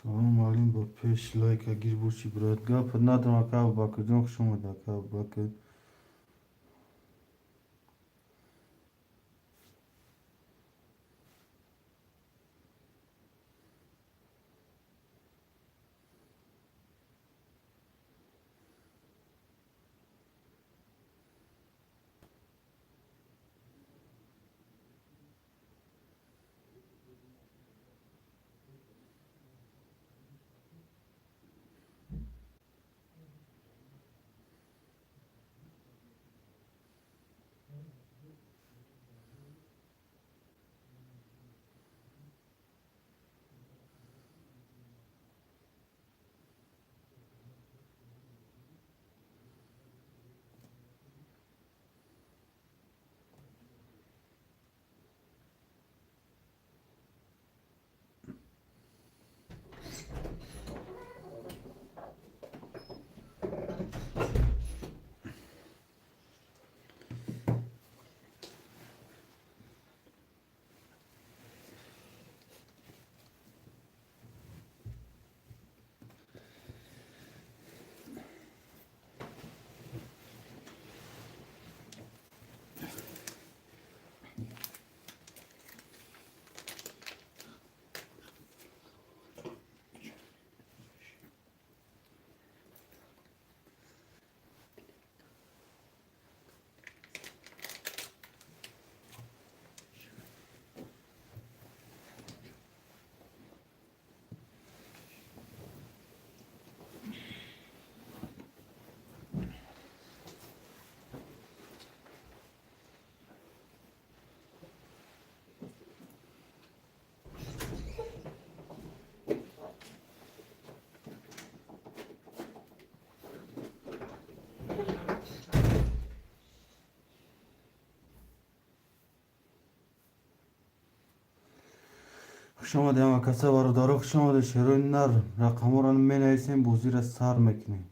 Салому алейкум, ба пеш лайка гир боши, брат. Гап надорам, ака Абубакрҷон, хуш омадӣ, ака Абубакр. Хуш омадед, ҳама каса, бародаро, хуш омадед, шерои нар. Рақамҳоро менависем, бозиро сар мекунем.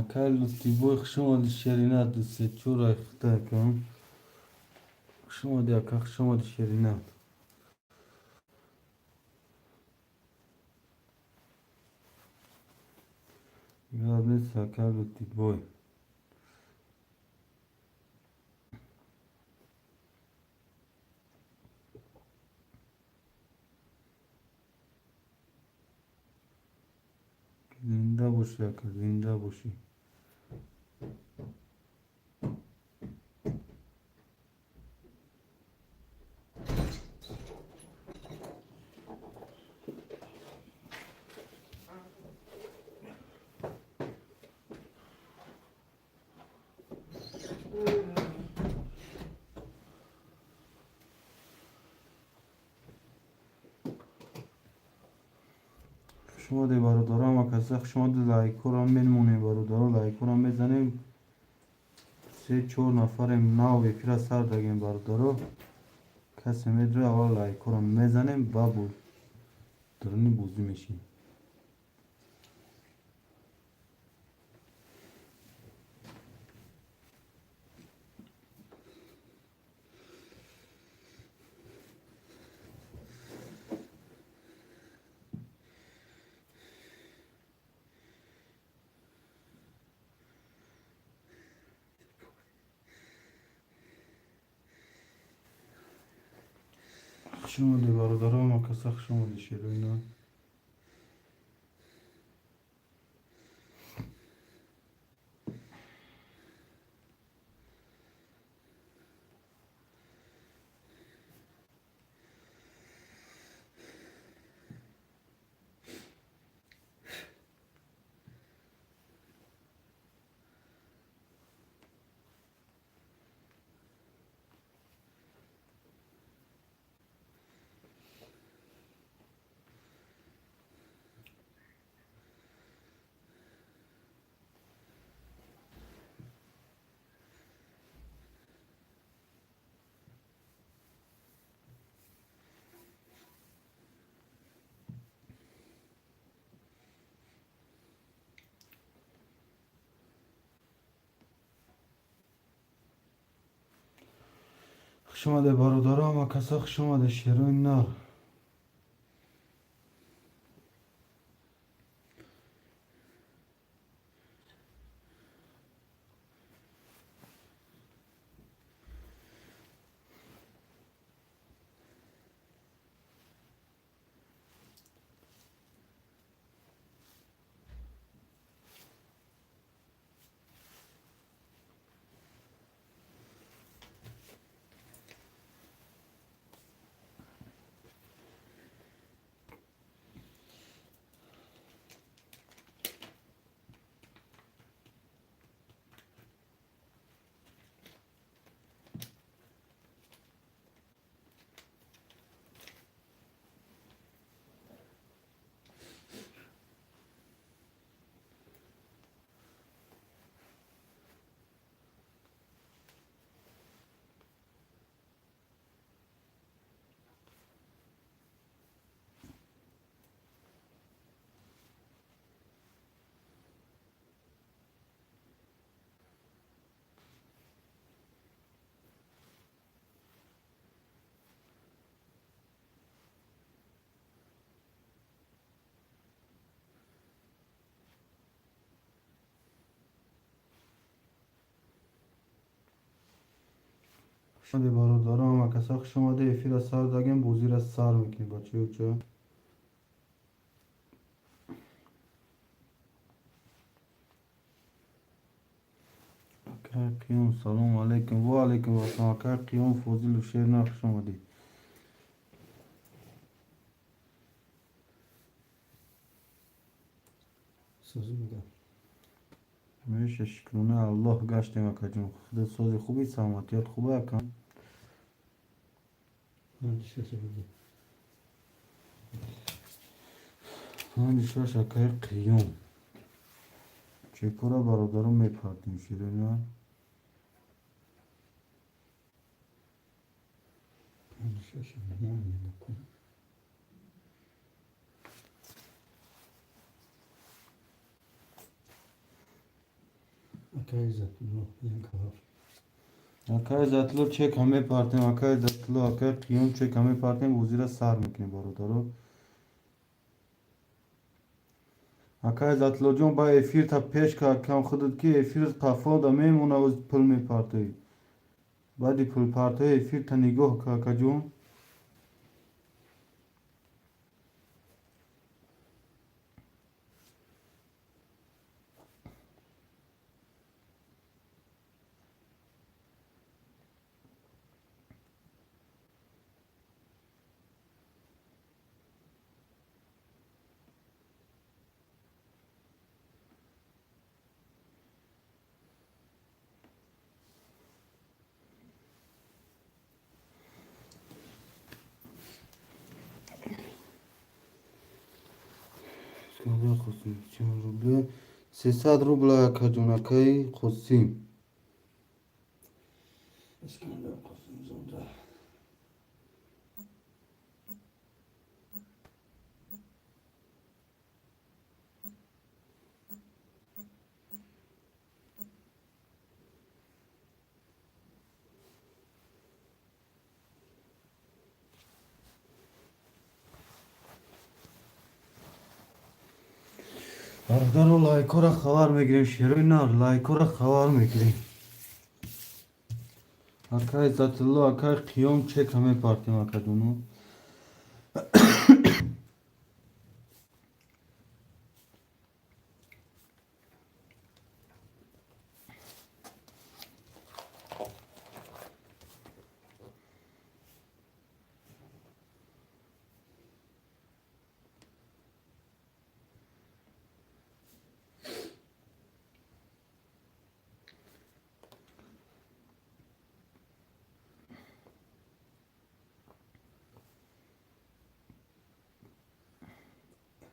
Акай Лутфибой, хуш омадӣ, шеринат, ду се чор айхта акам. Хуш омадӣ, ака, хуш омадӣ, шеринат. Гап нест, ака Лутфибой. Зинда бошӣ, ака, зинда бошӣ. Хуш омадед, бародаро, ҳама каса хуш омадед. Лайкҳоро мемонем, бародаро, лайкҳоро мезанем. Се чор нафарем, нав эфира сар дагем, бародаро. Касе медура, аввал лайкҳоро мезанем, ба даруни бозӣ мешем. Хуш омадед, бародаро, ҳамакаса хуш омадед, шероина. Хуш омадед, бародаро, ҳамакаса хуш омадед, шерои нар. Хуш омадед, бародаро, ҳамакаса хуш омадед. Эфирро сар дагем, бозиро сар мекунем, бачаёча. Акай Қиём, салому алайкум. Ва алайкум ассалом. Акай Қиём Фозилов, шернар, хуш омадед. Созӣ мегам. Меша, шукрона Аллоҳ, гаштем, акаҷон. Худат сози, хуби, саломатият хуба, акам? 5-6 буди. 5-6, акаи Қиём. Чекора, бародаро, мепартем, ширина. 5-6 мемонем. Акай Иззатулло, 1-7. Акай Иззатулло, чека мепартем, акай Иззатулло, акай Қиём, чека мепартем, бозиро сар мекунем, бародаро. Акай Иззатуллоҷон, ба эфирта пеш кам худат, ки эфират қафода мемона, оз пул мепартоӣ. Баъди пулпартои эфирта нигоҳ ка, акаҷон. Искандар Қосим, чанд рубля? 300 рубля, акаҷон, акаи Қосим. Искандар Қосимзода. Бародаро, лайкора хабар мегирем, шерои нар, лайкора хабар мегирем. Акай Иззатулло, акай Қиём, чека мепартем, акаҷону.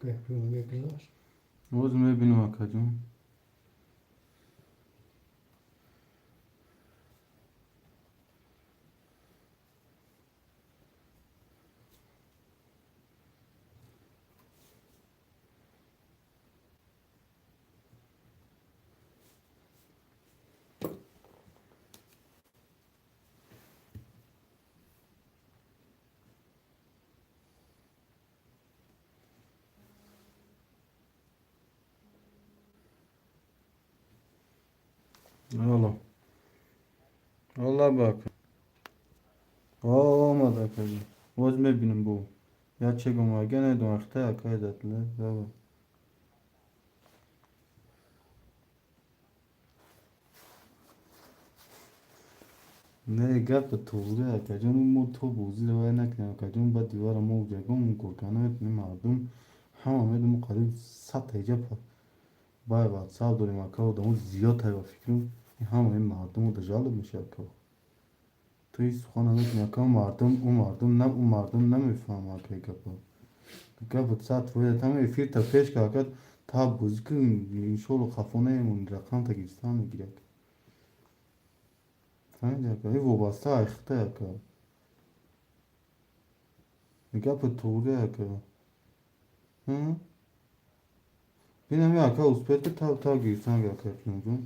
Акай Қиём мегузашт. Боз мебинем, акаҷон. Алло. Алла бака. Омад, акаҷон. Боз мебинем бо. Я чек омага недонам, ахта акай Иззатулло. Давай. Не, гапа туғри, акаҷон, мо то бозӣ давай накунем, акаҷон, баъд дивара мо ягон кор карда наметонем, мардум ҳама медонем, қариб 100 ҳеҷа бай ватсап дорем, ака, одамо зиёд ҳай, ба фикрам ҳамаи мардуму жалоб мешавад, ака. Ту ҳеҷ сухан наметонӣ, ака, мардум ӯ мардум на ӯ мардум намефаҳмад, ака, гапа. Гапа 100%, ҳама эфирта пеш ка, ака, та бозӣ кун, иншолло хафо намемонӣ, рақамта гирифтан мегирӣ, ака. Фаҳмидӣ, ака? Ин вобаста ай хитай, ака. Гапа туғри, ака. Бинами, ака, успеть ки та гирифтан, ака, ҷон.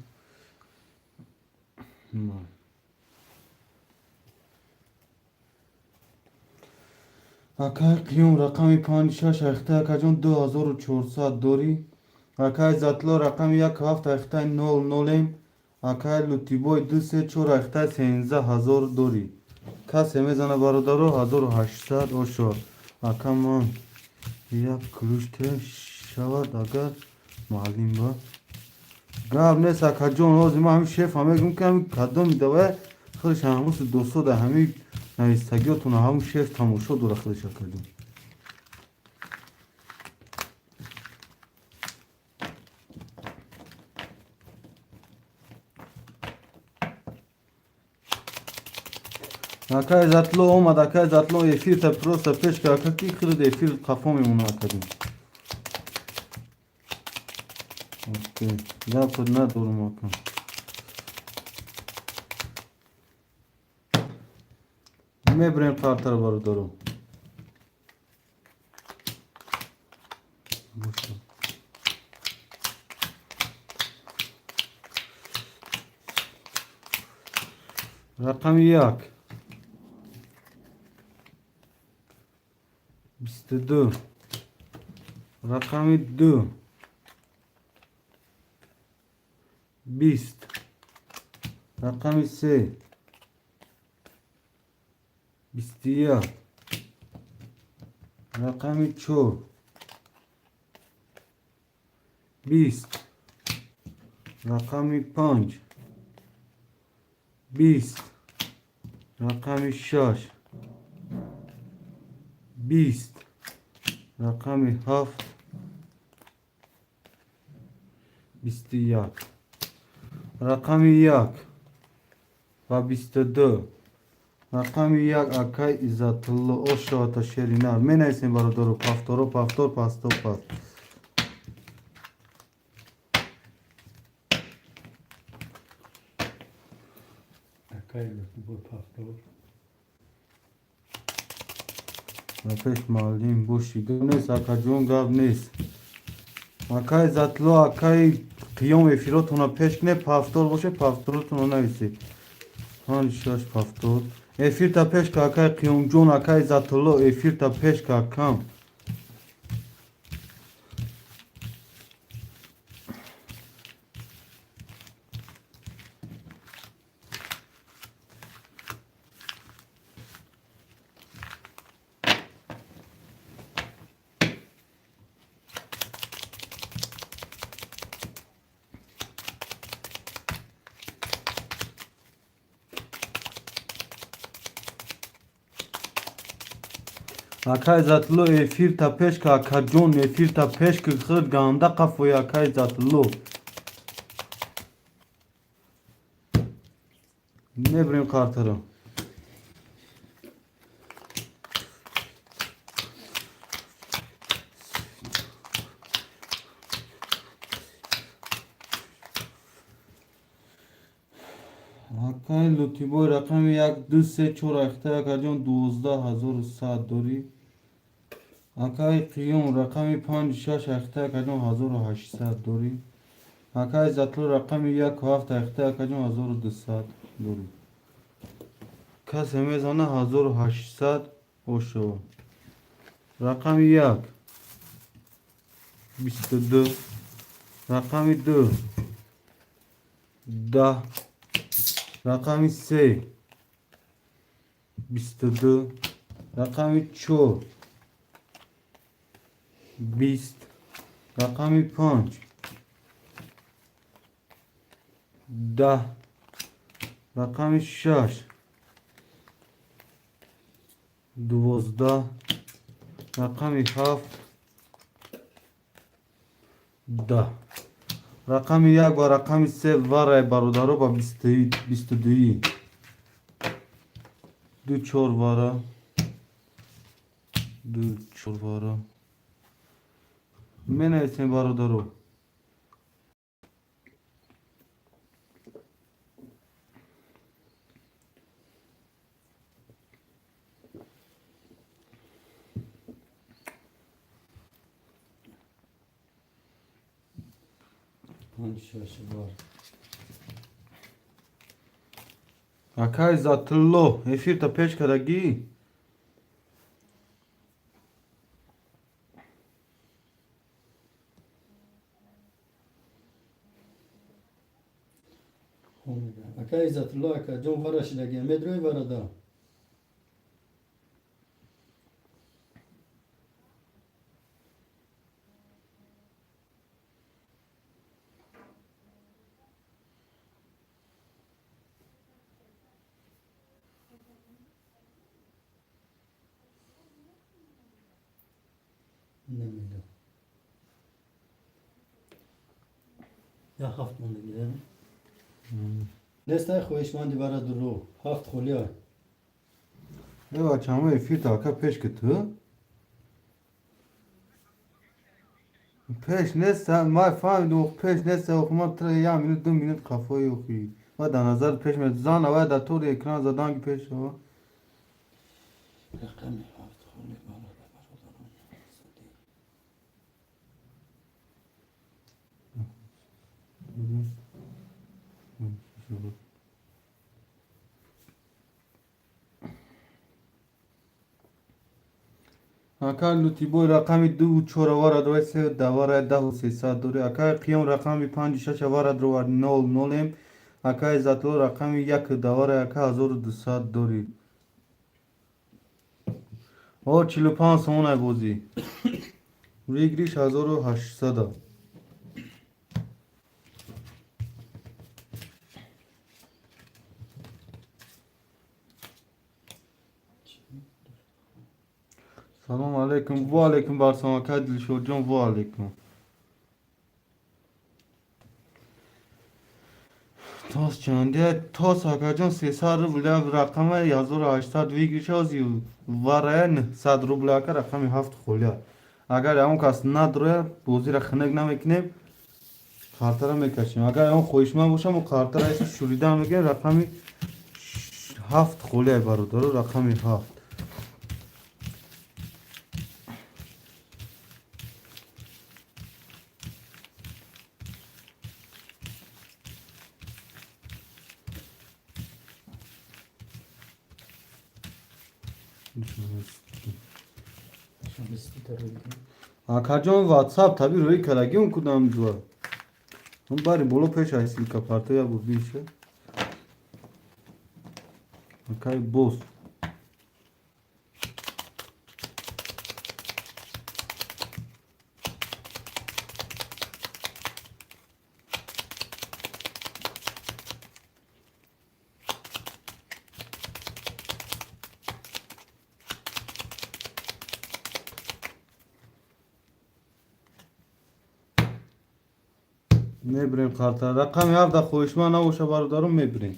Акай Қиём, рақами панҷ шаш ахтай, акаҷон, 2400 дорӣ. Акай Иззатулло, рақами як ҳафт ахтай, нол нолем. Акай Лутибой, ду се чор ахтай, 13 000 дорӣ. Касе мезана, бародаро, 1800 ошо. Ака, ман як ключ те шавад, агар муаллим ба. Гап нест, акаҷон, ҳозир ман ҳамин шефа мегӯм, ки ҳамин кадоми давай худаш ҳамуси дӯсто да ҳамин навистагиётона ҳамун шеф тамошо дора худаш, акаҷон. Акай Иззатулло омад, акай Иззатулло, эфирта просто пеш ка, ака, ки худат эфир қафо мемона, акаҷон. Окей, гапат надорам, ака. Мебарем қартара, бародаро. Рақами як, 22, рақами ду, 20, рақами се, 21, рақами чор, 20, рақами панҷ, 20, рақами шаш, 20, рақами ҳафт, 21. Рақами як ва 22. Рақами як, акай Иззатулло, ошавата шеринар. Менависем, бародаро, пафторо, пафтор, пасто, паст. Акай Лутибой, пафтор. Ба пеш муаллим бошӣ. Гап нест, акаҷон, гап нест. Акай Иззатулло, акай Қиём, эфиротона пеш кунед, пафтор боше, пафторотонро нависед. Панҷ, шаш, пафтор. Эфирта пеш ка, акай Қиёмҷон, акай Иззатулло, эфирта пеш ка, акам. Акай Иззатулло, эфирта пеш ка, акаҷон, эфирта пеш ки, худ ганда қафои, акай Иззатулло. Мебирем картаро. Акай Лутибой, рақами як, ду, се, чор, ахта, акаҷон, 12 100 дорӣ. Акай Қиём, рақами панҷ, шаш, ахта, акаҷон, 1800 дорӣ. Акай Иззатулло, рақами яку ҳафт, ахта, акаҷон, 1200 дорӣ. Касе мезана, 1800 ошава. Рақами як, 22, рақами ду, 10, рақами се, 22, рақами чор, 20, рақами панҷ, 10, рақами шаш, 12, рақами ҳафт, 10. Рақами як ва рақами се варай, бародаро, ба 22-ӣ. Ду, чор вара, ду, чор вара менависем, бародаро. Панҷ, шаш бар. Акай Иззатулло, эфирта пеш кардагӣ? Акай Иззатулло, акаҷон, вара шидаги, медрои варада. Намедонам. Я ҳафт мондагӣ нестай, хоҳишманди вара дурӯғ ҳафт холия. Э, бачамо, эфирта, ака, пеш ки, ту пеш нест, ма фаҳмидум, пеш нест. Ма тра як минут, 2 минут қафои охи ва дар назар пеш зан ава дар тори экран задан ки пеш шава. Рақами ҳафт холи барода, бародарон. Ака Лутибой, рақами ду чор вара, се давара, 10 300 дори. Акай Қиём, рақами панҷу шаш вара, дровар, нол нолем. Акай Иззатулло, рақами як давара, ака, 1200 дори. О, 45 сомонай бозӣ, выигрыш 1800-а. Салому алайкум. Ва алайкум барсалом, ака Дилшодҷон, ва алайкум. Тос чанде? Тос, акаҷон, 300 рубля, рақами 1800 выигрыш ози варая 900 рубля, ака, рақами ҳафт холия. Агар ягон кас надроя, бозиро хунук намекунем, картара мекашем. Агар ягон хоҳишманд боша, мо картара шурида мегирем. Рақами ҳафт холия, бародаро, рақами ҳафт. Акаҷон, ватсап таби рӯи карагӣ он кудам ҷуа. Он бари боло пеш ай ссылка парто я буд биша. Акай бос. Мебирем қарта. Рақами ҳафта хоҳишманд набоша, бародарон, мебирем.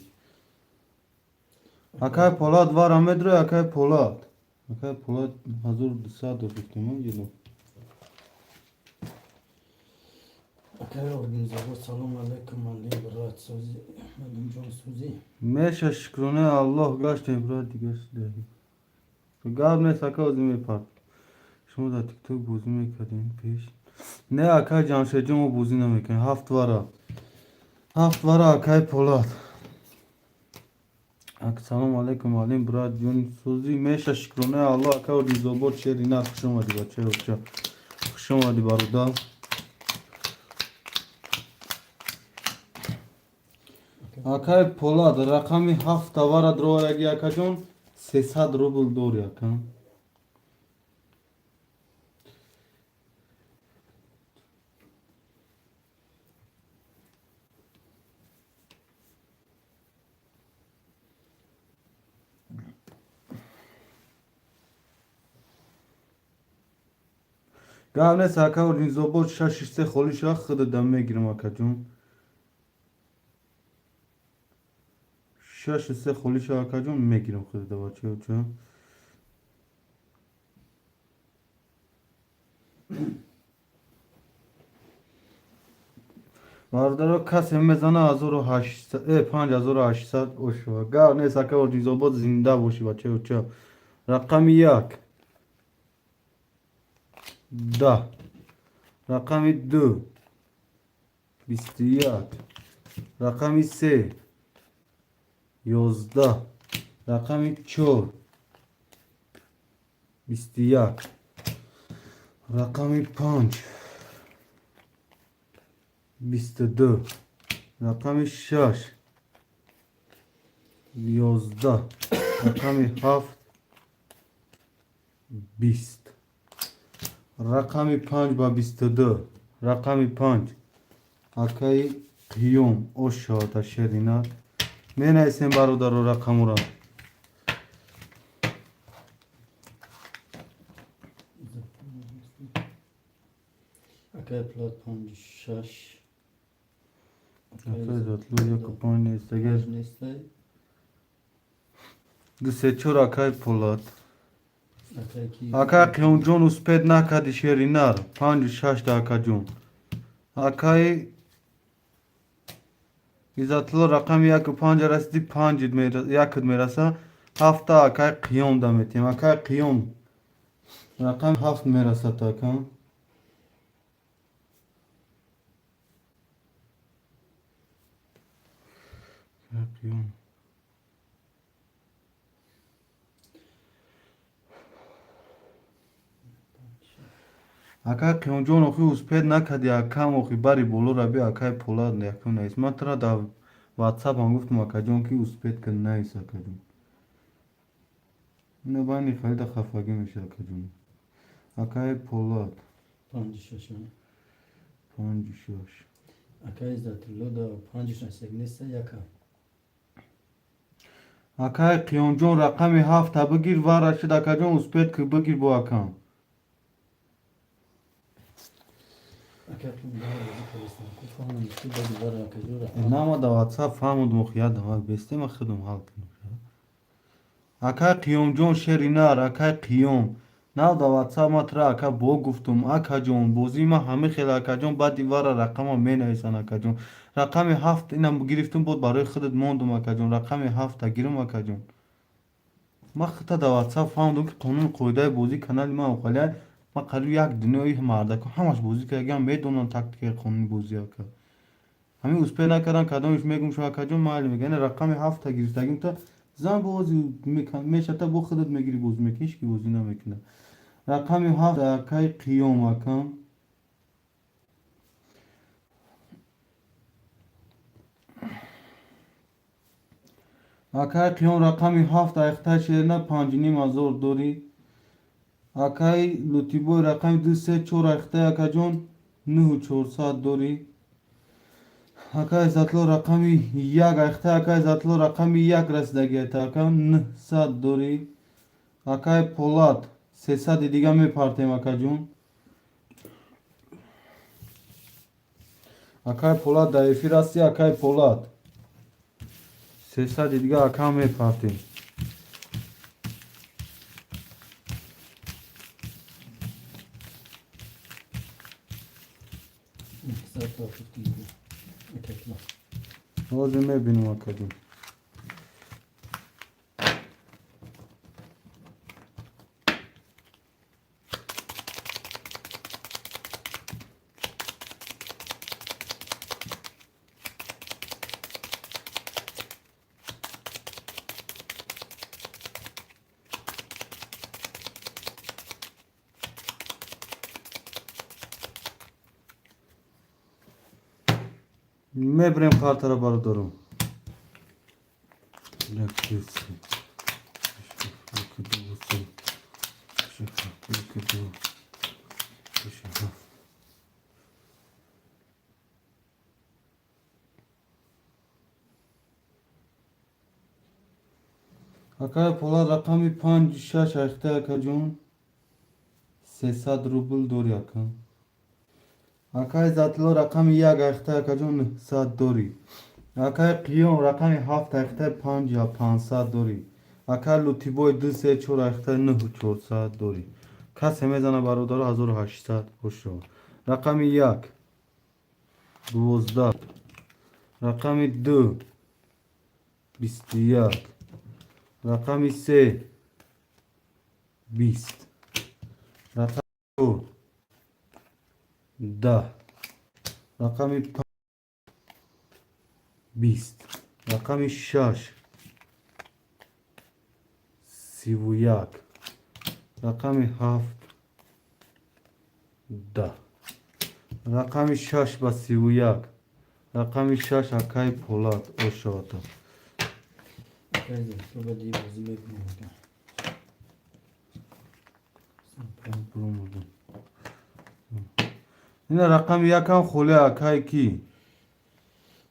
Акай Полад вара медрои, акай Полад. Акай Полад 1200 дод гуфтем, ҷило. Акай Оргинзобод, салом алейкум, али брат, сӯзи, Малимҷон, сӯзӣ. Меша, шукронаи Аллоҳ, гаштем, брат, дигар шудаги. Гап нест, ака, озӣ мепард. Шумо дар тикток бозӣ мекардем пеш? Не, акай Ҷамшедҷон, мо бозӣ намекунем. Ҳафт вара. Ҳафт вара, акай Полад. Ассалому алайкум, алим брат ҷон, сӯзӣ. Меша, шукронаи Аллоҳ, ака Оргинзобод, шери нар, хуш омадӣ, бачаи оча. Хуш омадӣ, бародар. Акай Полад, рақами ҳафта вара дровараги, акаҷон, 300 рубл дори, ака. Гап нест, ака Оринзобод, шаши се холи шава, худада мегирам, акаҷон. Шаши се холи шава, акаҷон, мегирам худада, бачаоча. Бародаро, касе мезана 1800, 5800 ошава. Гап нест, ака Оринзобод, зинда бошӣ, бачаоча. Рақами як. 10. Рақами ду. 21. Рақами се. 11. Рақами чор. 21. Рақами панҷ. 22. Рақами шаш. 11. Рақами ҳафт. 20. Рақами панҷ ба 22. Рақами панҷ. Акаи Қиём ошода шеринат. Менависем, бародаро, рақамура. Акай Полад панҷу шаш. Акаи Иззатло яку панҷ нестагар. Панҷ нестай. Ду се чор, акаи Полад. Акай ки. Акаи Қиёмҷон, успеть накарди, шеринар. Панҷу шашта, акаҷон. Акаи Иззатло рақами яку панҷа расиди, панҷ якд мераса. Ҳафта акаи Қиём да метиҳем. Акаи Қиём рақами ҳафт мерасад, ака. Қиём. Акай Қиёмҷон, охи успеть накарди, акам, охи бари боло раби, акаи Полад якум навис. Ман тура дар ватсапам гуфтам, акаҷон, ки успеть кун, навис, акаҷон. Ина байни халида хафагӣ меша, акаҷон. Акаи Полад. Панҷу шаш. Панҷу шаш. Акай Иззатулло да панҷу шаш як нестай, яка. Акаи Қиёмҷон, рақами ҳафта бигир, вара шуд, акаҷон, успеть ки бигир бо акам. Акай Қиём бозӣ кардастам. Ку фаҳмам, ки бади вара, акаҷон, рақам. Нама да ватсап фаҳмудум, охи ядам бестема худум ҳал кунам. Акаи Қиёмҷон, шери нар, акаи Қиём. Нав да ватсап ма тура, ака, бо гуфтум, акаҷон, бозии ма ҳама хел, акаҷон, баъди вара рақама менависанд, акаҷон. Рақами ҳафт инам гирифтум, бод барои худат мондум, акаҷон. Рақами ҳафта гирум, акаҷон. Ман худта дар ватсап фаҳмудум, ки қонуну қоидаи бозии канали ман охалия. Ман қариб як дунёи мардако ҳамаш бозӣ кардагиам, медонам тактикаи қонуни бозӣ, ака. Ҳамин успеть накардам, кадомиш мегум шо, акаҷон, майли мега. Ина рақами ҳафта гирифтагим, та зан бозӣ мешата, бо худат мегирӣ, бозӣ мекунӣ, ҳеҷ ки бозӣ намекунад. Рақами ҳафт акаи Қиём, акам. Акаи Қиём рақами ҳафт айхтаи шерина 5500 дорӣ. Акаи Лутибой рақами ду се чор айхтаи, акаҷон, 9400 дорӣ. Акаи Иззатло рақами як айхтаи, акаи Иззатло рақами як расидагиата, ака, 900 дорӣ. Акаи Полад 300-и дига мепартем, акаҷон. Акай Полад, дар эфир ҳасти, акай Полад? 300-и дига, ака, мепартем. Ҳозир мебинем, акаҷон. Мебирем картара, бародаром. Як, ду, се, як, ду, се, шаш, як, ду, шаш, ҳафт. Акай Полад, рақами панҷ, шаш айхта, акаҷон, 300 рубл дори, ака. Акай Иззатулло, рақами як айхта, акаҷон, 900 дорӣ. Акай Қиём, рақами ҳафт айхта, панҷ 500 дорӣ. Акай Лутибой, ду, се, чор айхта, нӯҳу 400 дорӣ. Касе мезана, бародаро, 1800 бошо. Рақами як 12, рақами ду 21, рақами се 20, рақами чор 10, рақами 20, рақами шаш 31, рақами ҳафт 10. Рақами шаш ба 31, рақами шаш, акай Полад, ошоата. Акай Иззатулло, баъди бозӣ мебинем, ака. Буромадам. Ина рақами якам холӣ, акай ки?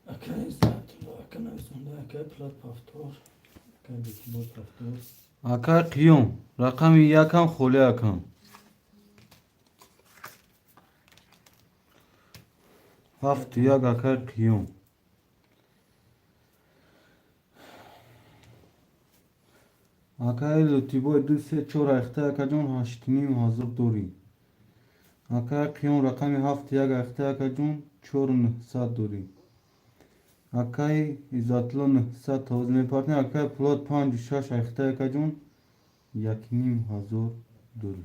Акай Иззатулло, ака нависонда, акай Полад повтор, акай Бекибой повтор. Акай Қиём, рақами якам холӣ, акам. Ҳафту як, акай Қиём. Акай Лутибой, ду, се, чор айхта, акаҷон, 8500 дорӣ. Акай Қиём, рақами ҳафту як айхта, акаҷон, чору 900 дорӣ. Акай Иззатулло, 900 ҳозир мепартем. Акай Пулод, панҷу шаш айхта, акаҷон, 1500 дорӣ.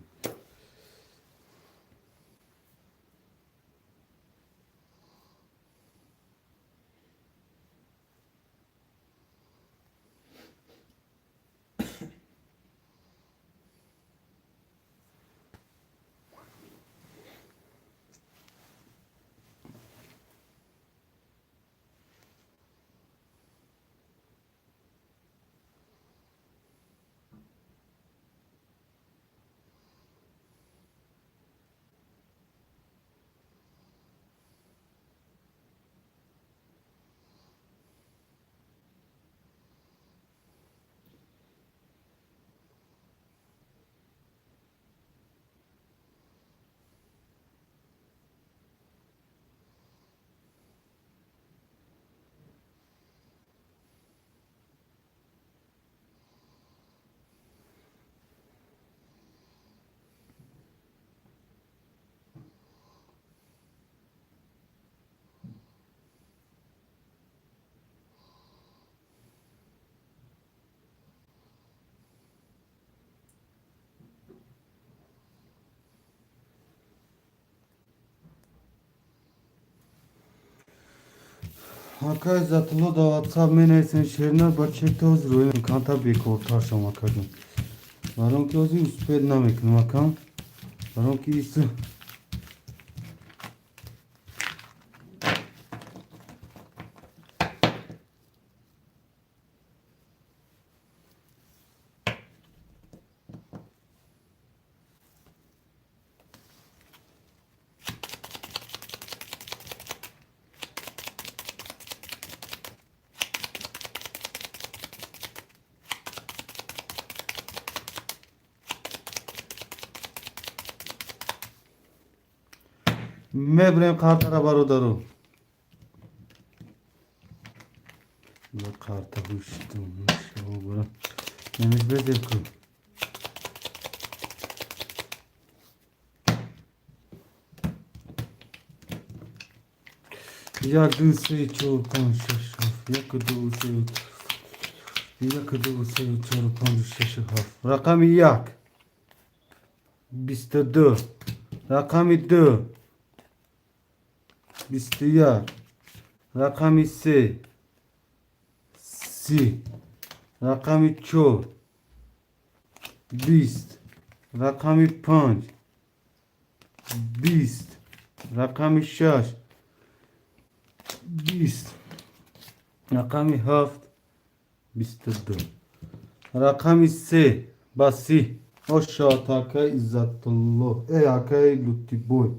Акай Иззатулло, дар Ватсап менависен, шерна ба чекта ҳозир роем, камтар бекортар шам, акаҷон, баром ки ҳозир успеть намекунам, акам, баром ки ис. Мебирем картара, бародаро. Карта намиш безеб ку. Як, ду, се, чор, панҷ, шаш, ҳафт. Як, ду, се, як, ду, се, чор, панҷ, шаш, ҳафт. Рақами як 22, рақами ду 21, рақами се 30, рақами чор 20, рақами панҷ 20, рақами шаш 20, рақами ҳафт 22, рақами се ба 30. Ошод, акай Иззатулло, э, акай Лутибой.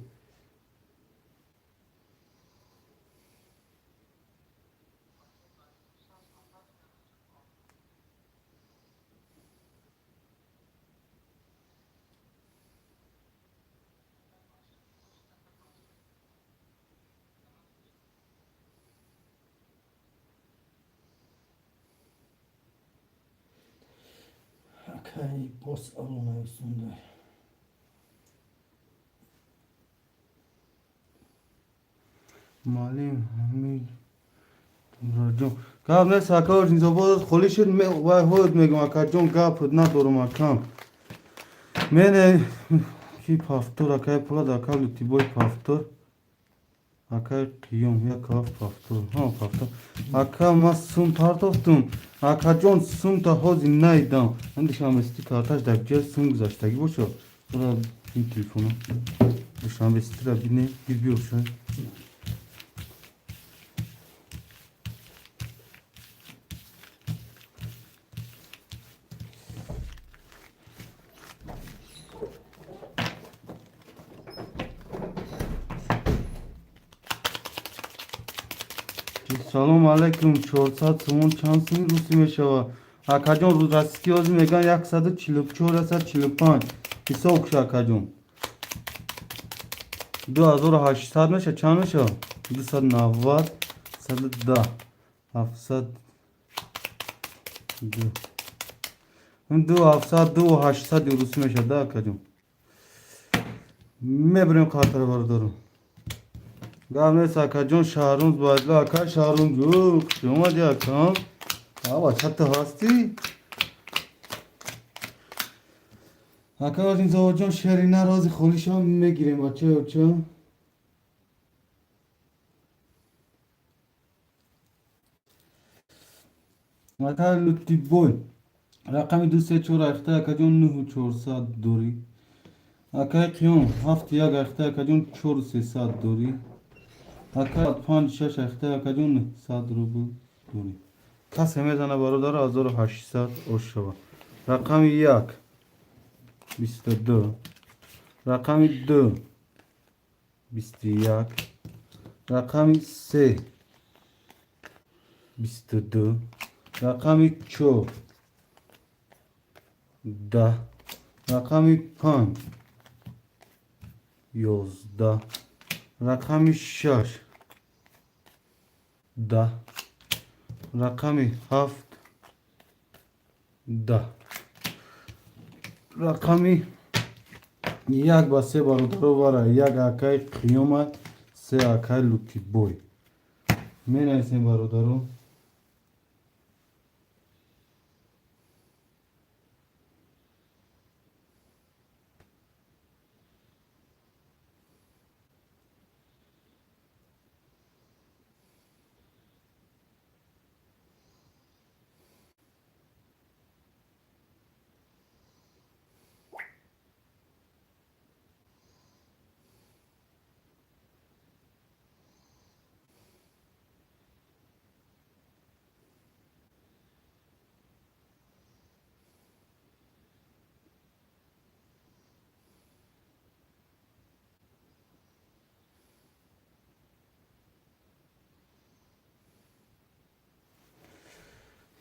Акай бос Алло нависонда. Муаллим Ҳамид Раҷон, гап нест, ака Низобод, холӣ шуд. Вай ҳоят мегӯм, акаҷон, гап надорум, акам. Мене ки пафтор, акай Пулад, ака Лутибой пафтор, акай Қиём як ҳафт пафтор, ҳа, пафтор. Ака, ман сум партофтум, акаҷон, сумта ҳози наидам. Душанбести карташ дар ҷоя сум гузаштагӣ бошо. Ин телефона Душанбестира бине, гир биёша. Салом алайкум, 400 сомон чанд суми русӣ мешавад, акаҷон? Российский ҳозир мегӯянд 144, 145. Ҳисоб куша, акаҷон, 2800 меша. Чанд мешавад? 290, 110, 700, ду ҳафтсад, ду ҳаштсади русӣ мешавад да, акаҷон. Мебирем қартара, бародарам, гап нест, акаҷон. Шаҳрунз байдла, ака Шаҳрунз, хуш омадӣ, акам. Бача, ту ҳастӣ, ака Низоваҷон? Шерина рози холишам мегирем, бачаёча. Ака Лутибой, рақами ду, се, чор айхта, акаҷон, нӯҳу чорсад дорӣ. Акаи Қиём, ҳафту як айхта, акаҷон, чору сесад дорӣ. Ака, панҷ шаш айхта, акаҷон, 900 рубл дорӣ. Касе мезана, бародаро, 1800 ош шава. Рақами як 22, рақами ду 21, рақами се 22, рақами чор 10, рақами панҷ 11, рақами шаш 10, рақами ҳафт 10, рақами як ба се, бародаро, вара як акаи Қиёма, се акаи Лутибой. Менависем, бародаро.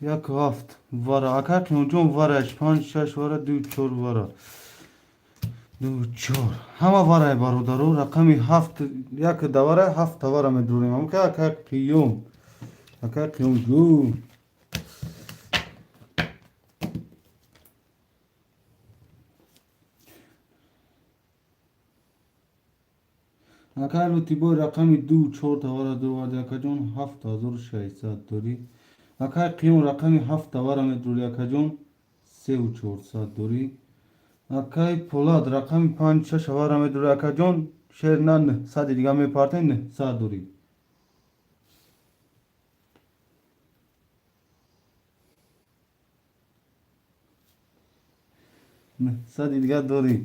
Як ҳафт вара, ака Қиёмҷон, вараш панҷ шаш вара, ду чор вара, ду чор, ҳама варай, бародаро. Рақами ҳафт як давара, ҳафт тавара медурем. Ака Қиём, ака Қиёмҷон. Акай Лутибой рақами ду чор тавара дуроварди, акаҷон, 7600 дорӣ. Акай Қиём рақами ҳафт тавара медурӣ, акаҷон, 3400 дорӣ. Акай Полад рақами панҷ шаш авара медурӣ, акаҷон, шер на 900-и дига мепартем, 900 дорӣ. 900-и дига дорӣ.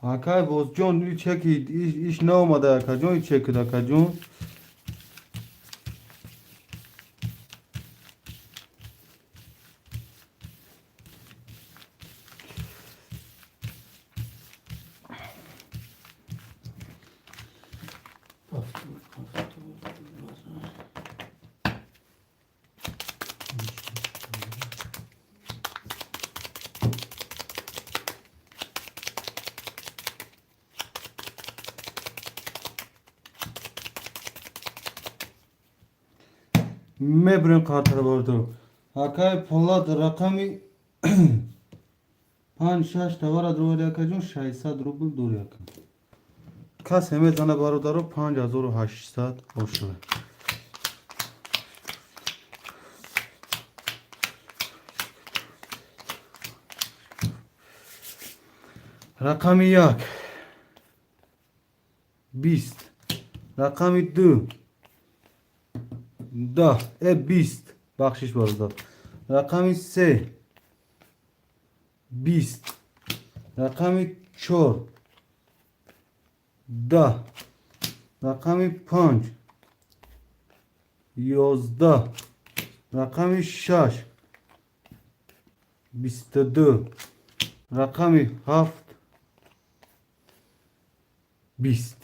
Акай Бозҷон, и чеки иш наомада, акаҷон, и чекид, акаҷон. Повтор, повтор, бара. Мебурем қартара, бародаро. Акай Полад рақами панҷ шаш тавара дровари, акаҷон, 600 рубл дори, ака. Касе мезана, бародаро, 5800 ошава. Рақами як 20, рақами ду 10, 20, бахшиш, бародар. Рақами се 20, рақами чор 10, рақами панҷ 11, рақами шаш 22, рақами ҳафт 20,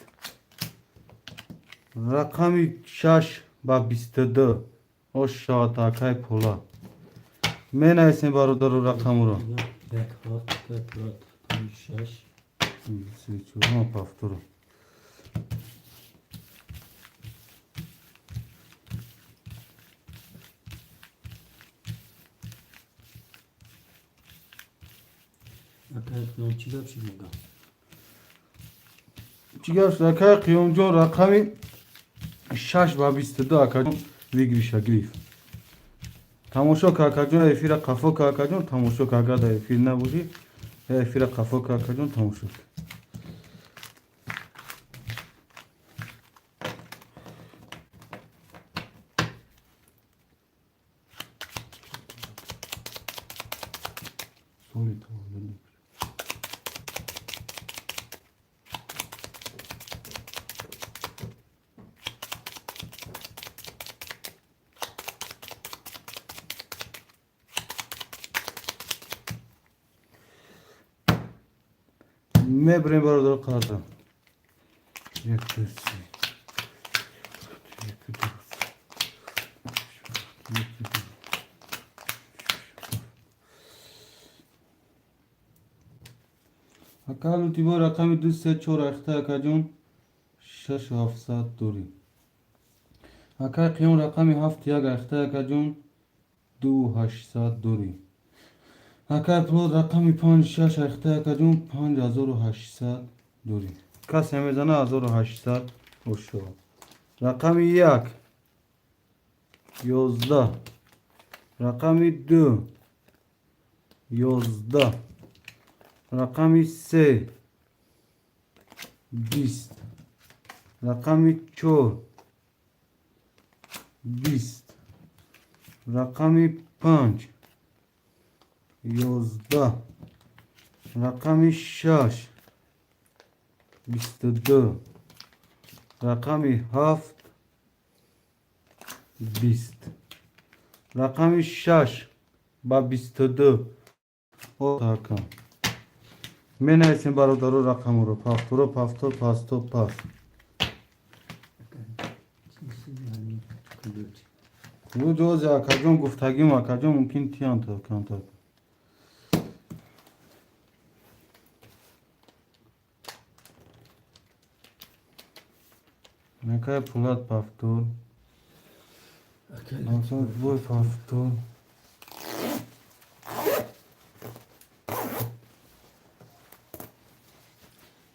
рақами шаш ба 22 ош шавад. Акай Пулад, менависем, бародару, рақамро. Як, ҳафт, акай Пулад, панҷ, шаш. Се, чор, повтору. Акай Қиём, чӣ гап шуд, мегам? Чӣ гап шуд, акай Қиёмҷон? Рақами шаш ба 22, акаҷон, выигрыша гирифт. Тамошо ка, акаҷон, эфира қафо ка, акаҷон, тамошо ка. Агар дар эфир набошӣ, эфира қафо ка, акаҷон, тамошо ка. Соли таваллуд. Мебурем, бародар, қарза. Як, ду, се, як, ду, се, як, ду. Ака Лутибо рақами ду се чор ахта, акаҷон, шашу ҳафтсад дорӣ. Акай Қиём рақами ҳафт як ахта, акаҷон, 2800 дорӣ. Акай Пулод рақами панҷ шаш ахта, акаҷон, 5800 дорӣ. Касе мезана, 1800 ошава. Рақами як 11, рақами ду 11, рақами се 20, рақами чор 20, рақами панҷ 11, рақами шаш 22, рақами ҳафт 20, рақами шаш ба 22 ака. Менависем, бародаро, рақамро. Повторо, повтор, пасто, пас. Акай, Ҷози акаҷон гуфтагим, акаҷон, мумкин тиянта камтар. Акай Пулат повтор. Бой повтор.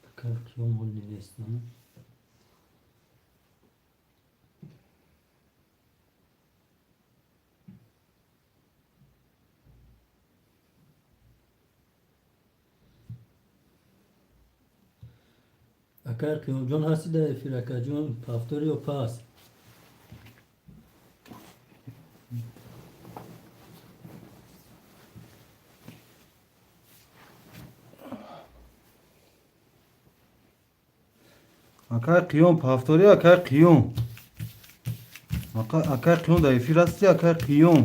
Акай Қиём ҳол нестам. Акай Қиёмҷон, ҳасти дар эфир, акаҷон? Повтор ё пас? Акай Қиём, повтори, акай Қиём. Акай Қиём, дар эфир ҳасти, акай Қиём?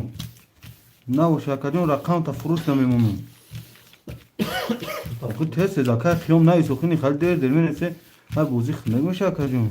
Набоша, акаҷон, рақамта фурӯш намемонам. Тез тез, акай Қиём, навис. Охини хали дер дер менависе, ҳар бозӣ хунак меша, акаҷон.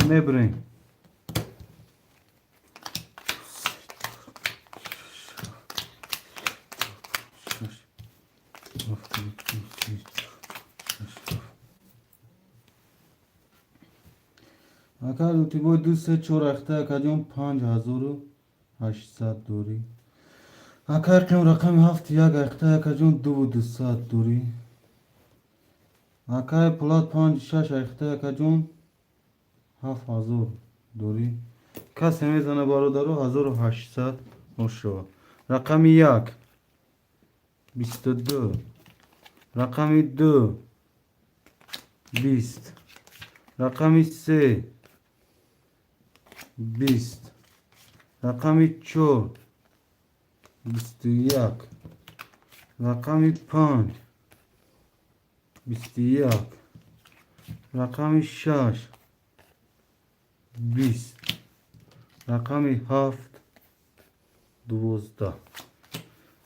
Мебурем. Ака Лутибой, ду, се, чор ахта, акаҷон, 5800 дорӣ. Акай Қиём, рақами ҳафт, як ахта, акаҷон, 2200 дорӣ. Акай Пулат, панҷ, шаш ахта, акаҷон, 7000 дорӣ. Касе мезана, бародаро, 1800 ошо. Рақами як 22, рақами ду 20, рақами се 20, рақами чор 21, рақами панҷ 21, рақами шаш 20, рақами ҳафт 12.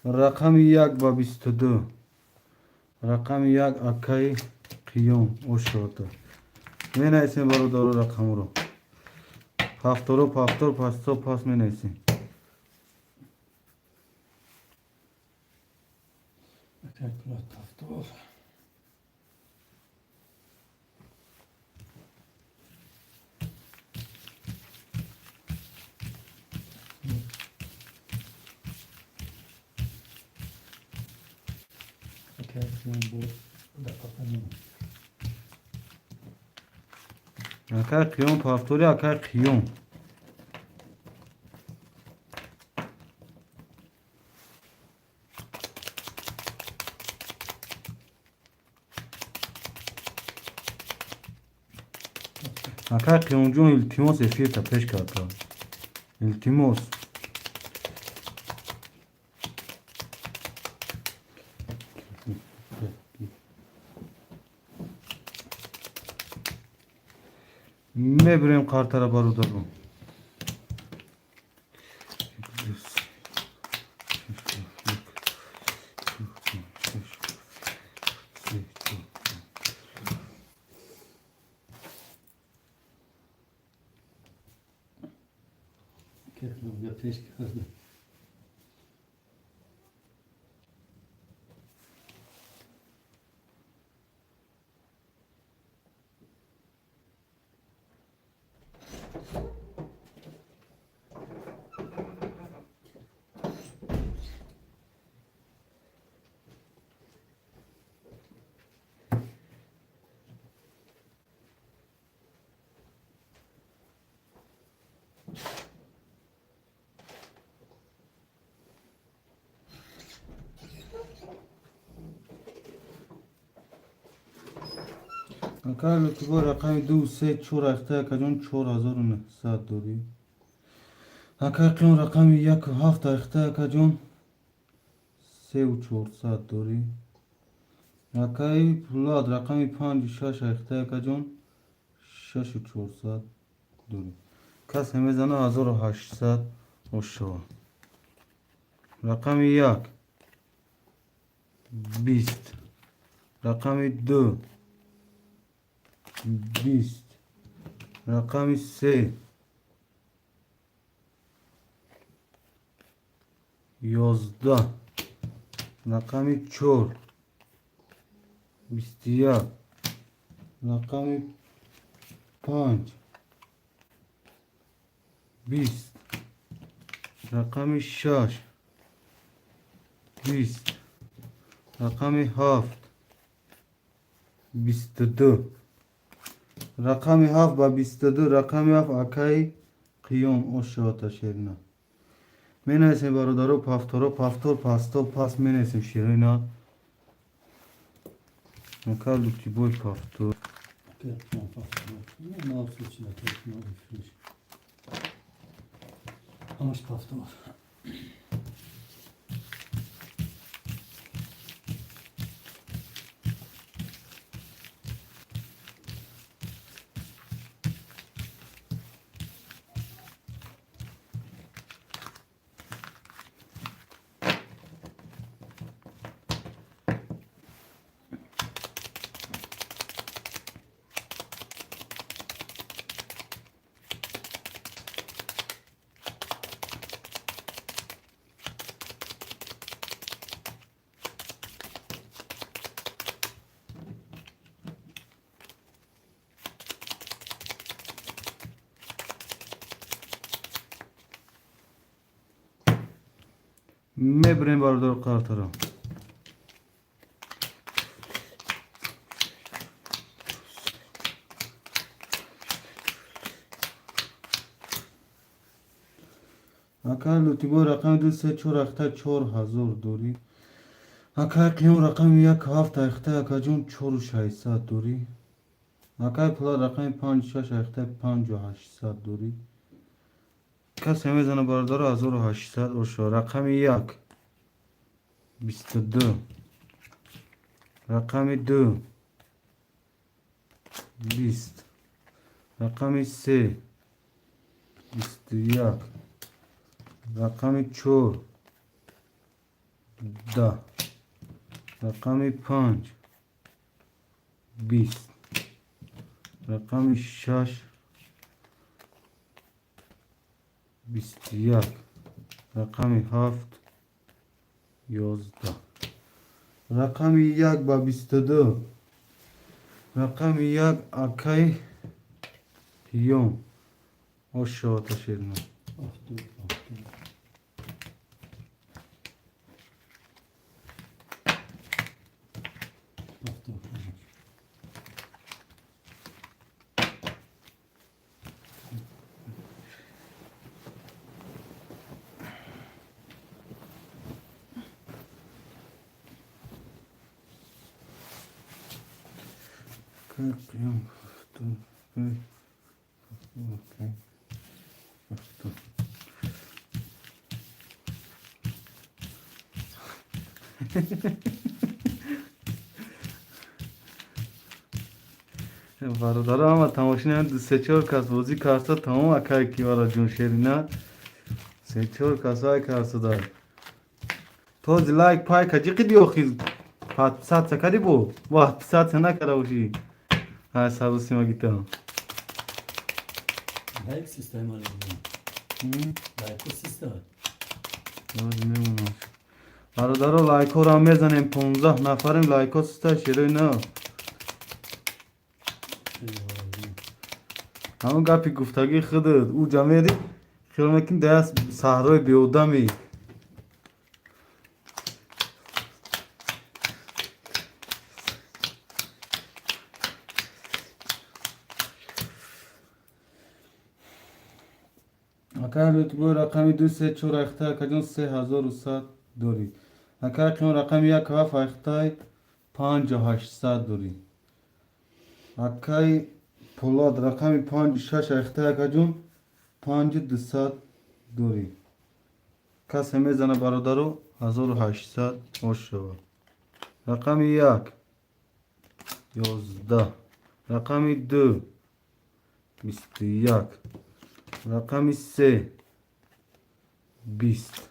Рақами як ба 22, рақами як, акаи Қиём, ошода. Менависем, бародаро, рақамро. Повторо повтор, пасто пас менависем. Акай Пулат, повтор. Акай Қиём буд дар қафани. Акай Қиём, повтори, акай Қиём. Акай Қиёмҷон, илтимос, эфирта пеш карда, илтимос. Мебирем қартара, бародаро. Акай Қиём я пеш карда. Акай Лутибо, рақами ду, се, чор ахта, акаҷон, 4900 дорӣ. Акай Қиём, рақами яку ҳафт ахта, акаҷон, 3400 дорӣ. Акаи Пулад рақами панҷу шаш айхтай, акаҷон, 6400 дорӣ. Касе мезана, 1800 ошава. Рақами як 20, рақами ду 20, рақами се 11, рақами чор 21, рақами панҷ 20, рақами шаш 20, рақами ҳафт 22, рақами ҳафт ба 22, рақами ҳафт, акаи Қиём, ошоата шерина. Менависем, бародаро, повторо, повтор, пасто пас менависем, ширина. Ака Лутибой, повтор. Акаи Қиём, повтор. Ну, случай, акаи Қиём, фреш. Ҳамаш повтор. Мебирем, бародаро, қартаро. Акай Лутибой рақами ду се чор ахта 4000 дорӣ. Акай Қиём рақами як ҳафт ахта, акаҷон, 4600 дорӣ. Акай Пулад рақами панҷ шаш ахта 5800 дорӣ. Касе мезана, бародаро, 1800 ошо. Рақами як 22, рақами ду 20, рақами се 21, рақами чор 10, рақами панҷ 20, рақами шаш 21, рақами ҳафт 11. Рақами як ба 22, рақами як, акай Қиём, ошоата шерина. Повтор, повтор. Повтор. Ҳамаш. Акай Қиём, повтор, акай, повтор. Бародаро, ҳама тамошини се чор кас бозӣ карса, тамом. Акай кивара ҷун шерина, се чор кас ай карсада. Този лайк пайка ҷиқиди охи, подписаться кади, бо подписаться накарда бошӣ, ай сарусима гита. Лайк система лезем. Лайку система. Мемонам, бародаро, лайкҳоро мезанем, 15 нафарем, лайкҳо систа, шерои на. Ҳамон гапи гуфтагии худат, ӯ ҷамери хиёл мекунӣ даст саҳрои беодамӣ. Акай Лутбой рақами ду се чор ахта, акаҷон, 3100 дорӣ. Акай Қиём рақами як ҳафт ахтай 5800 дорӣ. Акай Пулод рақами панҷу шаш ахтай, акаҷон, 5200 дорӣ. Касе мезана, бародаро. 1800 ош шавад. Рақами як 11, рақами ду 21, рақами се 20,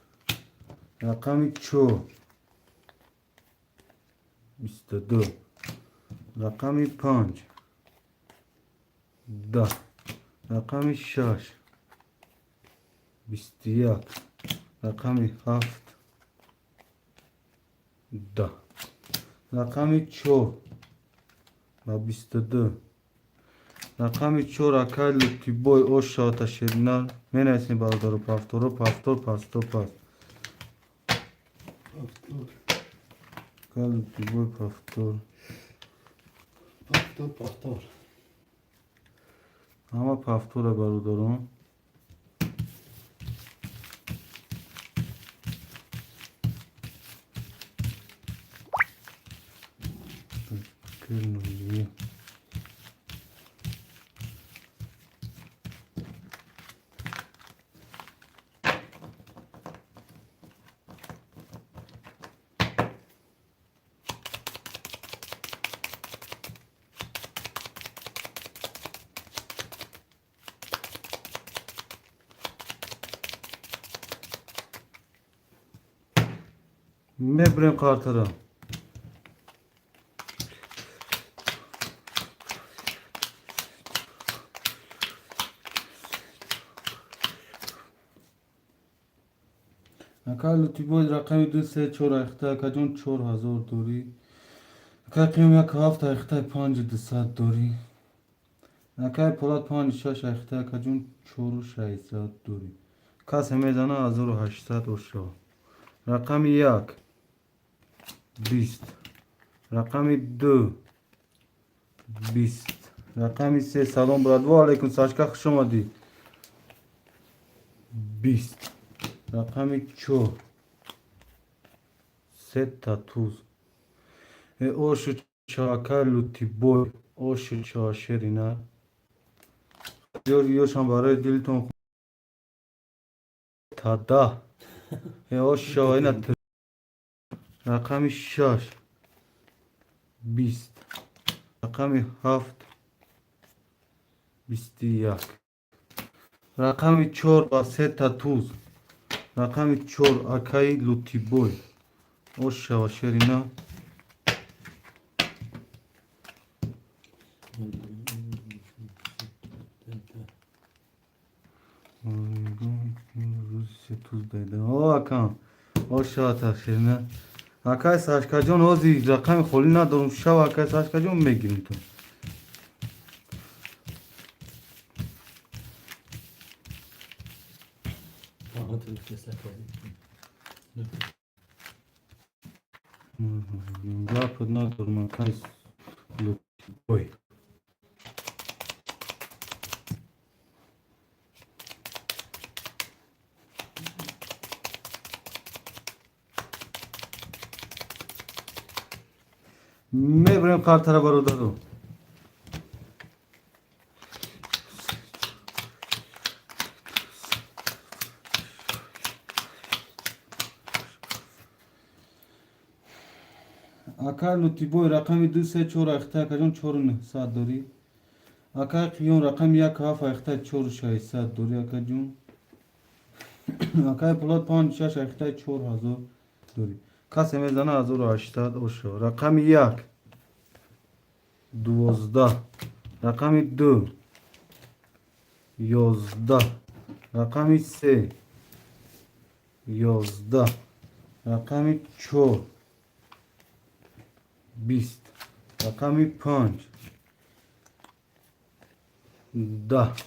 рақами чор 22, рақами панҷ 10, рақами шаш 21, рақами ҳафт 10, рақами чор ба 22, рақами чор акай Лутибой ош шавата ширинар. Менависем, бародару, повторо, повтор, пасто, паст. Повтор. Акай Лутибой, повтор. Повтор, повтор. Ҳама повтора, бародарон. Нули. Мебурем картара. Ака Лутибой, рақами ду, се, чор айхта, акаҷон, 4000 дорӣ. Акай Қиём, як ҳафт айхтаи 5200 дорӣ. Акай Полад, панҷ шаш айхта, акаҷон, 4600 дорӣ. Касе мезана, 1800 ошо. Рақами як 20, рақами ду 20, рақами се. Салом, брат. Ва алайкум, Сашка, хуш омадӣ. 20, рақами чор сета туз. Ошу чака, Лутибой, ошу ча, шерина. Ёшам барои дилтон тада. Оша ина. Рақами шаш 20, рақами ҳафт 21, рақами чор ба сета туз. Рақами чор, акаи Лутибой, ош шава, шерина. Рӯзи се туз дайда. О, акам, ош шавата, шерина. Акай Сашкаҷон, ҳози рақами холӣ надорум. Шава, акай Сашкаҷон, мегирем ту. Ага, ты все сакали. Гапат надорум, акай Лутибой. Мебурем картара, бародару. Акай Лутибой, рақами ду, се, чор айхта, акаҷон, 4900 дорӣ. Акай Қиён, рақами як ҳафт айхта, 4600 дорӣ, акаҷон. Акай Пулод, панҷ шаш айхта, 4000 дорӣ. Касе мезана, 1800 ошо. Рақами як 12, рақами ду 11, рақами се 11, рақами чор 20, рақами панҷ 10,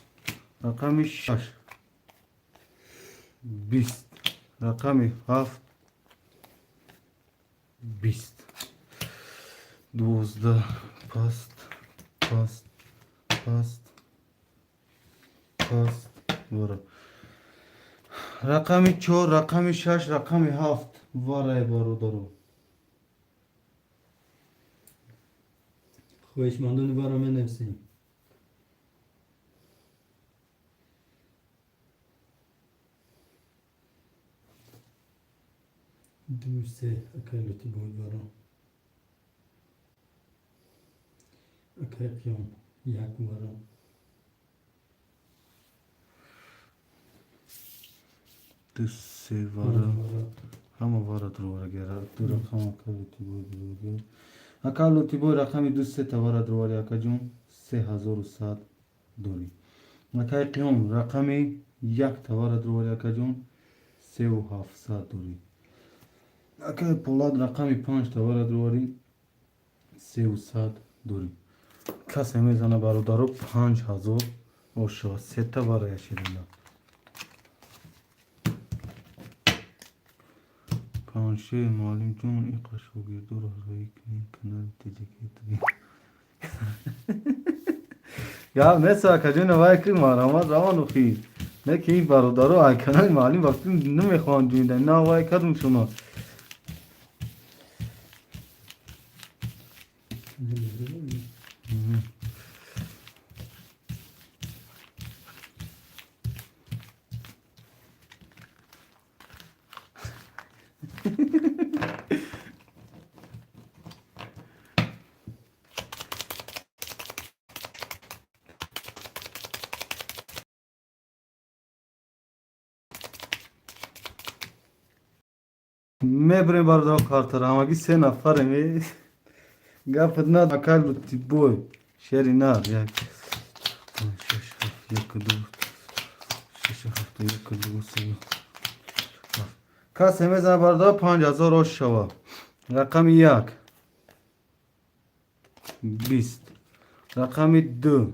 рақами шаш 20, рақами ҳафт 20. 12, паст, паст, паст, паст, вара. Рақами чор, рақами шаш, рақами ҳафт, варай, бародаро. Хоҳишмандони варо менависем. Ду се, акай Лутибой варо. Акай Қиём як варо. Ду се вара. Ҳама вара дроварагера. Ду рақам ака Лутибой дроварагера. Ака Лутибой рақами ду се тавара дровари, акаҷон, 3100 дорӣ. Акаи Қиём рақами як тавара дровари, акаҷон, 3700 дорӣ. Акаи Полад рақами панҷ тавара дровари, 10300 дорӣ. Касе мезана, бародаро, 5000 ошава, сета вара яширина. Панҷшер муаллимҷон, иқа шогирдоро роӣ кунед канали Теҷаки. Гап нест, акаҷон, вай ки марҳамат раван охи. Не ки ин бародаро ай канали муаллим вақти намехоҳанд ҷӯидан, на вай кардум шумо. Мебурем, бародаро, картара, ҳамагӣ се нафарем. Гапат на, акай Лутибой, шери нар, як, шаш, ҳафт, як, ду, шаш, ҳафт, як, ду, се, ҳафт. Касе мезана, бародаро, 5000 ош шава. Рақами як 20, рақами ду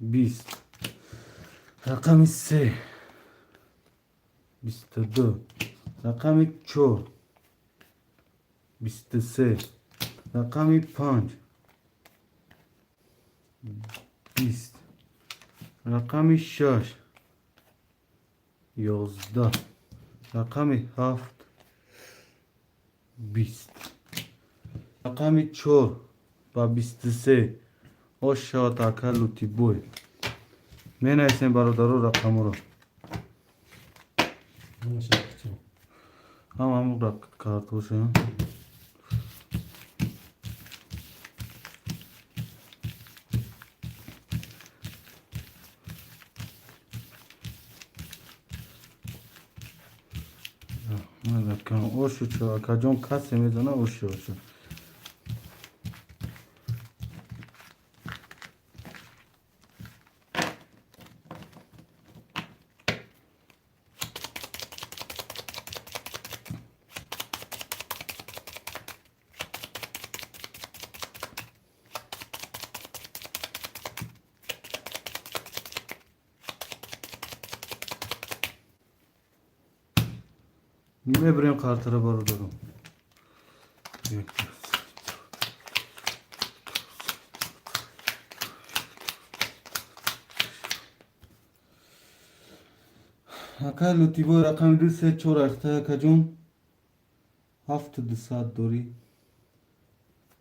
20, рақами се 22, рақами чор 23, рақами панҷ 20, рақами шаш 11, рақами ҳафт 20, рақами чор ба 23 ош шавад. Ака Лутибой, менависем, бародаро, рақаморо. Ҳамаша кичо. Ҳама ҳамун картоша. Ошу чо, акаҷон, касе мезана, ошу ошу. Мебурем картара, бародаро. Як, ду, се, акай Лутибой рақами ду се чор ахта, акаҷон, 7200 дорӣ.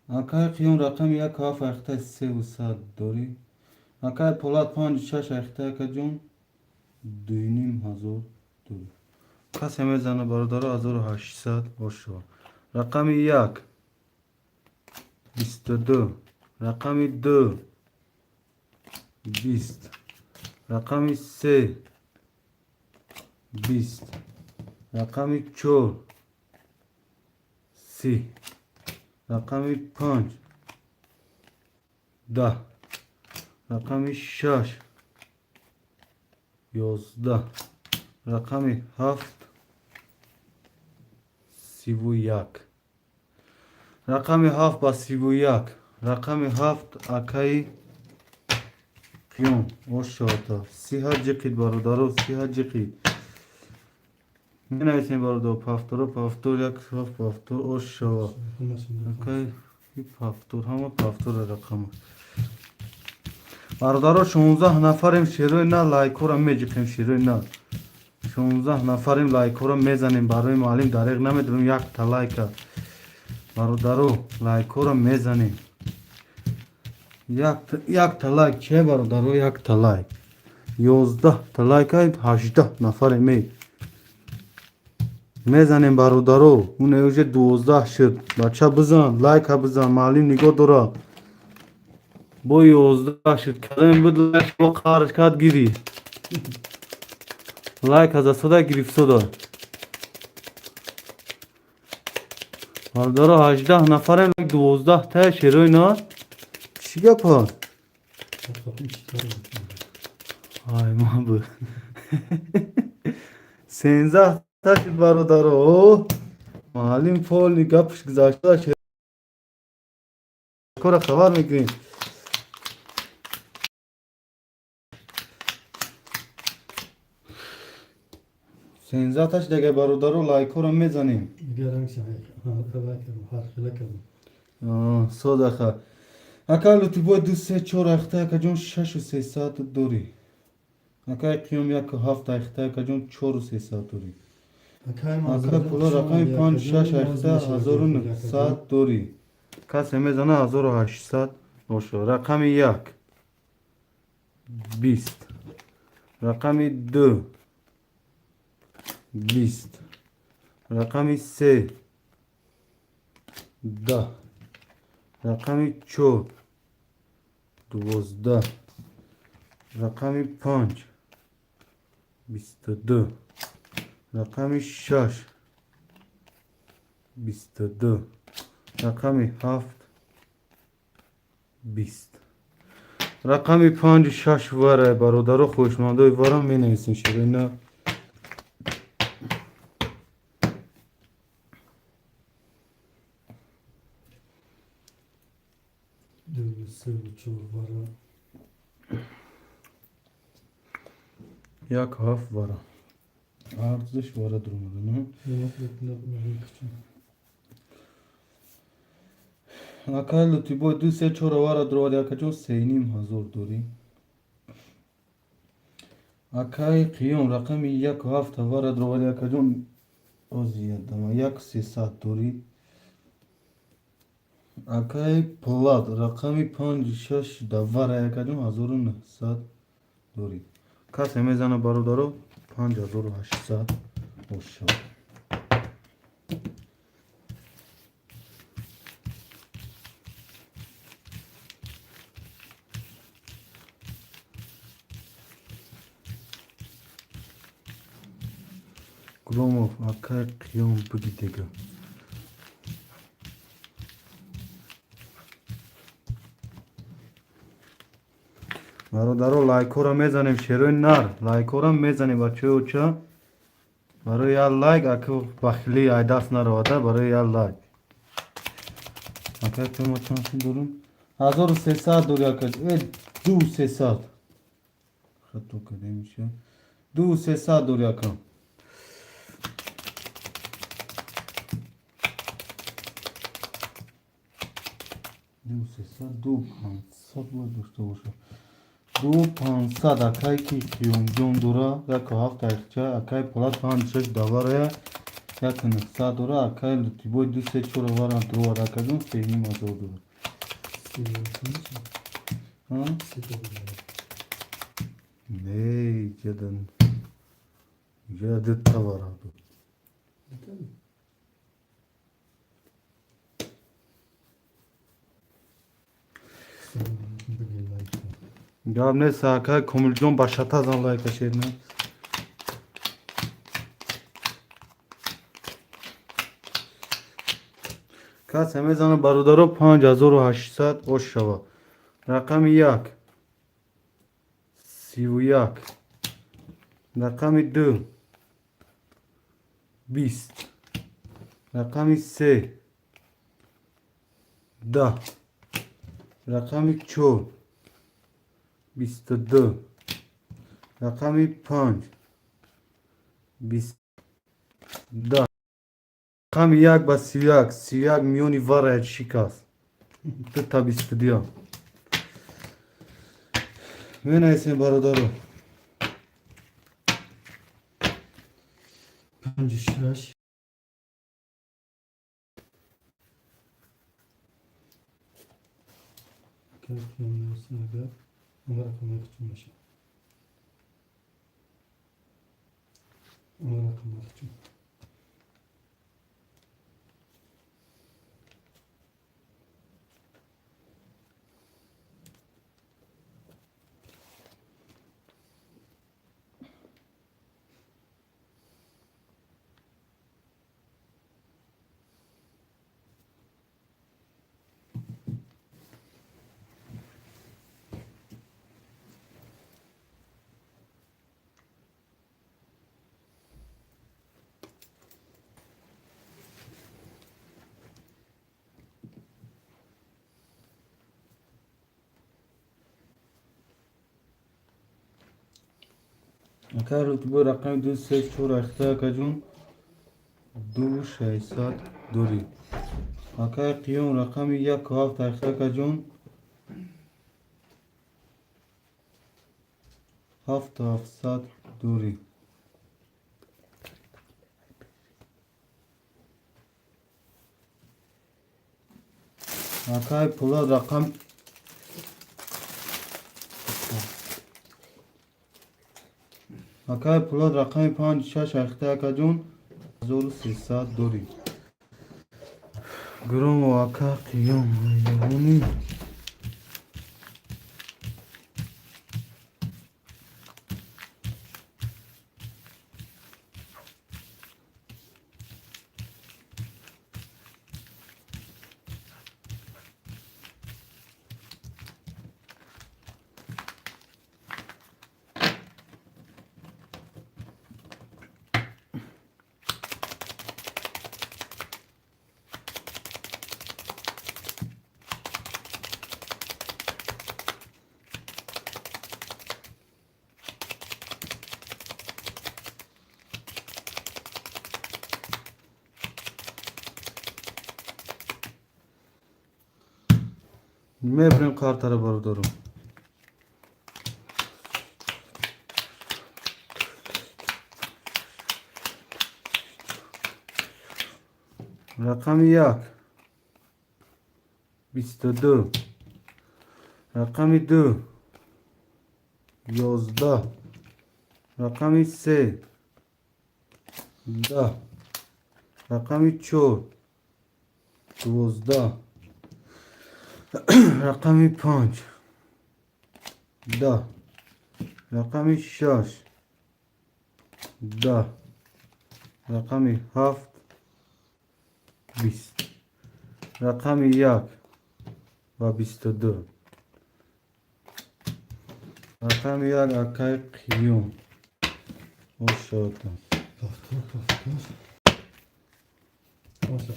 Акай Қиён рақами як ҳафт ахта, 10300 дорӣ. Акай Полад панҷу шаш ахта, акаҷон, 2500 дорӣ. Касе мезана, бародаро, 1800 бошо. Рақами як 22, рақами ду 20, рақами се 20, рақами чор 30, рақами панҷ 10, рақами шаш 11, рақами ҳафт 31, рақами ҳафт ба 31, рақами ҳафт, акаи Қиём, ошота сиҳа ҷиқид, бародаро, сиҳа ҷиқид. Менависем, бародаро, повторо, повтор, як ҳафт повтор ошава. Акаи повтор, ҳама повтора рақама. Бародаро, 16 нафарем, шерои на, лайкҳоро меҷиқем, шерои на. 16 нафарем, лайкҳоро мезанем, барои муаллим дареғ намедорем якта лайка. Бародаро, лайкҳоро мезанем. Якта лайк че, бародаро, якта лайк. 11 та лайка, 18 нафарем. Мезанем, бародаро. Уне уже 12 шуд. Бача, бизан, лайка бизан, маълим нигоҳ дора. Бо 11 шуд. Кадаме буд, лайк бо қарш кард, гирӣ. Лайк засода гирифтода. Бародаро, 18 нафарем, лайк 12 тая, шерои на. Чӣ гапа? Ай, ма бу. 13 та шуд, бародаро. Маълим полный гапш гузашта, кора хабар мекунем. 13 таш дега, бародаро, лайкҳоро мезанем. Содаха. Ака Лутибой, ду, се, чор ахта, акаҷон, шашу сесад дорӣ. Акай Қиём, яку ҳафт ахта, акаҷон, чору сесад дорӣ. Ака Пуло, рақами панҷ шаш ахта, 1900 дорӣ. Касе мезана, 1800 бошо. Рақами як 20, рақами ду 20, рақами се 10, рақами чор 12, рақами панҷ 22, рақами шаш 22, рақами ҳафт 20. Рақами панҷу шаш вара, бародаро, хоҳишмандои вара менависем, ширина. Ду, се, чор вара. Як ҳафт вара. Арзиш вара дуромада, на? Кучум. Акай Лутибой, ду, се, чор вара дуровади, акаҷон, 3500 дорӣ. Акай Қиём, рақами яку ҳафт вара дуровади, акаҷон, озиядама, яку сесад дорӣ. Акай Пулат, рақами панҷу шаш давара, акаҷон, 1900 дорӣ. Касе мезана, бародаро, 5800 бошад. Громов, акай Қиём, буги дега. Бародаро, лайкҳоро мезанем, шерои нар, лайкҳоро мезанем, бачаҳои оча. Барои як лайк аку бахилӣ ай даст наравада, барои як лайк. Акай Қиём, чанд сум дорум? 1300 дори, ака. Э, ду сесад. Хато кардем иша. Ду сесад дори, ака. Ду сесад, ду пансад бояд дошта бошад. Ду пансад, акай ки Қиёмҷон дора, яку ҳафт айхча, акай Полат, панҷ шаш даварая, яку нӯҳсад дора, акай Лутибой, ду, се, чор вара дровад, акаҷон, 3500 дора. А? Не, иҷадан иҷада дута вара буд. Гап нест, акай Комилҷон, ба шата зан лайка, шерна. Касе мезана, бародаро, 5800 ош шава. Рақами як 31, рақами ду 20, рақами се 10, рақами чор 22, рақами панҷ 20, рақами як ба 31, 31 миёни варая шикаст, дута 22-я менависем, бародаро. Панҷу шаш. Акай Қиём нависа, агар ама рақамҳои хучум мешавад. Ама рақамҳои хучум. Акай Лутибой рақами 2 3 4 ахта акаҷон 2 600 дорӣ. Акай Қиём рақами 1 7 ахта акаҷон 7 700 дорӣ. Акай Пулад рақам Акай Пулад рақами 5 6 ахта акаҷон 1300 дорӣ. Громо ака Қиём ҳайвони. Мебирем картара, бародаро. Рақами 1 22, рақами 2 11, рақами 3 10, рақами 4 12, рақами 5 10, рақами 6 10, рақами 7 20, рақами 1 ва 22. Рақами 1 акай Қиём. Ошода. Повтор, повтор. Оша.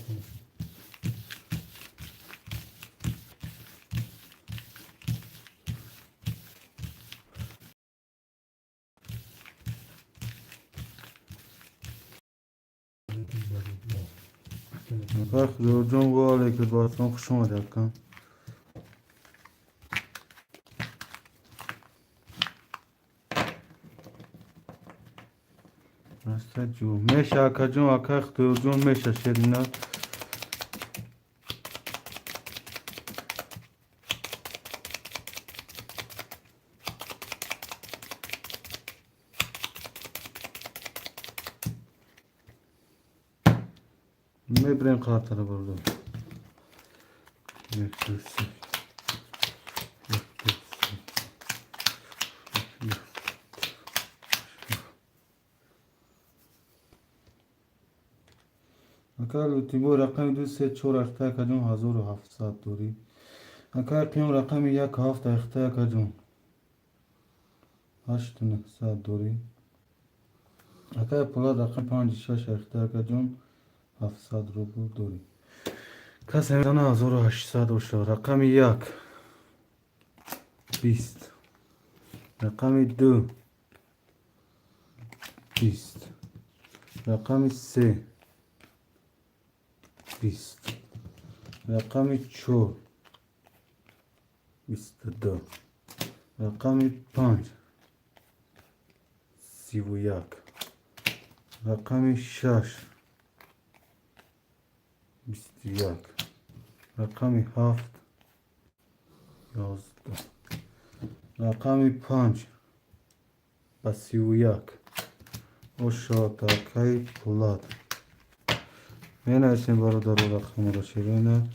Акай Худоёрҷон, ва алайкум ассалом, хуш омадед, ака. Раста ҷу. Меша, акаҷон, акай Худоёрҷон, меша шерина. Мебирем картара, бародар. Як, ду, се. Як, ду, се. Як. Акай Лутибой рақами 2 3 4 ахта акаҷон 1700 дорӣ. Акай Қиём рақами 1 7 ахта акаҷон 8 900 дорӣ. Акай Пулад рақами 5 6 ахта акаҷон 700 рубл дорӣ. Касе мезана 1800 оша. Рақами 1 20, рақами 2 20, рақами 3 20, рақами 4 22, рақами 5 31, рақами 6 21, рақами 7 11, рақами 5 ба 31. Ошод, акай Пулад. Менависем, бародаро, рақамро ширина.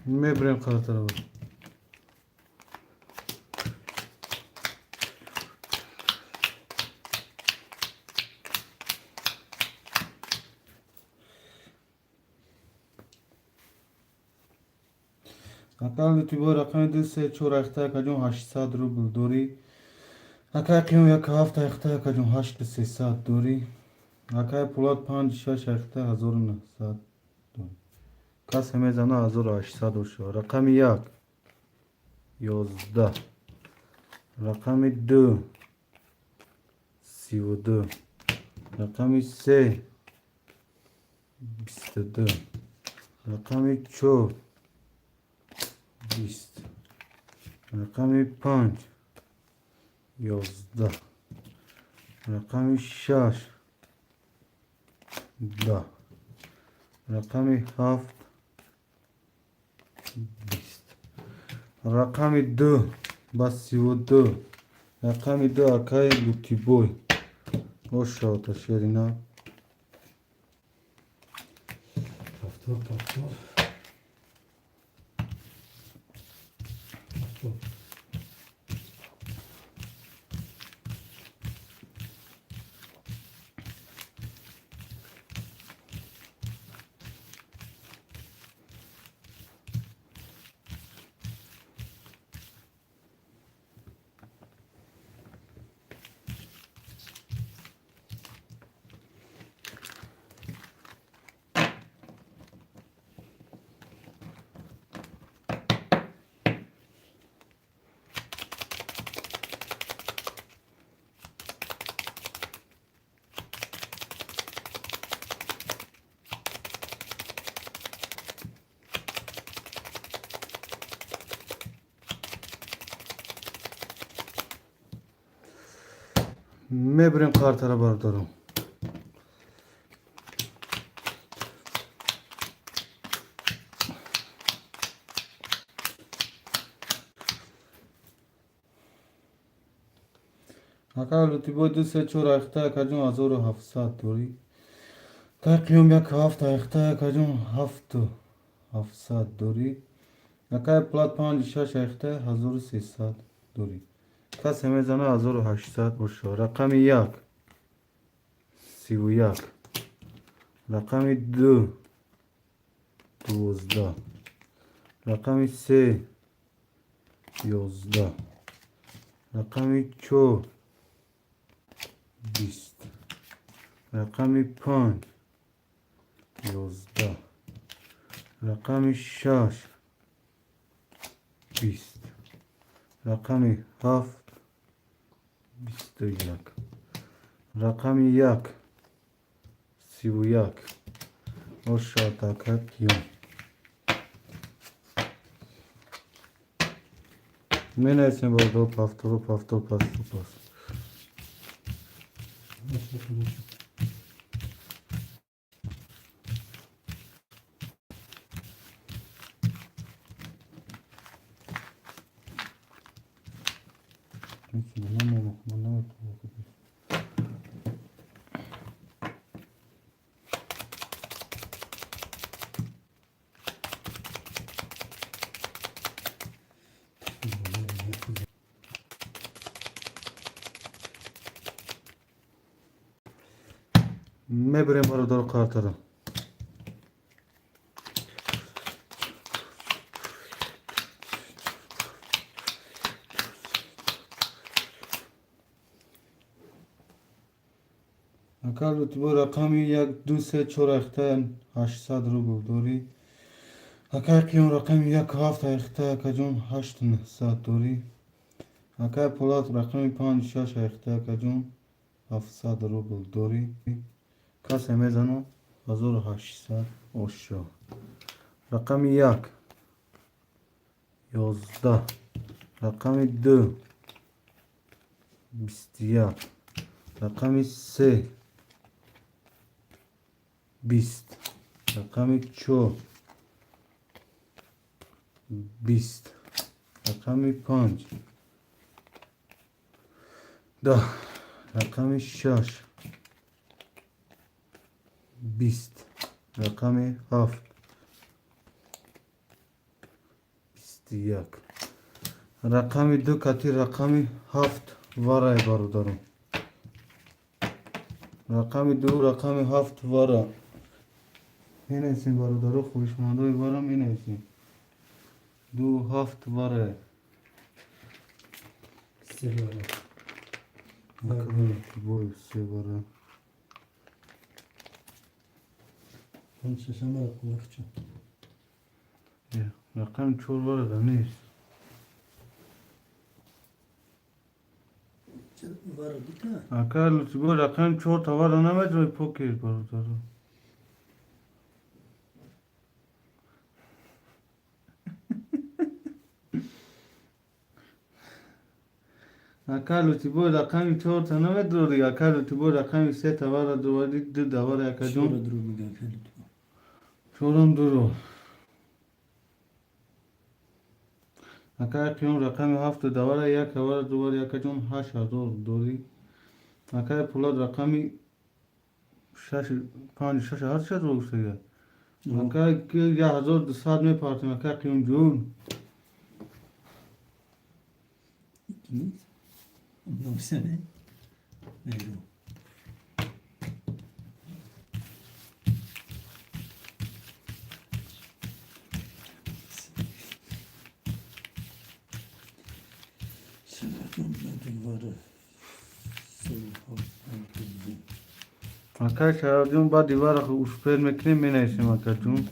Мебирем қартара. Акай Лутибой, рақами 2, 3, 4, ахта, акаҷон, 800 рубл дорӣ. Акай Қиём, 1, 7, ахта, акаҷон, 8300 дорӣ. Акай Пулат, 5, 6, ахта, 1900 дорӣ. Касе мезана, 1800 боша. Рақами 1, 11, рақами 2, 32, рақами 3, 22, рақами 4, 20, рақами 5, 11, рақами 6, 10, рақами 7, 20, рақами 2 ба 32, рақами 2, акаи Лутибой, ошавта шерина. Повтор, повтор. Повтор. Мебирем қартара, бародарон. Ака Лутибой, 2, 3, 4, ахта, акаҷон, 1700 дорӣ. Акай Қиём, 1, 7, ахта, акаҷон, 7700 дорӣ. Акай Пулат, 5, 6, ахта, 1300 дорӣ. Касе мезана, 1800 боша. Рақами 1, 31, рақами 2, 12, рақами 3, 11, рақами 4, 20, рақами 5, 11, рақами 6, 20, рақами 7, 21, рақами 1, 31, ошад, ака Қиём. Менависем, бародаро, повтору, повтор, повтор, пас. Наша. Мебирем, бародаро, қартара. Ака Лутибой, рақами 1, 2, 3, 4, ахта, 800 рубл дорӣ. Акай Қиём, рақами 1, 7, ахта, акаҷон, 8900 дорӣ. Акай Пулат, рақами 5, 6, ахта, акаҷон, 700 рубл дорӣ. Касе мезана, 1800 ошо. Рақами 1, 11, рақами 2, 21, рақами 3, 20, рақами 4, 20, рақами 5, 10, рақами 6, 20, рақами 7. 21. Рақами ду кати рақами ҳафт варай, бародарон. Рақами ду, рақами ҳафт вара. Менависем, бародаро, хоҳишмандои вара менависем. Ду, ҳафт варай. Се вара. Бой, се вара. Панҷ шашама рақамахча. Рақами чор вара да нест. Вара дута. Ака Лутибой, рақами чор тавара намедрои покер, бародаро. Ака Лутибой, рақами чорта намедрори. Ака Лутибой, рақами се тавара дровади, ду давара, акаҷон. Чора дуру мега, ака Лутибой. Чорам дуро. Ака Қиём, рақами ҳафту давара, як тавара дровари, акаҷон, 8000 дорӣ. Акаи Пулад, рақами шаш, панҷ, шаш, ҳашт шадро гуфтага. Ака, 1200 мепартем, ака Қиёмҷон. Нест? Нависане? Найру. Шарафҷон, вара се, ҳафт, панҷ, ду. Акай Шарафҷон, баъди вара успел мекунем, менависем, акаҷон.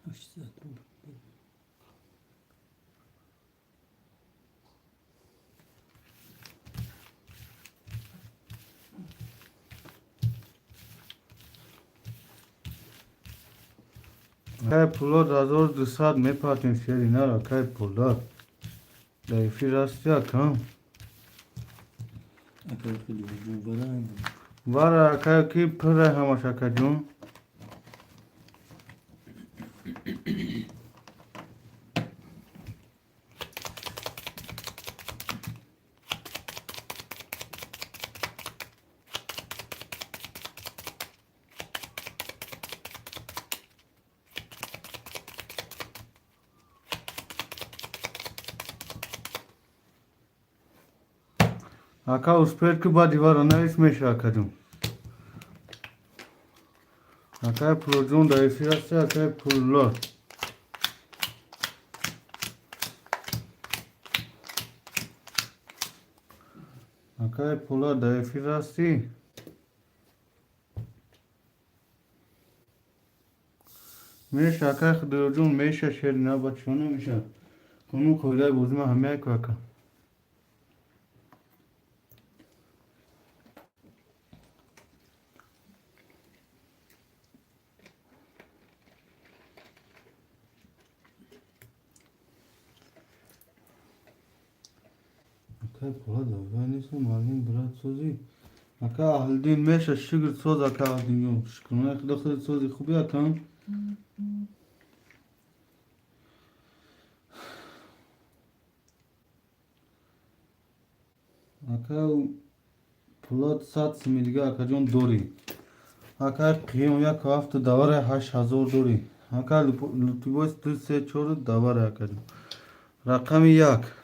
800 рубл. Акай Пулод, 1200 мепартем, шери нар, акай Пулод. Дар эфир ҳасти, акам? Акай Хелиҷон, вара. Вара, акай, ки пурра ҳамаш, акаҷон. Ака, успел ки, баъди вара навис, меша, акаҷон. Акай Пулодҷон, дар эфир ҳасти, акай Пулод? Акай Пулод, дар эфир ҳастӣ? Меша, акай Худоёрҷон, меша, шери наба чӣ намеша? Қонун қоидаи бозима ҳамяйку, ака. Акай Пулод, аввал нестам, муаллим, брат, созӣ? Ака Аҳлиддин, меша, шукр, соз, ака Аҳлиддинҷон. Шукронаи Худо, худат сози, хубӣ, акам? Ака Пулод, 100 суми дига, акаҷон, дорӣ. Акай Қиём, як ҳафту давара, 8000 дорӣ. Ака Лутибой, ду, се, чору давара, акаҷон. Рақами як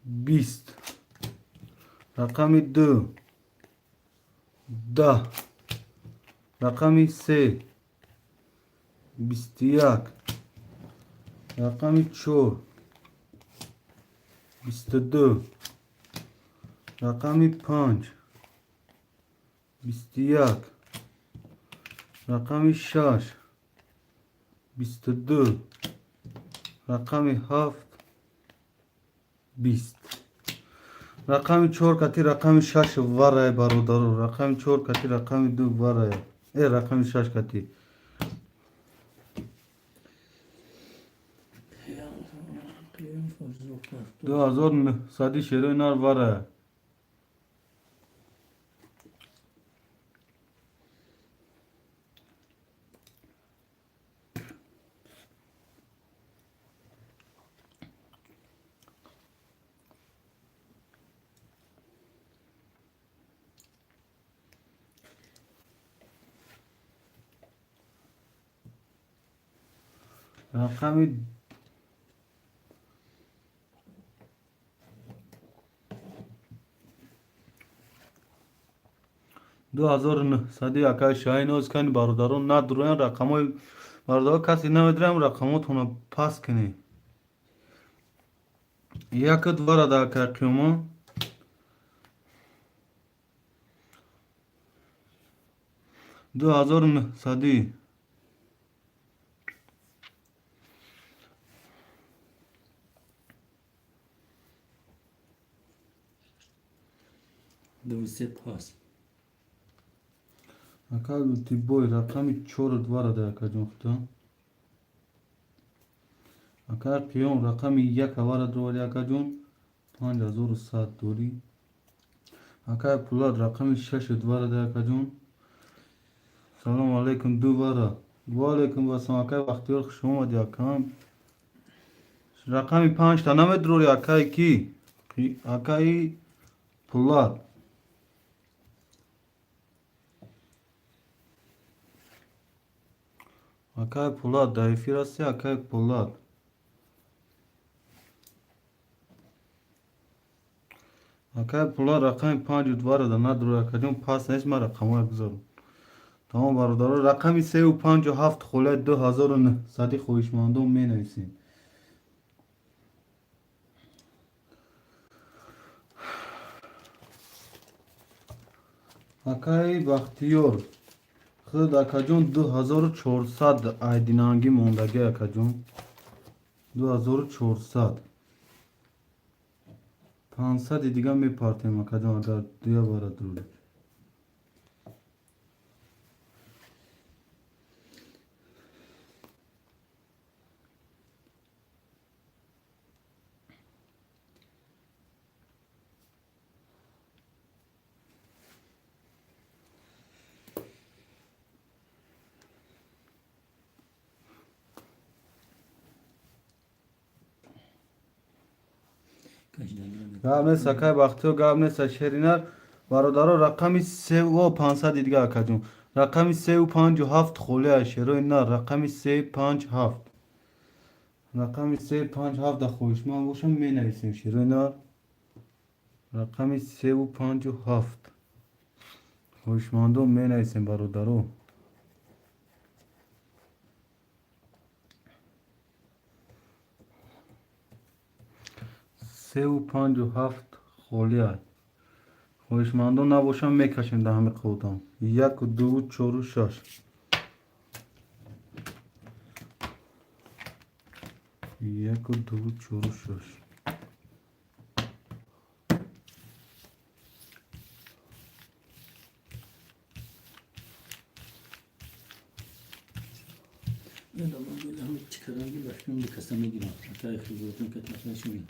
20, рақами ду 10, рақами се 21, рақами чор 22, рақами панҷ 21, рақами шаш 22, рақами ҳафт 20. Рақами чор кати рақами шаш варай, бародаро. Рақами чор кати рақами ду варай. Рақами шаш кати. 2900 шерои нар варай. Рақами 2900 акай Шаҳиноз кани бародарон надуроян рақамҳои бародарон касе намедурам рақамотонро пас кунед. Яку двара да акай Қиёмо. 2900. Ду се пас. Ака Лутибой рақами чору двара да акаҷон худо. Ака Қиём рақами як авара дорӣ акаҷон 5100 дорӣ. Акай Пулад рақами шашу двара да акаҷон. Салому алайкум ду вара. Ва алайкум вассалом акай Бахтиёр хуш омадӣ акам. Рақами панҷта намедурорӣ акай ки? Акаи Пулад. Акай Пулад дар эфир ҳастӣ акай Пулад. Акай Пулад рақами панҷу двара да надурорӣ акаҷон пас нест ман рақамҳоя бигзорам. Тамом бародаро рақами сеу панҷу ҳафт холияи 2900 хоҳишмандон менависем. Акаи Бахтиёр худ акаҷон 2400 айдинангӣ мондагӣ акаҷон 2400 500 дига мепартем акаҷон агар дуя бара дурӣ. Гап нест акай Бахтиёр, гап нест Шеринар. Бародаро рақами сеу 500 дига акаҷон. Рақами сеу панҷу ҳафт холия шерои нар рақами се панҷ ҳафт. Рақами се панҷ ҳафт да хоҳишманд бошам менависем шерои нар. Рақами сеу панҷу ҳафт. Хоҳишмандон менависем бародаро. Сеу панҷу ҳафт холия. Хоҳишмандон набошам мекашем дар ҳамин қодам. Яку дуву чору шаш. Яку дуву чору шаш. Чӣ кардам ки ба фикрам ду каса мегирам. Акай хизматон кат нафашумин.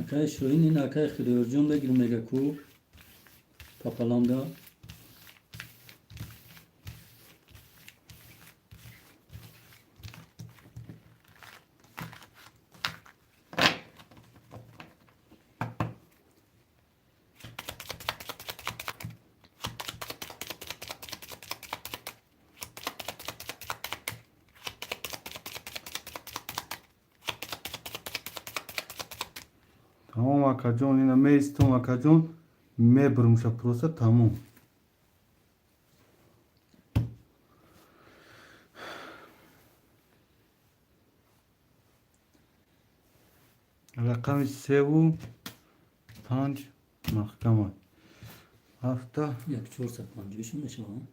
Акай Шоҳин ин акай Худоёрҷон бегир мега ку папаламда. Тамом акаҷон, ина меистом акаҷон, мебурмша просто тамом. Рақами севу панҷ маҳкама. Ҳафта Як 450 мешавад.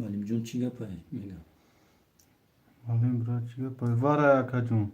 Малимҷон, чӣ гапай мегам? Малим, брат, чӣ гапай? Вара, акаҷон.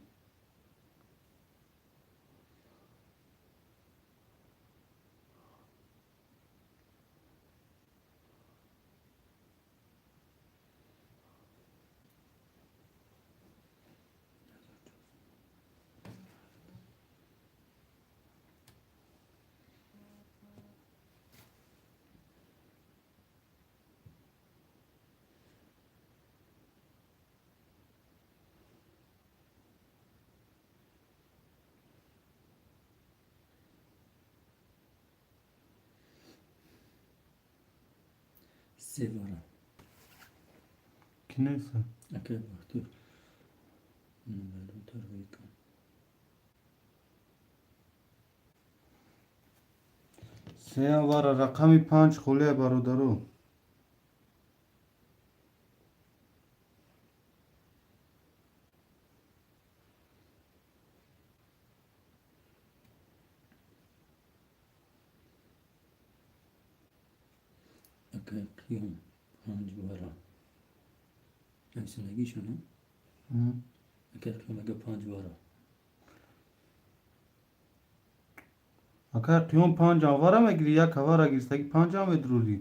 Се вара. Ки неста? Акай Бахтур. Торговый кун. Сеям вара, рақами панҷ холия, бародаро. Акай Қиём, панҷ вара. Нависандагишона? Акай Қиём ага, панҷ вара. Акай Қиём, панҷам вара мегири, як вара гиристаги, панҷам медурурӣ.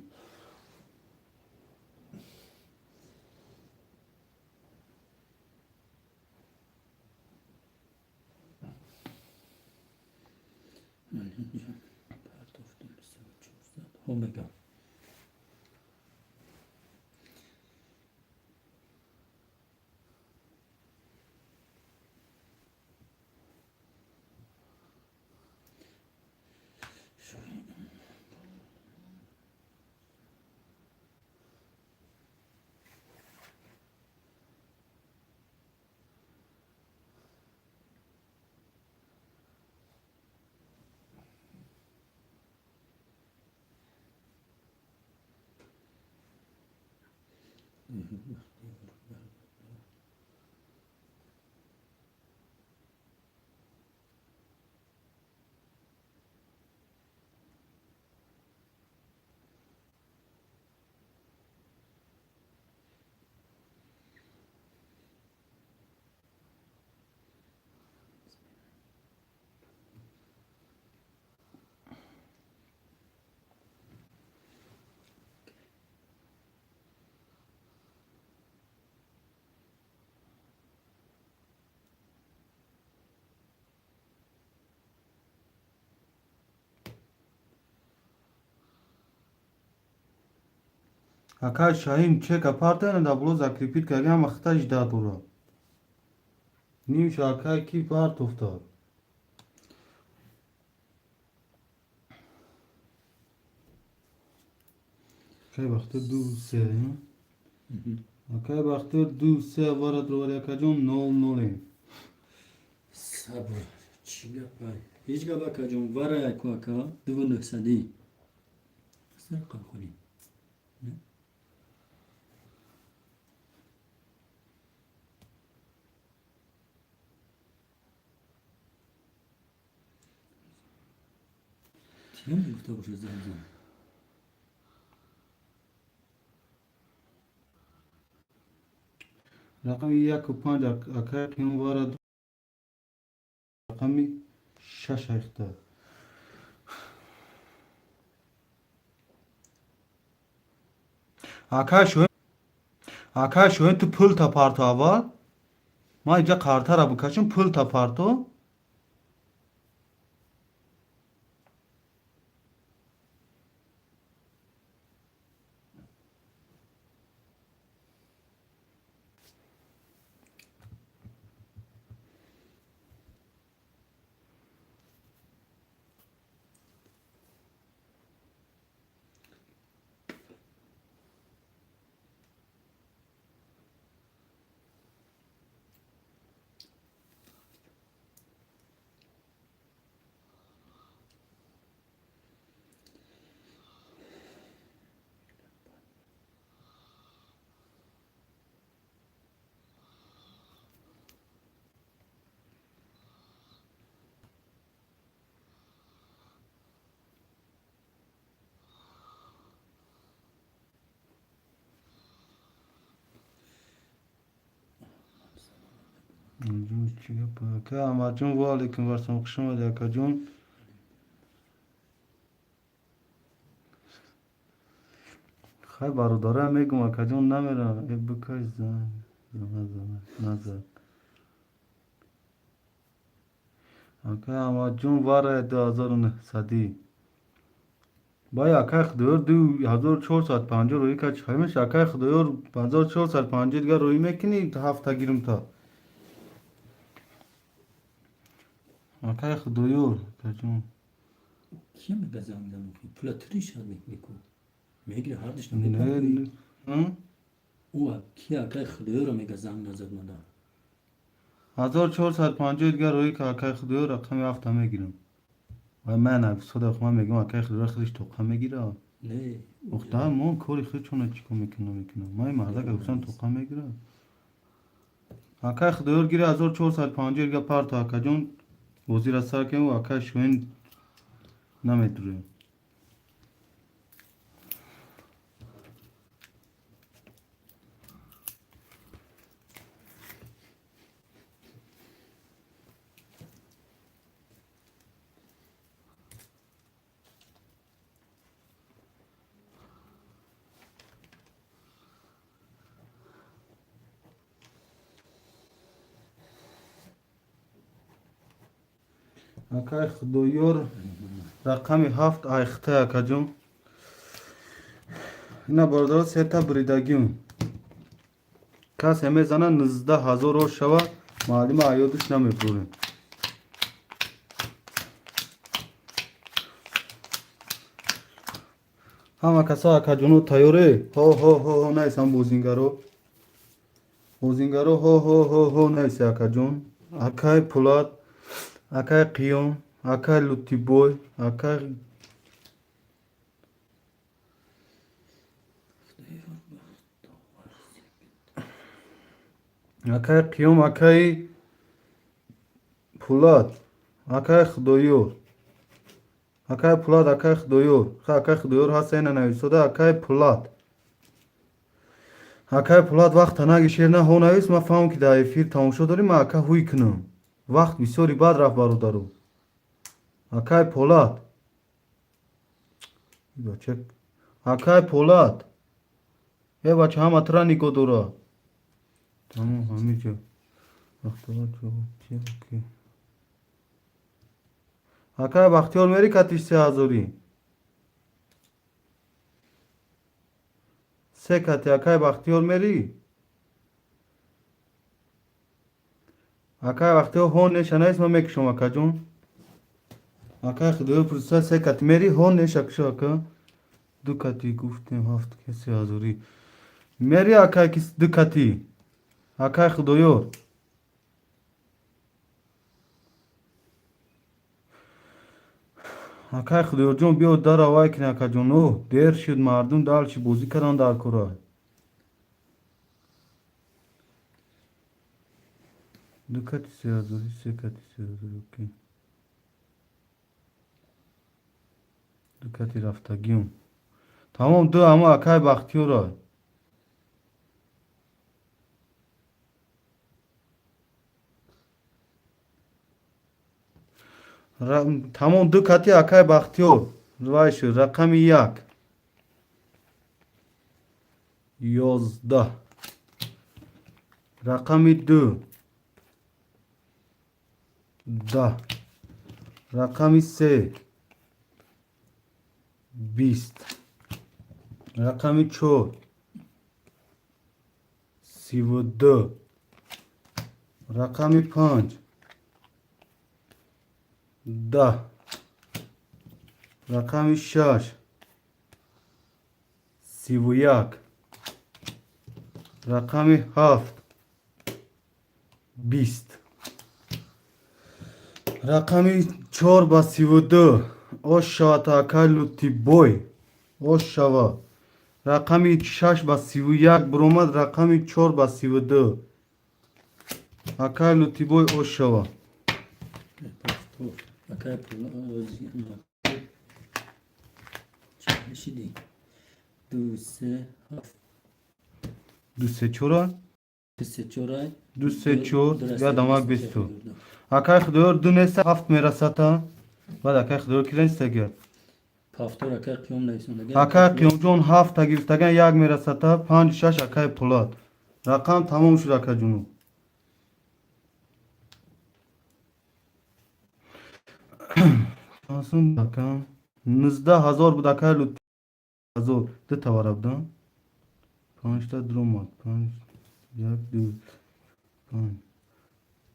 Малимҷон, партофтум 400. Ҳо, мегам. Акай Шаҳин, чека партена, дабло закрепить карди, ҳама хита жда дора. Нимша акай ки партофтад. Акай Бахтир, ду се. Акай Бахтир, ду се вара дровари, акаҷон, нол нолем. Сабр, чӣ гапай? Ҳеҷ гап, акаҷон, вара яку ака, дуву нӯҳсадӣ. Сарқам хӯрӣ. Не? Ким гуфта бошад замзам? Рақами яку панҷ, акай Қиём вара, рақами шаш айхта. Акай Шоҳин, акай Шоҳин, ту пулта парто аввал. Ман инҷа қартара бикашам, пулта парто. Ака Аҳмадҷон, ва алайкум вассалом, хуш омадӣ, акаҷон. Хай, бародарам, мегум, акаҷон, намера э бикаш, зана зана назад. Ака Аҳмадҷон, варая 2900-ӣ. Бай, акай Худоёр 2450 рӯӣ кард, чӣ меша? Акай Худоёр, 5450 дигар рӯӣ мекунӣ, ҳафта гирим та. Акай Худоёр, акаҷон. Кия мега занг занг пула тури шад мекунӣ ку? Мегири ҳардиш. Не, намекунӣ. Не. Ӯ кия, акай Худоёро мега занг назад мада. 1450 дигар рӯӣ ка, акай Худоёр, рақами ҳафта мегирам. Вай, ман афсода, ман мегӯям, акай Худоёр худиш тоқа мегира. Не. Ухта, мо кори худшона чӣ кор мекунам, мекунам. Ман мардака гуфтам, тоқа мегира. Акай Худоёр, гири 1450 дигар парто, акаҷон, бозира сар кунем, акай Шоҳин намедурем. Акай Худоёр, рақами ҳафт айхта, акаҷон. Ина, бародаро, сета бридагиум. Касе мезана, 19 000 шава, маълима аёдуш намебурем. Ҳама каса, акаҷоно, тайёре? Ҳо, ҳо, ҳо, ҳо наисам, бозингаро. Бозингаро, ҳо, ҳо, ҳо, ҳо наисе, акаҷон. Акай Пулат, акай Қиём, акай Лутибой, акай Қиём, акай Пулат, акай Худоёр. Акай Пулат, акай Худоёр. Ха, акай Худоёр ҳаста, ина нависода, акай Пулат. Акай Пулат, вақта наги шер на ҳо навис, ман фаҳмам, ки дар эфир тамошо дорем, ман ака ҳуй кунам. Вақт бисёри бад рафт, бародару. Акай Полат. Бача, акай Полат. Э бача, ҳама тура нигоҳ дора. Тамом, ҳамиҷо. Бахтиёр ҷавоб чи ки? Акай Бахтиёр, мери катиш 3000-ӣ? Се кати, акай Бахтиёр, мери? Акай Бахтиёр, ҳо неша наист, ман мекушам, акаҷон. Акай Худоёр, пурса, се кати мери? Ҳо неша кушо, ака. Ду кати гуфтем, ҳафт ки 3000-ӣ. Мери, акай, ки ду кати? Акай Худоёр. Акай Худоёрҷон, биё дара вай кини, акаҷон. О, дер шуд, мардум далчи бозӣ кардан дар кора. Ду кати 3000-ӣ, се кати 3000-ӣ, окей. Ду кати рафтагиум. Тамом, ду ама акай Бахтиёра. Тамом, ду кати акай Бахтиёр. Вай шуд, рақами як. 11. Рақами ду. 10. Рақами се. 20. Рақами чор. 32. Рақами панҷ. 10. Рақами шаш. 31. Рақами ҳафт. 20. Рақами чор ба 32. Ош шавад, акай Лутибой. Ош шава. Рақами шаш ба 31 буромад, рақами чор ба 32. Акай Лутибой, ош шава. Повтор. Акай Пулат. Чӣ шидӣ? Ду, се, ҳафт. Ду, се, чора. Се чорай. Ду, се, чор, ядамак бисту. Акай Худоёр ду неста, ҳафт мерасата. Баъд акай Худоёр ки нестагият? Повтор, акай Қиём нависондага. Акай Қиёмҷон ҳафта гирифтаган, як мерасата, панҷ, шаш, акай Пулат. Рақам тамом шуд, акаҷуну. Чансум акам? 19 000 буд, акай Лут ҳазор. Ду тавара будам. Панҷта дуромад. Панҷ, як, ду, панҷ.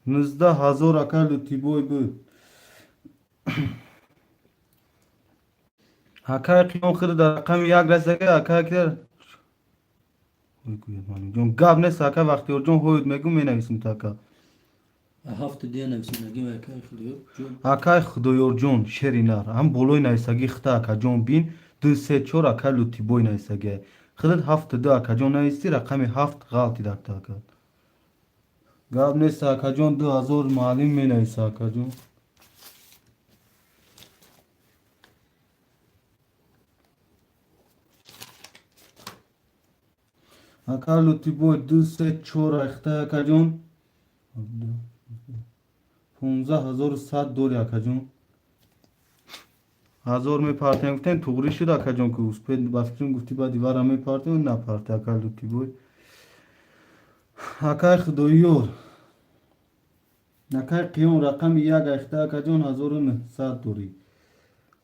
19 000 акай Лутибой буд. Акай Қиём хиди дар рақами як расага, акай ки ҳой гӯяд малимҷон. Гап нест, акай Вахтиёрҷон, ҳоюд мегӯ, менависем та ака. Ҳафту дия нависондаги акай Худоёр. Акай Худоёрҷон, шери нар, ҳам болои нависагӣ хита, акаҷон, бин: ду, се, чор, акай Лутибой нависагия. Хидат ҳафту ду, акаҷон, нависти, рақами ҳафт ғалтидакта, ака. Гап нест, акаҷон, 2000 маълим менависа, акаҷон. Ака Лутибой ду, се, чор айхта, акаҷон. 15 100 дори, акаҷон. Ҳазор мепартем гуфтем, туғрӣ шуд, акаҷон, ки успед ба фикрам гуфтӣ, баъди вара мепартем, напарте, ака Лутибой. Акай Худоёр. Акай Қиём рақами як айхта, акаҷон, 1900 дорӣ.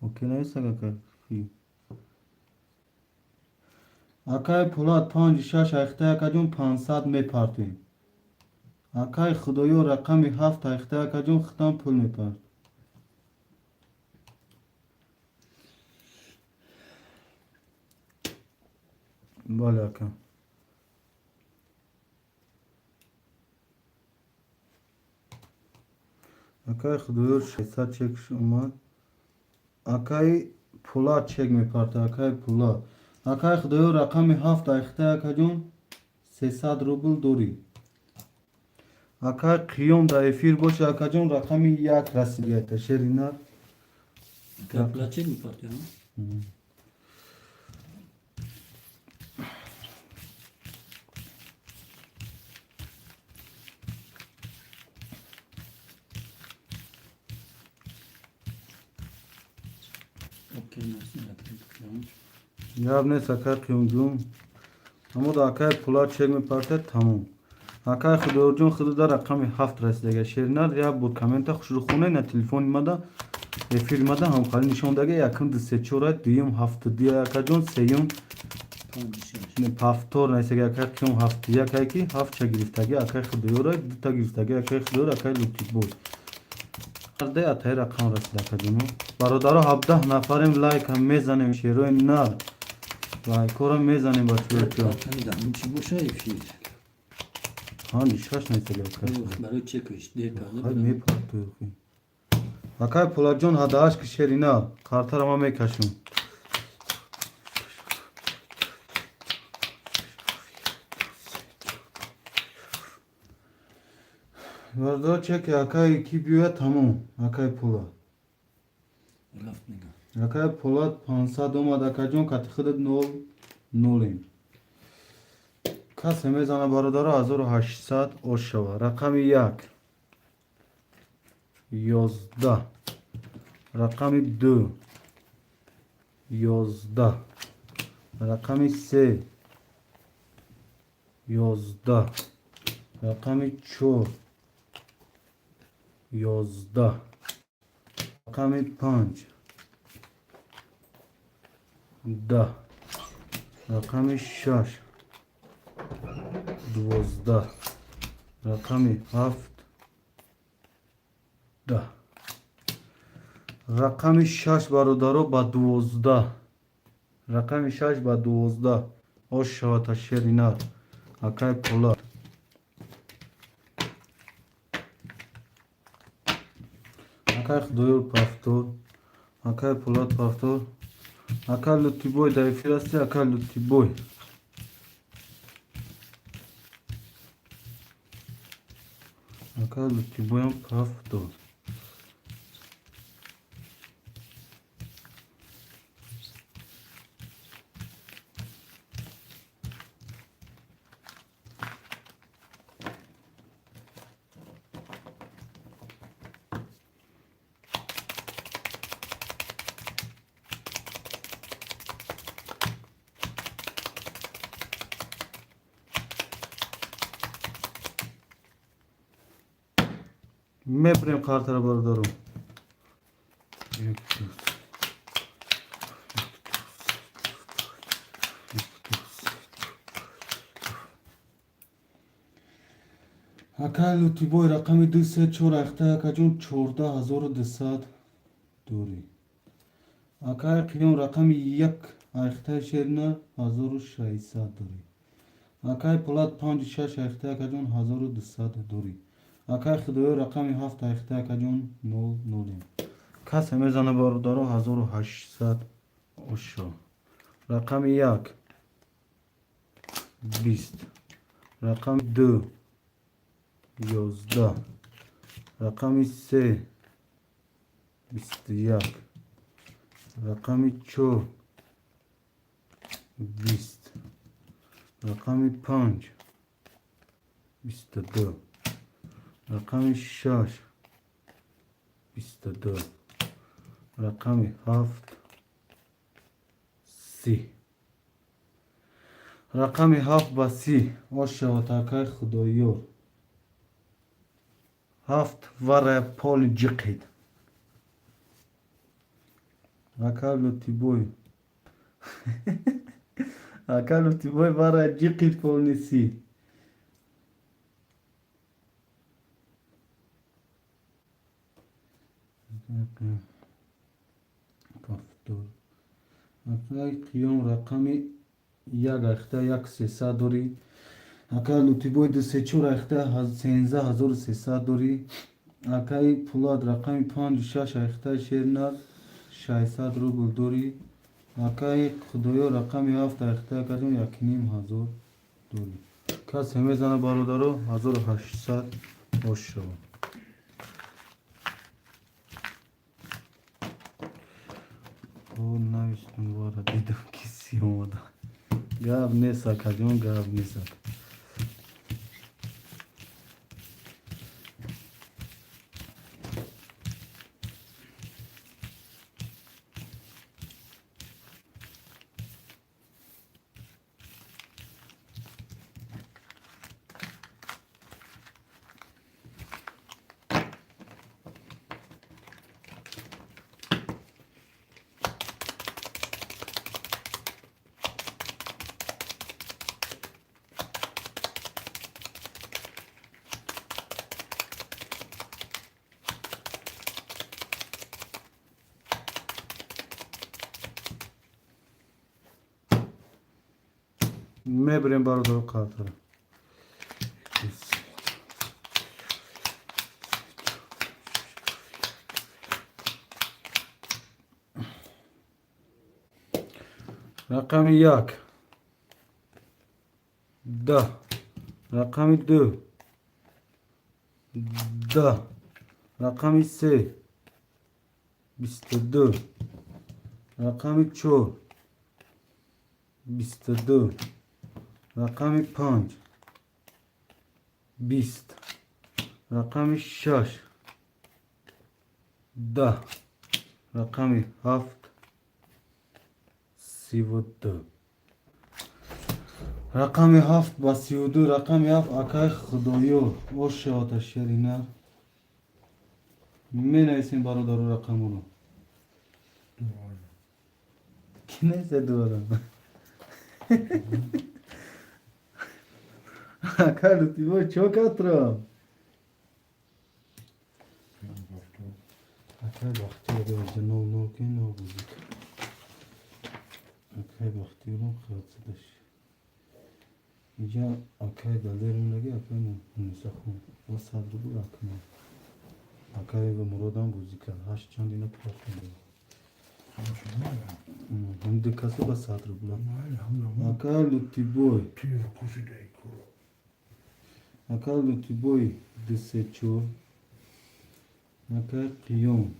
Окей, нависак, ака. Акай Пулат панҷ, шаш айхта, акаҷон, 500 мепартем. Акай Худоёр рақами ҳафт айхта, акаҷон, хитам пул мепарт. Бале, ака. Акай Худоёр 600 чекш омад. Акай Пулат чек мепарта, акай Пулат. Акай Худоёр рақами ҳафт айхта, акаҷон, 300 рубл дорӣ. Акай Қиём дар эфир боша, акаҷон, рақами як расидията, шери нар. Акай Пулат чек мепарти? Окей, нависонда акай Қиём. Гап нест, акай Қиёмҷон. Аммо да акай Пулат чек мепартад, тамом. Акай Худоёрҷон худо дар рақами ҳафт расидага, шеринар, як бор коммента хушрӯ хонед, на телефони мада эфир мада ҳамхали нишондага: якум ду, се, чор, дуюм ҳафту ду, акаҷон, сеюм Панҷ, шаш. Повтор нависага, акай Қиём, ҳафту як, ай ки ҳафтча гирифтаги акай Худоёра, дута гирифтаги акай Худоёр, акай Лутибой. Де атаи рақам расид, акаҷоно. Бародаро, 17 нафарем, лайкам мезанем, шерои нар. Лайкҳоро мезанем, бачаҳо. Чӣ боша эфир? Панҷ, шаш нависага, акай. Барои чекаш дер карда. Хай, мепартои. Акай Пулатҷон, ҳадааш ки, шери нар. Қартара ман мекашам. Бародаро, чеки акай ки биёяд, тамом. Акай Пулат. Рафт мега. Акай Пулат 500 омад, акаҷон, кати худат нол нолем. Касе мезана, бародаро, 1800 ош шава. Рақами як 11, рақами ду 11, рақами се 11, рақами чор 11, рақами панҷ 10, рақами шаш 12, рақами ҳафт 10. Рақами шаш, бародаро, ба 12, рақами шаш ба 12 ош шавата, шери нар, акай Пулат. Акай Худоёр повтор, акай Пулат повтор. Акай Лутибой дар эфир ҳасти, акай Лутибой. Акай Лутибоям повтор. Мебурем қартара, бародаро. Акай Лутибой, рақами ду, се, чор, ахта, акаҷон, 14 200 дорӣ. Акай Қиём, рақами як, айхтаи шерина, 1600 дорӣ. Акай Пулат, панҷу шаш, айхтаи, акаҷон, 1200 дорӣ. Акай Худоё, рақами ҳафт, айхтаи, акаҷон, нол нолем. Касе мезана, бародаро, 1800 ошо. Рақами як 20, рақами ду 11, рақами се 21, рақами чор 20, рақами панҷ 22, рақами шаш 22, рақами ҳафт 30. Рақами ҳафт ба 30 ош шавад. Акай Худоёр, ҳафт варая поли ҷиқид. Акай Лутибой, акай Лутибой, варая ҷиқид, полни 30. Повтор. Акай Қиём, рақами як, ахта, як сесад дорӣ. Акай Лутибой, ду, се, чор, ахта, 13 300 дорӣ. Акаи Пулад, рақами панҷу шаш, ахтаи шернар, 600 рубл дорӣ. Акаи Худоё, рақами ҳафт, ахта, акаҷон, 1500 дорӣ. Касе мезана, бародаро, 1800 ош шавад. Навиштум, вара дидам, ки 30 омада. Гап нест, акаҷон, гап нест, ака. Мебирем, бародаро, қартара. Рақами як 10, рақами ду 10, рақами се 22, рақами чор 22, рақами панҷ 20, рақами шаш 10, рақами ҳафт 32. Рақами ҳафт ба 32. Рақами ҳафт, акай Худоёр, ош шавата, шеринар. Менависем, бародару, рақаморо. Ки неста дорам? Акай Лутибой, чо катрам? Акай Бахтиёр, нол нол ки нол бузик. Акай Бахтиёрам хатсадаш иҷа. Акай Далерумдаги, акай Мунисахон ба 100 рубл. Акмал акай Муродам бозӣ кард, ҳашт чанд ина партонда. Ду касо ба 100 рубла. Акай Лутибой, акай Лутибой, ду, се, чор. Акай Қиём,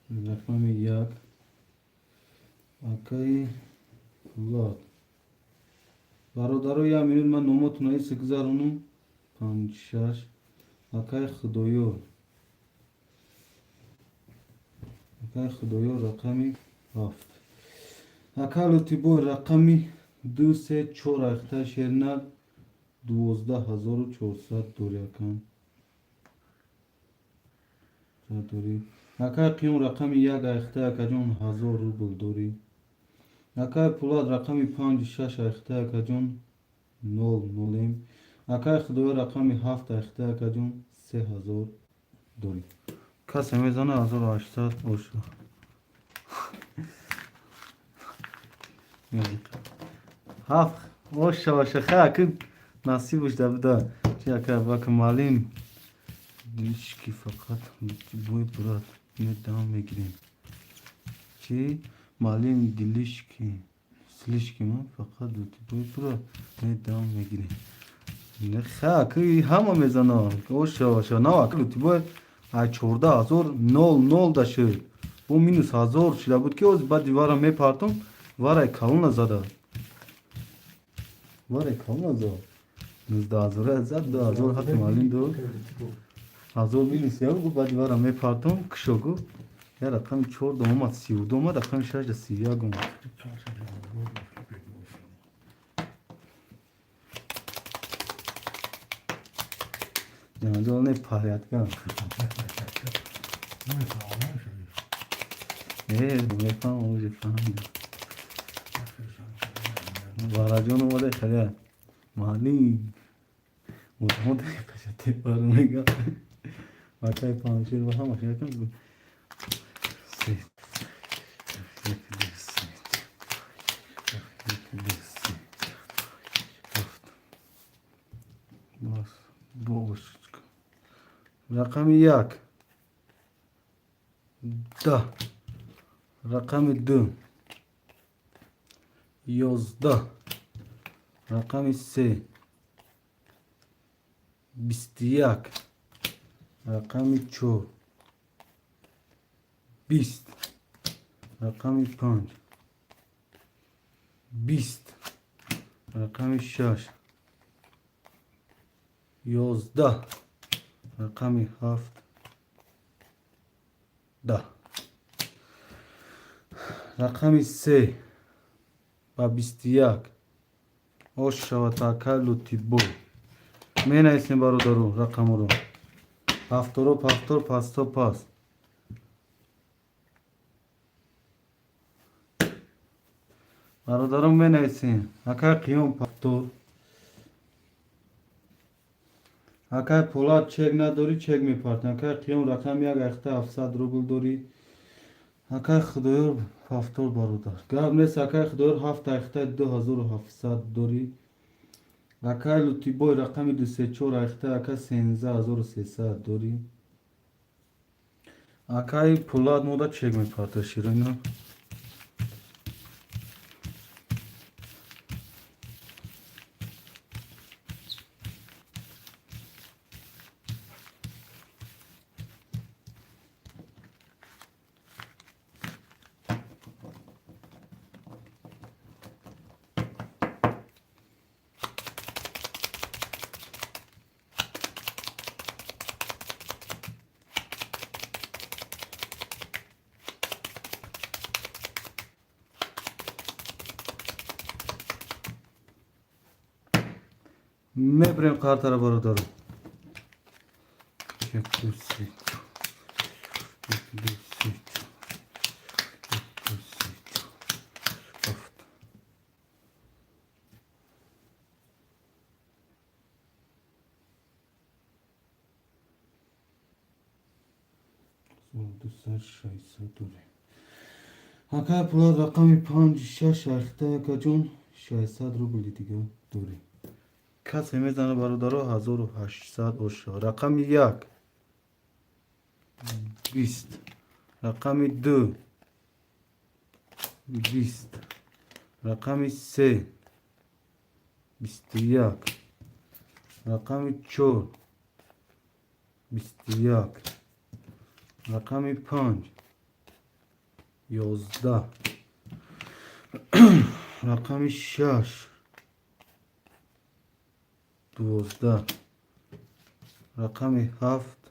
рақами як. Акаи Пулад, бародаро, як минут, ман номотона иса гузаронум. Панҷ, шаш. Акаи Худоёр, акаи Худоёр, рақами ҳафт. Акай Лутибой, рақами ду, се, чор, ахта, шернар. 12 400 дори акам дорӣ. Акай Қиём рақами як айхта, акаҷон, 1000 рубл дорӣ. Акай Пулад рақами панҷ шаш айхта, акаҷон, нол нолем. Акай Худоё рақами ҳафт айхта, акаҷон, 3000 дорӣ. Касе мезана 1800 оша. Ҳафт оша оша ха ки насибуш да буда. Чи ака бака малин дишки фақат бой брат медам мегирем. Чи малин дилишки слишким фақат бой брат медам мегирем. Ха ки ҳама мезана оша оша на ака бой ай 14 000 да шуд. Бо минус 1000 шуда буд ки оз баъди вара мепартум, варай калона зада. Варай калона зад. 19 000 зад, 2000 ҳатто малин дод. 1000 минус як гуфт, баъди вара мепартум, кишо гуфт. Я рақами чор да омад, 32 омад, рақами шаш да 31 омад. Ҷанҷол не порядка. Мефаҳмам, уже фаҳмидам. Вараҷон омада хеле маълим. Муҳаммад пашате мега. Акай панҷшер ва ҳама якам. Се. Як, ду, се. Як, ду, се. Ҳафт. Бас, бошечка. Рақами як. 10. Рақами ду. 11. Рақами се. 21. Рақами чор. 20. Рақами панҷ. 20. Рақами шаш. 11. Рақами ҳафт. 10. Рақами се ба 21. Ош шавад акай Лутибой. Менависем, бародаро, рақаморо. Ҳафторо пафтор, пасто пас. Бародарон, менависем. Акай Қиём пафтор. Акай Полад, чек надорӣ, чек мепартем. Акай Қиём рақами як айхта 700 рубл дорӣ. Акай Худоёр пафтор, бародар. Гап нест, акай Худоёр ҳафт айхта 2700 дорӣ. Акай Лутибой рақами ду се чор айхта, ака, 13 300 дорӣ. Акай Пулад мода чек мепарта широина. Мебирем картара, бародаро. Як, ду, се, чор. Як, ду, се, чор. Як, ду, се, чор. Ҳафт. 200 600 дорем. Акай Пулад рақами панҷ шаш айхта, акаҷон, 600 рубли дига дорем. Касе мезана, бародаро, 1800 оша. Рақами як 20. Рақами ду 20. Рақами се 21. Рақами чор 21. Рақами панҷ 11. Рақами шаш 12. Рақами ҳафт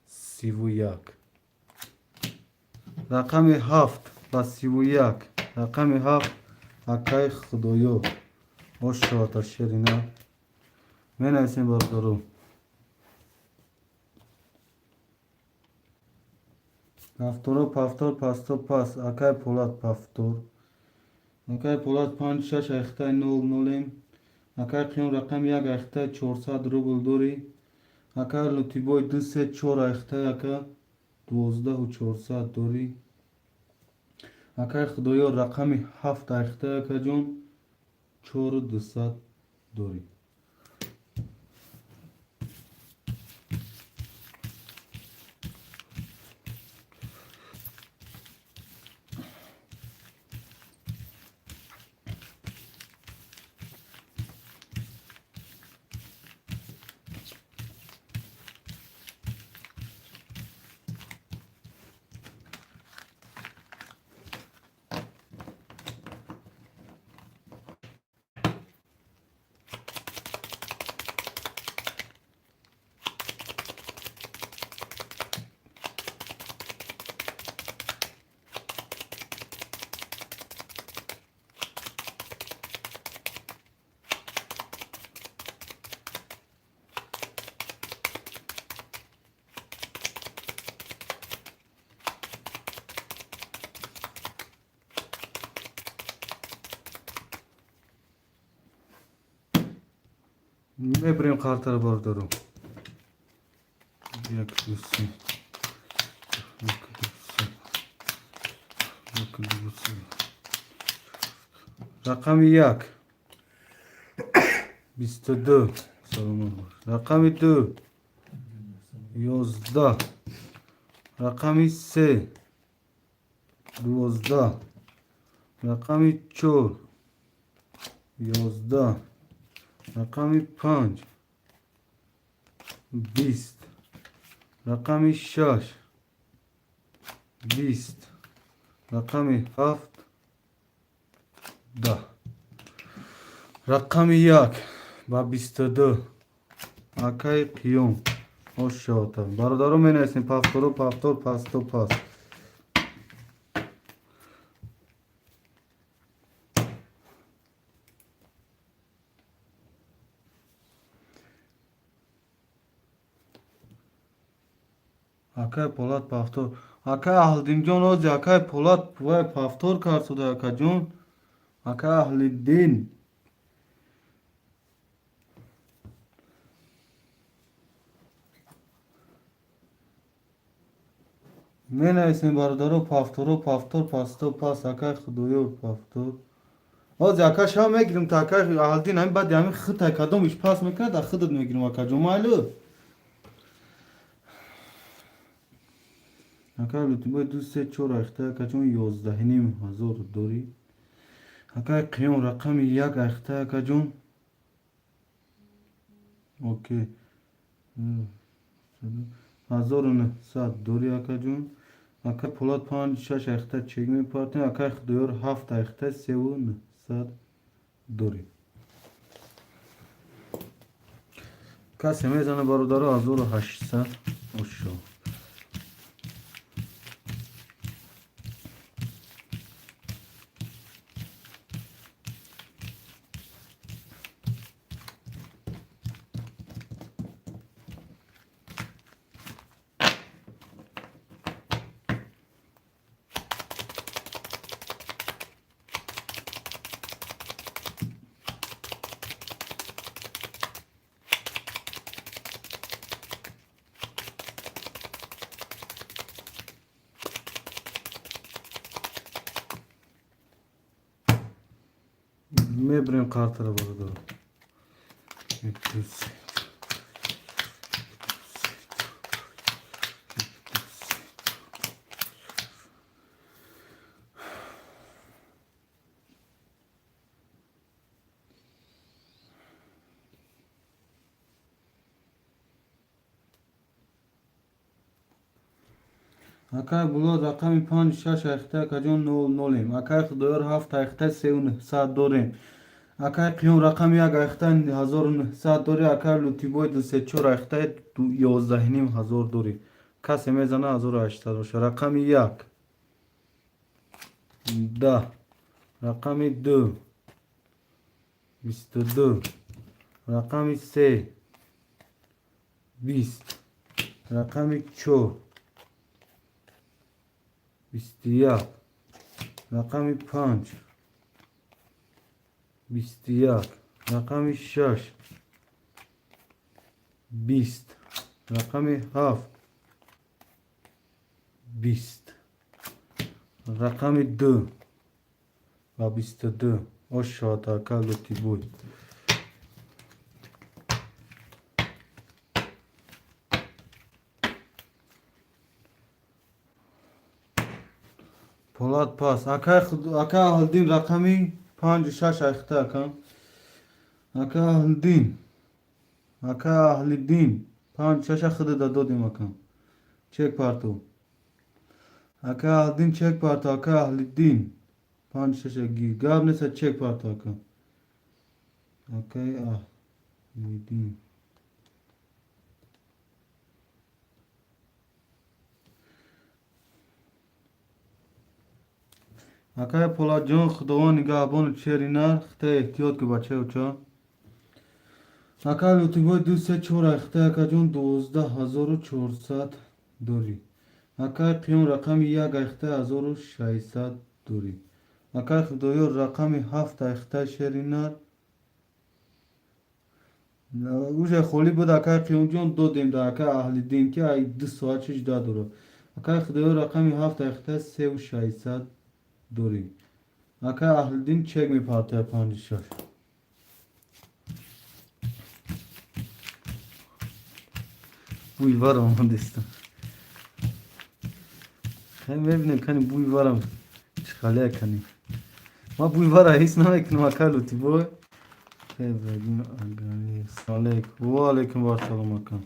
31. Рақами ҳафт ба 31. Рақами ҳафт акай Худоёр. Ош шавата шерина. Менависем, бародаро. Ҳафторо повтор, пасто пас. Акай Полат, повтор. Акай Полат, панҷ шаш айхтаи нол нолем. Акай Қиём, рақами як айхтаи 400 рубл дорӣ. Акай Лутибой, ду се чор айхтаи, ака, 12 400 дорӣ. Акай Худоёр, рақами ҳафт айхтаи, акаҷон, 4200 дорӣ. Мебирем қартаро, бародаро. Як, ду, се, як, ду, се, як, ду, се. Рақами як 22, саломат бош. Рақами ду 11, рақами се 12, рақами чор 11, рақами панҷ 20, рақами шаш 20, рақами ҳафт 10. Рақами як ба 22, акаи Қиём, ошота. Бародаро, менависем: повторо, повтор, пасто пас. Акай Полат, повтор. Акай Аҳлиддинҷон, ози акай Полат вай повтор кард шуда, акаҷон. Акай Аҳлиддин, менависем, бародаро: повторо, повтор, пасто пас. Акай Худоёр, повтор. Ози ака шава мегирим та акай Аҳлиддин, ҳамин баъди ҳамин хитай кадомиш пас мекунад, а худат мегирим, акаҷон, майлу. Акай Лутибой, ду се чор айхта, акаҷон, 11 500 дорӣ. Акай Қиём, рақами як айхта, акаҷон, окей, 1900 дорӣ, акаҷон. Акай Полат, панҷ шаш айхта чек мепартем. Акай Худоёр, ҳафт айхта, 3900 дорӣ. Касе мезана, бародаро? 1800, ошо. Мебирем қартаро, бародаро. Як, ду, се, як, ду, се. Акай Булот, рақами панҷ шаш айхта, акаҷон, нол нолем. Акай Худоёр, ҳафт айхта, 3900 дорем. Акай Қиём, рақами як айхта, 1900 дорӣ. Акай Лутибой, ду се чор айхта, 11 500 дорӣ. Касе мезана, 1800 боша. Рақами як 10, рақами ду. 22, рақами се 20, рақами чор 21, рақами панҷ 21, рақами шаш 20, рақами ҳафт 20, рақами ду ва 22. Ош шавад, ака Лутибой. Полад пас. Ака Аҳлиддин, рақами панҷу шаш айхта, ака. Ака Аҳлиддин. Ака Аҳлиддин. Панҷу шаша худада додем, ака. Чек парту. Ака Аҳлиддин, чек парту, ака Аҳлиддин. Панҷу шаша гир. Гап неста, чек парту, ака. Акаи Аҳлиддин. Акай Полодҷон, Худованд нигаҳбону чери нар, хита эҳтиёт ки, бачаи уча. Акай Лутибой, ду се чор айхта, акаҷон, 12 400 дорӣ. Акай Қиём, рақами як айхта, 1600 дорӣ. Акай Худоёр, рақами ҳафт айхта, шери нар. Уже холӣ буд, акай Қиёмҷон, додем да акай Аҳлиддин, ки ай 2 соат чиш дадора. Акай Худоёр, рақами ҳафт айхта, 3600 дорӣ. Акай Аҳлиддин чек мепартояд панҷу шаш. Бӯи вара омадеста. Хай, мебинем, кани бӯи варам чӣ халия кани. Ма бӯи вара ҳис намекунам, акай Лутибой. Алейкум. Ва алейкум вассалом, ака.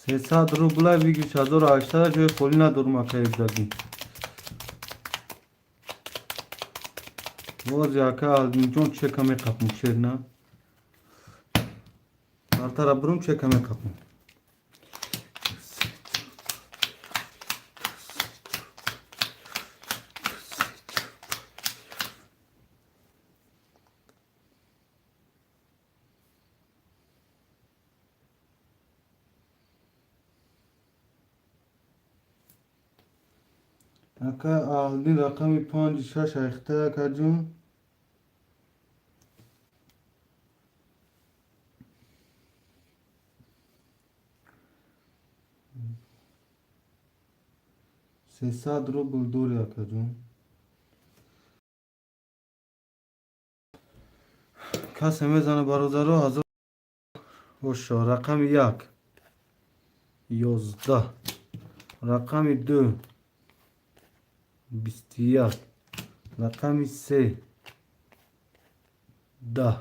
300 рубла выигрыш 1800, ҷои холӣ надорум, ака Ибрагим. Бози, ака Аҳлиддинҷон, чека меқапм, чек на. Картара бурум, чека меқапм. Ака Аҳлиддин, рақами панҷу шаш айхта, акаҷон. 300 рубл дорӣ, акаҷон. Касе мезана, бародаро, ҳазор бошо. Рақами як 11, рақами ду 21, рақами се 10,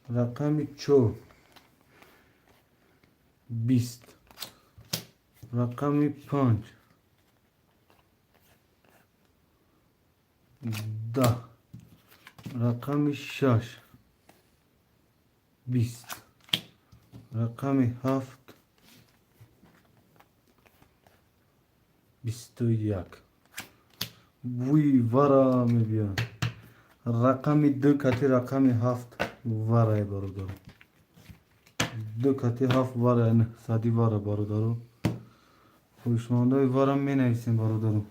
рақами чор 20, рақами панҷ 10, рақами шаш 20, рақами ҳафт 21. Бӯи вара мебиёд. Рақами ду кати рақами ҳафт варае, бародаро. Ду кати ҳафт вара, сади вара, бародаро. Хоҳишмандои вара менависем, бародаро.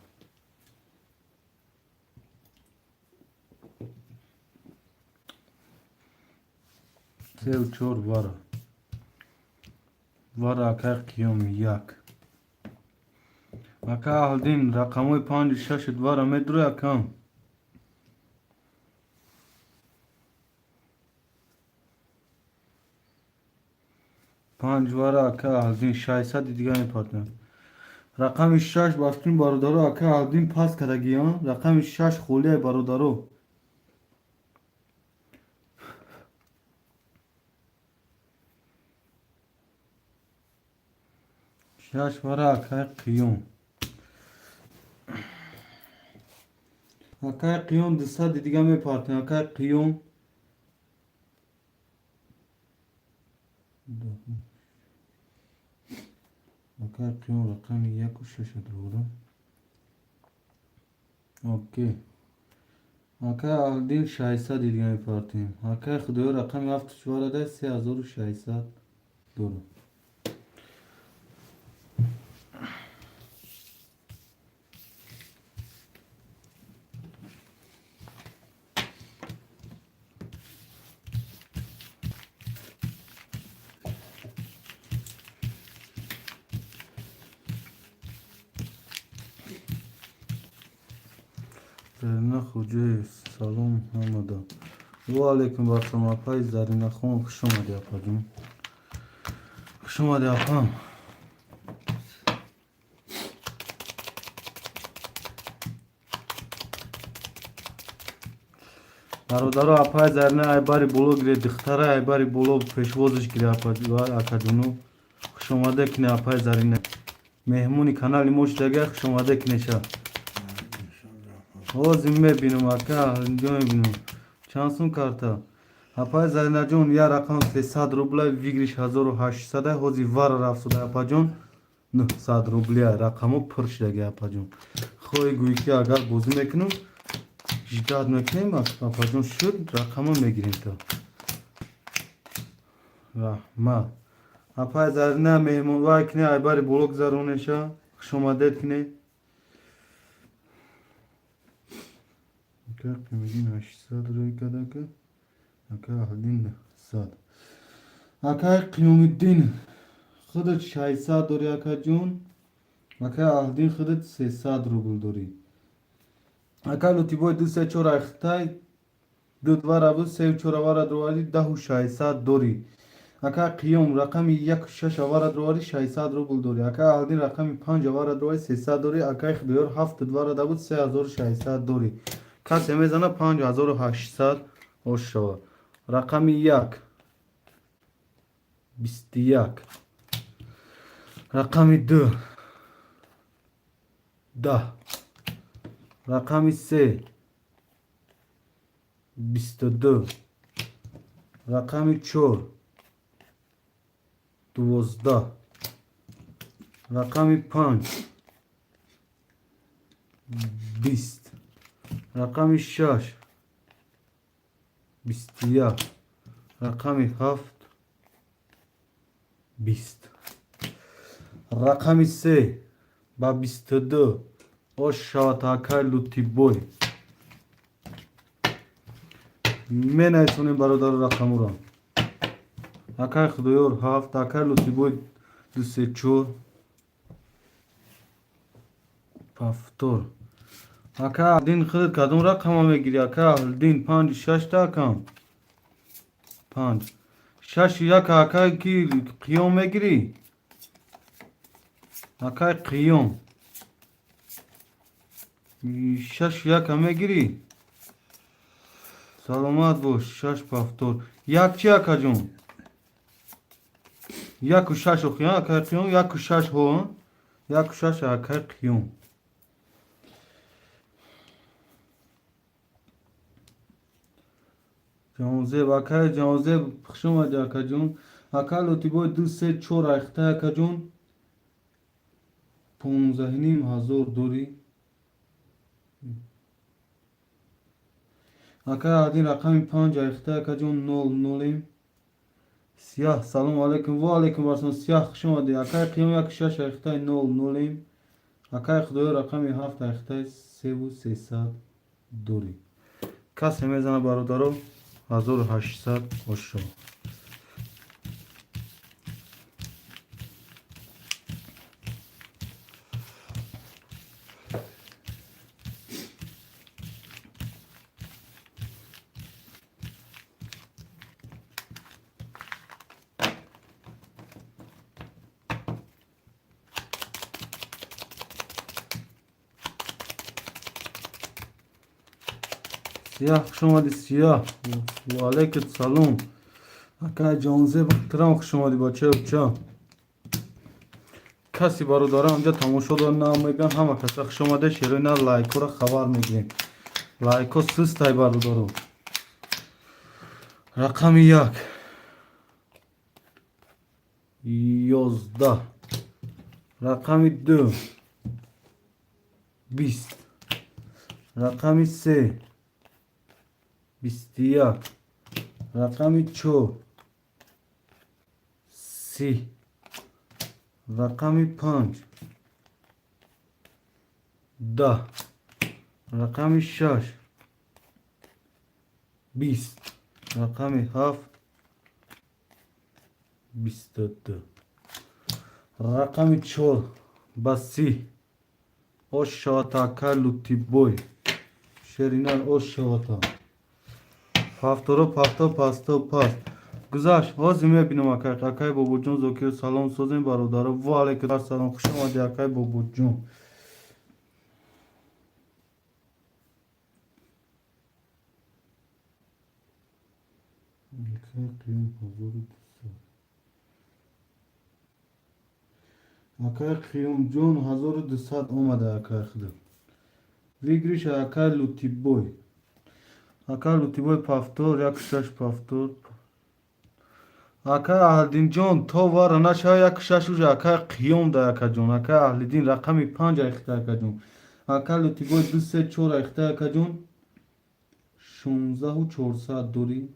Сеу чор вара. Вара, акай Қиём, як. Ака Аҳлиддин, рақамҳои панҷу шашут вара медурӯй, акам. Панҷ вара, ака Аҳлиддин, 600-и дига мепартоям. Рақами шаш бафтун, бародаро, ака Аҳлиддин пас кардагиён. Рақами шаш холия, бародаро. Шаш вара, акай Қиём. Акай Қиём, 200-и дига мепартоям. Акай Қиём. Акай Қиём рақами яку шаша дорам. Окей. Акай Аҳлиддин, 600 дига мепартем. Акай Худоё, рақами ҳафту чорада, 3600 дорам. Зарина Хуҷаев, салом ҳамада. Ва алайкум ассалом, апаи Заринахон, хуш омадӣ, апаҷон. Хуш омадӣ, апам. Бародаро, апаи Зарина айбари боло гире, духтара айбари боло пешвозиш гире, акаҷону. Хушомаде кине, апаи Зарина. Меҳмони канали мо шудага, хушомаде кинеша. Ҳозир мебинам, ака, инҷо мебинам. Чанд сум карта? Апаи Заринаҷон, як рақам 300 рубля, выигрыш 1800, ҳозир вара рафтуда, апаҷон, 900 рубля, рақамо пур шудаги, апаҷон. Хоҳӣ гӯӣ ки агар бозӣ мекунам, ждать мекунем, апаҷон, шуд, рақамо мегирем то. Раҳмат. Апаи Зарина, меҳмон вай кине, айбари боло гузаронеша, хушомадед кине. Ака Қимиддин 800 рӯй кард, ака. Ака Аҳлиддин 900. Акай Қиёмиддин, худат 600 дорӣ, акаҷон. Акай Аҳлиддин, худат 300 рубл дорӣ. Акай Лутибой, ду се чор айхтай ду два рабу сеу чор авара дроварди, 10 600 дорӣ. Акай Қиём, рақами яку шаш авара дроварди, 600 рубл дорӣ. Акай Аҳлиддин, рақами панҷ авара дроварди, 300 дорӣ. Акай Худоёр, ҳафту двара дабуд, 3600 дорӣ. Касе мезана, 5800 ош шавад. Рақами як 21, рақами ду 10, рақами се 22, рақами чор 12, рақами панҷ 20, рақами шаш 21, рақами ҳафт 20, рақами се ба 22 ош шавад. Акай Лутибой, менависонем, бародару, рақамуро. Акай Худоёр ҳафт, акай Лутибой ду се чор повтор. Ака Аҳлиддин, худат кадом рақама мегирӣ? Ака Аҳлиддин, панҷу шашта, акам, панҷ шашу як. Акай ки Қиём мегирӣ? Акай Қиём, шашу яка мегирӣ? Саломат бош. Шаш повтор, як чи, акаҷон? Яку шаш охи, акай Қиём, яку шаш ҳо, яку шаш, акай Қиём. Ҷонзеб, акай Ҷонзеб, хуш омадӣ, акаҷон. Акай Лотибой, ду се чор айхта, акаҷон, 15 500 дорӣ. Акай Аҳдин, рақами панҷ айхта, акаҷон, нол нолем. Сияҳ, салому алайкум. Ва алайкум ассалом, Сияҳ, хуш омадӣ. Акай Қиём, яку шаш айхтай, нол нолем. Акай Худоё, рақами ҳафт айхтай, 3 300 дорӣ. Касе мезана, бародаро, 1800 ошо. Сияҳ, хуш омадӣ, Сияҳ. Ва алайкум салом. Акай Ҷонзеб, трам хуш омадӣ, бачаё, ча. Каси, бародарам, инҷа тамошо дор намеган, ҳама каса хуш омада, шерои на лайкҳоро хабар мегирем. Лайкҳо сустай, бародаро. Рақами як 11. Рақами ду 20, рақами се 21, рақами чор 30, рақами панҷ 10, рақами шаш 20, рақами ҳафт 22, рақами чор ба 30. Ош шавата, акай Лутибой, шеринар, ош шавата. Повторо, повтор, пасто, паст гузашт. Ҳозир мебинам, акай. Акай Бобоҷон Зокир, салом, созем, бародаро. Ва алайкум ассалом, хуш омадӣ, акай Бобоҷон. Акай Қиём 1200, акай Қиёмҷон, 1200 омада, акай худо. Выигрыш акай Лутибой, акай Лутибой, повтор, як шаш повтор. Акай Аҳлиддинҷон, то вара нашава, як шаш уже акай Қиём да, акаҷон. Акай Аҳлиддин, рақами панҷ айхта, акаҷон. Акай Лутибой, ду, се, чор айхта, акаҷон, 16 400 дорӣ.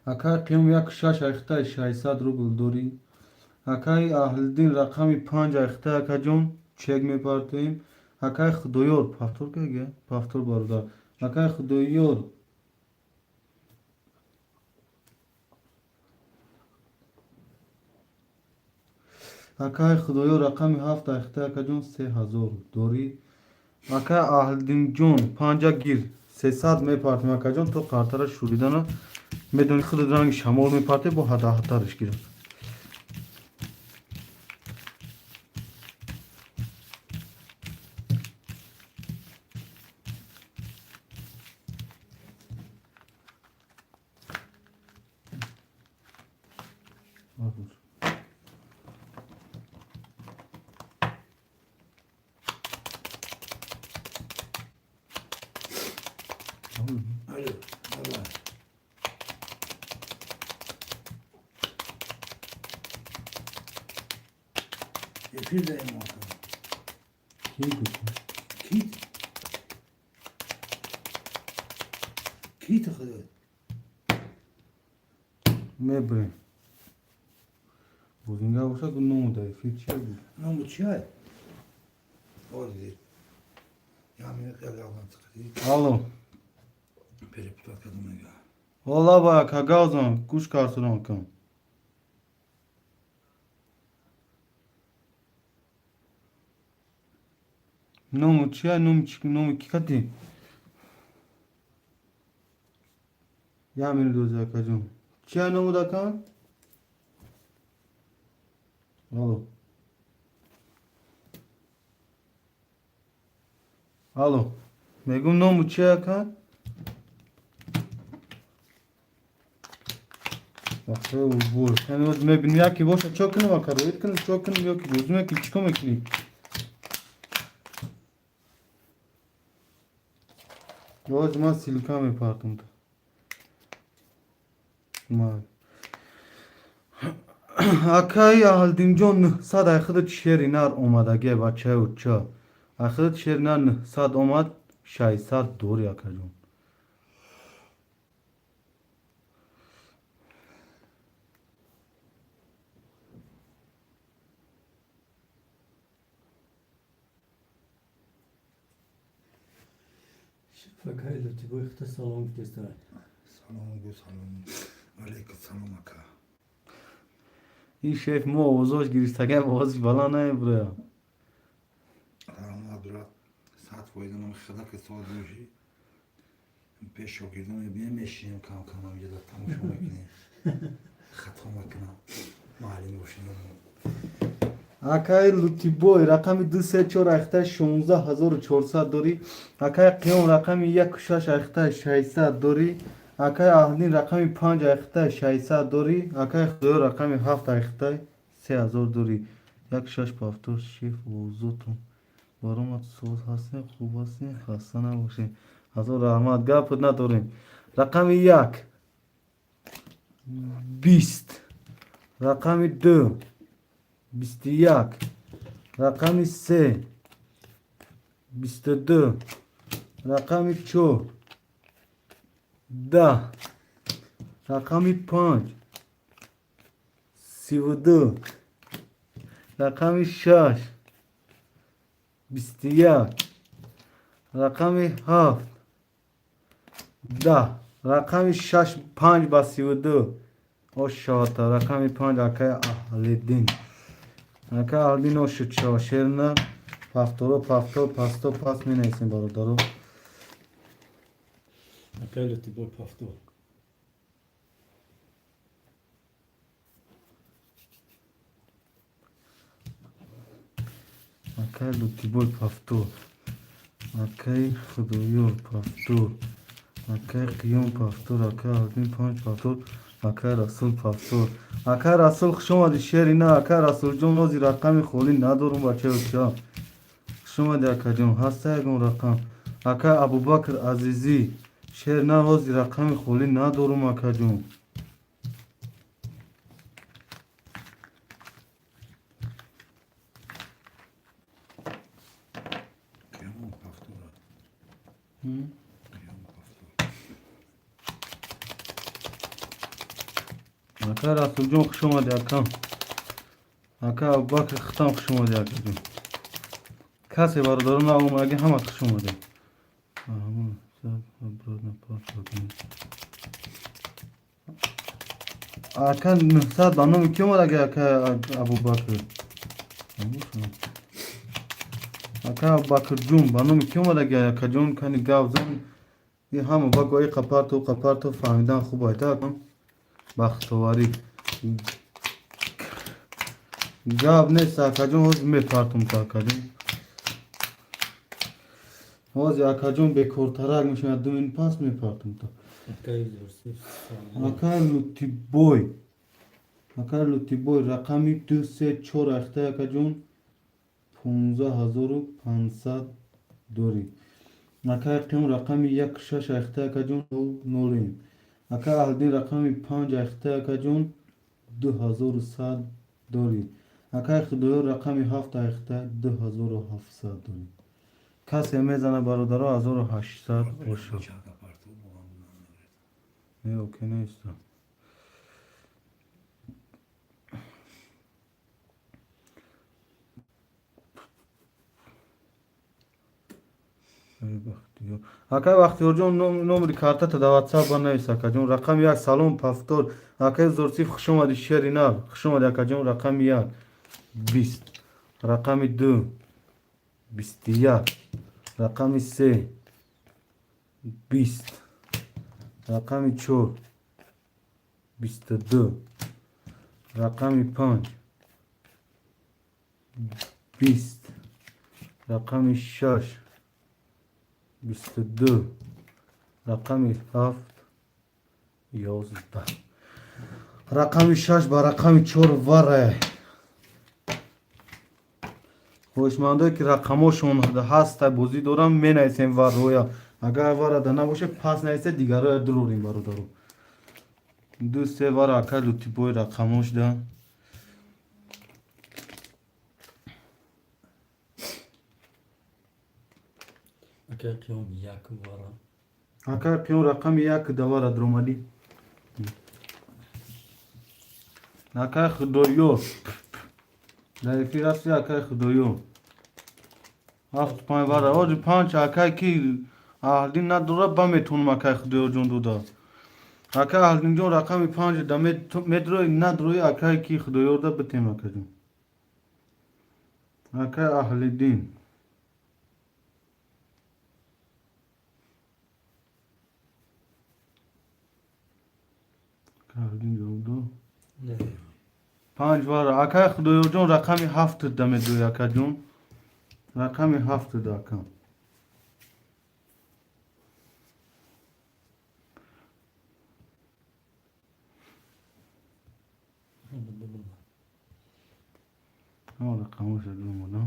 Акай Қиём, як шаш айхта, 600 рубл дорӣ. Акай Аҳлиддин, рақами панҷ айхта, акаҷон, чек мепартоем. Акай Худоёр, повтор кага, повтор, бародар. Акай Худоёр, акай Худоёр, рақами ҳафт айхта, акаҷон, 3000 дорӣ. Акай Аҳлиддинҷон, панҷа гир, 300 мепартем, акаҷон. То қартара шуридана медони, худ ранги шамол мепарте, бо ҳадаҳатараш гирад. Абур. Алло, давай. Эфирдаем, ака. Кӣ гуфт? Кит? Кит худо? Мебрем. Бозинга бошад, ному да эфир чия буд? Ному чиай? Озир. Я мне Алло. Перепутать кардам мега. Валла ба кагазам, гӯш карсурам кам. Ному чия, ному чи, ному ки кати? Я минут дози, акаҷон. Чия ному дакан? Алло. Алло. Мегум, ному чия, ака? Вақте бур. Яъне оз мебинем, яке боша, чо кунем, ака, роид кунем, чо кунем, ё ки бозӣ мекунем, чӣ кор мекунӣ? Оз ман ссылка мепартам. Ма. Акай Аҳлиддинҷон, 900 ай худат шери нар омадагия, бачаи уча. Ай худат шери нар 900 омад, 600 дори, акаҷон. Акай Лутибой хта салом гуфтестай. Салом гу, салом. Алейкум салом, ака. Ин шеф мо овозош гирифтагия, овозиш баланд намебурая. Салом, брат. 100% нам хада ки соат боши. Пеш шогирдон мебинем, мешинем кам кам ҳамҷода тамошо мекунем. Хато мекунам. Маълим бошем. Акай Лутибой, рақами ду, се, чор айхта, 16 400 дорӣ. Акай Қиём, рақами яку шаш айхта, 600 дорӣ. Акай Аҳлиддин, рақами панҷ айхта, 600 дорӣ. Акай Худоёр, рақами ҳафт айхта, 3000 дорӣ. Як шаш повтор, шеф, овозотон баромад. Соз ҳастем, хуб ҳастем, хаста набошем. Ҳазор раҳмат, гапот надорем. Рақами як 20, рақами ду 21, рақами 3, 22, рақами 4, 10, рақами 5, 32, рақами 6, 21, рақами 7, 10, рақами 6, 5 ба 32. Ошавата рақами 5, акай Аҳлиддин. Акай Аҳлиддин ошуд шава шерна. Пафторо пафтор пасто пас менависем, бародаро. Акай Лутибой пафтор. Акай Лутибой пафтор. Акай Худоёр пафтор. Акай Қиём пафтор. Акай Аҳлиддин 5 пафтор. Акай Расул пафтор. Акай Расул, хуш омадӣ, шери на. Акай Расулҷон, ҳозир рақами холӣ надорум, бачаёча. Хуш омадӣ, акаҷон. Ҳаста ягон рақам? Акай Абубакр Азизӣ, шер на, ҳозир рақами холӣ надорум, акаҷон. Қиём пафтора. Қиём пафтор. Акай Расулҷон, хуш омадӣ, акам. Акай Абубакр, хитам хуш омадӣ, акаҷон. Касе, бародаро, наомадаги, ҳамат хуш омадед. Ака, 900 ба номи ки омадаги, ака Абубакр? Ака Абубакрҷон, ба номи ки омадаги, акаҷон? Кани гап зан. И ҳама ба гои қапарту қапарту фаҳмидан хуб айта, акам. Бахтоварӣ. Гап нест, акаҷон, ҳозир мепартум то, акаҷон. Ҳозир, акаҷон, бекортарак мешавад, 2 минут пас мепартум то. Акай Юсуф салом. Акай Лутибой. Акай Лутибой, рақами 2, 3, 4 ахта, акаҷон, 15 500 дорӣ. Акай Қиём, рақами 1, 6 ахта, акаҷон, 0 0. Акай Аҳлиддин, рақами 5 ахта, акаҷон, 2100 дорӣ. Акай Худоёр, рақами 7 ахта, 2700 дорӣ. Касе мезана, бародаро, 1800 бошад. Чанта партов бо ҳам будан надоред. Не, окей неста. Акай Бахтиёрҷон, номери картата дар ватсап ба навис, акаҷон. Рақами 1, салом, пафтор. Акай Зорсиф, хуш омадӣ, шери нар. Хуш омадӣ, акаҷон. Рақами 1, 20. Рақами 2, 21. Рақами 3, 20. Рақами 4, 22. Рақами 5, 20. Рақами 6, 22. Рақами 7, 11. Рақами 6 ба рақами 4 вара. Хоҳишмандое ки рақамошон ҳаста, бозӣ дорам, менависем варроя. Агар варада набоша, пас нависе, дигароя дурорем, бародаро. Ду се вара, акай Лутибой, рақамош да. Акай Қиём, як вара. Акай Қиём, рақами 1 да вара дуромадӣ. Акай Худоёр. Дар эфир ҳасти, акай Худоёр. 7, 5 вара. Оҷи 5, акай ки Аҳлиддин надора, ба метонам, акай Худоёрҷон, дода. Акай Аҳлиддинҷон, рақами 5 да медрои, надрои, акай ки Худоёрда битем, акаҷон. Акай Аҳлиддин. Акай Аҳлиддин ҷавоб дод. Не. 5 вара. Акай Худоёрҷон, рақами 7 да медрои, акаҷон. Рақами 7 да, акам. Ҳама рақамоша ҷумудам.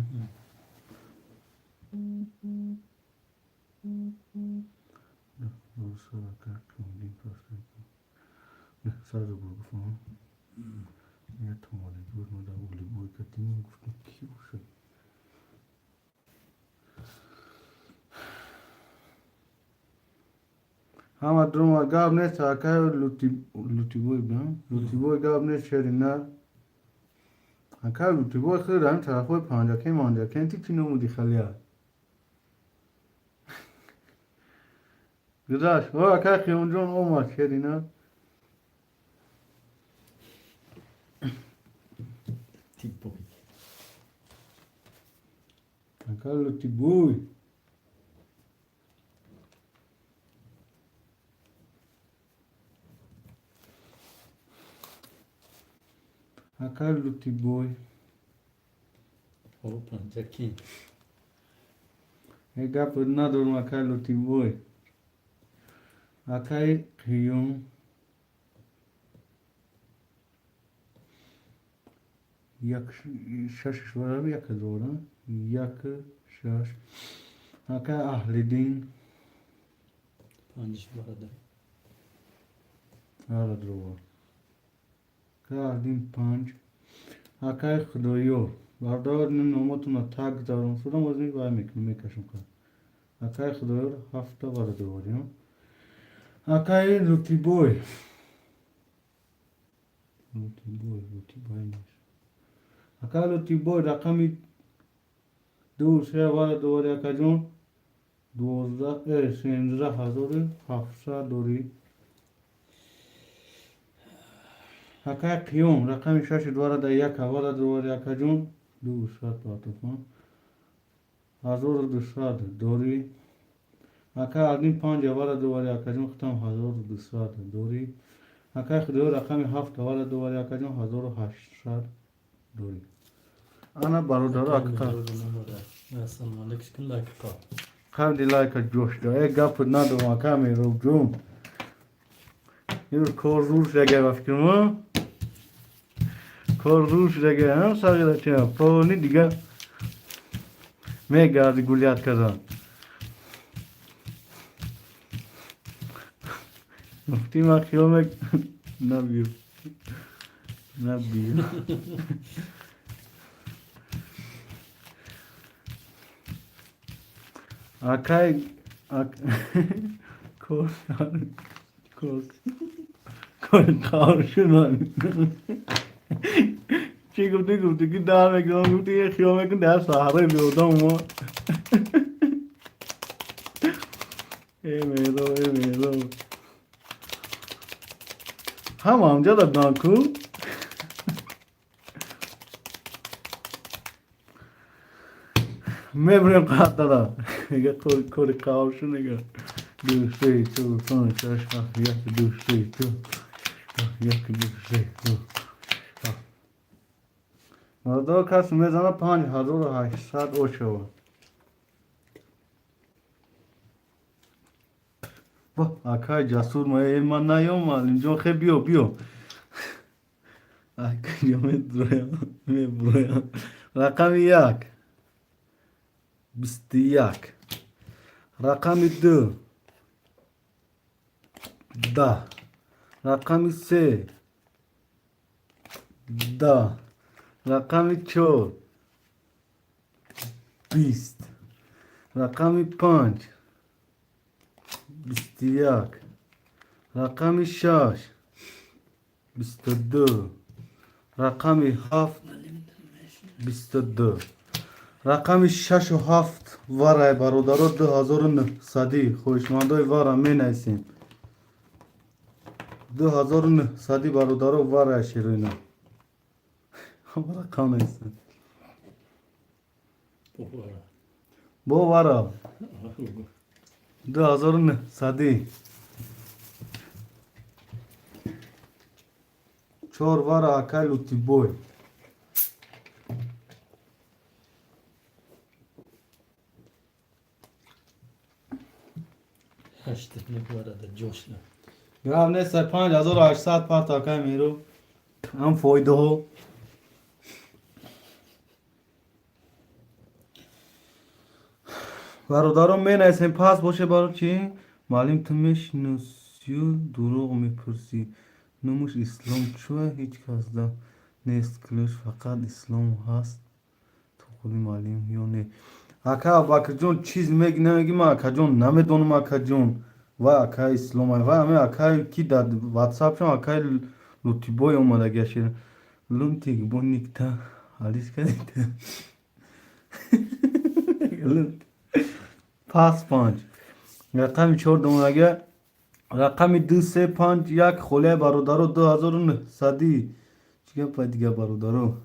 Сразу буду. Кадиман гуфтам, ки бошад? Ҳама друма, гап нест, акай Лутибой, Лутибой, гап нест, шери нар. Акай Лутибой, хеле ҳамин тарафҳои Панҷакен, Манҷакен, ти чӣ номуди халия? Гузашт. О, акай Қиёмҷон омад, шери нар. Тибой. Акай Лутибой. Акай Лутибой. О, Панҷакент. Е, гап надорам, акай Лутибой. Акай Қиём. Як шашаш варам, як ҳазора. Як шаш. Акай Аҳлиддин. Панҷ барада. Ара дрова. Акай Аҳлиддин панҷ. Акай Худоёр. Бардор, номотона так гузарон шудам, оз вай мекунам, мекашам. Акай Худоёр ҳафта вара доворем. Акай Лутибой. Лутибой, Лутибой нест. Акай Лутибой рақами ду се вара довари, акаҷон. 12, 17,700 дорӣ. Акай Қиём рақами шаши двара да як ҳавара довари, акаҷон. 200 партофон. 1200 дорӣ. Акай Алдин панҷ авара довари, акаҷон, хутам 1200 дорӣ. Акай Худоё рақами ҳафт авара довари, акаҷон, 1800 дорӣ. Ана, бародаро, ака. Ассалому алайкум, лайк қол. Қабди лайка ҷош да. Э, гап надорам, ака Меробҷон. Ир кор зур шудага, ба фикрам. Кор зур шудага, ҳам сағира ча. Пони дига мегарди гулят кардан. Гуфти ман хиёл мек набиё. Набиё. Акай кор кор кор кор шудан. Чӣ гуфтӣ? Гуфтӣ ки дар мекунам, гуфтӣ хиёл мекун дар саҳрои биёдам мо. Э Меро, э Меро. Ҳама ҳамҷа дадам ку? Мебурем қаттара. Мега кори қавшу мега. Ду, се, чор, панҷ, шаш, ҳафт, як, ду, се, чор, як, ду, се, чор, ҳафт. Мардо, кас мезана 5800 ошава. Ба, акай Ҷасур, ма ман наём, Алимҷон, хе биё, биё. Акаҷо медроям, меброям. Рақами як. 21. Рақами ду. 10. Рақами се. 10. Рақами чор. 20. Рақами панҷ. 21. Рақами шаш. 22. Рақами ҳафт. 22. Рақами шашу ҳафт варай, бародаро, 2900-ӣ. Хоҳишмандои вара менависем. 2900-ӣ, бародаро, варай широина. Рақам нависем. Бо вара. 2900-ӣ. Чор вара, акай Лутибой. Ҳашт барада ҷошла. Гап нест, 5800 парт, акай Меро. Ҳам фоидаҳо. Бародарон, менависем, пас боше баро чӣ? Муаллим, ту мешиносию дурӯғ мепурсӣ. Номуш Ислом чӯ ҳеҷ кас да Нест ключ, фақат Ислом ҳаст. Ту худи муаллим ё не? Ака Абубакрҷон, чиз меги намеги, ман, акаҷон, намедонам, акаҷон. Вай акаи Ислом, вай ҳамин акае ки дар ватсапшон акаи Лутибой омадагиаш. Лунтик бо никта ҳалиш кардид. Пас панҷ рақами чор домадага, рақами 2, 3, 5, 1 холияи, бародаро, 2900-ӣ. Чӣ гапа дига, бародаро?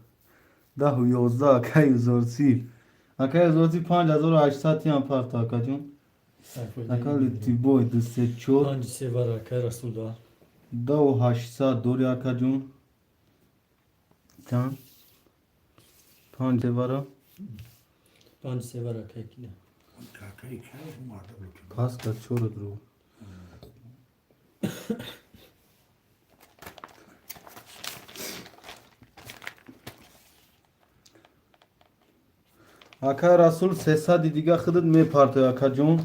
10-11, акаи Узорсиф, акаи Узорсиф, 5800 тиам парта, акаҷон. Ака Лутибой, 2, 3, 4. Панҷ се вара, акаи Расул да. 10 800 дори, акаҷон. Чанд? Панҷ вара. Панҷ се вара, акаи кида. Какаи кай марда лутибой. Пас ка чора дуру. Акай Расул, 300-и дига худат мепартой, акаҷон,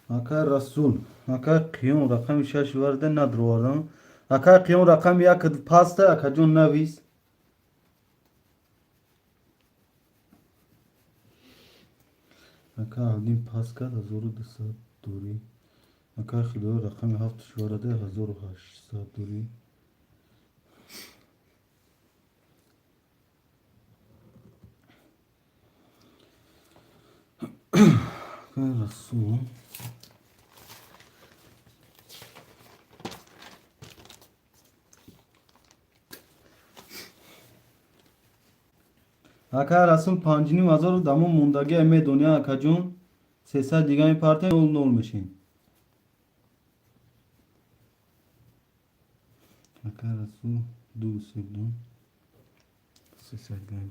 акай Расул. Акай Қиём, рақами шаш варда надровардам. Акай Қиём, рақами як паста, акаҷон, навис. Ака Авдин пас кард, 1200 дорӣ. Акай Худоё, рақами ҳафт шварада, 1800 дорӣ. Акай Расул. Акай Расул, 5500-у дамо мондагия медони, акаҷон. 300 дига мепартем, нол нол мешем. Акай Расул, 2 се 2, 300 дига.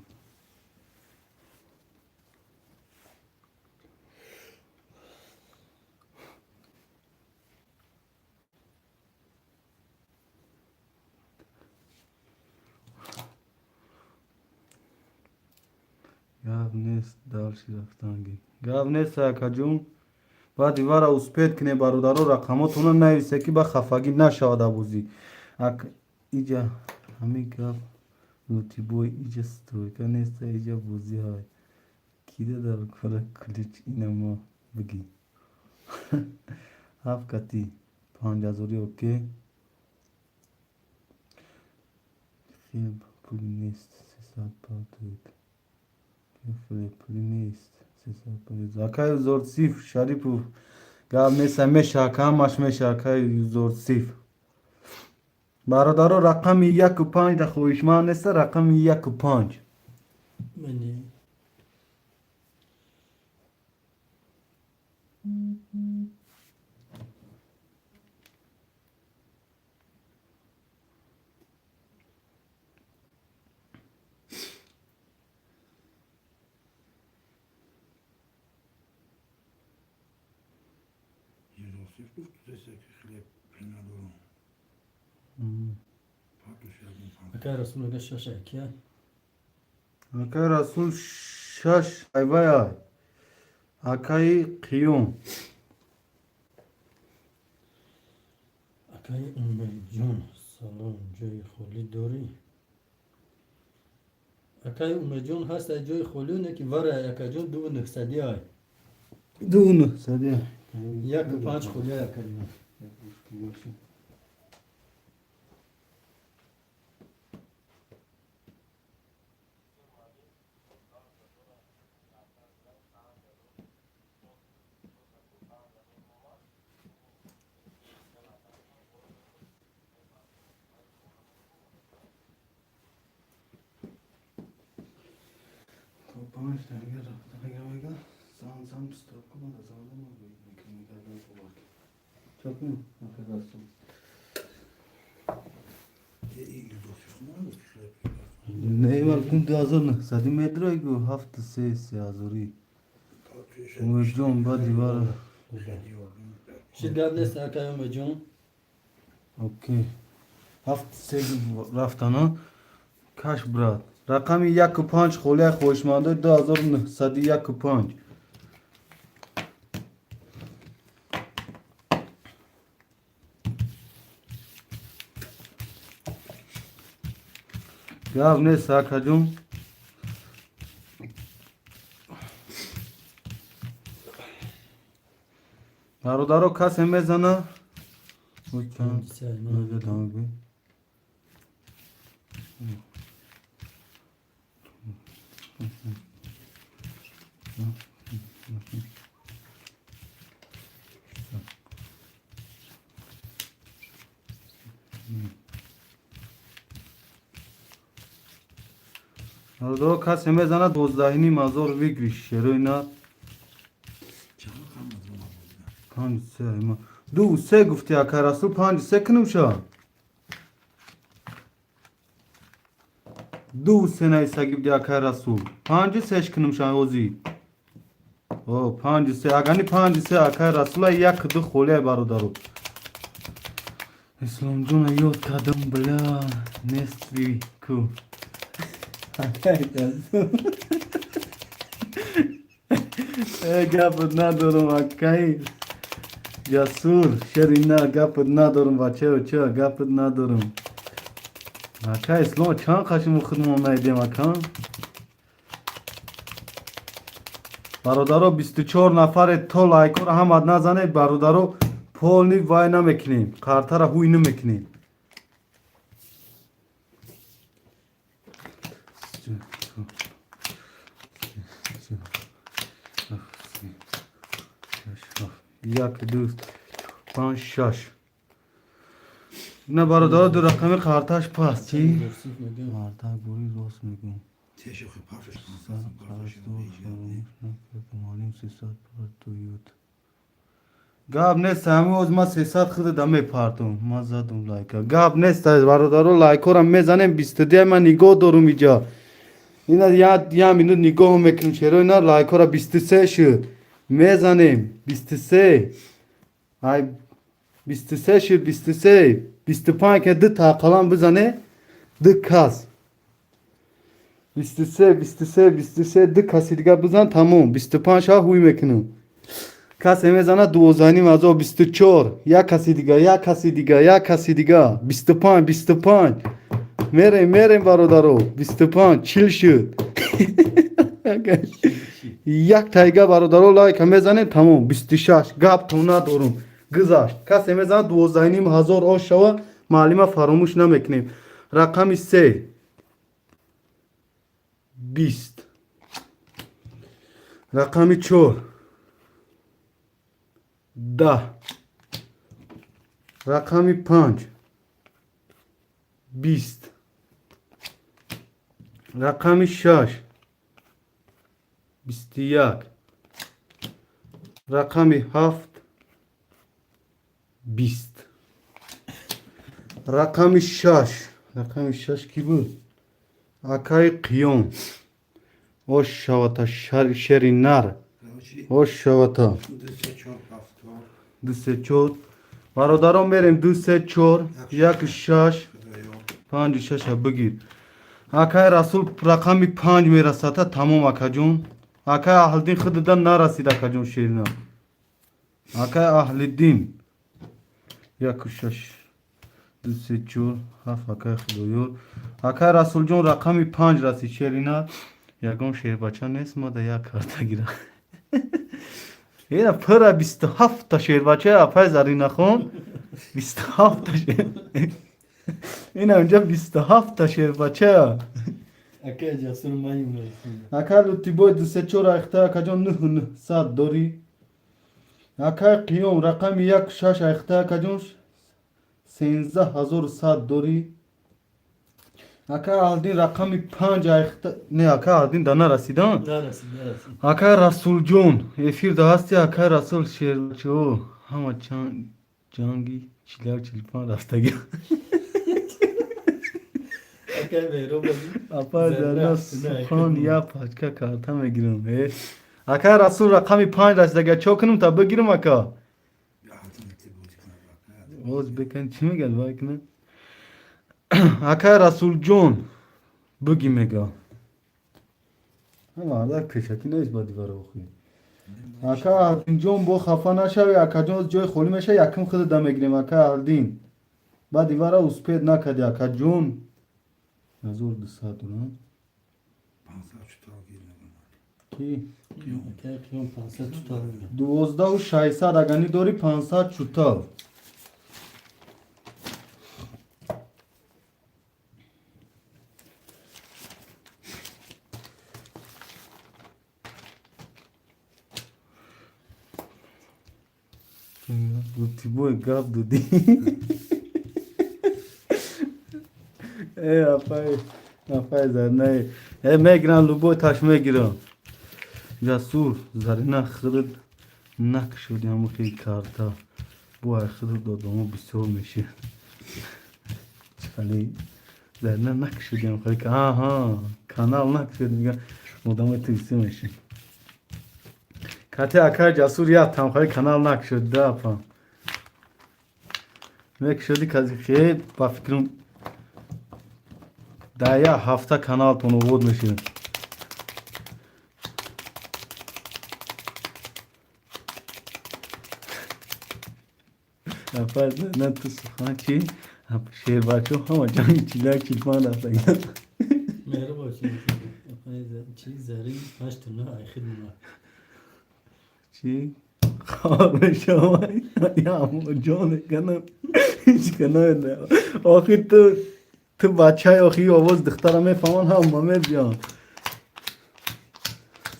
Гап нест, дальше рафтанги. Гап нест, акаҷон. Баъди вара успеть кунед, бародаро, рақамотона нависе, ки ба хафагӣ нашавад абозӣ. Ак иҷа ҳамин гап, Лутибой, иҷа стройка неста, иҷа бозӣ ҳай. Кида дар кора ключ, ина ма бигӣ. Ҳафт кати панҷҳазорӣ, окей. Хел пули нест, 300 партоед. Хеле пули нест. 300. Акай Зорсиф Шарипов, гап неста, меша, ака, ҳамаш меша, акай Зорсиф. Бародаро, рақами яку панҷ да хоҳишманд неста, рақами яку панҷ. Мани. Юзосиф гуфт, десе ки хеле пул надорам. Партош ягон панҷ. Акаи Расул мега шаш акия. Акай Расул, шаш айвая. Акаи Қиём. Акаи Умедҷон, салом, ҷои холӣ дорӣ? Акаи Умедҷон, ҳаст ай ҷои холӣ, не ки вара, акаҷон, дуву нӯҳсадӣ ай. Ду нӯҳсадӣ. Яку панҷ холӣ ай, акаҷон. То панҷ танга рафтанага мега, зан зан стоп кун, да зан мекунем, чок кун, акай Расул. Юзосиф нагуфт ки хеле пул Не, ман гуфтам 2900-ӣ медрои, гу ҳафту се сеҳазорӣ. Партош. Умедҷон, баъди вара. Хеле ёрдам. Шид, гап нест, акаи Умедҷон. Окей. Ҳафт се рафтана. Каш, брат. Рақами яку панҷ холия, хоҳишмандои 2900-ӣ, яку панҷ. Гап нест, акаҷон. Бародаро, касе мезана? Бародаро, касе мезана 12,5 ҳазор выигрыш шерои на. Панҷ се, ду се гуфти, ака Расул, панҷ се кунум ша. Ду се наисаги буди, акай Расул. Панҷу сеш кунум ша ҳозӣ. О, панҷу се, агани панҷу се, акай Расула, як ду холия, бародаро. Исломҷона ёд кардам, бля, нестви ку. Акай Расул. Э, гапат надорам, акай Ҷасур, шери на, гапат надорам, бачаё, ча, гапат надорам. Ака Ислом, чанд қашиму худмон найдем, ака? Бародаро, 24 нафаре, то лайкора ҳамат назанед, бародаро, полный вай намекунем. Қартара ҳуй намекунем. Як, ду, панҷ, шаш. На, бародаро, ду рақами қарташ паст. Чӣ? Мардак бури рост мегӯм. Теши хи Маълим 300 партоюд. Гап нест, ҳамин оз ма 300 худа мепартум. Ма задум лайка. Гап нест, бародаро, лайкора мезанем, 22 ма нигоҳ дорум иҷа. Ина я минут нигоҳ мекунем, черо ина лайкора 23 шуд. Мезанем 23. Ай 23 шуд, 23. 25 ки ду тақалам бизане, ду кас. 23, 23, 23, ду каси дига бизан, тамом. 25 ша ҳуй мекунам. Касе мезана 12,5 ҳазор, 24. Як каси дига, як каси дига, як каси дига. 25, 25. Мерем, мерем, бародаро. 25, 40 шуд. Як тайга, бародаро, лайка мезанем, тамом. 26. Гап то надорум. Гузашт. Касе мезана 12,5 ҳазор ош шава, маълима фаромӯш намекунем. Рақами се. 20. Рақами чор. 10. Рақами панҷ. 20. Рақами шаш. 21. Рақами ҳафт. 20. Рақами шаш. Рақами шаш кӣ буд? Акаи Қиём. Ош шавата, шери нар. Ош шавата. Ду се чор повтор. Ду се чор. Бародарон, мерем ду се чор. Як шаш. Худоё. Панҷу шаша бигир. Акай Расул, рақами панҷ мерасата, тамом, акаҷон. Акай Аҳлиддин худада нарасид, акаҷон, шерина. Акай Аҳлиддин. Яку шаш. Ду се чор. Ҳафт, акай Худоёр. Акай Расулҷон, рақами панҷ расид, шерина. Ягон шербача нест, ма да як карта гира. Ина пура 27-та шербача, апай Заринахон. 27-та шер. Ина унҷа 27-та шербача. Акай Ҷасур маим расида. Ака Лутибой, ду се чор айхта, акаҷон, нӯҳ нӯҳсад дорӣ. Акай Қиём, рақами як шаш айхта, акаҷон, 13 100 дорӣ. Ака Аҳлиддин, рақами панҷ айхта, не, ака Аҳлиддин да нарасидан. Нарасид, нарасид. Акай Расулҷон, эфир да ҳасти, акай Расул? Шербачаҳо ҳама ҷанги 41 45 рафтаги. Акай Меҳроб. Апай Зарина сухан, я пачка карта мегирам. Э. Акай Расул, рақами панҷ расидага, чо кунам та бигирам, ака? Оз бекан чӣ мегӯяд, вай кунам? Акай Расулҷон, буги мега. Мардак пешакӣ нест ба дивара охи. Ака Аҳлдинҷон, бо хафа нашавӣ, акаҷон, ҷои холӣ меша, якум худада мегирем, ака Аҳлдин. Баъд ивара успеть накарди, акаҷон. 1200 дорам. 500 чутал гир мекунад. Ки? Акай Қиём 500 чутал мегӯяд. 12 600 агани дори, 500 чутал. Лутибой, гап додӣ. Э, апай, апай Заринай. Э, мегирам, любой таш мегирам. Ҷасур, Зарина, худат накшуди ҳамухи карта. Бо худат додамо бисёр меши. Хали Зарина накшуди ҳамухи. Аҳа, канал накшуди, меган одамои ту бисёр меши. Кати акай Ҷасур як тамхаи канал накшуд да, апа. Мекшуди кази хе, ба фикрам, дар як ҳафта каналтон овод мешид. Апа, на ту сухан чи? Шербачо ҳама ҷанги 41 45 рафтагианд. Меҳрубон апай чи Зарин ҳашту нӯ айхид муна. Чи? Хор мешавай. Ҷоне канам. Ҳеҷ канам. Охи ту бачаи, охи овоз духтара мефаҳман, ҳама мебиён.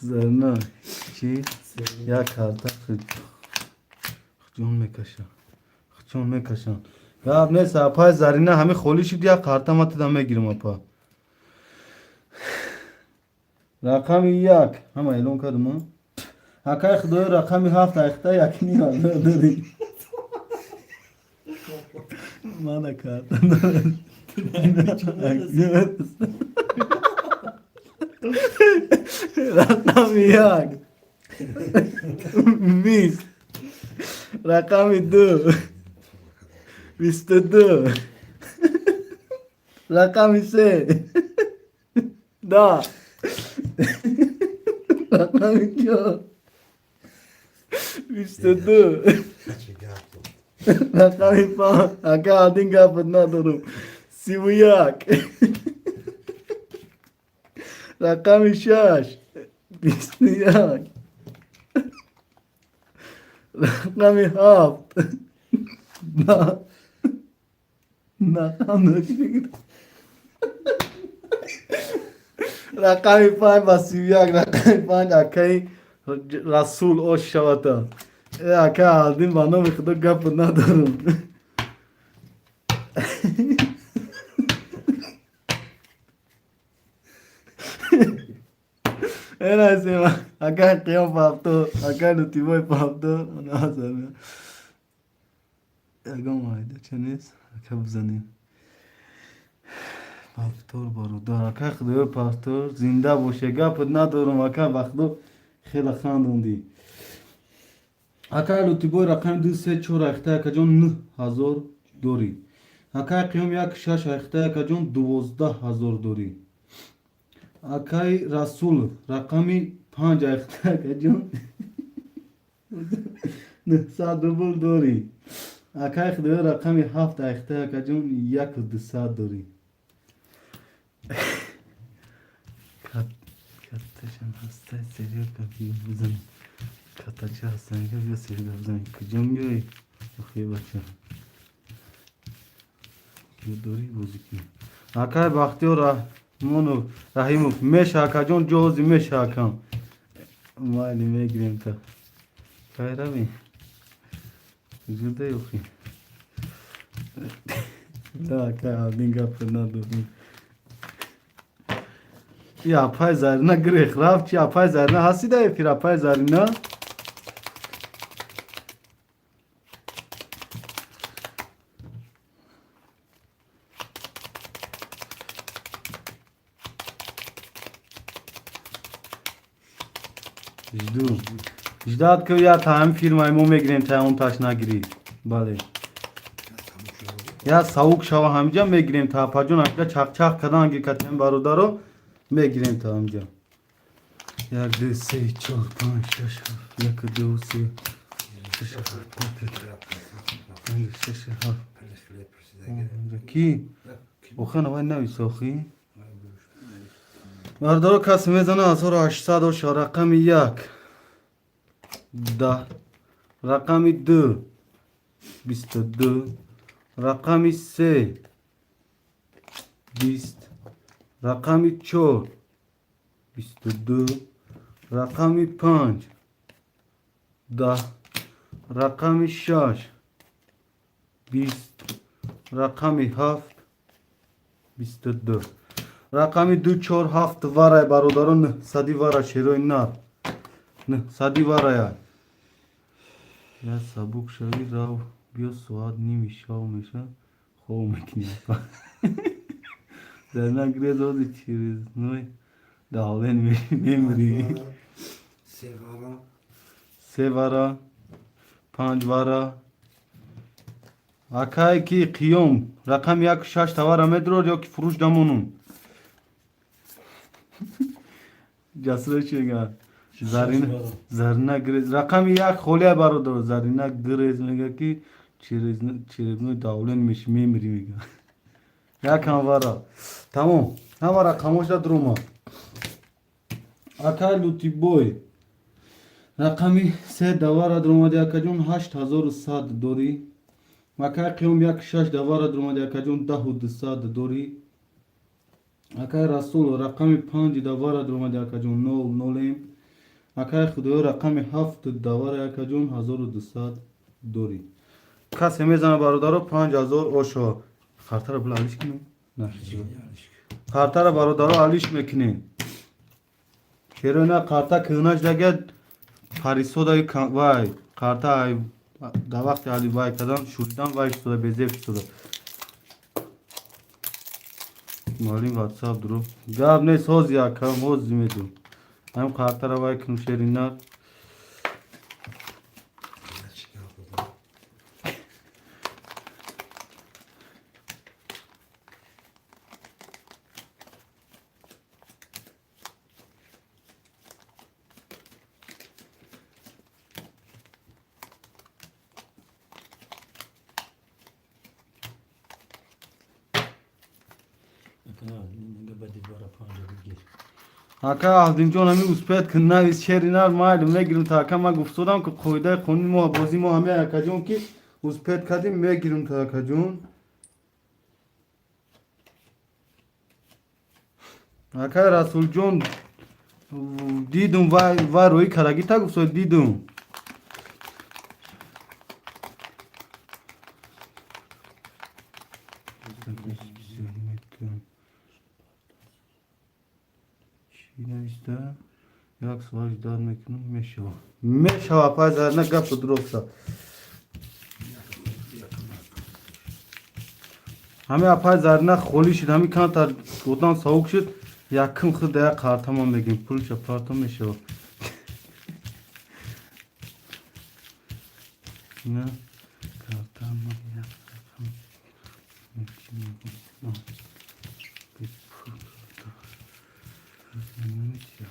Зарина чи? Як карта ҷон мекаша. Ҷон мекашам. Гап нест, апай Зарина, ҳами холӣ шуд, як карта ма туда мегирам, апа. Рақами 1 ҳама эълон кардам, а? Акай Худоё, рақами 7 айхта 1,5 ҳазор дорӣ. Мана карта. Рақами 1 20, рақами 2 22, рақами 3 10, рақами 4 22. Чӣ гап дод? Рақами 5, ака один гапат надорам, 31, рақами 6 21, рақами 7 на на рақами 5 ба 31, рақами 5, акаи Расул, ош шавата. Э, ака Алдин, ба номи Худо гапат надорам. Эрасема, акаи Қиём пафто, акаи Лутибой пафто, назар. Ягон майда ча нест, ака бизанем. Пафтор, бародар, акаи Худоё, пафтор, зинда боше, гапат надорам, ака, ба Худо хеле хандондӣ. Акаи Лутибой, рақами 2, 3, 4 айхта, акаҷон, 9000 дорӣ. Акаи Қиём, 1, 6 айхта, акаҷон, 12 000 дорӣ. Акаи Расул, рақами 5 айхта, акаҷон, 900 рубл дорӣ. Акаи Худоё, рақами 7 айхта, акаҷон, 1200 дорӣ. Катташам ҳаста, серёка биё бизан. Каттача ҳастан, биё серёка бизан. Куҷо меоӣ? Охи бача. Биё дорӣ бозӣ кунӣ. Акаи Бахтиёр Раҳмонов, Раҳимов, меша, акаҷон, ҷоҳози меша, акам. Майли, мегирем та. Кай равӣ? Куҷо охи? Да, акай Алдин, гапа надорем. И апай Зарина гирех рафт чи? Апай Зарина ҳасти да эфир, апай Зарина? Жду. Ждать ки я та ҳамин фирмаи мо мегирем, та он таш нагирӣ. Бале. Я савук шава, ҳамиҷа мегирем та, апаҷон, ҳамиҷа чақчақ кардан гир катем, бародаро, мегирем та ҳамиҷа. Як, ду, се, чор, панҷ, шаш, ҳафт, як, ду, се, шаш, ҳафт, панҷ, шаш, ҳафт. Ки? Охи, навай навис, охи. Бародаро, касе мезана 1800 оша. Рақами як 10, рақами ду 22, рақами се 20, рақами чор 22, рақами панҷ 10, рақами шаш 20, рақами ҳафт 22, рақами ду, чор, ҳафт варай, бародарон, нӯҳсади вара, шерои нар, 900 варая. Я сабук шавӣ, рав биё, соат ними шав меша, хоб мекунӣ. Зарина грез ози через давлен мемрӣ. Се вара. Се вара, панҷ вара. Акае ки қиём, рақами яку шаш тавара медурод ё ки фурӯш дамонум? Ҷасуро чи мега? Зарина, Зарина грез, рақами як холия, бародар. Зарина грез мега, ки черепной давлен меши, мемирӣ, мега. Якам вара, тамом, ҳама рақамоша дуромад. Акай Лутибой, рақами се давара дуромади, акаҷон, 8100 дорӣ. Акай Қиём, як шаш давара дуромади, акаҷон, 10 200 дорӣ. Акай Расул, рақами панҷ давара дуромади, акаҷон, нол нолем. Акай Худоё, рақами ҳафт давара, акаҷон, 1200 дорӣ. Касе мезана, бародаро, 5000 ошо. Хартара била алиш кунем? Қартара, бародаро, алиш мекунем. Черо ина қарта кӯҳнаш дага парисодаи вай қарта дар вақти али вай кардан, шуридан, вай шуда, безеб шуда. Муаллим, ватсап дуру гап нест, ҳози якам ҳози медум, ҳам қартара вай кунум, шеринар. Чӣ гап додам? Ака бади вара панҷа бигир. Ака Аҳдинҷон, ҳами успеет ки навис, шеринар, майли, мегирим та, ака. Ман гуфтодам, ки қоидаи қонуни мо, бозии мо ҳами, акаҷон, ки успеет кардим, мегирим та, акаҷон. Акай Расулҷон, дидум, вай рӯи карагӣ та гуфтод, дидум. Чӣ нависта? Як суол ждать мекунам, мешава, мешава, апай Зарина, гапу дуруста. Ҳами апай Зарина холӣ шуд, ҳами камтар одам савук шуд, якум худ як қартама мегирем, пулша парто, мешава. На картама як рақам. Бепул намечия.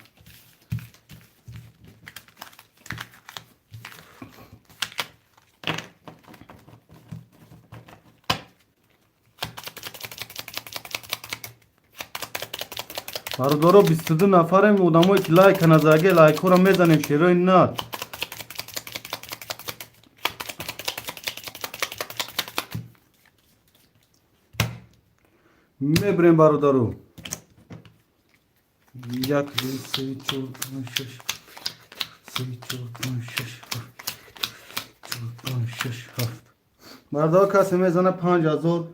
Бародаро, 22 нафарем. Одамое ки лайка назаге, лайкҳоро мезанем, шерои нар. Мебирем, бародаро. Як, ду, се, чор, панҷ, шаш, се, чор, панҷ, шаш, ҳафт, чор, панҷ, шаш, ҳафт. Бародаро, касе мезана, 5000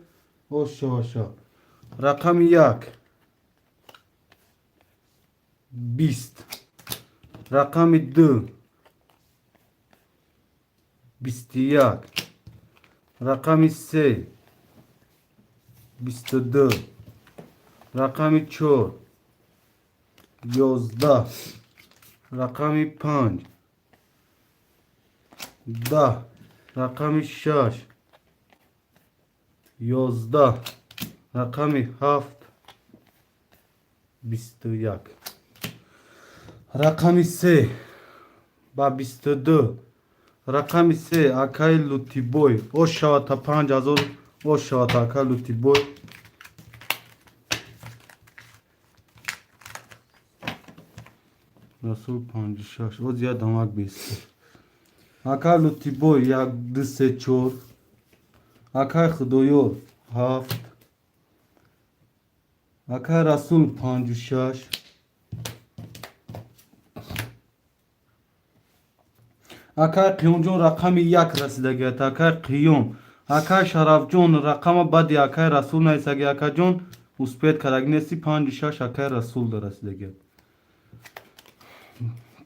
оша оша. Рақами як 20, рақами ду 21, рақами се 22, рақами чор 11, рақами панҷ 10, рақами шаш 11, рақами ҳафт 21. Рақами се ба 22, рақами се, акаи Лутибой, ош шавад та, 5000 ош шавад, акаи Лутибой. Расул 56. Оз я дамак бест. Акай Лутибой 1 2 3 4. Акай Худоёр 7. Акай Расул 56. Акай Қиёмҷон рақами 1 расидагият. Акай Қиём. Акай Шарафҷон рақама баъди акай Расул нависаги. Акаҷон успеть кардаги нести 56 акай Расул расидагият.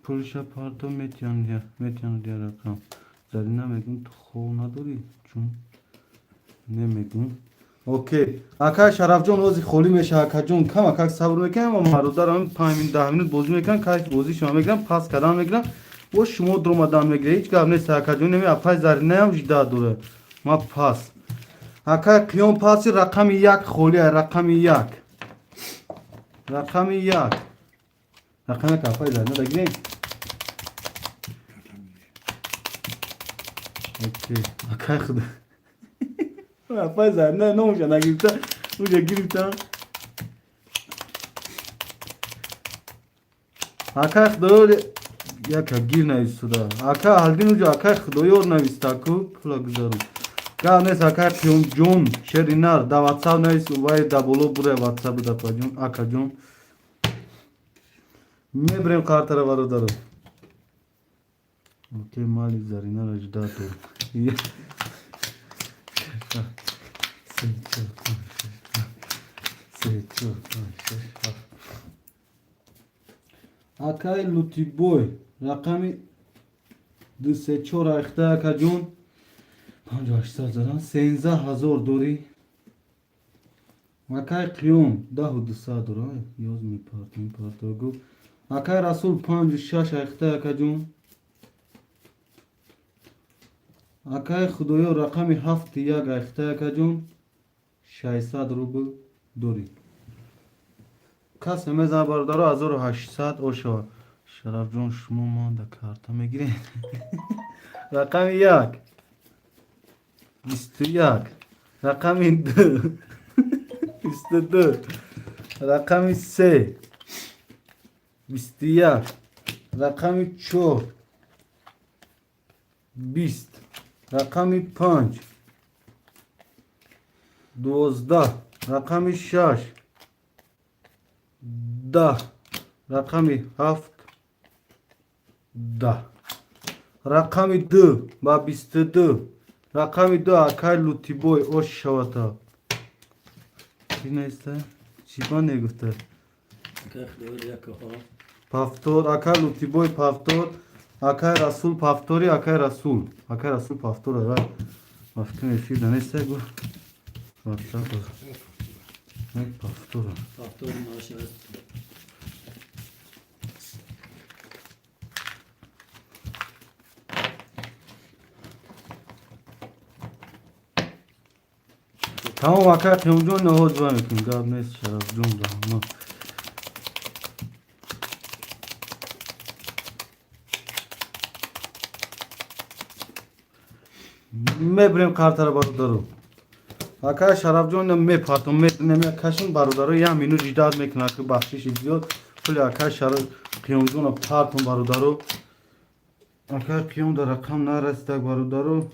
Пулша парто метиён я рақам. Зарина мегум ту хов надорӣ? Чун немегум. Окей. Акай Шарафҷон ози холӣ меша. Акаҷон кам акак сабр мекунам ва мародарам 5 минут 10 минут бозӣ мекунам, кайф бозӣ шума мегирам, пас кардан мегирам. Бо шумо дуромадан мегира. Ҳеҷ гап нест акаҷон. Неми апай Заринаям жида дора. Ма пас. Акай Қиём паси рақами 1 холӣ, рақами 1. Рақами 1. Рақами 1 апай Зарина дагирем. Окей. Акай худо. Апай Зарина номша нагирифта. Уҷа гирифтам. Акай Худоёр яка гир нависуда. Акай Ҳалдин уҷа акай Худоёр нависта ку пула гузарум. Гап нест акай Қиёмҷон шери нар да WhatsApp навис вай да боло буре WhatsApp да паҷон акаҷон. Мебирем қартара бародаро. Окей, мали Зарина жда дор. Се, чор, панҷ, шаш, се, чор, панҷ, шаш, ҳафт. Акай Лутибой рақами 2 3 4 айхта акаҷон 5800 задан 13000 дорӣ. Акай Қиём 10200 дора. Ёз мепартем парто гуфт. Акай Расул 56 айхта акаҷон. Акай Худоёр рақами 7 1 айхта акаҷон 600 рубл дорӣ. Кас мезана бародаро 1800 ошава. Шарафҷон шумо ман да карта мегиред. Рақами 1 21, рақами 2 22, рақами 3 21, рақами 4 20, рақами 5 12, рақами 6 10, рақами 7 10, рақами 2 ба 22, рақами 2 акай Лутибой ош шавата. Чӣ неста? Чӣ ба негуфта? Акай Худоёр 1 7. Пафтор, акай Лутибой пафтор, акай Расул пафтори, акай Расул. Акай Расул пафтор, ай. Ба фикр эфир да неста гуфт. WhatsApp. Пафтор. Пафтор маша аст. Тамом акай Қиёмҷон наҳоз ба мекунем. Гап нест Шарафҷон раҳмат. Мебирем қартара бародаро. Акай Шарафҷон мепартом, мекашем бародаро, як минут жидат мекунад ки бахшиши зиёд. Пули акай Шараф Қиёмҷона партом бародаро. Акай Қиём дар рақам нарасидак бародаро.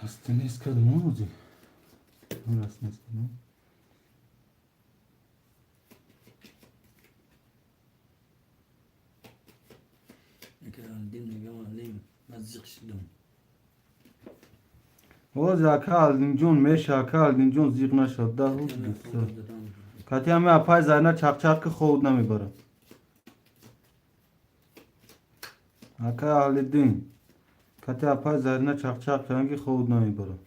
Раста нест кардам ози. Раст нест кардам. Акай Алдин мегам Алим ман зиқ шудам. Ози ака Алдинҷон меша, ака Алдинҷон зиқ нашад. Даҳу дусад. Кати ҳаме апай Зарина чақчақ ки ховуд намебарад. Ака Аҳлиддин кати апай Зарина чақчақ кардам ки ховуд намебарад.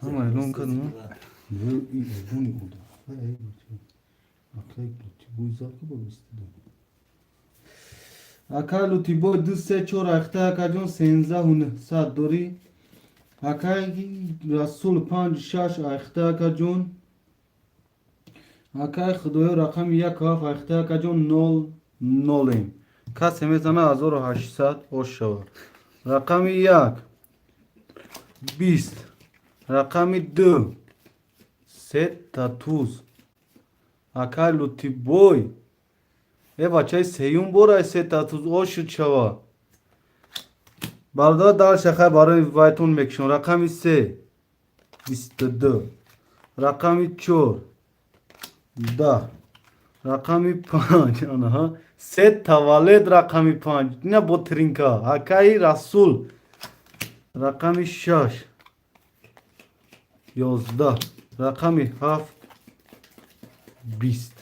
Ҳама эълон кардам. Акай Лутибой 2 3 4 ахта акаҷон 13900 дорӣ. Акай Расул 5 6 ахта акаҷон. Акай Худоё рақами 1 7 ахта акаҷон 0 0. Касе мезана 1800 ош шавад. Рақами 1 20, рақами 2 се татуз. Акай Лутибой бачаи сеюм бора се татуз ошуд шава. Бародар дар шахай барои вайтон мекушон. Рақами 3 22, рақами 4 10, рақами 5 анаҳа се таваллуд рақами 5 ина бо тринка. Акаи Расул рақами 6 11, рақами 7 20.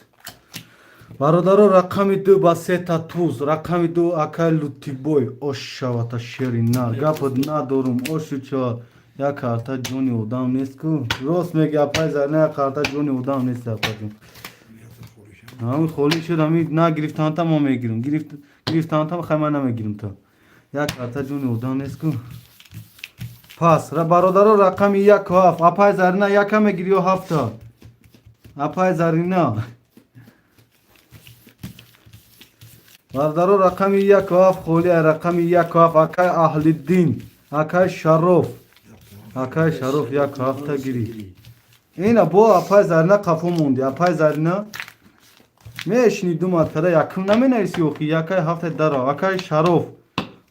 Бародаро рақами 2 ба се татуз, рақами 2 акай Лутибой ош шавата шери нар. Гапот надорум, ошу чава. Як карта ҷони одам нест ку. Рост меги апай Зарина, як карта ҷони одам нест апаҷон. Ҳамин холӣ шуд, ҳамин нагирифтанта мо мегирем. Гирифтанта хай ман намегирим то. Як карта ҷони одам нест ку. Пас бародаро рақами 1 7. Апай Зарина яка мегири ё ҳафта? Апай Зарина. Бародаро рақами 1 7 холӣ, рақами 1 7 акай Аҳлиддин, акай Шароф. Акай Шароф 1 7 гири. Ина бо апай Зарина қафо монди. Апай Зарина мешини ду маротиба якум наменависи охи якай ҳафта дара. Акай Шароф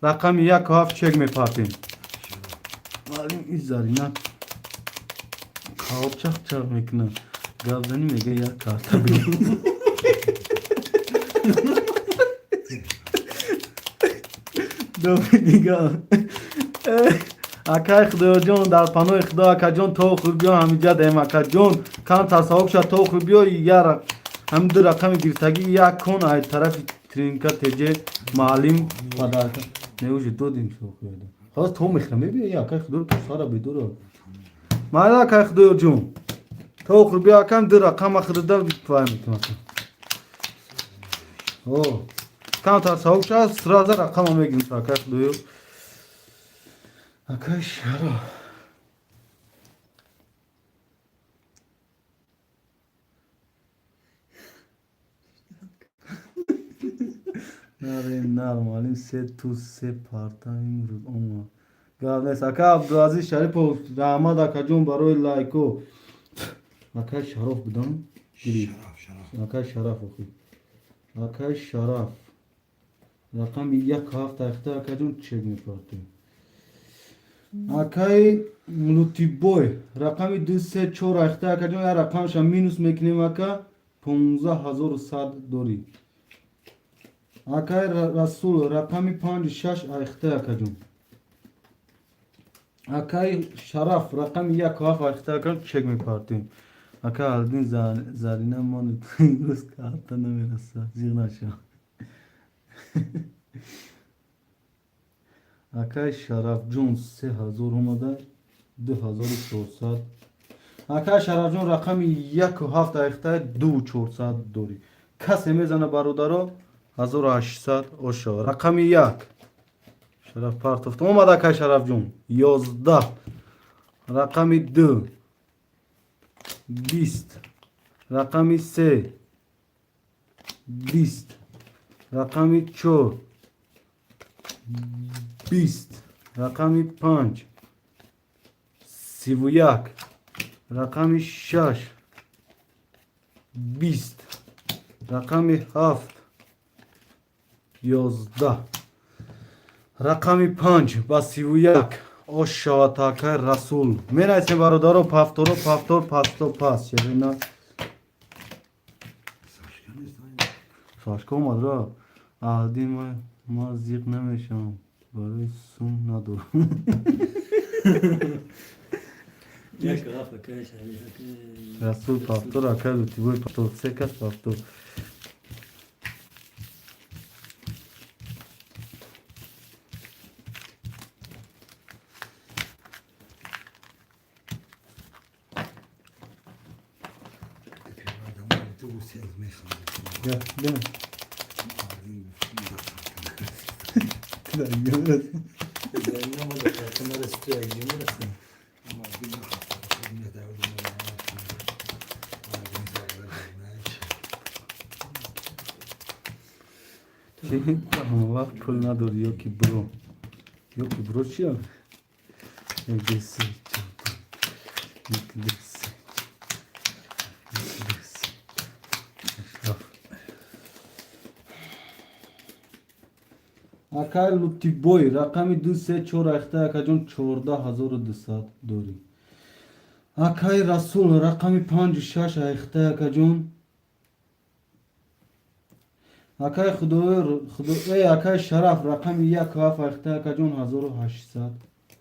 рақами 1 7 чек мепартем. Маълим ин Зарина кавоб чақ-чақ мекунад. Гап занӣ мега як карта бигир. Добри дигар. Акай Худоёрҷон дар паноҳи Худо акаҷон то охир биё ҳамиҷа даем акаҷон. Кам тасаввур шад то охир биё я ҳамин ду рақами гирифтагӣ як кон ай тарафи тринка теҷе маълим падарка. Не уже додим шохида. Халас то мехрам мебия акай Худоро то сара бедора. Майла акай Худоёрҷон. То охир биё акам ду рақама худода вай мекунам. О, кам тасаввур шад сразу рақама мегирим акай Худоё. Акай Шароф. Наре нар маълим се туз се парта имрӯз омад. Гап нест. Ака Абдуазиз Шарипов раҳмат акаҷон барои лайко. Акай Шароф будам? Акай Шараф охи. Акай Шараф. Рақами 1 7 ахта акаҷон чек мепартем. Акай Лутибой рақами 2 3 4 ахта акаҷон як рақамша минус мекунем ака 15100 дорӣ. Акай Расул рақами 5 6 ахта акаҷон. Акай Шараф рақами 1 7 ахта акаҷон чек мепартем. Акай Алдин Зарина мон имрӯз карта намерасад, зиғ наша. Акай Шарафҷон 3000 омада 2400. Акай Шарафҷон рақами 1 7 ахта 2400 дорӣ. Касе мезана бародаро 1800 оша. Рақами 1 Шараф партофт. Омад акай Шарафҷон 11, рақами 2 20, рақами 3 20, рақами 4 20, рақами 5 31, рақами 6 20, рақами 7 11, рақами 5 ба 31 ош шавад акай Расул. Менависем бародаро пафторо пафтор пасто пас. Шерина Сашка омад ра. Аҳдин ма зиқ намешавам. Барои сум надорам. Расул пафтор, акай Лутибой пафтор, се кас пафтор. Ту сел механдӣ. Я, бина. Зарина ма дар карта нарасид, ту як ҷо мерасӣ. Вақт пул надорӣ ё ки бро. Ё ки бро чия? Як, ду, се, чор, панҷ. Як, ду, се, як, ду, се, ҳафт. Акай Лутибой рақами 2 3 4 ахта акаҷон 14200 дорӣ. Акай Расул рақами 5 6 ахта акаҷон. Акай Худоёр Худо акай Шараф рақами 1 7 ахта акаҷон 1800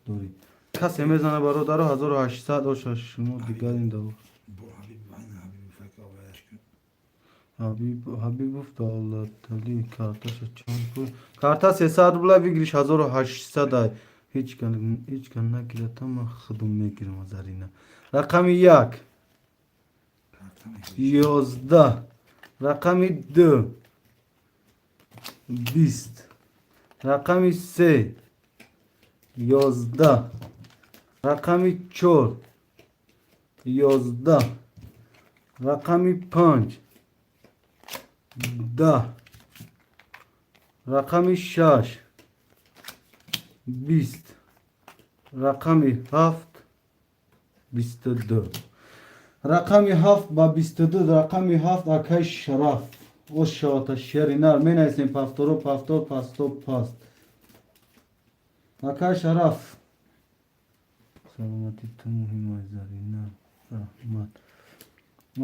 дорӣ. Касе мезана бародаро 1800 оша шумо дигар ин даво. Ҳабибов Давлатали карташа чанд пул? Карта 300 рубла выигрыш 1800 ай. Ҳеҷ кан нагирата ман худум мегирам Зарина. Рақами 1 11, рақами 2 20, рақами 3 11, рақами 4 11, рақами 5 10, рақами 6 20, рақами 7 22. Рақами 7 ба 22, рақами 7 акай Шараф. Ошавата шери нар менависем пафторо пафтор пасто паст. Акай Шараф. Саломати ту муҳим ай Зарина. Раҳмат.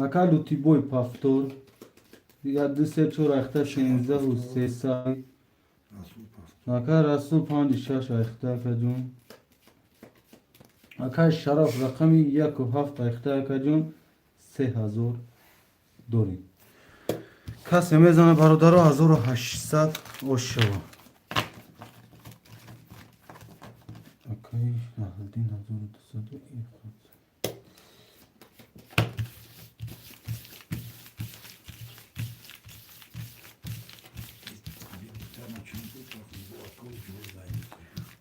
Акай Лутибой пафтор. 1 2 3 4 ахта 16 ва 300. Акай Расул 5 6 ахта акаҷон. Акай Шараф рақами 1 7 ахта акаҷон 3000 дорӣ. Касе мезана бародаро 1800 ошава. Акай Аҳлиддин 1200.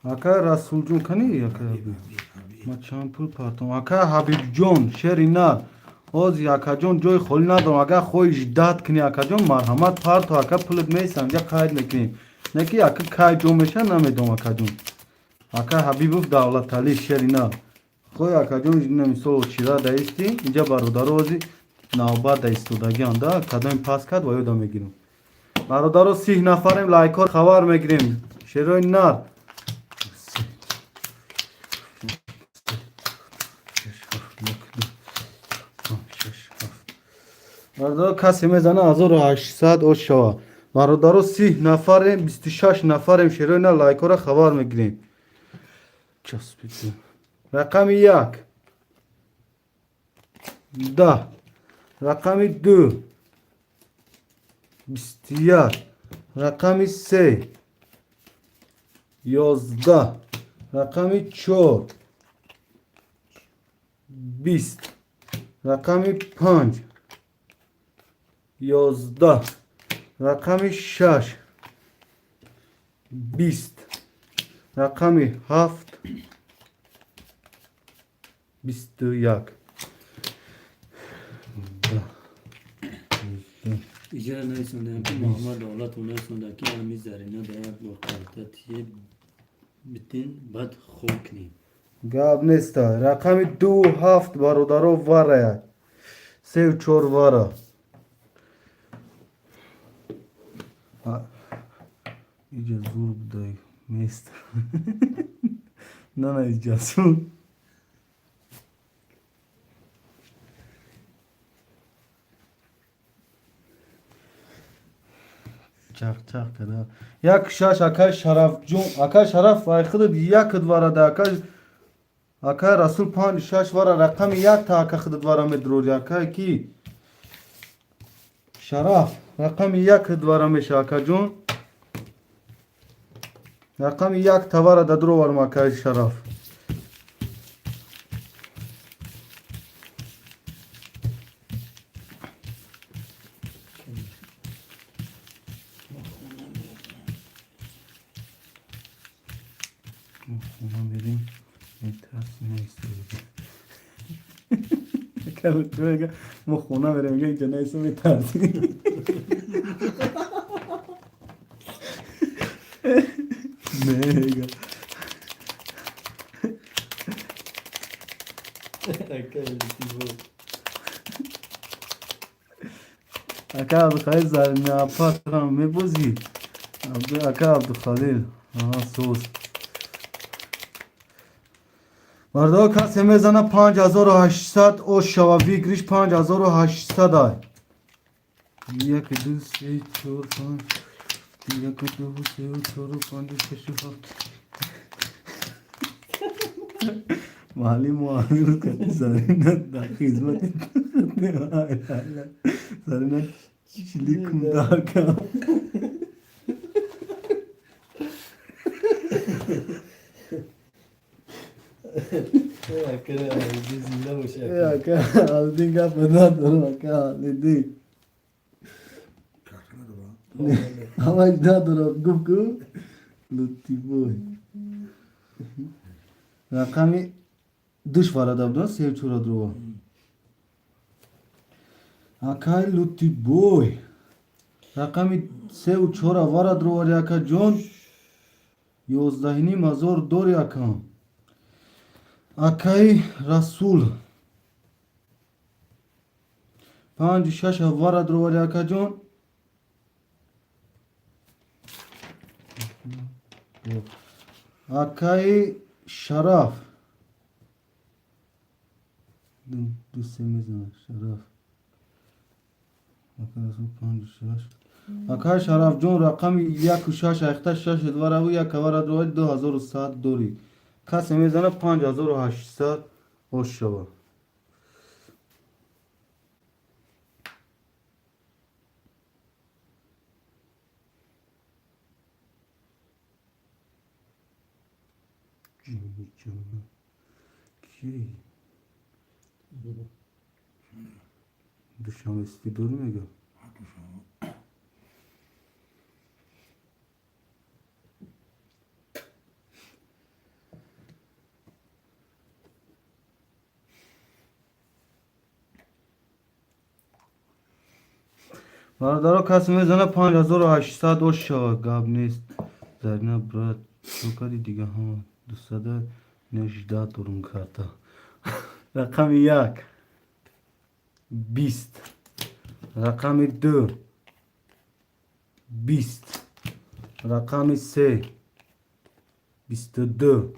Акай Расулҷон кани акай Ҳабиб? Ма чанд пул партом? Акай Ҳабибҷон шери нар. Ҳозир акаҷон ҷои холӣ надорам. Агар хоҳӣ ждать кунӣ акаҷон марҳамат парто ака пулат меистам инҷа қайд мекунем. Не ки ака кай ҷо меша намедонам акаҷон. Ака Ҳабибов Давлатали шери нар. Хоҳӣ акаҷон мисол чира даисти инҷа бародаро ҳозир навбат да истодагианд да кадоми пас кард ва ёда мегирам. Бародаро 30 нафарем лайкҳо хабар мегирем. Шерои нар. Бародаро касе мезана 1800 ошава. Бародаро 30 нафарем, 26 нафарем шерои нар лайкҳоро хабар мегирем. Часпид. Рақами 1 10, рақами 2 21, рақами 3 11, рақами 4 20, рақами 5 11, рақами 6 20, рақами 7 21. Иҷара нависондаам ки Муҳаммад Давлатов нависонда ки ами Зарина да як бор карта тие битин баъд хоб кунем. Гап неста. Рақами 2 7 бародаро варая. 3 4 вара. Иҷа зур будай мест. На иҷа зур. Чақ-чақ када. 1 6 акай Шарафҷон, акай Шараф ай худат як двара да акай Расул 5 6 вара рақами 1 та ака худат вара медрори акай ки Шараф рақами 1 двара меша акаҷон. Рақами 1 тавара да дроварм акай Шараф. Хона мерем, метарси, наистоди. Ака, мо хона мерем, мега инҷа наисто, метарси. Мега. Ака Лутибой. Ака Абдухалил, Заринапа мебозӣ? Ака Абдухалил, соз. Бардор, касе мезана, 5800 ош шава, выигрыш 5800 ай. Як, ду, се, чор, панҷ, як, ду, се, чор, панҷ, шаш, ҳафт. Маҳалли муҳаммад кати Зарина дар хизмати Зарина чиликум даркам. Ака Алидин, зинда боши, ака. Ака Алидин, гап надорам, ака Алидин. Карта надорам. Ҳамаш надорам, гуфт ку Лутибой. Рақами душ варада будан, сею чора дрова. Акай Лутибой, рақами сеу чора вара дровари, акаҷон, 11 500 дори, акам. Акаи Расул, панҷу шаша вара дровари, акаҷон. Акаи Шараф, ду се мезана Шараф. Ака Расул, панҷу шаш. Акаи Шарафҷон, рақами яку шаш, айхта шаш двараву як вара дровари, 2100 дорӣ. Касе мезана, 5800 ош шава. Ки Душанбе сити дорӣ, мега. Душанбе. Бародаро, касе мезана, 5800 ош шава, гап нест. Зарина, брат, чо кади? Дига ҳама дусада нежда дорум карта. Рақами як 20, рақами ду 20, рақами се 22,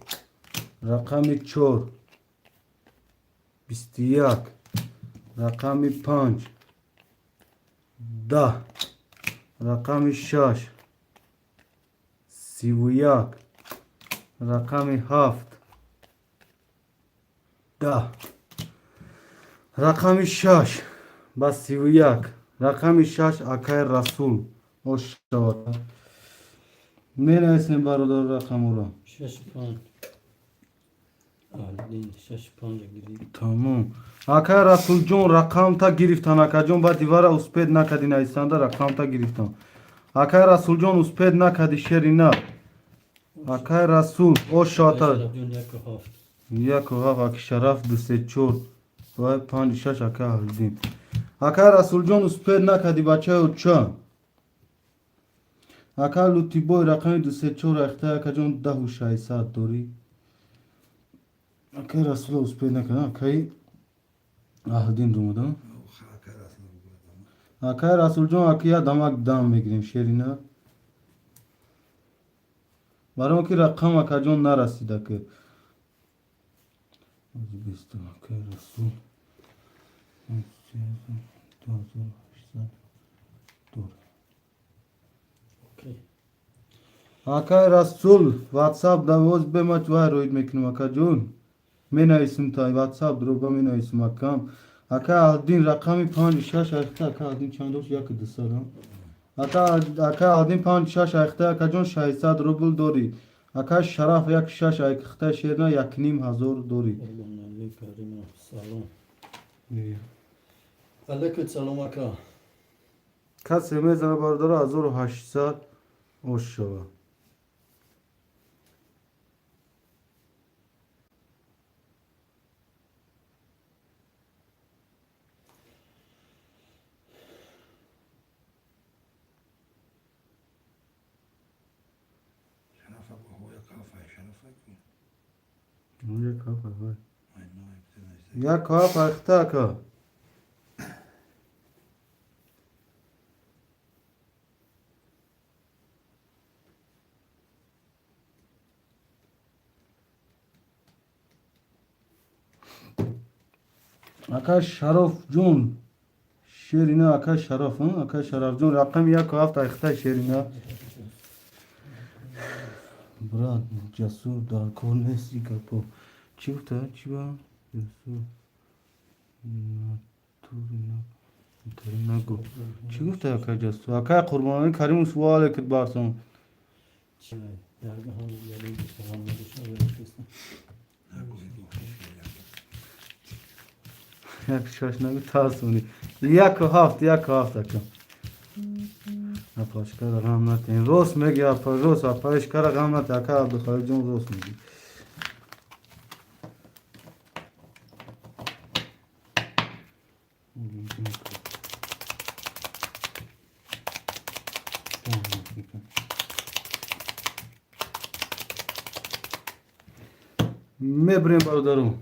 рақами чор 21, рақами панҷ 10, рақами шаш 31, рақами ҳафт 10, рақами шаш ба 31, рақами шаш, акай Расул, ош шавад. Менависем, бародар, рақаморо. Шашу панҷ. Алидин шашу панҷа гирифт. Тамом, акай Расулҷон, рақамта гирифтан, акаҷон. Ба дивара успеть накади нависанда, рақамта гирифтам. Акай Расулҷон, успеть накади, шерина. Акай Расул, ош шавата. Шарафҷон, яку ҳафт. Яку ҳафт, аки Шараф, ду, се, чор вай, панҷу шаш, ака Аҳлиддин. Акай Расулҷон, успеть накади, бачаи оча. Ака Лутибой, рақами ду, се, чор, ахта, акаҷон, 10 600 дорӣ. Акай Расула успеть накада, акаи Аҳлиддин румада. Ака Расул. Акай Расулҷон, аки я дамак дам мегирем, шерина, барои он ки рақам, акаҷон, нарасид, ака. Акай Расул, 2800 дор. Окей. Акай Расул, ватсап давоз бемач вай роид мекунем, акаҷон, менависим та ватсап дроба менависим, акам. Ака Аҳдин, рақами панҷу шаш, ахта. Ака Аҳдин чанд дошт? Яку дусад. Ака Аҳдин, панҷу шаш, ахта, акаҷон, 600 рубл дорӣ. Ака Шараф, як шаш, ахта, шерна, 1 500 дорӣ. Қурбонали Каримов, салом. Алайкум салом, ака. Касе мезана, бародаро, 1800 ош шава. Як ҳафт айхта ака. Ака Шарофҷон Шерина, ака Шароф, ака Шарафҷон рақами 1 7 айхта Шерина. Брат, Ҷасур дар кор нест и гапо. Чӣ гуфта? Чӣ ба? Ҷасур натури нагу. Чӣ гуфта ака Ҷасур? Ака Қурбонали Каримов ва алейкум барсон. Як шаш нагу тарсони. 1 7, 1 7 ака. Апашкара ғам натен. Рост меги апа, рост апашкара ғам натен. Ака Абдухалилҷон рост меги. Мебурем бародару.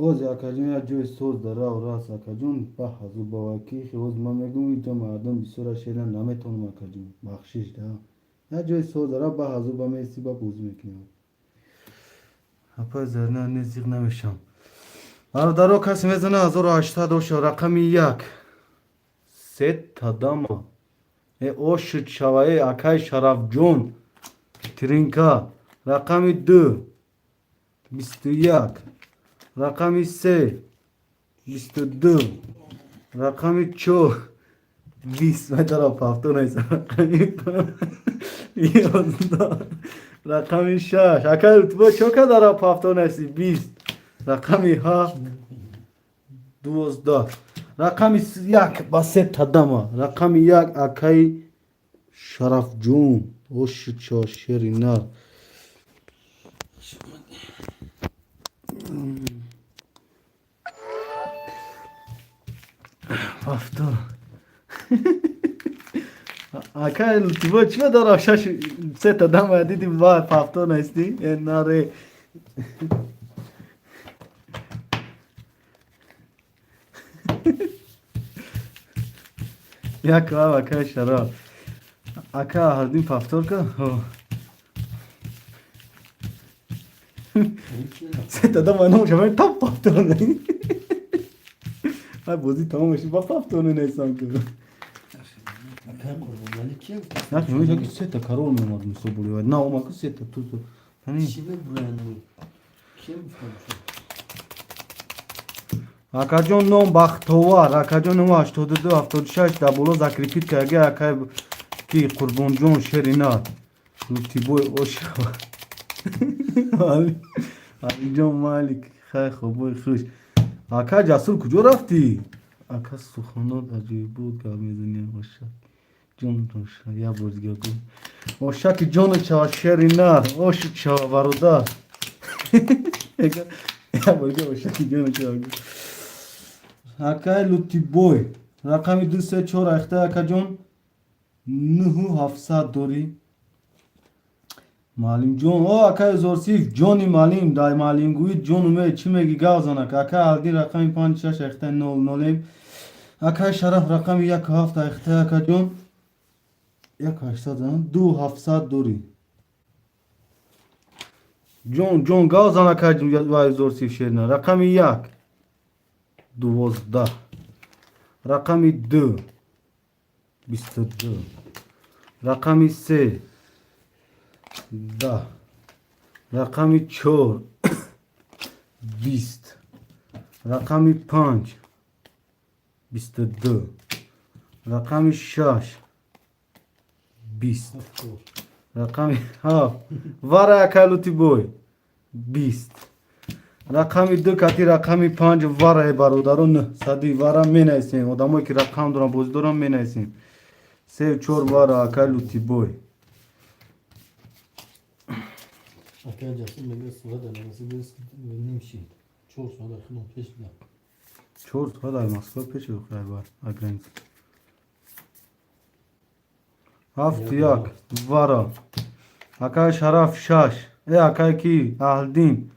Ози акаҷон як ҷои соз дарав раст акаҷон ба ҳазу бавакӣ ҳоз ман мегӯм инҷо мардум бисёра шера наметонам акаҷон бахшиш да як ҷои соз дарав ба ҳазу ба мести ба бозӣ мекунем. Апай Зарина не зиқ намешам. Бародаро касе мезана 1800 оша рақами 1 се тадама э ошуд шавае акай Шарафҷон Тринка рақами 2 21 рақами 3 22 рақами 4 20 метра пафто нест рақами 11 рақами 6 ака рутба чо кадара пафто нести 20 рақами 7 12 рақами 1 ба се тадама рақами 1 акаи Шарафҷон ошучо шерина. Пафто. Ака лутибо чӣ дора шаш се тадама диди ва пафто нести э наре. Як ва ака Шараф. Ака ҳардин пафтор ка? Се тадама ном шава топ пафтор не. Ай бозӣ тамом мешид ба пафтор нестам ку. Як мешад ки сета корол меомад мисол були. На омад ку сета туз. Акаҷон ном Бахтовар, акаҷон ном 82 76 дар боло закрепить карга акай ки Қурбонҷон Шерина Лутибой ошава. Алиҷон Малик хай хобои хуш. Ака Ҷасур куҷо рафтӣ? Ака суханот аҷоиб буд гап мезанӣ оша. Ҷон оша як бор дига гӯ. Оша ки ҷону чава Шерина, ошу чава бародар. Як бор дига оша ки ҷону чава гӯ. Акай Лутибой рақами 2 3 4 айхта акаҷон 9700 дорӣ. Маълимҷон, о акай Зорсиф ҷони маълим, дар маълимгӯӣ ҷону ме чӣ меги гав занак. Ака Алдин рақами 5 6 айхта 0 0. Акай Шараф рақами 1 7 айхта акаҷон 1 800 2 700 дорӣ. Ҷон ҷон гав занак акай Зорсиф Шерина рақами 1 12 рақами 2 22 рақами 3 10 рақами 4 20 рақами 5 22 рақами 6 20. Рақами ҳафт вара, акай Лутибой, 20. Рақами ду кати рақами панҷ варае, бародаро, нӯҳсади вара менависем. Одамое ки рақам дорам, бозӣ дорам, менависем. Сеу чор вара, акай Лутибой. Акай Ҷасур мегӯяд, соат дар Новосибирск ним шид. 4 соат дар худмон пеш буда. 4 соат дар Москва пеш бар граница. Ҳафту як вара, акай Шараф, шаш. Э, акай ки Аҳлдин,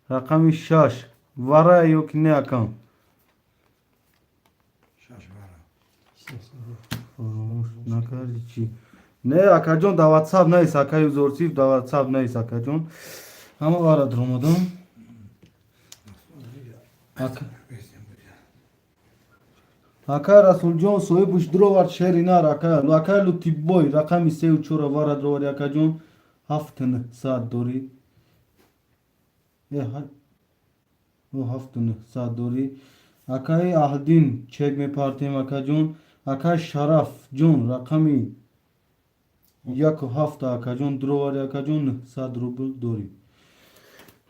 рақами шаш вара ё ки не, акам? Шаш вара. Фаромӯш накарди чӣ? Не, акаҷон, дар Ватсап нест. Акаи Узорсиф, дар Ватсап нест, акаҷон. Ҳама вара дуромадам. Ака Расулҷон, соҳибуш дуровард шери нар. Ака, акай Лутибой, рақами сеу чора вара дуроварди, акаҷон, ҳафту нӯҳсад дорӣ. Э, ҳафту нӯҳсад дорӣ. Акаи Аҳдин, чек мепартем, акаҷон. Акаи Шарафҷон, рақами яку ҳафта, акаҷон, дуроварди, акаҷон, 900 рубл дорӣ.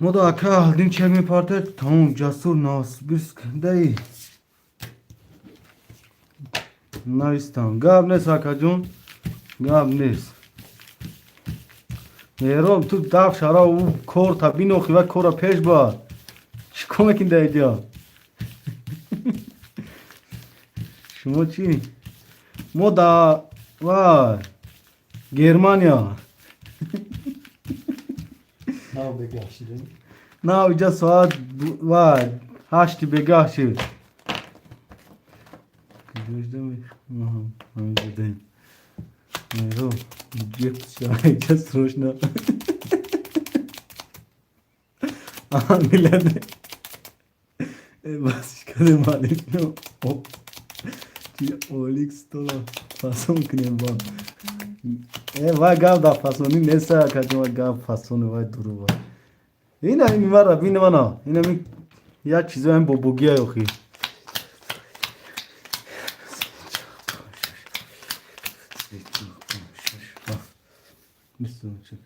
Мода ака Аҳдин чек мепартед, тамом. Ҷасур, Новосибирск даи навистам. Гап нест, акаҷон, гап нест. Меҳроб, ту даф шара, ӯ корта бинохи ва кора пеш бар. Чӣ кор мекунӣ дар иҷа? Шумо чӣ? Мо да вай Германия. Нав бегаҳ шидем. Нав иҷа соат вай 8-и бегаҳ шид. Куҷо? Меҳроб, ҷеф срочно. Милад бас каде малик олик стола фасон кунем ба. Э, вай гап дар фасонӣ неста, акаҷон, вай гап фасони вай дуру вай. Ина ин мара бин мана. Ина ми як чизо ин бобогия охи. Бисту чек.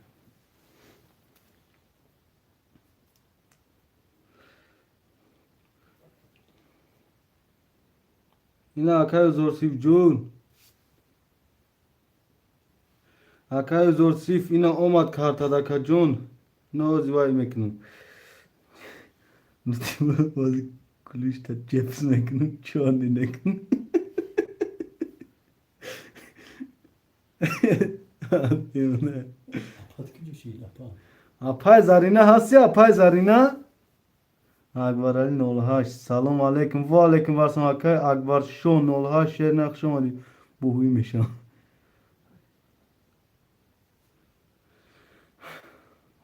Ина акаю Зорсиф ҷун. Акаю Зорсиф, ина омад картад, акаҷон. Нози вай мекунам. Бози кулишта ҷепс мекунам, чони некунам. Апат куҷо шид, апа? Апай Зарина ҳасти, апай Зарина? Акбарали 08. Салом алейкум. Ва алейкум вассалом, акай Акбаршо 08, шер нақш омадӣ. Буҳуӣ мешавам.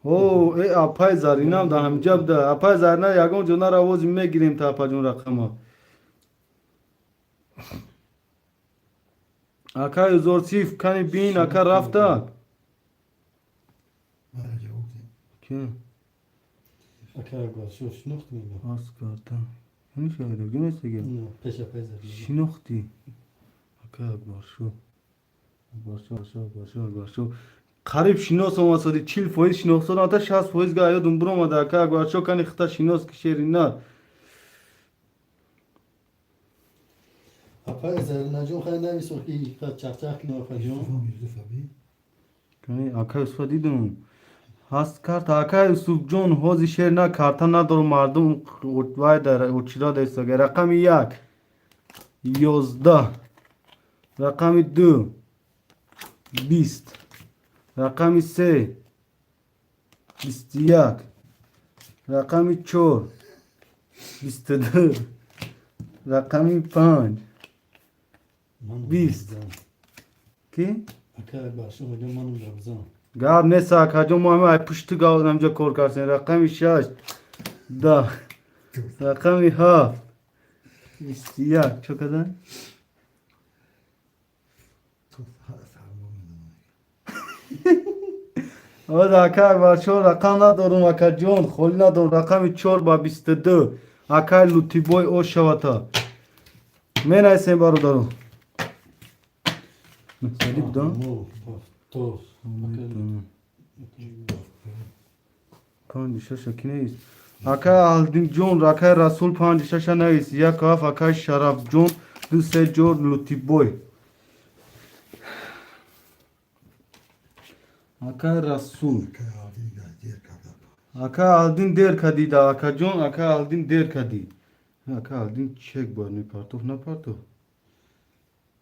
О, э, апай Заринам дар ҳамиҷа буда. Апай Зарина, ягон ҷо наравози, мегирем та, апаҷон, рақама. Акай Узорсиф, кани бин, ака рафта? Мара ҷавоб дем. Ки? Ака Акбаршо шинохт мега. Ас карта. Яъни шояд, гунестига. Пеш апай Зарина. Шинохтӣ? Ака Акбаршо. Акбаршо, Акбаршо, Акбаршо, Акбаршо. Қариб шинос омад, соди 40% шинохсодам, ата 60% га ёдум биромада. Ака Акбаршо, кани хита шинос ки, шери нар. Апай Заринаҷон, хай нависо ки чахчах кунем, апаҷон. Юсуфам, Юсуфа би. Кани, ака Юсуфа дидум. Ҳаст карта, ака Юсуфҷон, ҳози шер на карта надорум, мардум вай дар очира дестага. Рақами як 11, рақами ду 20, рақами се 21, рақами чор 22, рақами панҷ 20. Ки? Ака Акбаршо мегӯям, манам драбзан. Гап нест, акаҷон, мо ҳама ай пушти ҳамҷа кор кардем. Рақами шаш 10, рақами ҳафт 21. Чо кардан? То сармо медонам. Оз ака Акбаршо, рақам надорум, акаҷон, холӣ надорум. Рақами чор ба 22, акай Лутибой ошавата. Менависем, бародаро. Сади будам? То Панҷ шаша ки нест? Акай Аҳлиддинҷон, акай Расул панҷ шаша навис. Як ҳафт, акай Шарафҷон, ду се ҷор Лутибой. Акай Расул. Акай Аҳлиддин дер кадида, акаҷон, акай Аҳлиддин дер кадид. Акай Аҳлиддин чек бояд мепартофт, напартофт.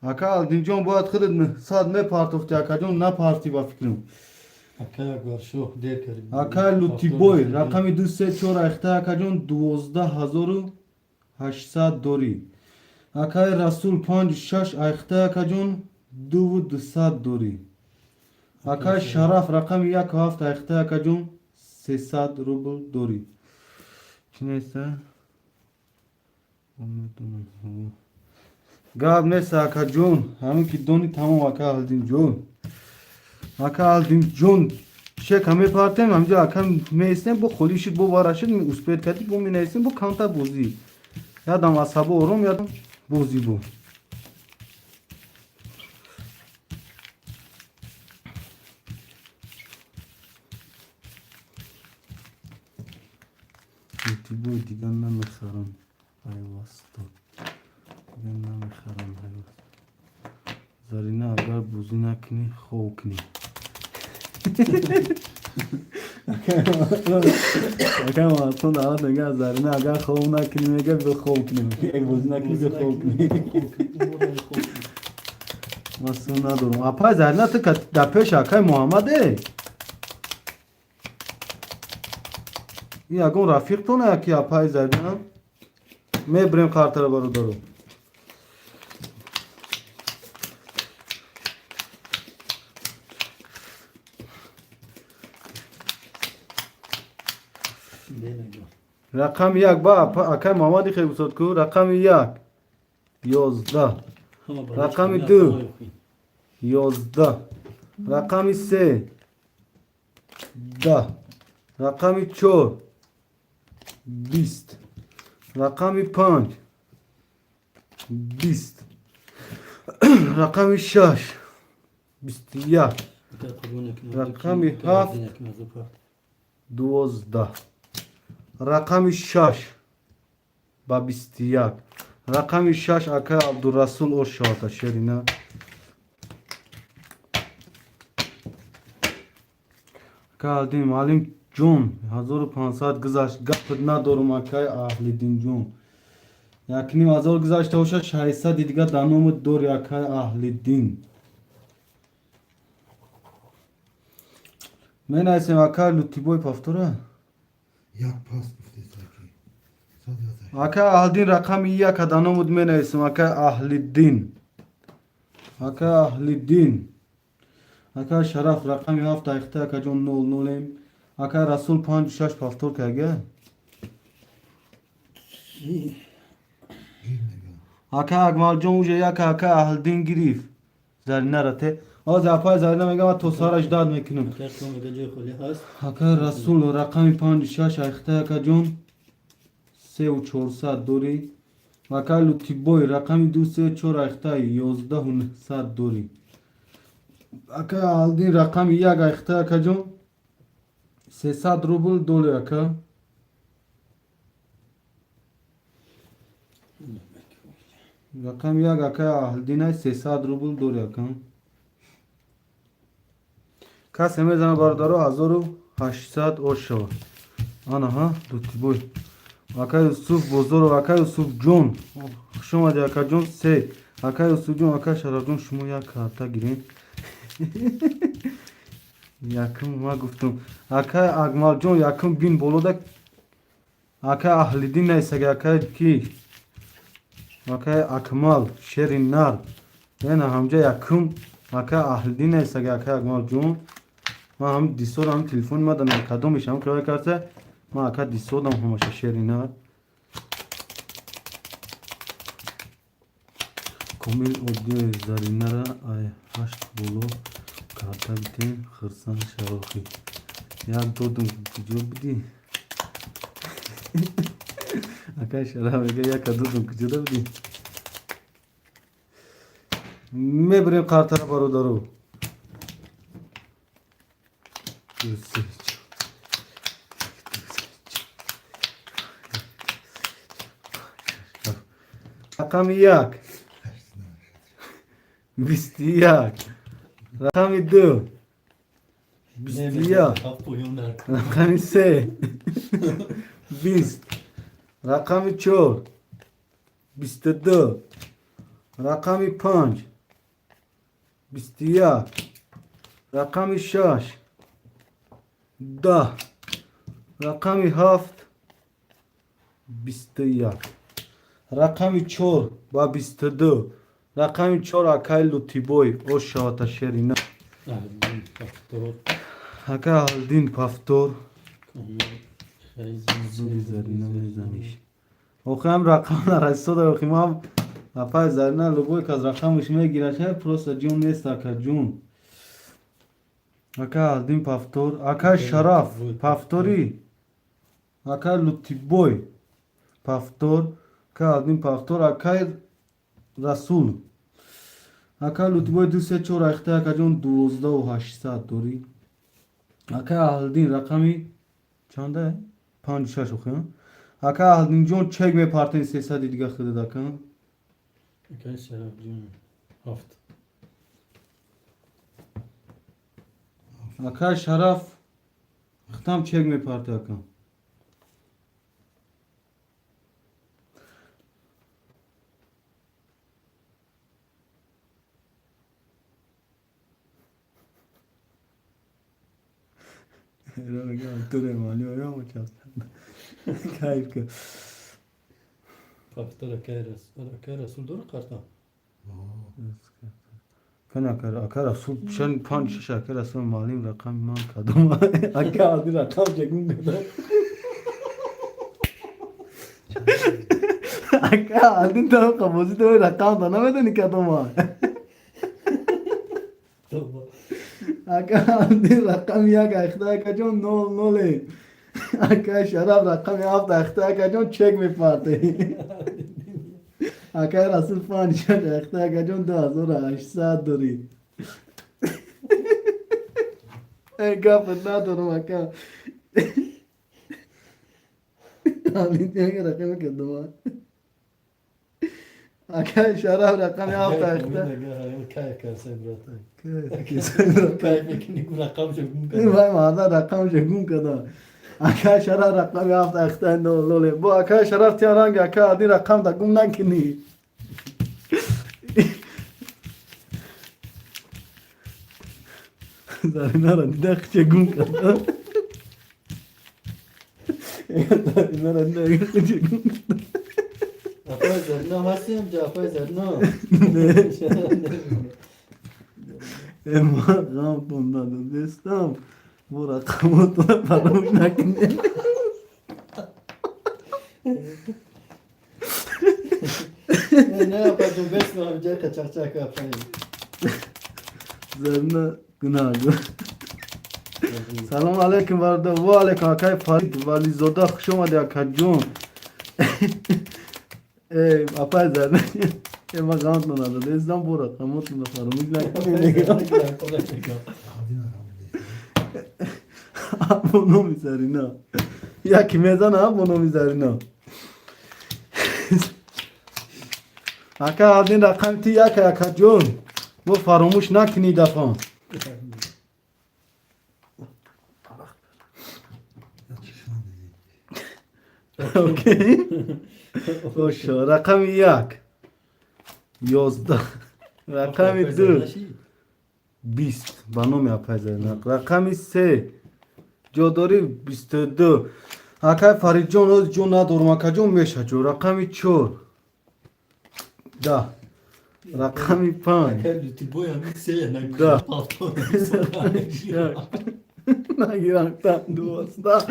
Ака Аҳлиддинҷон, бояд худат 900 мепартофти, акаҷон, напарти ба фикрам. Акай Лутибой, рақами ду се чор айхта, акаҷон, 12 800 дорӣ. Акай Расул панҷ шаш айхта, акаҷон, 2 200 дорӣ. Акай Шараф рақами як ҳафт айхта, акаҷон, 300 рубл дорӣ. Чӣ неста? Гап нест, акаҷон, ҳамин ки дони тамом, ака Аҳлиддинҷон. Ака Аҳлиддинҷон, чека мепартем, ҳамҷо ака меистем, бо холӣ шуд, бо вара шуд, успеть кардӣ, бо менависем, бо камтар бозӣ. Ядам асабо ором, ядам бозӣ бо. Ютубои дигар намехарам, пайвасто. Дигар намехарам пайваст. Зарина, агар бозӣ накунӣ, хов кунӣ. Акай Муҳаммадхон даъват мега, Зарина, агар хов накунӣ, мега, бихов кунем. Як бозӣ накунӣ, бихов кунӣ. Ман су надорам. Апай Зарина, ту дар пеши акай Муҳаммаде? Ин ягон рафиқтона ки апай Зарина? Мебирем картара, бародаро. Рақами як ба акай Муҳаммади хел гусод ку, рақами як 11, рақами ду 11, рақами се 10, рақами чор 20, рақами панҷ 20, рақами шаш 21, рақами ҳафт 12, рақами шаш ба 21, рақами шаш акай Абдурасул ошоата шерина. Акай Аҳлиддин муаллим ҷон, 1500 гузашт, гапат надорум, акай Аҳлиддинҷон. 1500 гузашта бошад, 600 дигар дар номат дори, акай Аҳлиддин. Менависем, акай Лутибой, повтора. Як пас Акай Аҳлиддин, рақами як дар номат менависем, акай Аҳлиддин. Акай Аҳлиддин. Акай Шараф рақами ҳафт айхта, акаҷон, нол нолем. Акай Расул панҷу шаш повтор кага. Акай Акмалҷон уже як акай Аҳлиддин гирифт. Зарина те. Ҳозир апай Зарина мега, ман то сараш дад мекунам. Акай Расул рақами панҷу шаш айхта, акаҷон, 3 400 дорӣ. Акай Лутибой рақами ду се чор айхта, 11 900 дорӣ. Акай Аҳлиддин рақами як айхта, акаҷон, 300 рубл дорӣ, ака. Рақами як акай Аҳлиддинай, 300 рубл дорӣ, ака. Касе мезана, бародаро, 1800 ошава. Анаҳа, Лутибой. Акай Юсуф Бозоров, акай Юсуфҷон, хуш омадӣ, акаҷон, се. Акай Юсуфҷон, акай Шарафҷон, шумо як карта гирем. Якум ма гуфтум. Акай Акмалҷон, якум бин болода акай Аҳлиддин наисага, акай ки? Акай Акмал, шери нар. Ена ҳамҷа якум акай Аҳлиддин наисага, акай Акмалҷон. Ман ҳам дисодам, телефони ма дар кадомиш ҳам кироя карта, ман ака дисодам ҳамаша шери нар. Комил Одиев, Заринара ай ҳашт боло карта битем, хирсан шавохӣ. Як додум, куҷо будӣ? Акай Шараф мега, яка додум, куҷода будӣ? Мебирем картара, бародаро. ду, се, чор. Рақами як, 21. Рақами ду, 21. Рақами се, 20. Рақами чор, 22. Рақами панҷ, 21. Рақами шаш, 10. Рақами ҳафт, 21. Рақами чор ба 22. Рақами чор, акай Лутибой, ош шавата, шерина. Ака Аҳлиддин, повтор. Зури Зарина мезаниш. Охи, ҳам рақам нарасида. Охи, ман апай Зарина любой кас рақамаш мегирад, шай просто ҷон нест, ака ҷун. Ака Аҳлиддин, повтор. Ака Шараф, повтори. Ака Лутибой, повтор. Ака Аҳлиддин, повтор. Акай Расул. Ака Лутибой, ду, се, чор, ахта, акаҷон, 12 800 дорӣ. Ака Аҳлиддин, рақами чанда? Панҷу шаш. Охи, ака Аҳлиддинҷон, чек мепартен, 300-и дига худад, ака. Акай Шарафҷон, ҳафт. Ака Шараф, хитам чек мепарте, ака. Кайф ка. Повтор, акай Расул дора карта. Кана, ака Расул, чанд? Панҷ, шаш. Ака Расул, маълим, рақами ман кадом? Ака ади рақам чекун када. Ака ади то қабози то рақам да намедони кадома. Ака ади, рақами як, ахта, акаҷон, нол ноле. Ака Шараф, рақами ҳафт, ахта, акаҷон, чек мепарте. Акай Расул, панҷ, шаш, ахта, акаҷон, 2800 дорӣ. Гапат надорам, ака. Рақами кадома? Ака Шараф, рақами ҳафт, ахта. Кайф кардсай, брат. Кайф мекунӣ, рақамшо гум карда. Вай марда рақамшо гум карда. Ака Шараф, рақами ҳафт, ахта, нол ноле. Бо, ака Шараф, тия ранг, ака ади рақам да гум накунӣ. Заринара дида, хиче гум карда. Заринара дида, хиче гум карда. Апай Зарина ҳастем ҷа, апай Зарина? Ма ғамтон надодестам, бо рақамотона фаромӯш накунед. Не, апаҷон, бесмам ҷа, қачақчак, апай. Зарина гунаҳгор. Салом алейкум, бародар. Ва алейкум, акай Фарид Вализода, хуш омадӣ, акаҷон. Апай Зарина, ма ғамтон надодестам, бо рақамотона фаромӯш накунед. Бо номи Зарина яке мезана, бо номи Зарина. Ака Алдин, рақами ти яка, акаҷон, бо фаромӯш накунӣ дафъа. Окей, ошо, рақами як, 11. Рақами ду, 20, ба номи апай Зарина. Рақами се, ҷодорӣ, 22. Акай Фаридҷон, оз ҷо надорум, акаҷон, меша ҷо. Рақами чор, 10. Рақами панҷ, 10. Нагирам, 12.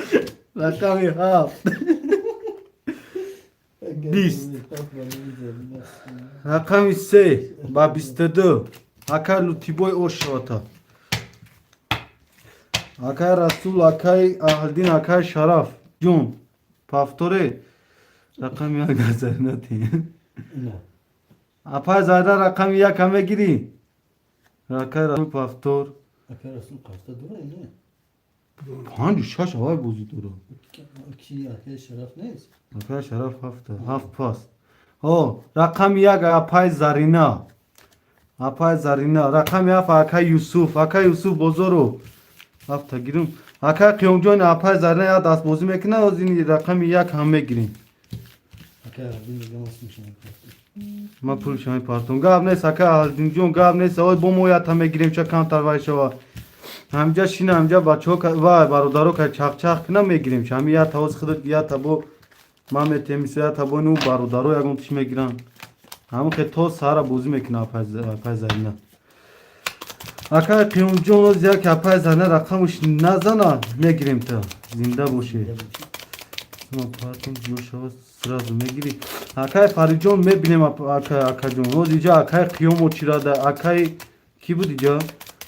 Рақами ҳафт, 20. Рақами се ба 22. Акай Лутибой, ошота. Акай Расул, акай Аҳлдин, акай Шараф ҷон, повторе. Рақами як назарнати. Апай Зарина, рақами яка мегирӣ? Акай Расул, повтор. Акай Расул карта дора не? Панҷу шаш авай бозӣ дора. Ки, акаи Шараф нест? Акай Шараф ҳафта, ҳафт паст. Ҳо, рақами як, апай Зарина. Апай Зарина, рақами ҳафт, акай Юсуф, акай Юсуф бозору. Ҳафта гирум. Акай Қиёмҷон, апай Зарина як дастбозӣ мекунад, оз ин рақами як ҳам мегирем. Акаи Аҳлиддин мегам, осмешам. Ман пулша мепартом. Гап нест, акай Аҳлиддинҷон, гап нест. Ой, бо мо ята мегирем, ча камтар вай шава. Ҳамҷа шина, ҳамҷа бачаҳо вай бародаро ка чахчах кина, мегирем. Ҳами ята оз худат ята бо ман метем, ята бо ну бародаро ягон тиш мегиранд. Ҳамон хе то сара бозӣ мекуна апай Зарина. Акай Қиёмҷон, оз як апай Зарина рақамуш назана, мегирем та. Зинда бошед. Партом ҷо шава, сразу мегирӣ. Акай Фаридҷон, мебинем, акаҷон. Оз иҷа акай Қиёмо чирада, акай кӣ буд иҷа?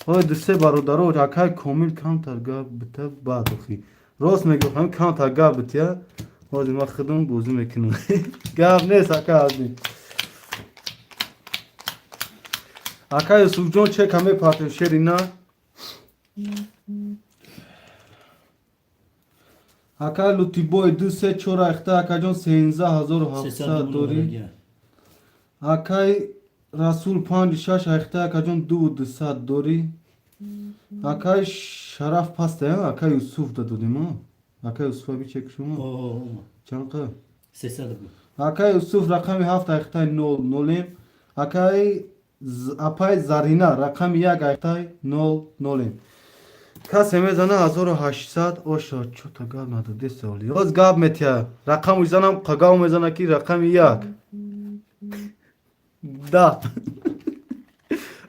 Ой, ду се бародаро, акай Комил камтар гап бита, баъд охи. Рост мегӯ, ҳам камтар гап битя. Ҳозир ман худам бозӣ мекунам. Гап нест, ака Азим. Ака Юсуфҷон, чека мепартем, шерина. Ака Лутибой, ду се чор айхта, акаҷон, 13 700 дорӣ. Акай Расул, панҷ шаш айхта, акаҷон, 2 200 дорӣ. Акай Шараф паста, акай Юсуф дадодем, ака Юсуф аби чек шумо. Чанд қа? 300 буд. Акай Юсуф, рақами ҳафт айхтай нол нолем. Акай апай Зарина, рақами як айхтай нол нолем. Касе мезана 1800 оша, чота гап надоде саволи. Оз гап метия. Рақаму занам қагав мезана, ки рақами як. Да.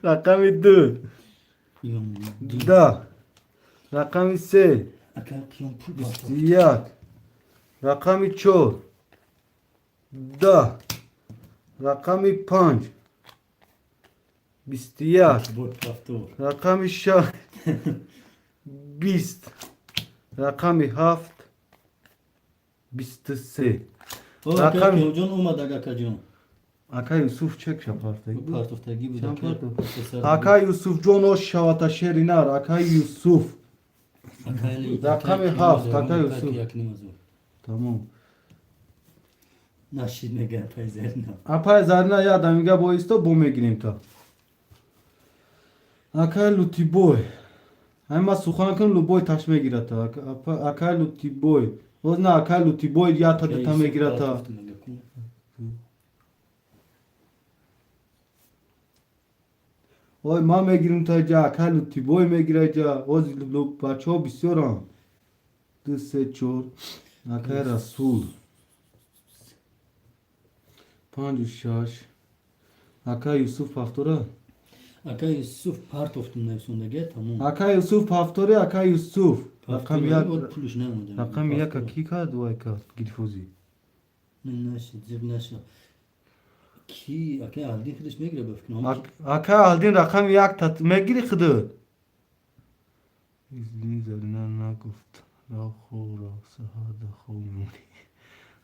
Рақами ду. Да. Рақами се. Ака Қиём пул 21. Рақами чор. Да. Рақами панҷ. 21. Рақами шаш. 20. Рақами ҳафт. 23. Рақами омад, акаҷон. Ака Юсуф чек шапартаги. Партофтагӣ буд. Ака Юсуфҷон, ош шавата, шери нар, ака Юсуф. Рақами ҳафт, ака Юсуф. Тамом. Нашид мега апай Зарина. Апай Зарина як дамига боисто, бо мегирем та. Акай Лутибой. Ҳами ма сухан кун, любой таш мегирад та. Акай Лутибой. Боз на, акай Лутибой ята дута мегирад та. Ой, ман мегирам та ҷа, акай Лутибой мегира ҷа. Оз бачаҳо бисёранд. Ду, се, чор. Акай Расул. Панҷу шаш. Акай Юсуф ҳафтора? Ака Юсуф партофтум нависондага, тамом. Акай Юсуф ҳафтори, акай Юсуф. Рақами як. Пулш наомада. Рақами яка ки кард, вай кард, гирифозӣ? Нашид, зиб нашид. Ки, акай Аҳлиддин худаш мегира, ба фикрам. Акай Аҳлиддин, рақами як та мегири худат? Зарина нагуфт. Рав хоб, рав, саҳар хоб мемонӣ.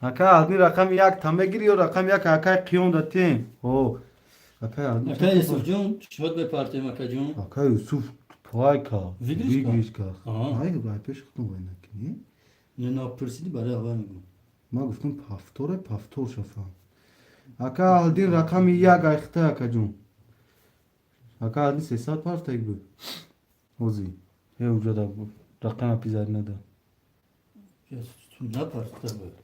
Акай Аҳлиддин, рақами як та мегири ё рақами як акай Қиём датем? Ҳо. Акай Аҳлиддин. Акай Юсуфҷон, шод мепартем, акаҷон. Акай Юсуф пай кард. Выигрыш кард. Ай, вай пеш худам вай накунӣ? Не, напурсиди, барои аввал мегӯм. Ман гуфтам ҳафторе, ҳафтор шафам. Ака Аҳлиддин, рақами як айхта, акаҷон. Ака Аҳлиддин 300 партаги буд. Ҳозир. Е, уҷада рақами апизари нада. Напартофта буд.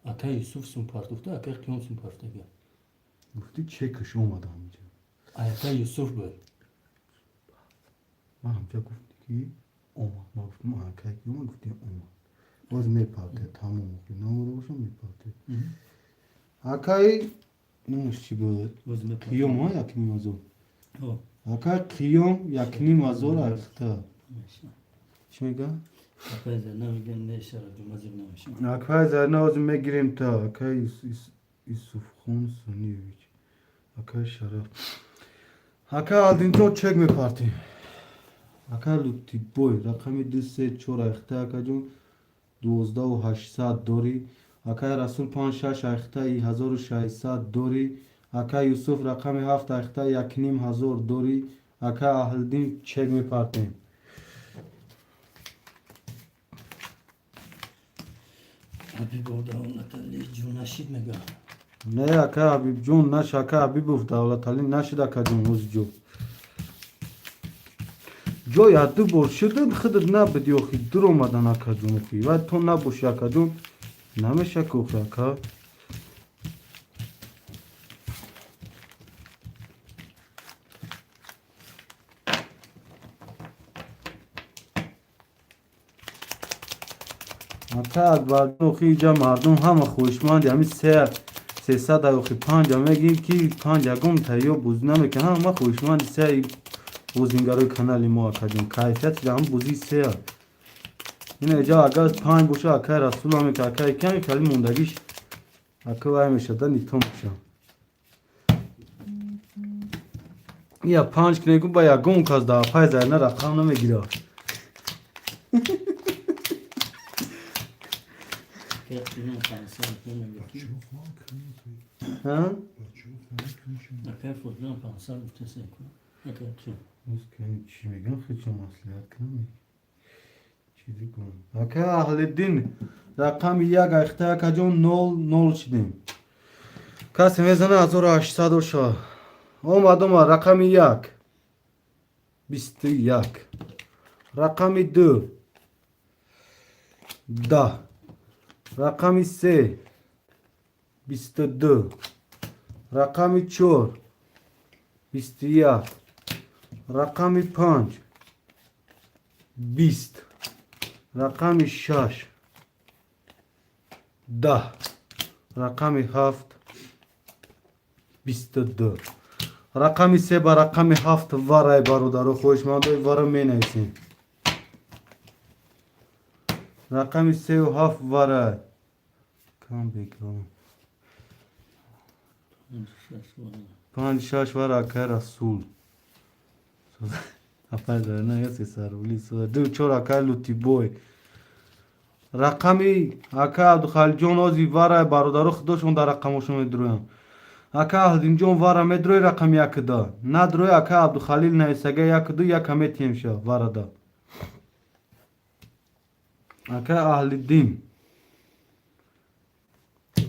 Акай Юсуф сум партофта, акай Қиём сум партофтага. Гуфти чекаш омада ҳамҷа. Акай Юсуф буд. Ман ҳамҷа гуфти ки омад. Ман гуфтам акай ки омад, гуфти омад. Боз мепарте, тамом, наомада бошам, мепарте. Акай номаш чӣ буд? Қиём, 1,5 ҳазор. Акай Қиём, 1,5 ҳазор айхта. Чӣ мега? Акай Зарина мега, не, Шарафҷон, зиб намешам. Акай Зарина ҳозир мегирем та. Акай Юсуфхон Суниевич. Акай Шараф. Акай Алдинҷон, чек мепартем. Акай Лутибой, рақами ду, се, чор айхта, акаҷон, 12 800 дорӣ. Акай Расул, панҷ шаш айхта, 1600 дорӣ. Акай Юсуф, рақами ҳафт айхта, 1,5 ҳазор дорӣ. Акай Аҳлиддин, чек мепартем. Ҳабибов Давлатали ҷун нашид мега. Не, ака Ҳабибҷон, наш, ака Ҳабибов Давлатали нашид, акаҷон, ҳозиҷо. Ҷой ду бор шудад, худат набуди охи, дур омадан, акаҷон, охи. Вай то набоши, акаҷон, намеша ки охи, ака. Ака Акбарҷон, охи, иҷа мардум ҳама хоҳишманди ҳамин се сесада, охи, панҷа мегӯем ки панҷ ягон тайёр бозӣ намекунад. Ҳама хоҳишманди се бозингарои канали мо, акаҷон. Кайфияти ҳам бозии сеа. Ина иҷа агар панҷ боша, акай Расул ҳаме ки акай ками кали мондагиш, ака, вай мешада, нито меша. Я панҷ кинегу ба ягон кас да апай Зарина рақам намегирад. Акай 500 мега ки. Бачаҳо фаҳм кунед. Ҳа? Бачаҳо фаҳм кунед. Акай Фотима 500 гуфтасе ку. Акай чӣ? Чӣ мегӯям, хечо маслиҳат кунам. Чизи кунам. Ака Аҳлиддин, рақами як айхта, акаҷон, нол нол шидем. Касе мезана, 1800 оша. Омад, омад, рақами як. 21. Рақами ду. 10. Рақами се. 22. Рақами чор. 21. Рақами панҷ. 20. Рақами шаш. 10. Рақами ҳафт. 22. Рақами се ба рақами ҳафт варай, бародаро, хоҳишмандои вара менависем. Рақами сеу ҳафт варай. Кам бекам. Панҷ шаш вара. Панҷ шаш вара, акай Расул. Апай Зарина я сесарвли. Ду чор, акай Лутибой. Рақами ака Абдухалилҷон ози варай, бародаро, худошон дар рақамошон медуроям. Ака Аҳлиддинҷон, вара медрои рақами якда. Надрои, ака Абдухалил нависага якду яка метиҳемша варада. Ака Аҳлиддин.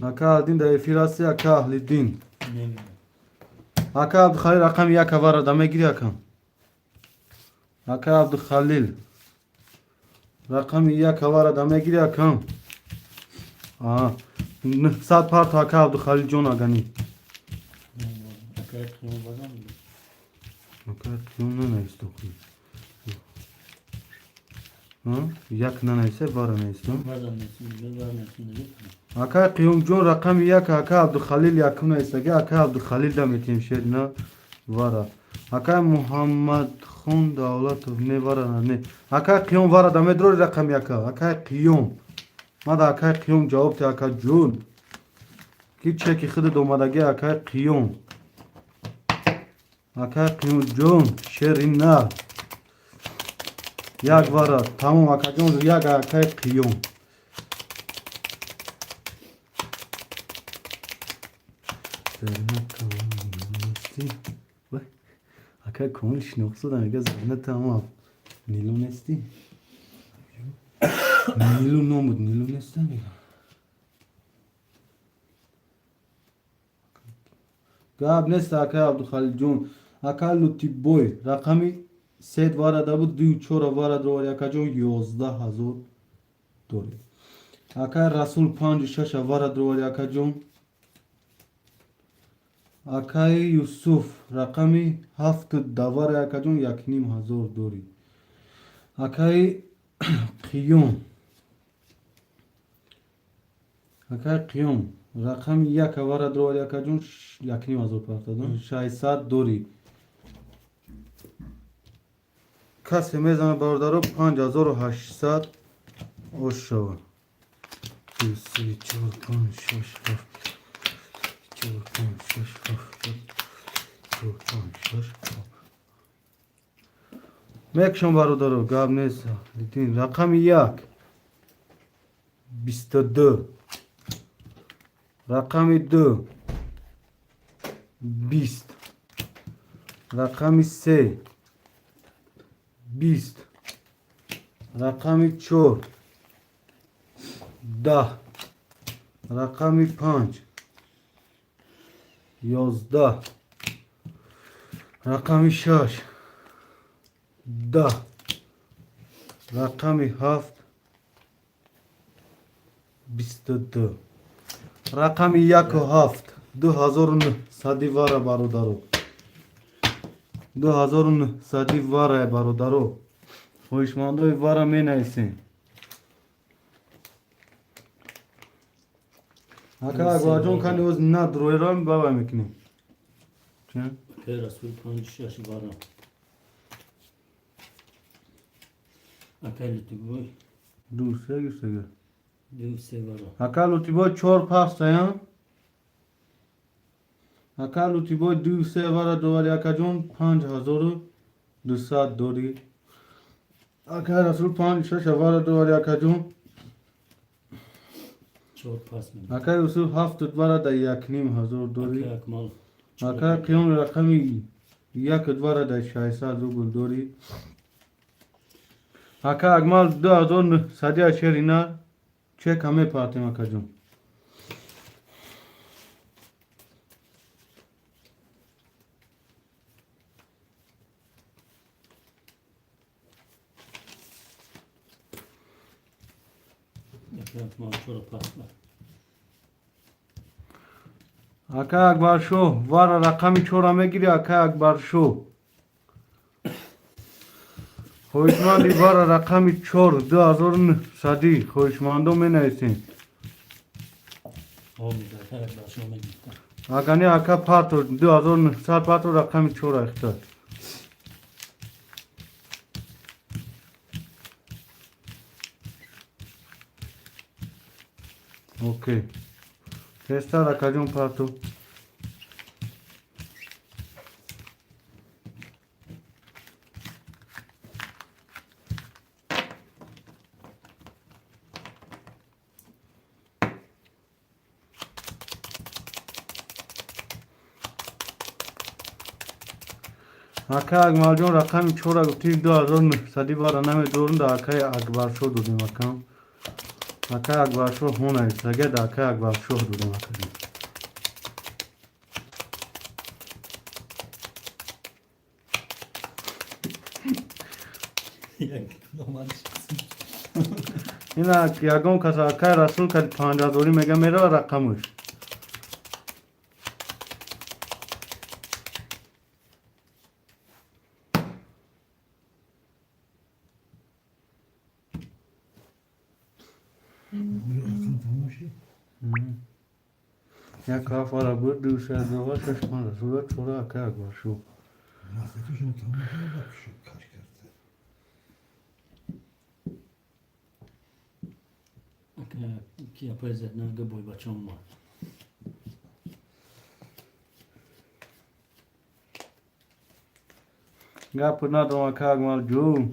Ака Аҳлиддин дар эфир ҳасти, ака Аҳлиддин. Намедонам. Ака Абдухалил, рақами яка варада мегири, ака? Ака Абдухалил, рақами яка варада мегири, ака? Аа, 900 парто, ака Абдухалилҷон, агани. Акай Қиём базан. Ака Қиём нанавист охи. Як нанависа, вара навист. Базан несин, вара несин. Ака Қиёмҷон, рақами як, ака Абдухалил якум нависага, ака Абдухалил да метиҳем шерина вара. Ака Муҳаммадхон Давлатов не, вара не. Ака Қиём, вара да медрори рақами яка. Ака Қиём. Мада акай Қиём ҷавоб те, ака ҷун. Ки чеки худат омадаги, акай Қиём. Акай Қиёмҷон, шерина. Як вара, тамом, акаҷон, як акай Қиём. Зарина тамом нести. Вай, акай Комил шинохсуда, мега Зарина тамом Нилу нести? Нилу ном буд, Нилу неста мега. Гап нест, акай Абдухалилҷон. Акай Лутибой, рақами сет варада буд, дую чора варад ровари, акаҷон, 11 000 доред. Акай Расул, панҷу шаша варад ровари, акаҷон. Акай Юсуф, рақами ҳафту давара, акаҷон, 1500 дорӣ. Акай Қиём. Акай Қиём, рақами як авара дровари, акаҷон, 1500 партадон, 600 дорӣ. Касе мезана, бародаро, 5800 ош шава. Ду, се, чор, панҷ, шаш, ҳафт, чор, панҷ, шаш, ҳафт, чор, панҷ, шаш, ҳафт. Мекшон, бародаро, гап нест. Дидин, рақами як 22, рақами ду 20, рақами се 20, рақами чор 10. Рақами панҷ, 11. Рақами шаш, 10. Рақами ҳафт, 22. Рақами яку ҳафт, 2900 вара, бародаро, 2900 вара, бародаро. Хоҳишмандои вара менависем. Ака Акбарҷон, кани оз на дроерам бабай мекунем. Акай Расул, панҷ шаш вара. Акай Лутибой. Ду се гирсега. Ду се вара. Ака Лутибой, чор пастаян. Ака Лутибой, ду се вара довари. Акаҷон, 5200 дорӣ. Ака Расул, панҷ шаш вара довари, акаҷон. Чор пас мебарад. Ака Юсуф, ҳафт вара да 1500 дорӣ. Акай Акмал. Ака Қиём, рақами як вара да 600 рубл дорӣ. Ака Акмал, 2900 ашерина чека мепартем, акаҷон. Акай Акмал, чор пас бар. Ака Акбаршоҳ, вара рақами чора мегирӣ, ака Акбаршоҳ. Хоҳишманди вара рақами чор, 2900, хоҳишмандо менависем. О, мега, акай Акбаршоҳ мегирифта. Агани ака парто, 2900 парто, рақами чора ихта. Окей. Тезтар, акаҷон, парту. Ака Акмалҷон, рақами чора гуфтӣ, 2900 вара намедорум, да акаи Акбаршоҳ додем, акам. Акаи Акбаршоҳ ҳонависага, да акаи Акбаршоҳ додем, акаҷон. Як номад. Ина ягон кас акаи Расул кади панҷҳазорӣ мега, мерава рақамаш. Рақам тамом шид. Як ҳафт вара буд, ду се дова шаш панҷ Расула чора акаи Акбаршоҳ. Маслиҳаташон тамом шуд, ба каш кард. Ака ки апай Зарина га бойбача омад. Гап надорам, ака Акмалҷон.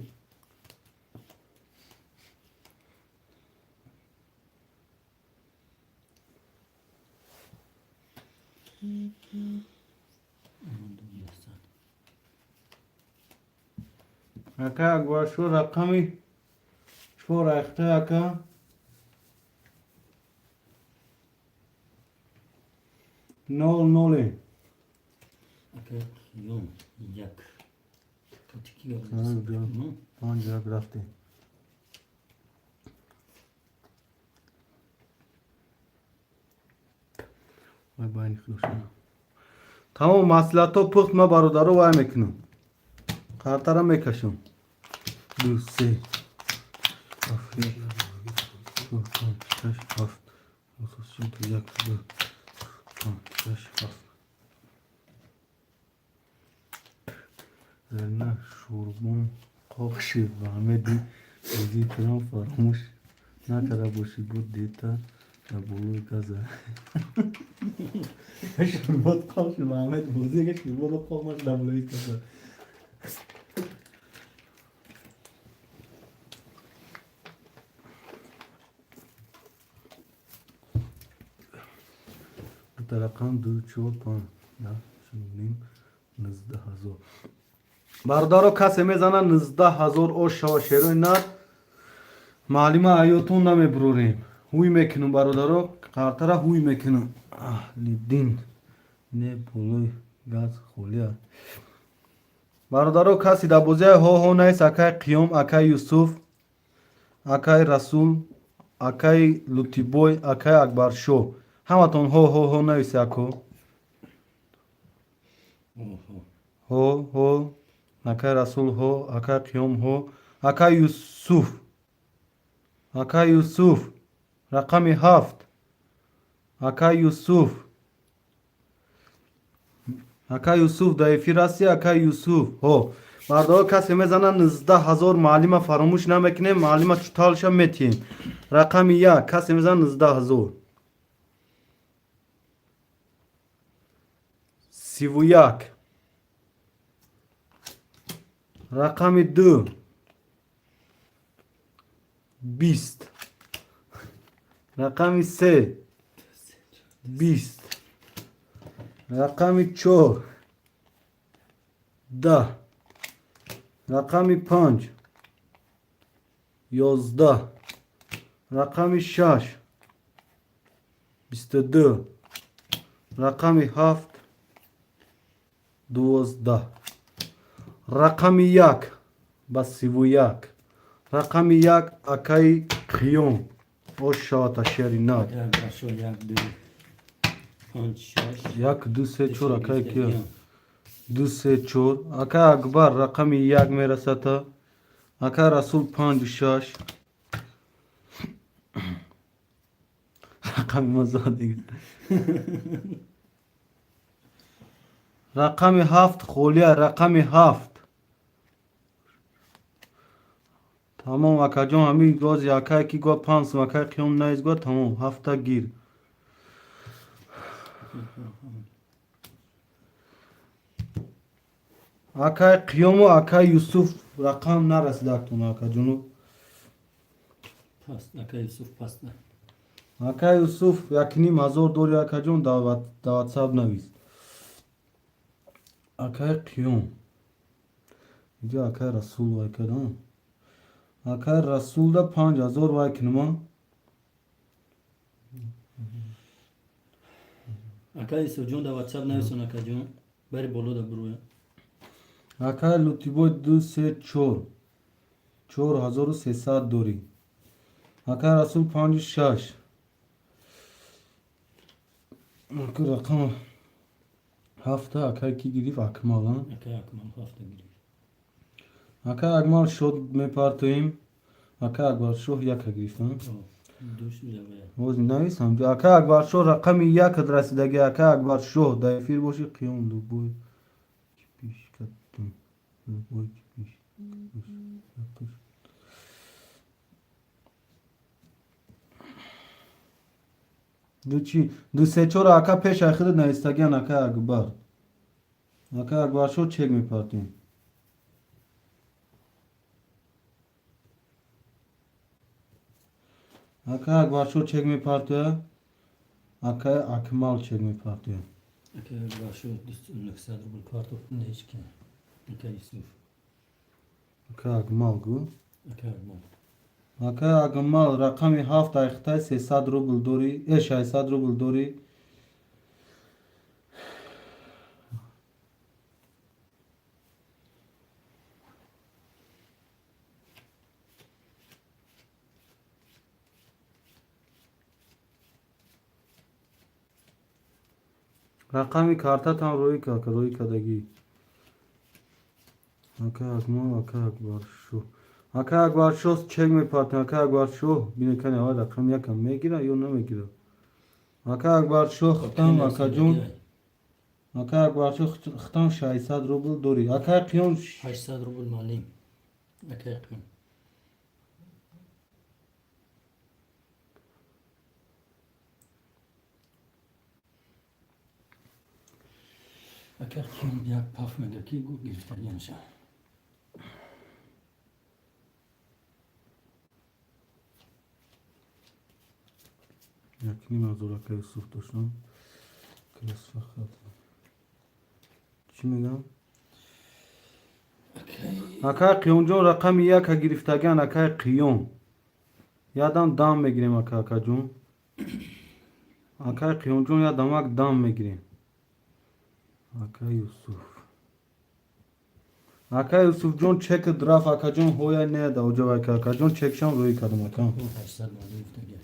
Омаду 900. Ака Акбаршоҳ, рақами чор ахта, ака. Нол ноле. Ака Қиём, як. Катики гап Ай, зад. ҷон. Панҷ як рафтем. Вай, байни худошона. Тамом маслиҳатҳо пухт, ма, бародаро, вай мекунам. Қартара мекашам. Ду, се, ҳафт, як, ду, панҷ, шаш, ҳафт, як, ду, панҷ, шаш, ҳафт. Зарина, шӯрбон қоқ шид ба ҳамеди визитрам фаромӯш накарда бошӣ, буд дета дар болои газа. Шӯрбот қоқ шид ба ҳамеди бозига, шӯрбото қоқ нашуд дар болои газа. Дута рақам, ду, чор, панҷ, даҳ, ним, 19 000. Бародаро, касе мезана, 19 000 ош шава, шерои нар. Маълима, аётон намебурорем. Ҳуй мекунам, бародаро, картара ҳуй мекунам. Аҳлиддин не болои газ холия. Бародаро, каси дар бозиҳои ҳо-ҳо нест. Акай Қиём, акай Юсуф, акай Расул, акай Лутибой, акай Акбаршоҳ. Ҳаматон ҳо-ҳо-ҳо нависе, ако. Ҳо ҳо, акай Расул ҳо, акай Қиём ҳо, акай Юсуф. Акай Юсуф рақами 7. Акай Юсуф. Акай Юсуф дар эфир ҳасти, акай Юсуф. Ҳо. Бародаро, касе мезана 19 000, маълима фаромӯш намекунем, маълима чуталша метиҳем. Рақами 1 касе мезана 19 000. 31. Рақами 2 20. Рақами 3 20. Рақами 4 10. Рақами 5 11. Рақами 6 22. Рақами 7 12. Рақами 1 ба 31. Рақами 1 акаи Қиём. Ош шавата шери нав. Акай 1, 2, 5, 6. 1, 2, 3, 4 акаи киё? 2, 3, 4. Акай Акбар рақами 1 мерасата. Акай Расул 5, 6. Рақами ма зад дига. Рақами 7 холия, рақами 7. Тамом, акаҷон, ҳамин гози акай ки гуфт 5 сум, акай Қиём наиз гуфт, тамом, 7 гир. Акай Қиёму акай Юсуф рақам нарасида актон, акаҷону. Паст, акай Юсуф паст. Акай Юсуф 1 500 дори, акаҷон, дар WhatsApp навис. Акай Қиём. Инҷо акай Расул вай кардам. Акай Расул да 5000 вай кунам. Акай Юсуф ҷон, дар WhatsApp нависон, акаҷон. Бари боло да буруя. Акай Лутибой 2, 3, 4. 4300 дорӣ. Акай Расул 5, 6. Ака рақам 7 акай ки гирифт? Акмал, а? Акай Акмал 7 гирифт. Акай Акмал шод мепартоем. Акай Акбаршоҳ 1 гирифт, а? Боз нависам. Акай Акбаршоҳ рақами 1 расидаги. Акай Акбаршоҳ дар эфир боши. Қиём Лубой пиш каттум. Лубой пиш. Ду чи? 2, 3, 4 ака пеш ахири навистагиан, акай Акбар. Акай Акбаршоҳ чек мепартем. Акай Акбаршоҳ чек мепартоя. Акай Акмал чек мепартоя. Акай Акбаршоҳ 900 рубл партофт ҳеч ки. Акай Юсуф. Акай Акмал гу. Акай Акмал. Акай Акмал рақами 7 айхтай 300 рубл дори, 600 рубл дори. Рақами картатам рӯй кард, рӯй кардагӣ. Акай Акмал, акай Акбаршоҳ. Акай Акбаршоҳ чек мепартем, акай Акбаршоҳ бинед кани аввал рақами якам мегира ё намегира. Акай Акбаршоҳ хитам, акаҷон. Акай Акбаршоҳ хитам 600 рубл дорӣ. Акай Қиём 800 рубл маълим. Акай Қиём. Акай Қиём як паф мега ки гу гирифтагиамша. 1 500 акай Юсуф доштам. Акай Юсуф чӣ мегам? Акай Қиёмҷон рақами 1 гирифтагиан, акай Қиём. Ядам дам мегирем, ака, акаҷон. Акай Қиёмҷон, ядамак дам мегирем. Ака Юсуф. Ака Юсуфҷон, чекат рафт, акаҷон, ҳоя не да оҷа ака, акаҷон, чекшам рӯй кардам, ака. 800 мадум гуфтага.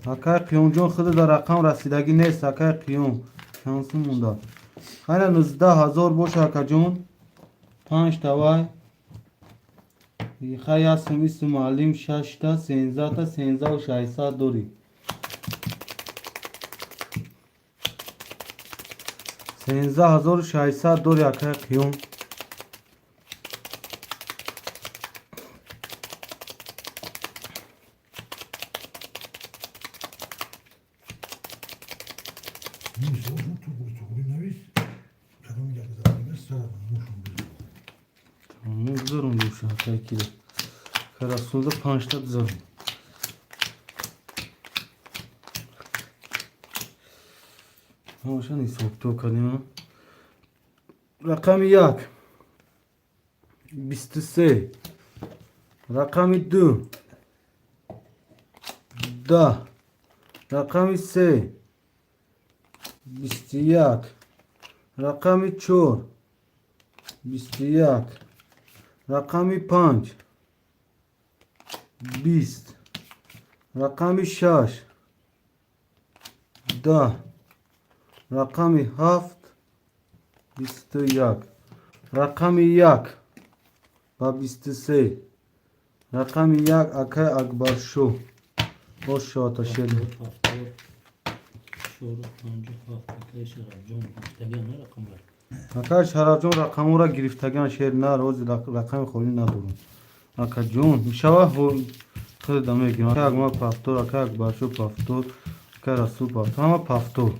Акай Қиёмҷон, худа дар рақам расидагӣ нест, акай Қиём. Чанд сум монда? Хайра, 19 000 боша, акаҷон. Панҷ тавай. Хай, як сум исту муаллим, шашта, 13та, 13 600 дорӣ. 13 600 дорӣ, акай Қиём. Тугури навис. Кадом як зарба сар мушун бизор. Тамом, гузарон боша, акай кида. Расулда панҷта гузарон. Ҳамашан ҳисобкитоб кардем. Рақами як 23, рақами ду 10, рақами се 21, рақами чор 21, рақами панҷ 20, рақами шаш 10, рақами ҳафт 21, рақами як ба 23, рақами як, акай Акбаршоҳ, бош шавата шер. 74, 57, акай Шарафҷон гирифтагиам на рақамро? Акай Шарафҷон рақамҳоро гирифтагиан, шер, на рози рақами холӣ надорам, акаҷон, мешава, худда мегирам. Акай Акмал повтор, акай Акбаршоҳ повтор, акай Расул повтор, ҳама повтор.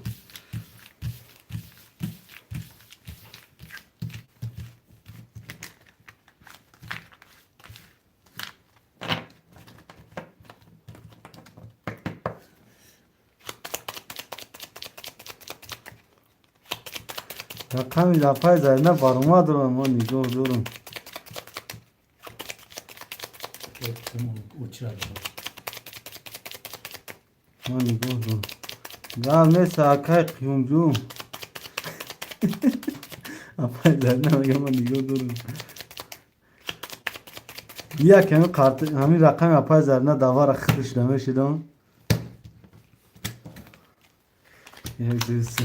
Рақами лапаи Зарина баромад дорам, ман нигоҳ дорам. Очрат. Ман нигоҳ дорам. Гап нест, акай Қиёмҷон. Апаи Зарина мега, ман нигоҳ дорам. Як ҳамин қарт, ҳамин рақами апаи Зарина давара худаш намешидам. Як, ду, се,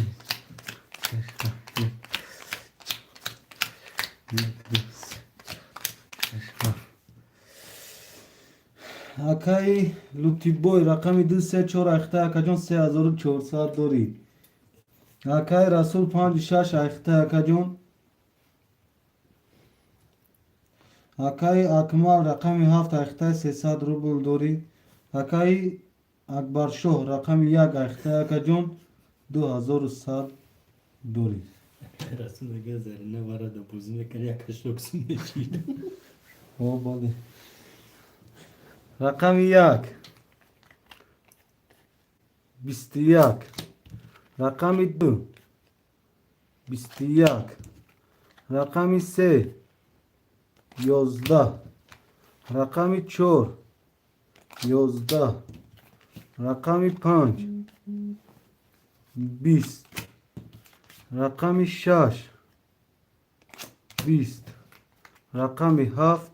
шаш, ҳафт, як, ду, се, шаш, ҳафт. Акаи Лутибой, рақами ду, се, чор, айхта, акаҷон, 3400 дорӣ. Акаи Расул, панҷ, шаш, айхта, акаҷон. Акаи Акмал, рақами ҳафт, айхтаи 300 рубл дорӣ. Акаи Акбаршоҳ, рақами як, айхтаи, акаҷон, 2100 дорӣ. Расул мега, Зарина варада бозӣ мекард, як ҳашток сум мешид. О, бале. Рақами як 21, рақами ду 21, рақами се 11, рақами чор 11, рақами панҷ 20, рақами шаш 20, рақами ҳафт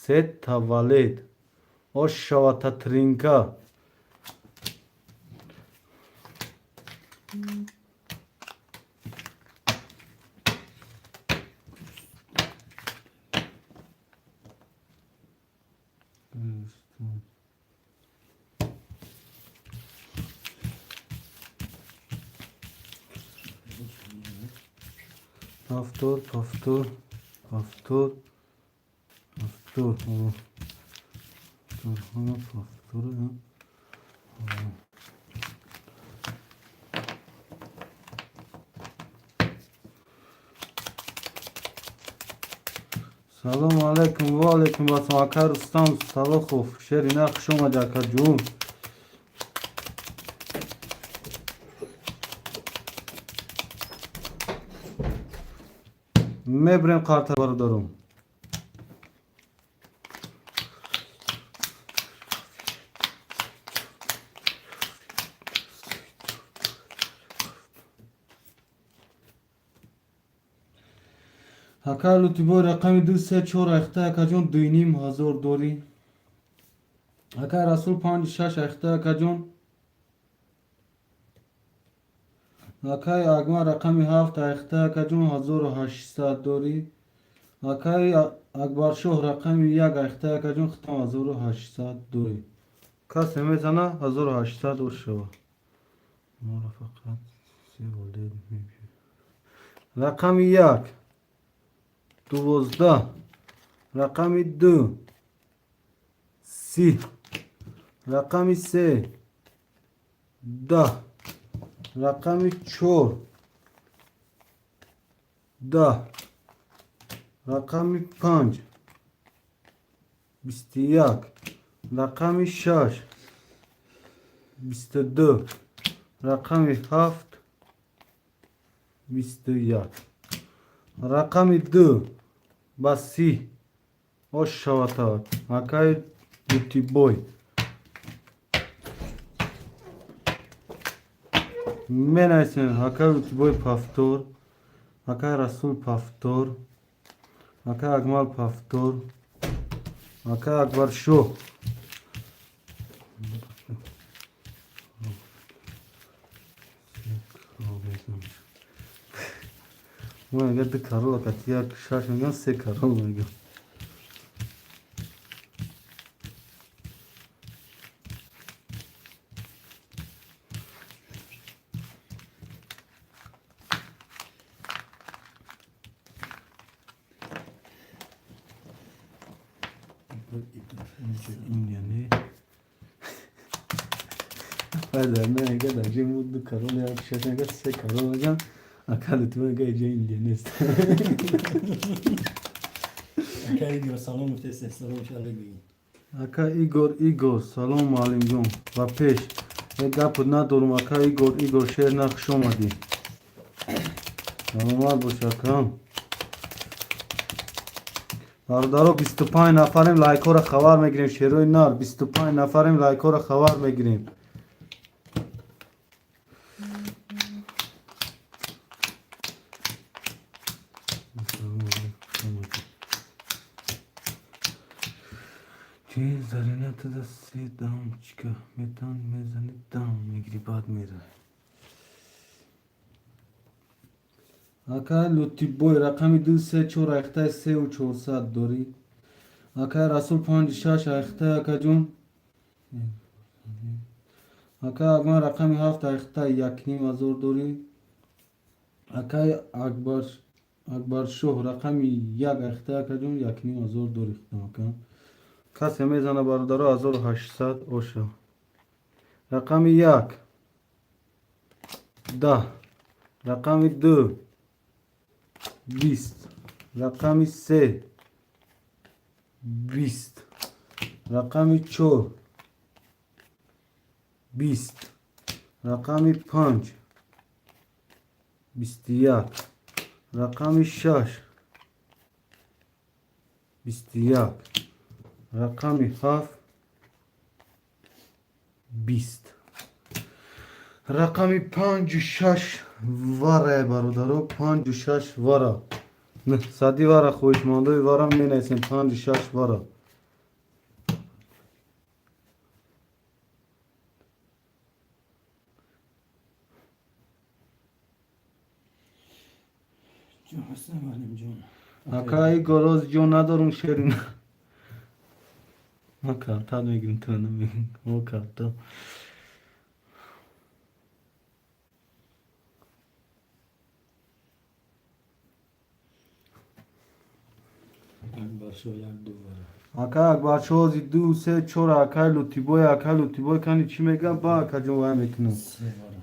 се таваллуд ош шавата тринка. Повтор, повтор, повтор, повтор. Ҳама повтор. Салому алайкум, ва алайкум ассалом, ака Рустам Салохов, шерина, хуш омади, акаҷон. Мебирем қарта, бародарон. Ака Лутибой, рақами ду, се, чор, айхта, акаҷон, 2500 дорӣ. Ака Расул, панҷ, шаш, айхта, акаҷон. Акаи Агма, рақами ҳафт, айхта, акаҷон, 1800 дорӣ. Акаи Акбаршоҳ, рақами як, айхта, акаҷон, хитам, 1800 дорӣ. Касе мезана, 1800 шава. Моро фақат се волед мебиёд. Рақами як 12, рақами ду 30, рақами се 10, рақами чор 10, рақами панҷ 21, рақами шаш 22, рақами ҳафт 21, рақами ду ба 30 ош шаватавад. Акаи Лутибой, менависем. Акаи Лутибой пафтор, акаи Расул пафтор, акаи Акмал пафтор, акаи Акбаршоҳ. Мо агар ду карол акати як шаш мегӯям, се карол мегӯям. Индия не мега, дар ҷои мо ду карол як шаш мега, се карол мегӯям. Ака Лутибой мега, иҷо Индия нест. Ака Игор салом гуфтест, салом шалек бигин. Ака Игор, Игор, салом, муаллимҷон, ба пеш. Е, гапут надорум, ака Игор, Игор шер на, хуш омадӣ, саломат бош, акам. Бародаро, 25 нафарем, лайкҳоро хабар мегирем. Шерои нар, 25 нафарем, лайкҳоро хабар мегирем. Чи Зарина, туда се дамчика метан мезани, дам мегири, баъд мерай. Акай Лутибой, рақами ду, се, чор, айхтаи, 3400 дорӣ. Акай Расул, панҷ, шаш, айхтаи, акаҷон. Акай Акмал, рақами ҳафт, айхтаи, 1500 дорӣ. Акай Акбаршоҳ, рақами як, айхтаи, акаҷон, 1500 дорӣ, худам, ака. Касе мезана, бародаро, 1800 оша. Рақами як 10, рақами ду 20, рақами се 20, рақами чор 20, рақами панҷ 21, рақами шаш 21, рақами ҳафт 20, рақами панҷу шаш вара, бародаро, панҷу шаш вара, сади вара. Хоҳишмандои вара менависем, панҷу шаш вара. Ҷон ҳастам, муаллимҷон. Ака Игор, оз ҷон надорум, шерин. Ма карта мегирим, ту намегирим. Мо карта. Акбаршоҳ, як, ду вара. Ака Акбаршоҳ, ози ду, се, чор, акай Лутибой, акай Лутибой кани чӣ мегӯям, ба акаҷон вай мекунам. Се вара.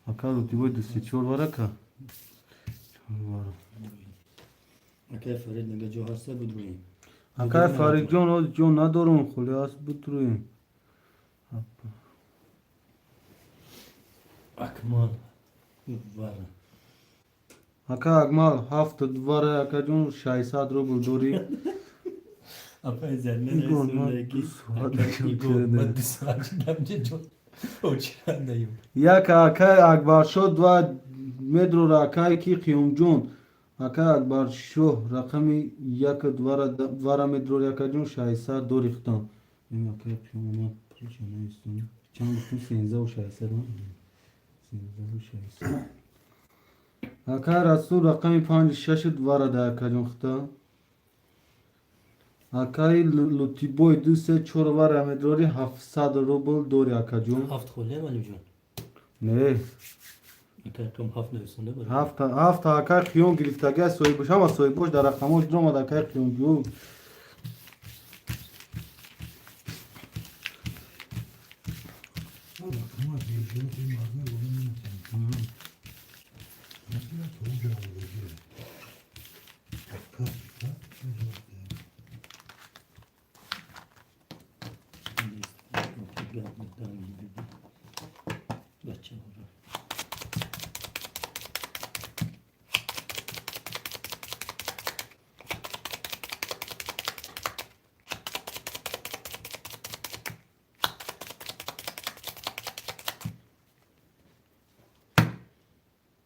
Ака Лутибой, ду, се, чор вара ка? Чор вара. Акай Фарид мега, ҷо ҳаста, будруем. Акай Фаридҷон, оз ҷон надорум, хули аст, будруем. Акмал, вара. Ака Акмал ҳафту двара, акаҷон, 600 рубл дорӣ. Апай Зарина Игор, ман нависонда ки ду соат акай мешавад Игор, чида. ман 2 соат шудам ҷо очират наём. Як акай Акбаршоҳ два медрора, акай ки Қиёмҷон. Акай Акбаршоҳ рақами яку двара медрори, акаҷон, 600 дори худам. Ин акай Қиём омад, пулша навистон. Чанд гуфтем? 13 600. 13 600. Акай Расул рақами панҷу шашу двара да, акаҷон, худам. Акай Лутибой ду се чор вара медрори, 700 рубл дори, акаҷон. Ҳафт холиам, Алимҷон? Не. Акай Қиём ҳафт нависонда барои. Ҳафта, ҳафта акай Қиём гирифтагиа, соҳибош, ҳама соҳибош дар рақамош дуромад, акай Қиёмҷон. Рақама бежиёти мардуми боло наметавонад. Масалан, то он ҷо бежиё. Карточка, ҷавоб диҳем. Гап медам, бачаҳоро.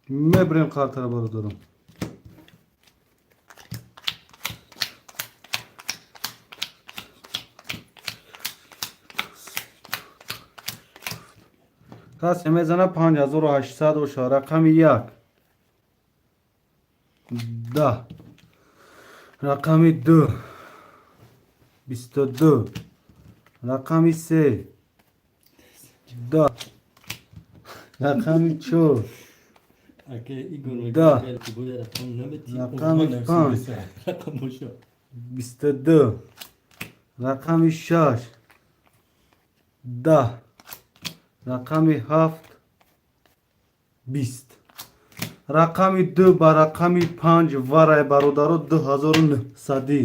Мебирем қартара, бародарам. Касе мезана, 5800 боша. Рақами як 10, рақами ду 22, рақами се 10, рақами чор Акай Игор Да. мегӯяд ки бояд рақам наметӣ. Рақами панҷ. Рақамошо. 22, рақами шаш 10, рақами ҳафт 20. Рақами ду ба рақами панҷ варай, бародаро, 2900-ӣ.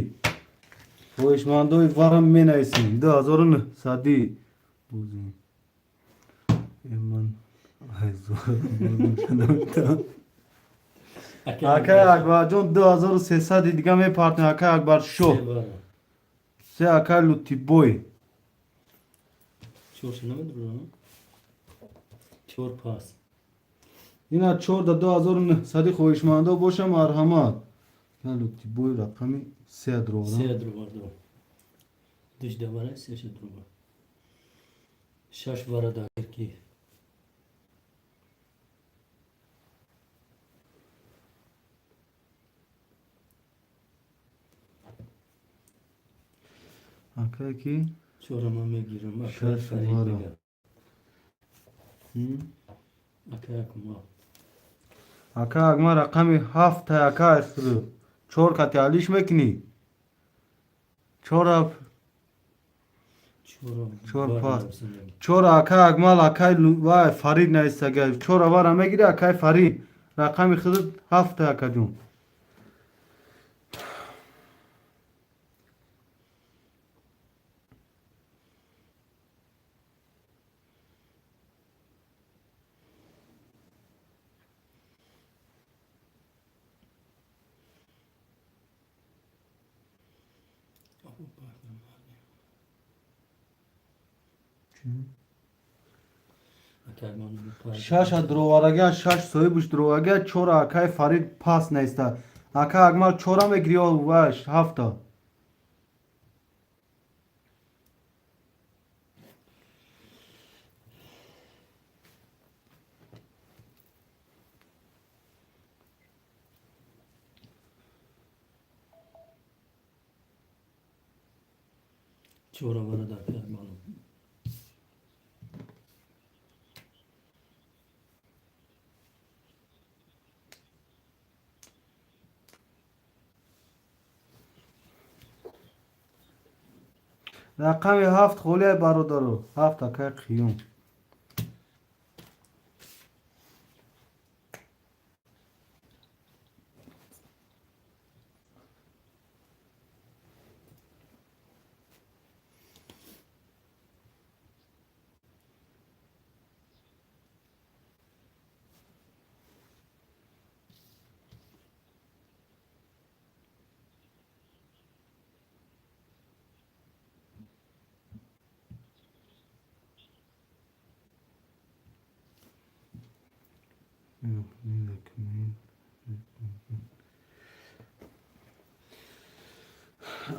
Хоҳишмандои вара менависем, 2900-ӣ. Бозем. Ман акай Акбарҷон, 2300 дига мепартем, акай Акбаршоҳ. Се, акай Лутибой. Чорша намедурам, чор пас. Ина чор да 2900-ӣ, хоҳишмандо боша, марҳамат. Лутибой рақами се дроварам. Се дровардо, душ давара, сеша дрова, шаш вара дагер ки. Акай ки? Чора ман мегирам, акай Шаш Фарид вара. мега. Акай Акма. Ака Акма, рақами ҳафта, ака, чор кати алиш мекунӣ, чора. Чора. Чор вара пас. нависонем. Чора, акай Акмал, акай вай Фарид нависага, чора вара мегири, акай Фарид, рақами худат ҳафта, акаҷон. Акай Акмал панҷ. Шаша дуроварага, шаш соҳибуш дуроварага, чора акай Фарид пас наиста. Акай Акмал, чора мегири ё вай ҳафта? Чора вара да акай Акмал. Рақами ҳафт холия, бародаро, ҳафт, акай Қиём.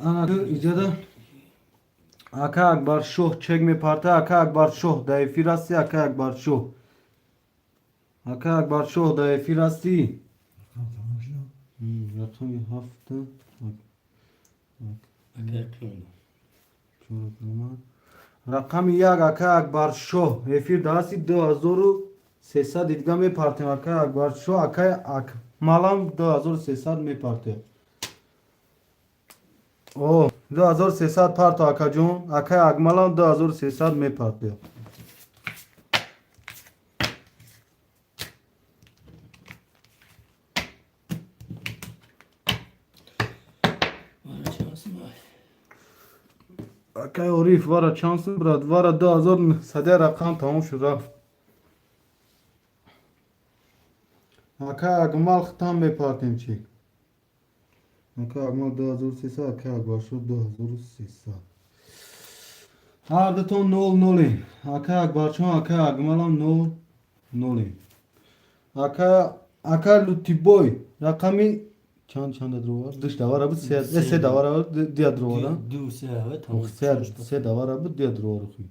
Ана иҷода ака Акбаршоҳ чек мепарта. Ака Акбаршоҳ, дар эфир ҳастӣ? Ака Акбаршоҳ, ака Акбаршоҳ, дар эфир ҳастӣ? Рақам тамом шуд. Рақами ҳафт. Акай Қиём. Чор омад. Рақами як, ака Акбаршоҳ, эфир да ҳасти? 2300 дидга мепартем, ака Акбаршоҳ. Акай Акмалам 2300 мепартем. О, 2300 парто, акаҷон. Акай Акмалам 2300 мепартем. Вара чанс май. Акай Ориф, вара чанс, брат, вара 2900 рақам тамом шуд, рафт. Акай Акмал, хитам мепартем чи. Акай Акмал 2300, акай Акбаршоҳ 2300. Ҳар дутон нол нолем. Акай Акбаршоҳ, акай Акмалам нол нолем. Ака Лутибой, рақами чанд, чанда дровар? Душ давара буд, се давара буд, дия дровара. Ду се ава тамом. Се давара буд, дия дровара хуй.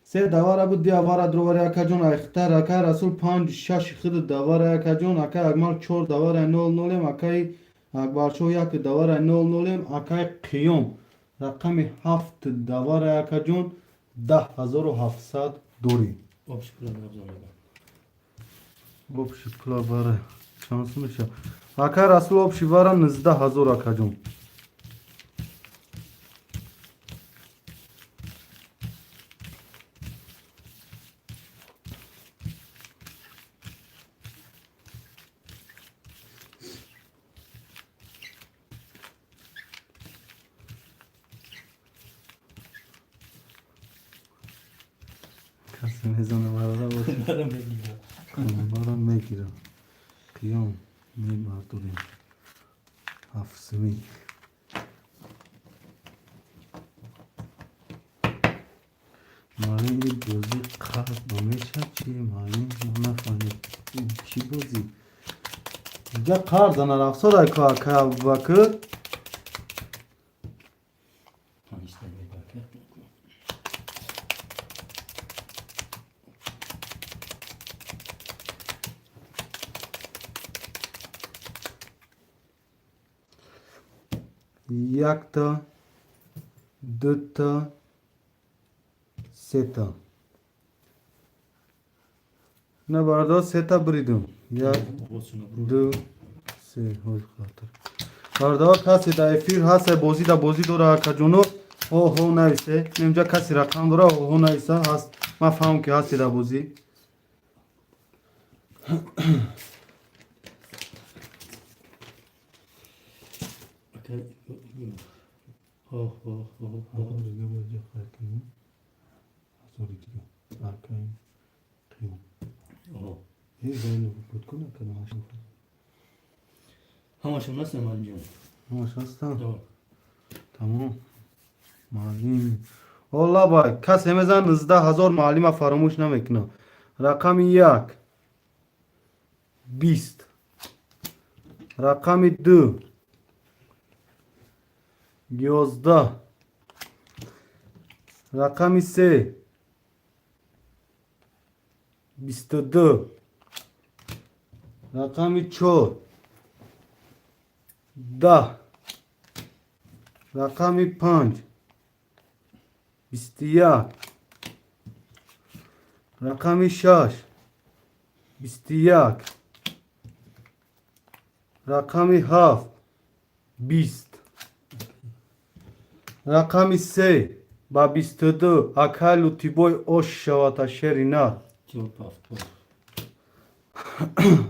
Се давара буд, дия вара дровара, акаҷон. Айхтар, акай Расул панҷ шаш худ давара, акаҷон. Акай Акмал чор давара, нол нолем. Акай Акбаршоҳ як давара, нол нолем. Акай Қиём рақами ҳафт давара, акаҷон, 10 700 дорӣ. Общий пула набзонада. Общий пула вара чанд сум меша? Акай Расул, общий вара 19 000, акаҷон. Касе мезана варада боша. Вара мегира. Вара мегира. Қиём мебардорем. Ҳафтсумӣ. Маълим, ин бозӣ қарз ба мешавад чи? Маълим, мо нафаҳмед, ин чӣ бозӣ? Инҷа қарз ана рафсод, ака Абубакр. Панҷта мебака. Якта, дута, сета. На бардор, сета буридум. Як, ду, се. Ҳоз хатар. Бардор, касе дар эфир ҳаст, бозӣ да бозӣ дора, акаҷоно, ҳо нависе. Инҷа касе рақам дора, ҳо нависа ҳаст. Ман фаҳмам ки ҳасте дар бозӣ. Акай ҳо ҳо ҳо ҳо. Ҳазори дига бояд ҷо хайр кунем. Ҳазори дига. Акай Қиём. Ҳо. Э, зайну буд кун, ака, ҳашт. Ҳамашон ҳастам, Алимҷон. Ҳамаш ҳастам. Ҳо. Тамом. Маълим. Олла бай, касе мезан 19 000, маълима фаромӯш намекунам. Рақами як 20, рақами ду 11, рақами се 22, рақами чор 10, рақами панҷ 21, рақами шаш 21, рақами ҳафт 20, рақами се ба 22. Акай Лутибой, ош шавата, шери нар. Чор пафтор.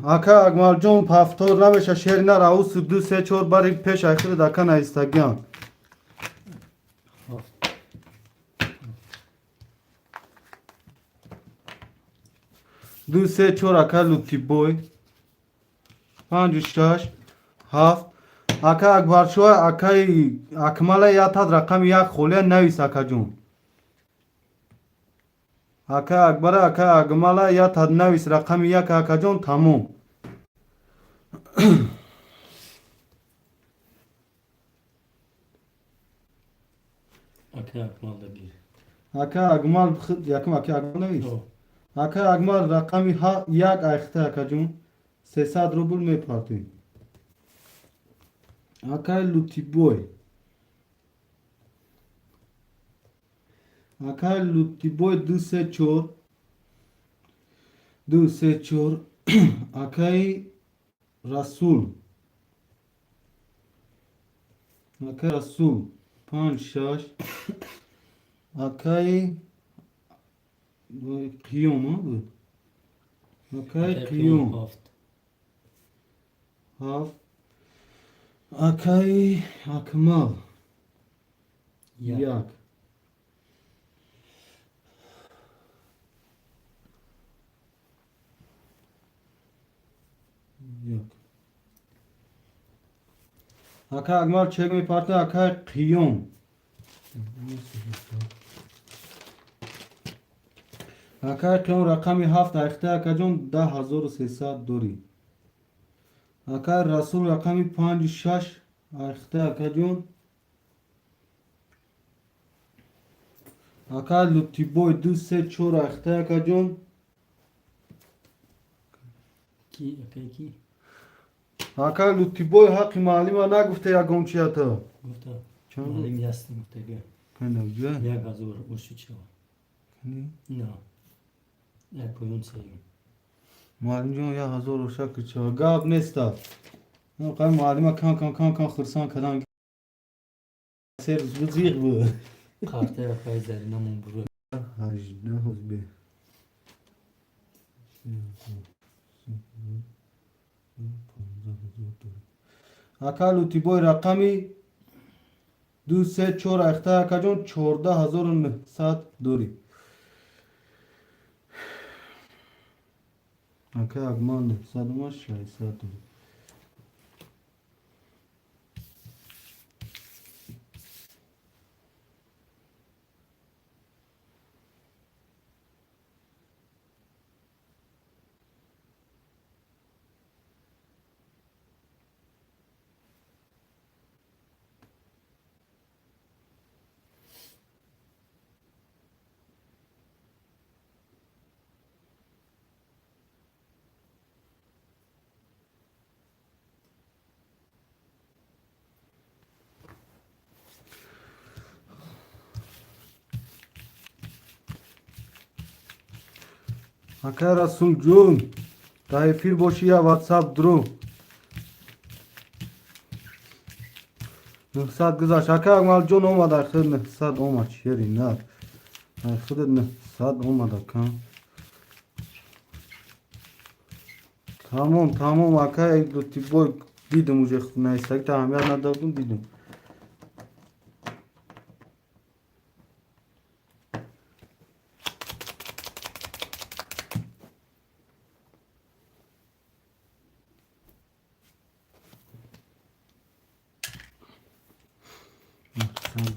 Ака Акмалҷон, пафтор намеша, шери нар. Аусу ду, се, чор бари пеш айхирид, ака, наистагиан. Ҳафт. Ду, се, чор, ака Лутибой, панҷу шаш, ҳафт. Ака Акбаршоҳ, акаи Акмала, ятад рақами як холия навис, акаҷон. Акай Акбара, акай Акмала я навис рақами як, акаҷон, тамом. Акай Акмал дагир. Акай Акмал, якум акай Акмал навис. Акай Акмал рақами як айхта, акаҷон, 300 рубл мепартем. Акай Лутибой, акай Лутибой, ду, се, чор, ду, се, чор. Акай Расул, акай Расул, панҷ, шаш. Акай Қиём буд, акай Қиём ҳафт. Акай Акмал як. Як. Акай Акмал чек мепарта. Акай Қиём, акай Қиём рақами ҳафт айхта, акаҷон, 10 300 дорӣ. Акай Расул рақами панҷу шаш айхта, акаҷон. Акай Лутибой ду, се, чор айхта, акаҷон. Ки, акай ки? Акай Лутибой, ҳаққи муаллима нагуфта ягон чията. Гуфта. Муаллим ясни гуфтага. 1000 оши чава. На. Як поён сеюм. Муаллимҷон, 1000 оша кичава. Гап неста. Қай муаллима кам кам кам кам хурсанд кардан. Сервис буд, зиқ буд. Қартаи акай Заринамон бура. 18 ҳозир. Ака Лутибой рақами ду, се, чор айхта, акаҷон, 14 900 дорӣ. Ака Акмал 900 омад, 600 дорӣ. Ака Расулҷон, дар эфир боши, я ватсап дуру. 900 гузашт. Ака Акмалҷон омад, ахир 900 омад, шери нар. Ахир 900 омад, ака. Тамом, тамом, ака Лутибой, дидум, уже наистагита аҳамият надодум, дидум.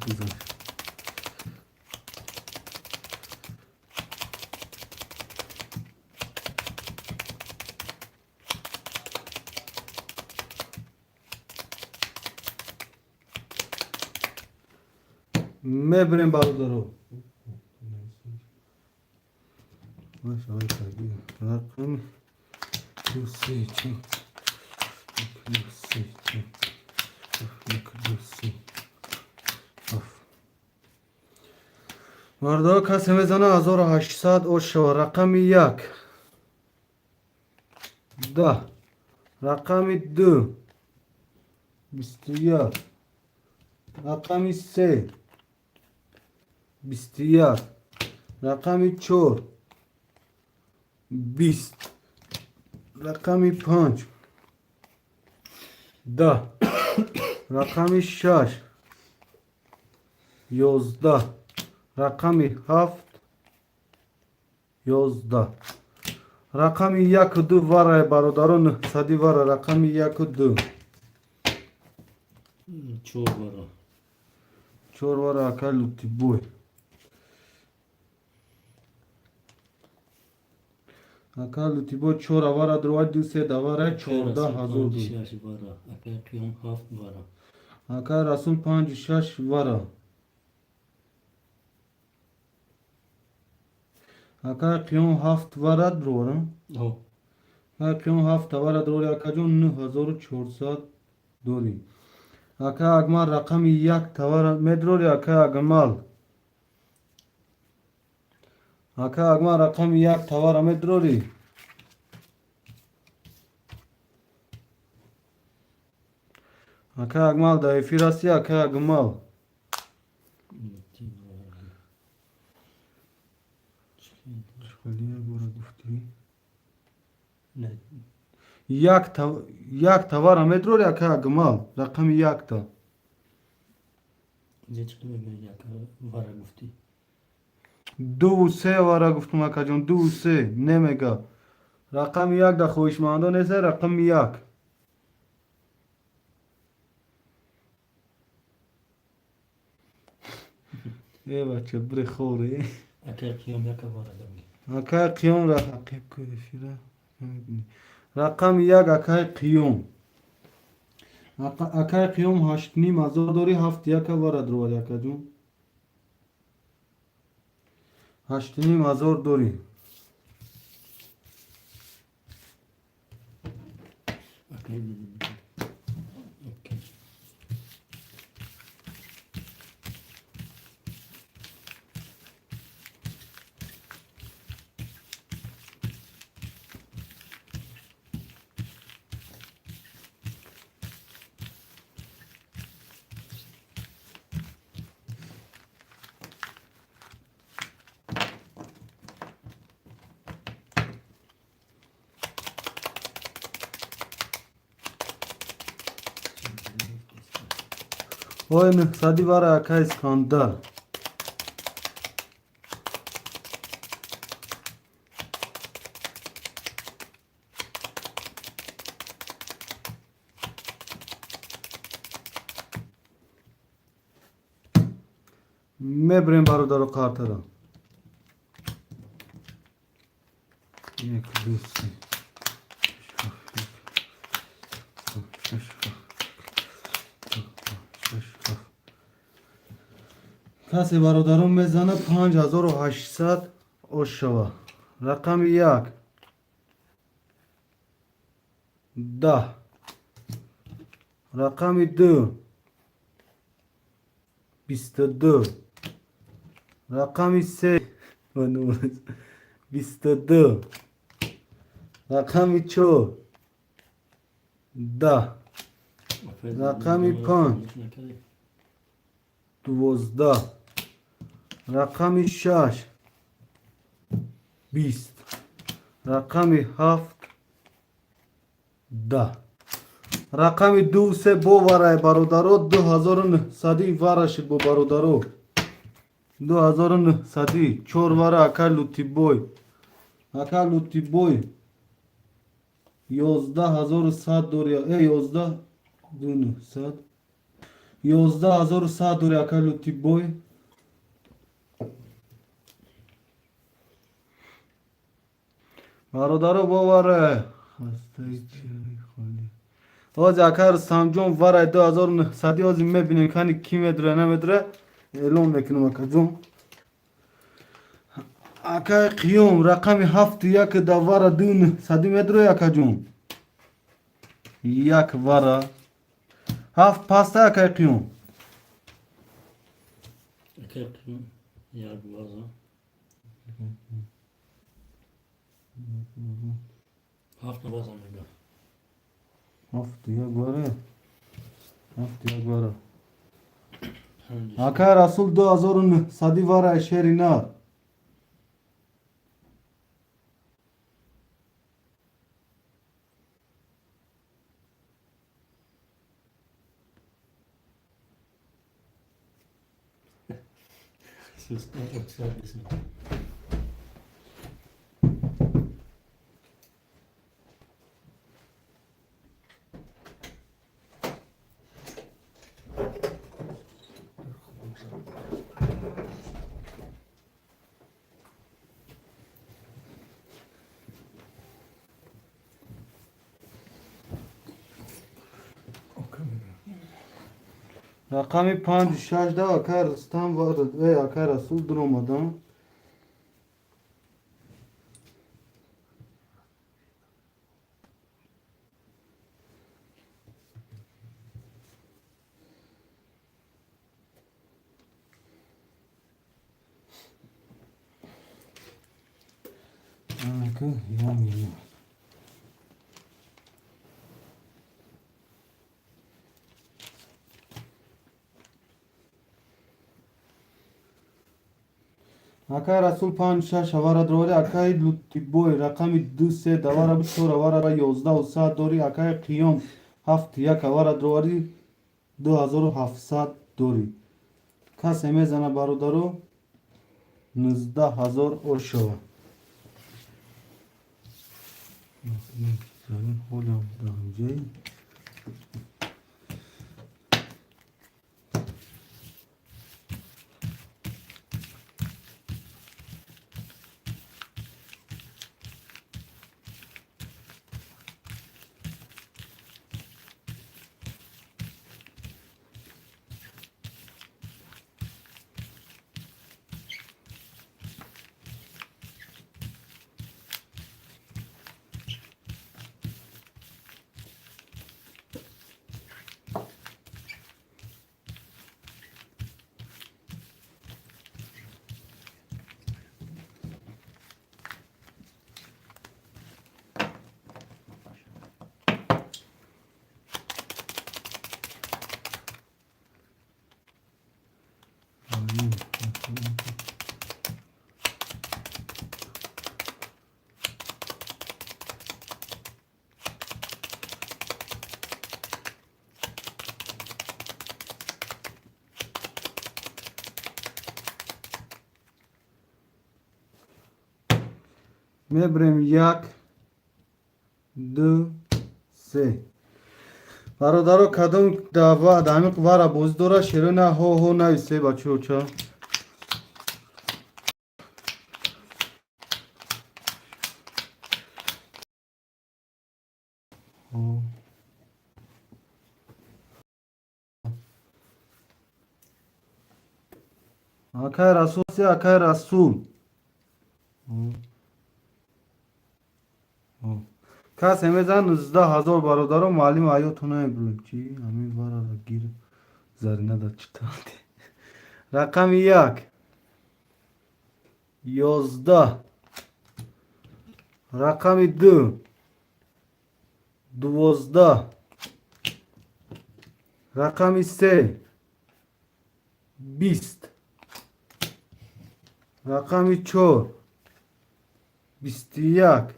Гузашт. Мебирем, бародаро. Рақами ду, се, чор, ду, се, чор, як, ду, се, ҳафт. Бародаро, касе мезана, 1800 ош шава. Рақами як 10, рақами ду 21, рақами се 21, рақами чор 20, рақами панҷ 10, рақами шаш 11, рақами ҳафт 11, рақами яку ду варай, бародаро, 900-и вара, рақами яку ду. Чор вара. Чор вара, ака Лутибой. Ака Лутибой чор авара дровад, ду се давара, 14 000 дори. Шаш вара. Акай Қиём ҳафт вара. Ака Расул панҷу шаш вара. Ака Қиём ҳафт вара дровара. Ҳо. Ака Қиём ҳафт вара дорӣ, акаҷон, 9400 дорӣ. Ака Акмал рақами як тавара медрорӣ, ака Акмал. Ака Акмал рақами як тавара медрорӣ. Ака Акмал дар эфир ҳастӣ, ака Акмал? Ти вара. Хеле як бора гуфтӣ. Не. Як тавара медрорӣ, ака Акмал, рақами якта. Инҷа чӣ мегӯяд, як вара гуфтӣ? Дуву се вара гуфтум, акаҷон, дуву се немега. Рақами як да хоҳишмандо неста, рақами як. Э бача, бире хоре. Акай Қиём яка вара дорӣ. Акай Қиём рақиб ку эфира. Рақами як акай Қиём. Акай Қиём 8500 дорӣ, ҳафт яка вара дровад, акаҷон. 8500 дорӣ. Акай окей. Ой, нӯҳсади вара, ака Искандар. Мебирем, бародаро, қартара. Як, ду, се, шаш, шаш, ҳафт. Касе, бародарон, мезана, 5800 ош шава. Рақами як. 10. Рақами ду. 22. Рақами се. 22. Рақами чор. 10. Рақами панҷ. 12. Рақами шаш. 20. Рақами ҳафт. 10. Рақами ду се бо варай, бародаро, 2900 вара шуд бо, бародаро. 2900 чор вара, ака Лутибой. Ака Лутибой. 11 100 дори. Э, ёздаҳ ду нӯҳсад. 11 100 дори, ака Лутибой. Бародаро, боваре. Хастаи чири холӣ. Ҳози ака Рустамҷон варай 2900, ҳози мебинем, кани ки медура, намедура, эълон мекунам, акаҷон. Акаи Қиём рақами ҳафту як да вара ду нӯҳсадӣ медура, акаҷон. Як вара. Ҳафт паста, акаи Қиём. Акай Қиём як вара. Ҳафт ваза мега. Ҳафту як вара. Ҳафту як вара. Панҷ. Акай Расул 2900 вара, шери нар. Сус, оксад бисмилла. Рақами панҷу шаш да акай Рустам ва акай Расул дуромадан. Я миллион. Акай Расул панҷ шаш авара дорӣ, акай Лутибой рақами ду се давара бу чор авара 11 100 дорӣ, акай Қиём ҳафт як авара дорӣ, 2700 дорӣ. Касе мезана, бародаро, 19 000 ошава. Ҳолам даҳанҷаи. Мебирем як, ду, се. Бародаро, кадом дава дамиқ вара бозӣ дора, шерона ҳо ҳо нависе, бачаоча. Акай Расул се, акай Расул. Касе мезан 19 000, бародаро, муаллим ҳаёту намебурем. Чи ҳамин варара гир зарина да читанди. Рақами як 11, рақами ду 12, рақами се 20, рақами чор 21,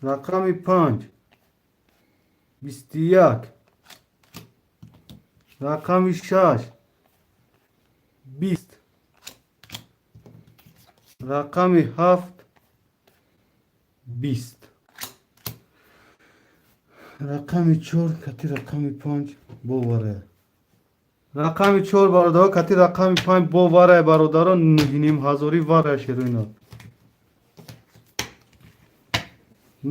рақами панҷ 21, рақами шаш 20, рақами ҳафт 20, рақами чор кати рақами панҷ боварая. Рақами чор, бародаро, кати рақами панҷ боварая, бародаро, нӯҳним ҳазорӣ варая, шероина.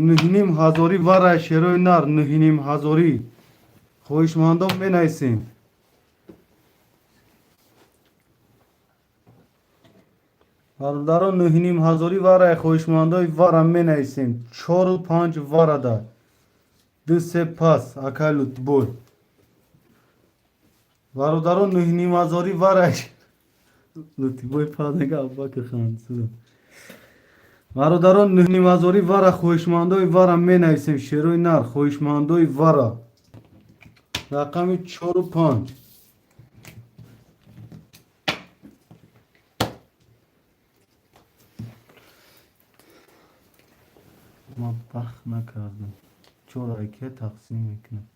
Нӯҳним ҳазорӣ варая, шерои нар, нӯҳним ҳазорӣ. Хоҳишмандон менависем. Бародаро, нӯҳним ҳазорӣ варая, хоҳишмандои вара менависем. Чору панҷ варада. Ду се пас, акай Лутбой. Бародаро, нӯҳним ҳазорӣ варая. Лутбой пас мега Абубакр хан. Бародарон, нӯҳним ҳазорӣ вара, хоҳишмандои вара менависем, шерои нар, хоҳишмандои вара. Рақами чору панҷ. Ма бахт накардам. Чор айке тақсим мекунам.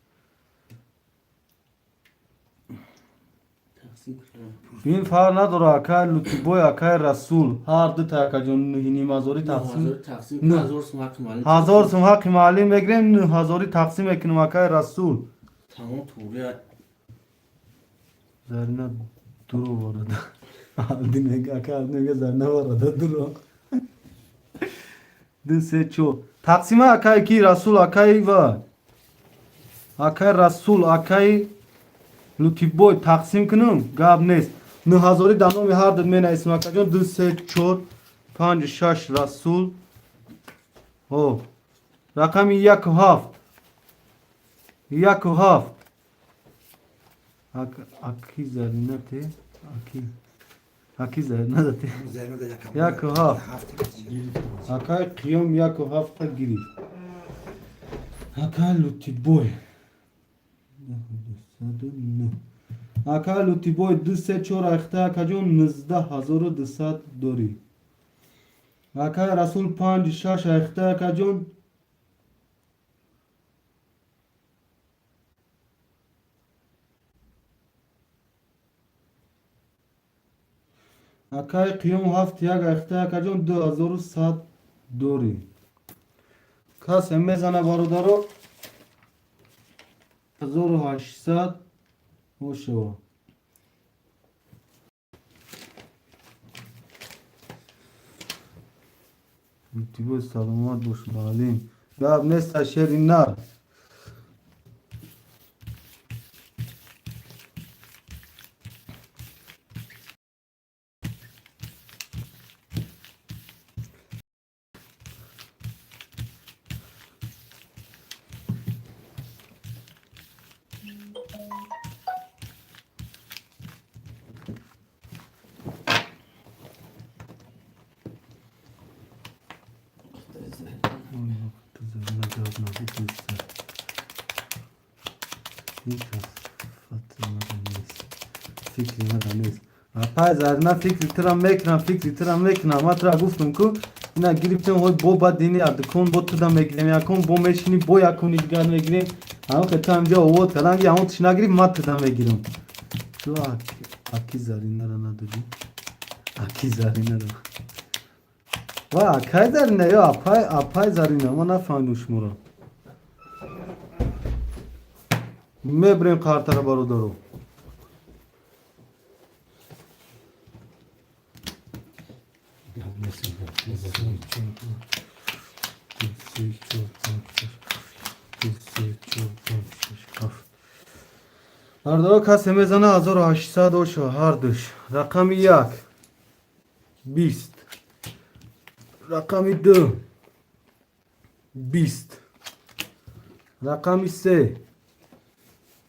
Тақсим кардам. Ин фарқ надора, акай Лутибой, акай Расул. Ҳар дута, акаҷон, нӯҳним ҳазорӣ тақсим. Тақсим Не. 1000 сум ҳаққи муаллим. 1000 сум ҳаққи муаллим мегирем, нӯ ҳазорӣ тақсим мекунем, акай Расул. Тамом туғри. Зарина дуро ворада. Алди мега, акай Алди мега Зарина ворада дуро. Ду се чор. Тақсима акай ки Расул, акай ва. Акай Расул, акай Лутибой тақсим кунам, гап нест. 9000 дар номи ҳар дуд менависем, акаҷон. Ду, се, чор, панҷ, шаш. Расул, о, рақами яку ҳафт, яку ҳафт. Аки Заринате, аки Заринате. Яку ҳафт. Акай Қиём яку ҳафта гирифт. Акай Лутибой акай Лутибой ду, се, чор айхта, акаҷон, 19 200 дорӣ. Акай Расул панҷ, шаш айхта, акаҷон. Акай Қиём ҳафт як айхта, акаҷон, 2100 дорӣ. Касе мезана, бародаро? 1800 ошава. Лутибой, саломат бош, маълим, гап нест, шери нар. Фикри мара нест, апай Зарина, фикри тира мекунам, фикри тира мекунам. Ма тира гуфтам, ку ина гирифтем, ҳой, бо бад дини дукон бо туда мегирем, якон бо мешини, бо якони дигар мегирем. Ҳамон хе ту ҳамҷа овод кардам, ки ҳамон тиш нагирифт, ма туда мегирам. Ту аки Заринара надодӣ, аки Заринара ва акай Зарина ё апай Зарина, ма нафаҳмидум шуморо. Мебирем қартара, бародаро. Бародаро, касе мезана? 1800 оша ҳардуш. Рақами як 20, рақами ду 20, рақами се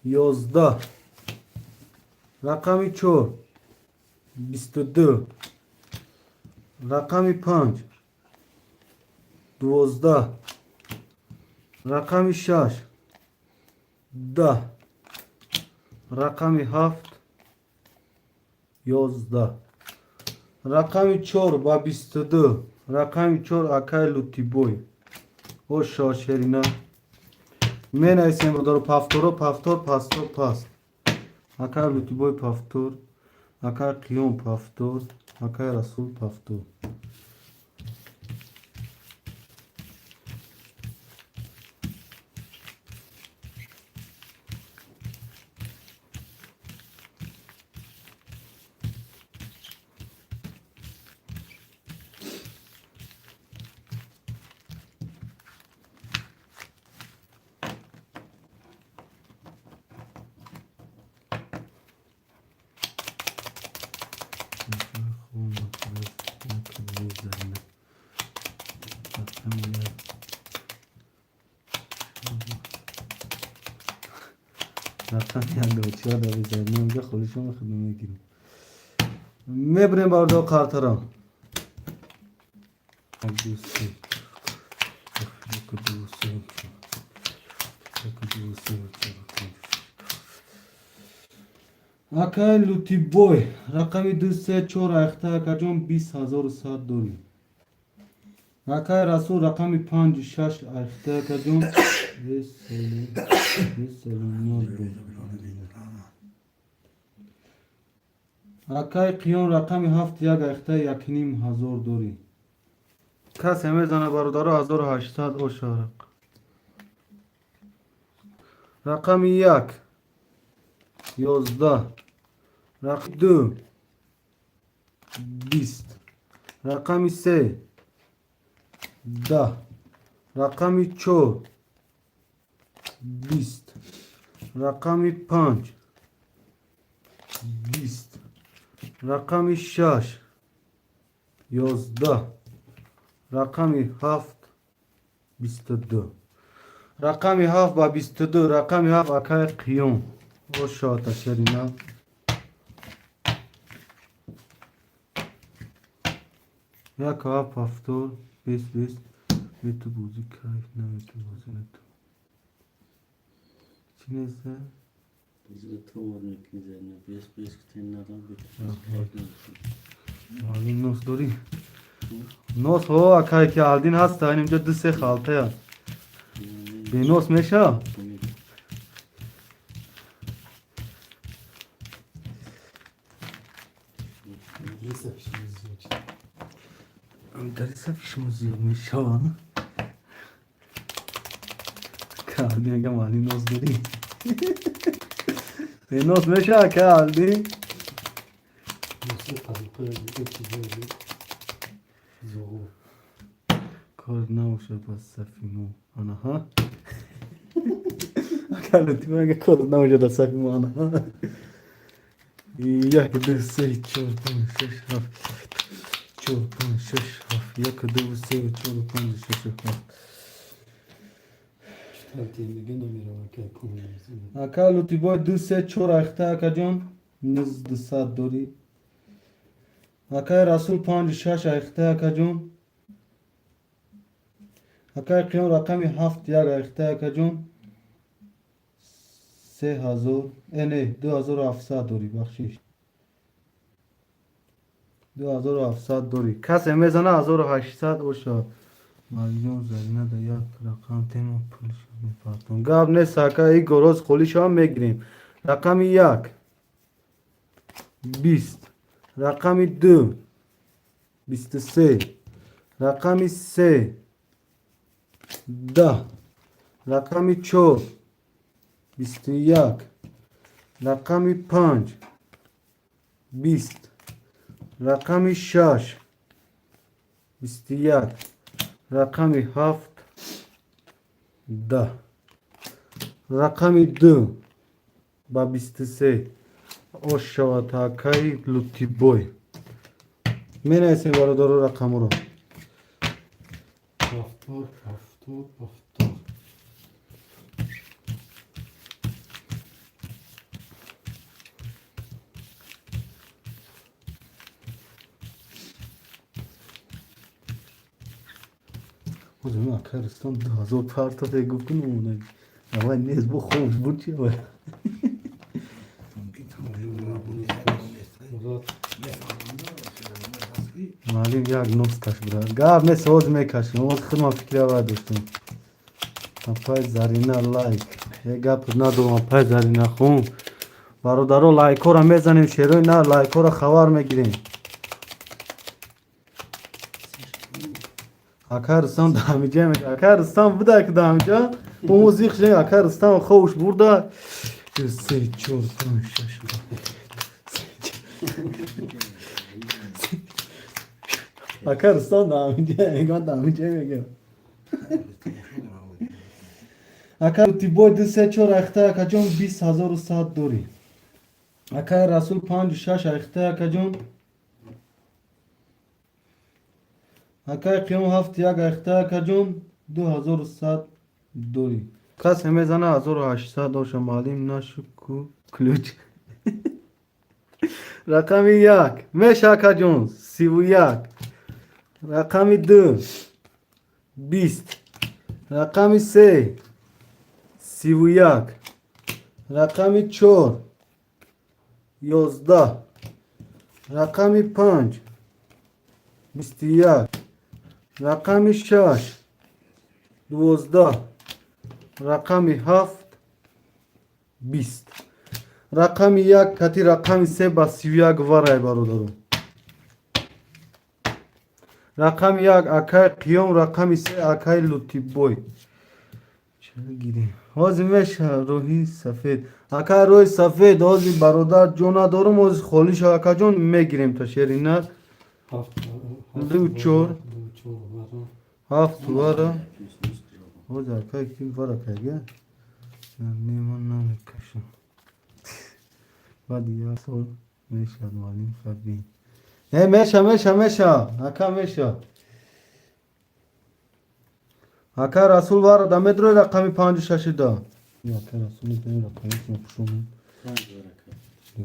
11, рақами чор 22, рақами панҷ 12, рақами шаш 10, рақами ҳафт 11, рақами чор ба 22, рақами чор акай Лутибой. Ошо, шерина. Менависем, бародаро, повторо, повтор, пастор, паст. Акай Лутибой повтор, акай Қиём повтор, акай Расул повтор. Рақами як дочиа да бизанем, онҷа холишон худ мегирем. Мебирем, бародаро, қартара. Як, ду, се, як, ду, се, як, ду, се, чор, панҷ. Акай Лутибой рақами ду, се, чор айхта, акаҷон, 20 100 дорӣ. Акай Расул рақами панҷ, шаш айхта, акаҷон. Саломат бош. Акай Қиём рақами ҳафт як айхта, 1500 дорӣ. Касе мезана, бародаро? 1800 ошарақ. Рақами як 11, рақами ду 20, рақами се 10, рақами чор 20, рақами панҷ. Рақами 6 11. Рақами 7 22. Рақами 7 ба 22. Рақами 7 акай Қиём. Ошота шерина. Як ҳафт ҳафтод бист бист мету бозӣ кайф намету бозӣ мету. Чӣ неста? Бозида то вод мекунӣ Зарина. Бес бес кутен надам кайф намекунӣ. Маълум нос дорӣ? Нос ҳо акай ки алдин ҳаста ин инҷо ду се халтая. Бенос меша? Дар сафи шумо зиёд мешаванд. Калдин ага маълим нос дорӣ? Бенос меша ака алдин? Кор набошад ба сафи мо. Анаҳа. Ака лутфан ага кор набошад ба сафи мо. Анаҳа. Як, ду, се, чор, панҷ, шаш, ҳафт. Чор, панҷ, шаш, ҳафт. Як, ду, се, чор, панҷ, шаш, ҳафт. Ака Лутибой ду, се, чор айхта акаҷон. 1900 дорӣ. Акай Расул панҷ, шаш айхта акаҷон. Акай Қиём рақами ҳафт як айхта акаҷон. 3000, не, 2700 дорӣ, бахшиш. 2700 дорӣ. Касе мезана 1800 бошад. Марҷон Зарина да як рақам тема пулша мепартон. Гап нест ака, и гороз холишам мегирем. Рақами як 20, рақами ду 23, рақами се 10, рақами чор 21, рақами панҷ 20, рақами шаш 21, рақами ҳафт 10, рақами ду ба 23. Ош шавад акаи Лутибой. Менависем бародаро рақамро. 70, 70, 70. Ҳозир акай Рустам 2000 партофе гуфт кунам. Аввал нест бо хомӯш буд чи аввал. Мумкин тамошо Маълим як нос каш брат. Гап нест ҳозир мекашем. Ҳозир худман фикри аввал доштем. Апай Зарина лайк. Як гап надорам апай Зарина хун. Бародаро лайкҳоро мезанем, шерои на лайкҳоро хабар мегирем. Акай Рустам дар ҳамиҷа меша. Акай Рустам буда ки дар ҳамиҷа. Бо мо зиқ шудем, акай Рустам ховш бурда. Се, чор, панҷ, шаш, ҳафт. Акай Рустам дар ҳамиҷа мегӯяд, дар ҳамиҷа мегӯяд. Акай Лутибой ду, се, чор айхта акаҷон 20100 дорӣ. Акай Расул панҷу шаш айхта акаҷон. Акай Қиём ҳафт як айхта акаҷон 2100 дорӣ. Касе мезана 1800 доша маълим нашу ку ключ. Рақами як меша акаҷон 31. Рақами ду 20. Рақами се 31. Рақами чор 11. Рақами панҷ 21. Рақами шаш 12. Рақами ҳафт 20. Рақами як кати рақами се ба 31 варай бародаро. Рақами як акай Қиём, рақами се акай Лутибой. Чаро гирем? Ҳозир меша роҳи сафед. Акай роҳи сафед, ҳозир бародар ҷо надорум, ҳозир холӣ шава акаҷон мегирем та шерина. Ду чор. Ҳафт вара. Ҳозир акай ки вара кайга? Не, ман намекашам. Баъди як сол. Мешавад, муаллим, хабин. Не, меша, меша, меша, ака, меша. Ака Расул вара да медрои рақами панҷу шашида. Ака Расул медрои рақами пушум. Панҷ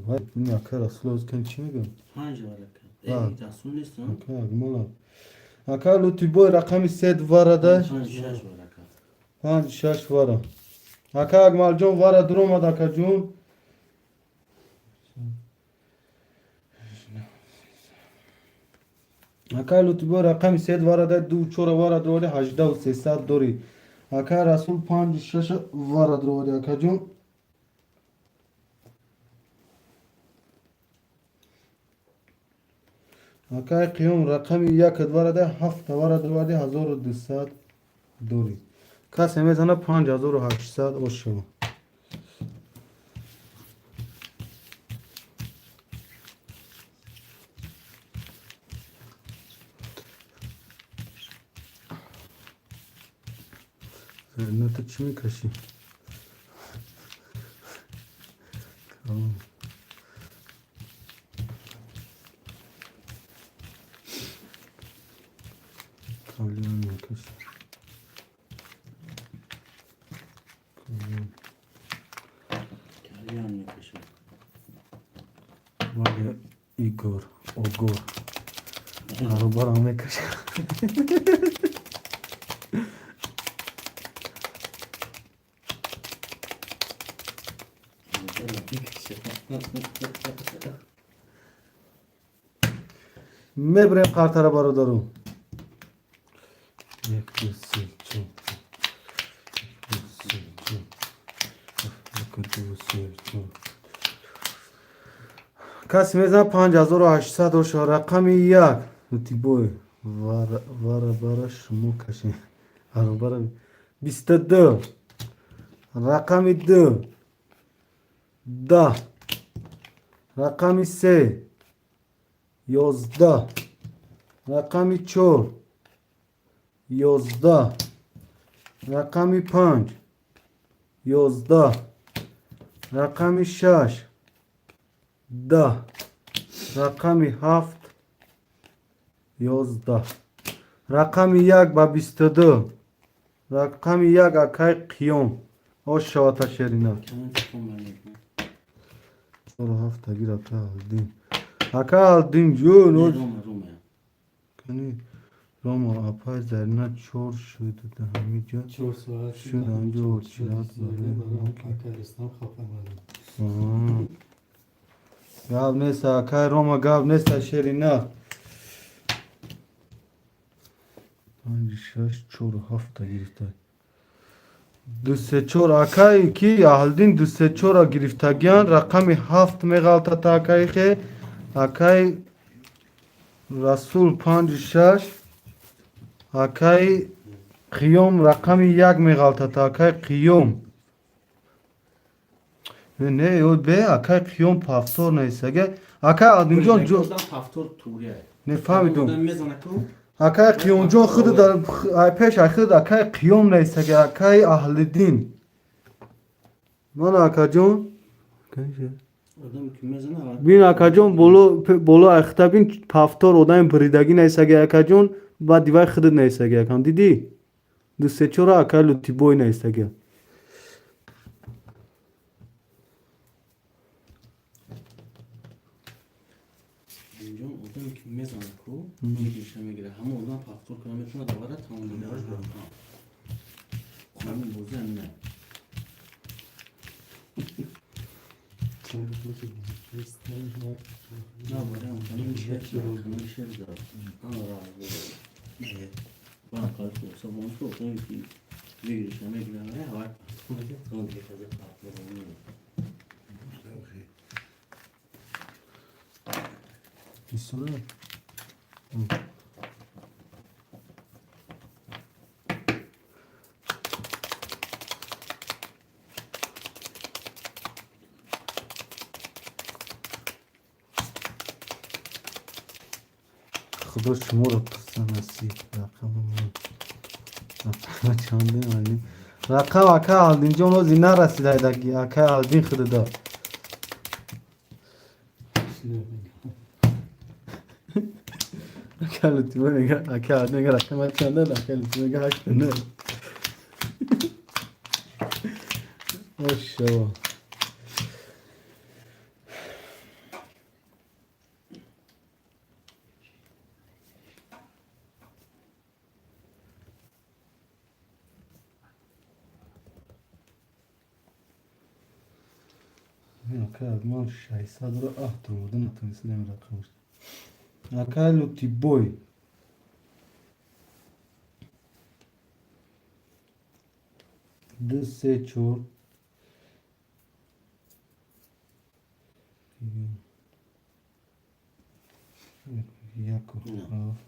варака. Ин ака Расул оз кан чӣ мегӯям? Панҷ варака. А. Эй, Расул нест, а? Ака Акмала. Ака Лутибой рақами се варада. Панҷ шаш варака. Панҷ шаш вара. Ака Акмалҷон вара дуромад, акаҷон. Ака Лутибой рақами се варада, ду чора вара дуровади, 18 300 дорӣ. Ака Расул панҷ шаш вара дуровади, акаҷон. Акай Қиём рақами як варада, ҳафт вара дуровади, 1200 дорӣ. Касе мезана 5800 ош шава. На, ту чӣ мекашӣ? Калон. Калон мекашӣ. Калон. Кальян мекашад. Вале Игор, Огор. Баробарам мекашад. Мекашад. Мебирем қартара, бародару. Як, ду, се, чор. Ду, се, чор. Як, ду, се, чор. Касе мезана 5800 оша, рақами як. Лутибой вара вара бара шумо кашем. Баробара 22. Рақами ду. 10. Рақами се. 11. Рақами чор. 11. Рақами панҷ. 11. Рақами шаш. 10. Рақами ҳафт. 11. Рақами як ба 22. Рақами як акай Қиём. Ош шавата, Шерина. Чанд интихоб мекунад? Чору ҳафт тагир, ака Алдин. Ака Алдин ҷон. Не, Рома, Рома. Кани Рома, апай Зарина чор шуд да ҳамиҷа. Чор соат. Шуд ҳамиҷа очират барои Барои ака Рустам хафа мадам. Аҳа. Гап нест, акай Рома, гап нест, Шерина. Панҷ, шаш, чору ҳафта гирифта. Ду, се, чор, акай ки Аҳлдин ду, се, чора гирифтагиан, рақами ҳафт меғалтата акай хе. Акай Расул панҷу шаш, акай Қиём рақами як меғалтата, акай Қиём. Не, ё бе, акай Қиём повтор нест. Ага, акай Алдинҷон ҷо Одам повтор турия. Не фаҳмидум. Одам мезана ку. Акай Қиёмҷон худ дар ай пеш ай худ акай Қиём нест, ага акай Аҳлиддин. Мана, акаҷон. Одам ки мезана. Бин, акаҷон, боло боло айхта бин, повтор одами буридагӣ нест, ага акаҷон, баъд дивай худат нест, ага акам дидӣ? Ду, се, чора акай Лутибой нест, ага. Инҷо одам ки мезана ку, мегиша мегира. Ҳама одам повтор кунад метавонад, давара тамом дигараш барои. Ҳамин бозӣ ҳамин аст. На, барои ҳам шер, ҳамин шер дорад. Ана ра. Бан қалб собон ку одам ки мегириша мегира, ҳавай тамом дига каза повтор мезанад. Бисёра. Худо шуморо пурса насиб. Рақами рақама чандем, али? Рақам ака Алдинҷон ози нарасида, ака Алдин худада. 8 9 мега. Ака Лутибой мега, ака мега рақама чанда? Ака Лутибой мега 8 9. Ошава. Ака ман 600-ро аҳт оварда натонистам рақамаш. Ака Лутибой. Ду, се, чор. Яку ҳафт.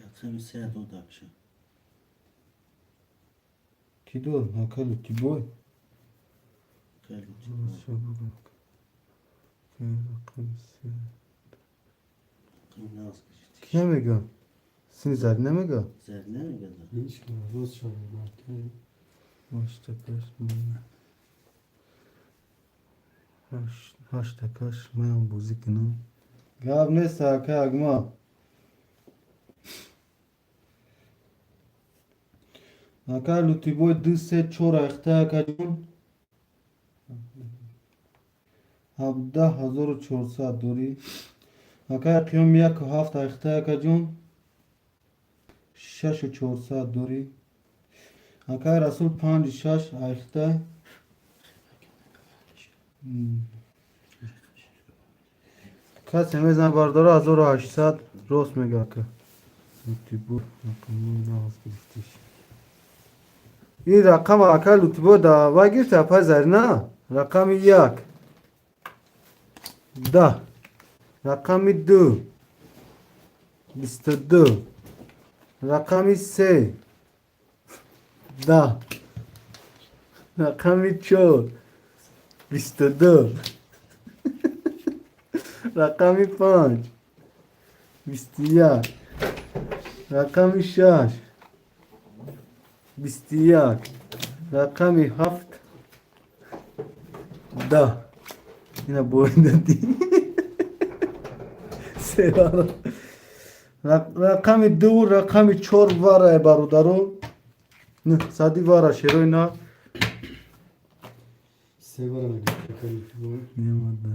Рақами се додакша. Кӣ дод? Ака Лутибой? Ака Лутибой. Рақами се. Рақами нағз гирифтиш. Кӣ мега? Сини Зарина мега? Зарина мега да. Ҳеч рост шуд. Ҳаштакаш ҳаштакаш маям бозӣ кунам. Гап нест, ака Агма. Ака Лутибой ду, се, чор айхта, акаҷон. 17 400 дорӣ. Акай Қиём яку ҳафт айхта, акаҷон. 6400 дорӣ. Акай Расул панҷу шаш айхта. Касе мезана бардора 1800 рост мега ака. Лутибой рақамои нағз гирифтиш. Ин рақам ака Лутибой да вай гирифта, апай Зарина? Рақами як. 10. Рақами ду. 22. Рақами се. 10. Рақами чор. 22. Рақами панҷ. 21. Рақами шаш. 21. Рақами ҳафт. 10. Ина боидади. Севара. Рақами ду, рақами чор варае бародаро. Сади вара шерои на. Се вара мега ака Лутибой. Немада.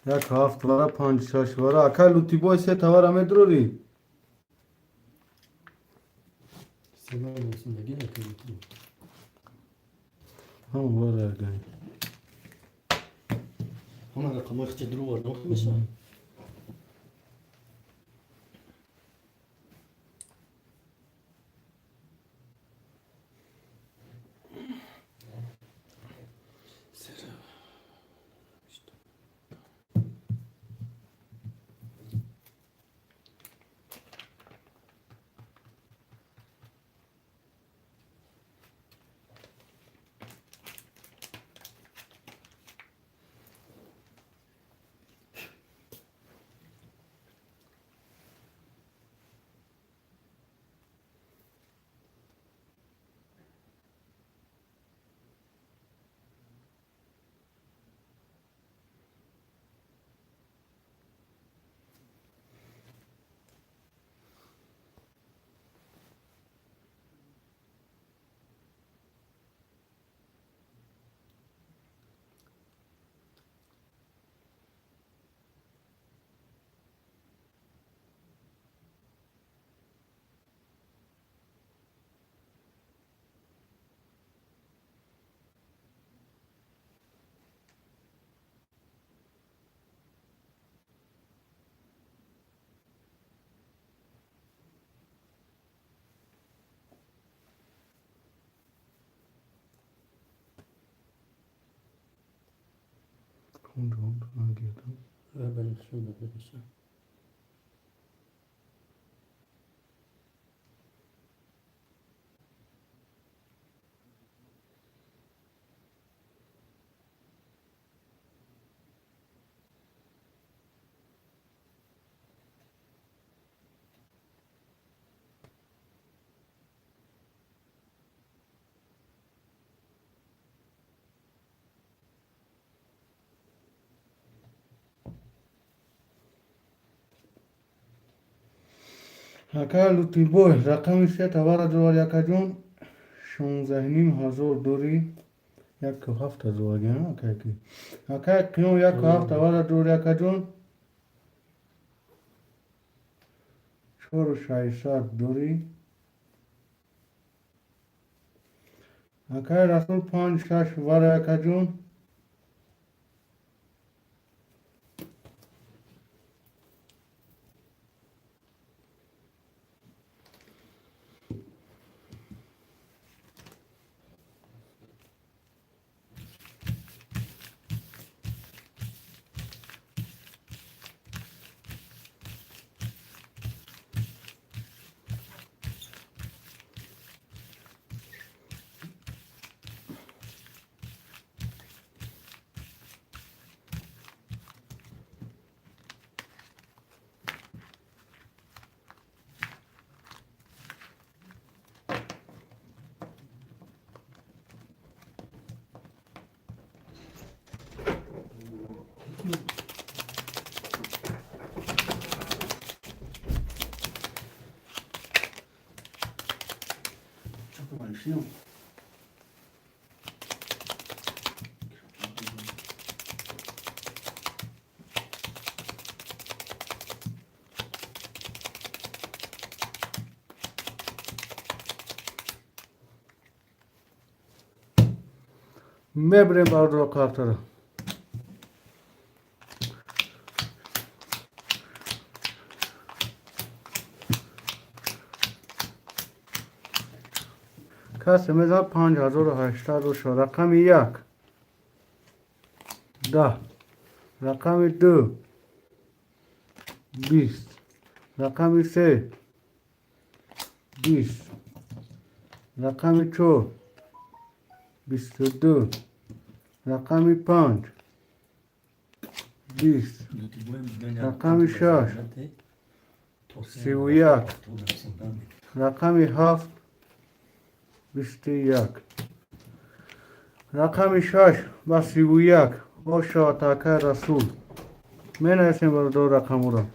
Як ҳафт вара, панҷ шаш вара. Ака Лутибой се тавара медурорӣ? Се вара нависондаги ака Лутибой. Ҳам вара агай. Ҳама рақамҳои хича дуру вардам мешавад. Хун нагирдам. Бале, нишон дода мешавад. Акай Лутибой, рақами се тавара дорад, якаҷон, 16,5 ҳазор дорӣ, 1,7 ҳазор акайки. Акай Қиём, 1,7 тавара дор, якаҷон, 4600 дорӣ. Акай Расул, панҷ шаш вара, якаҷон. Машину. Мебирем, бародаро, картара. Касе мезанад, 5800. Рақами як 10, рақами ду 20, рақами се 20, рақами чор 22, рақами панҷ 20, рақами шаш 31, рақами ҳафт 21, рақами шаш ба 31 бошад. Акай Расул, менависем, бародар, рақаморо.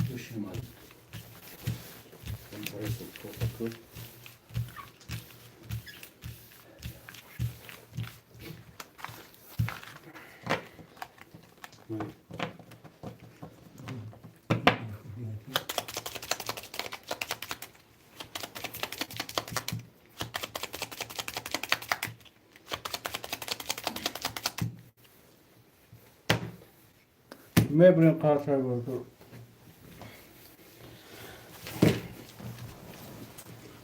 Слушай, мать. Там просто кто такой? Мебирем қаршай, бародар.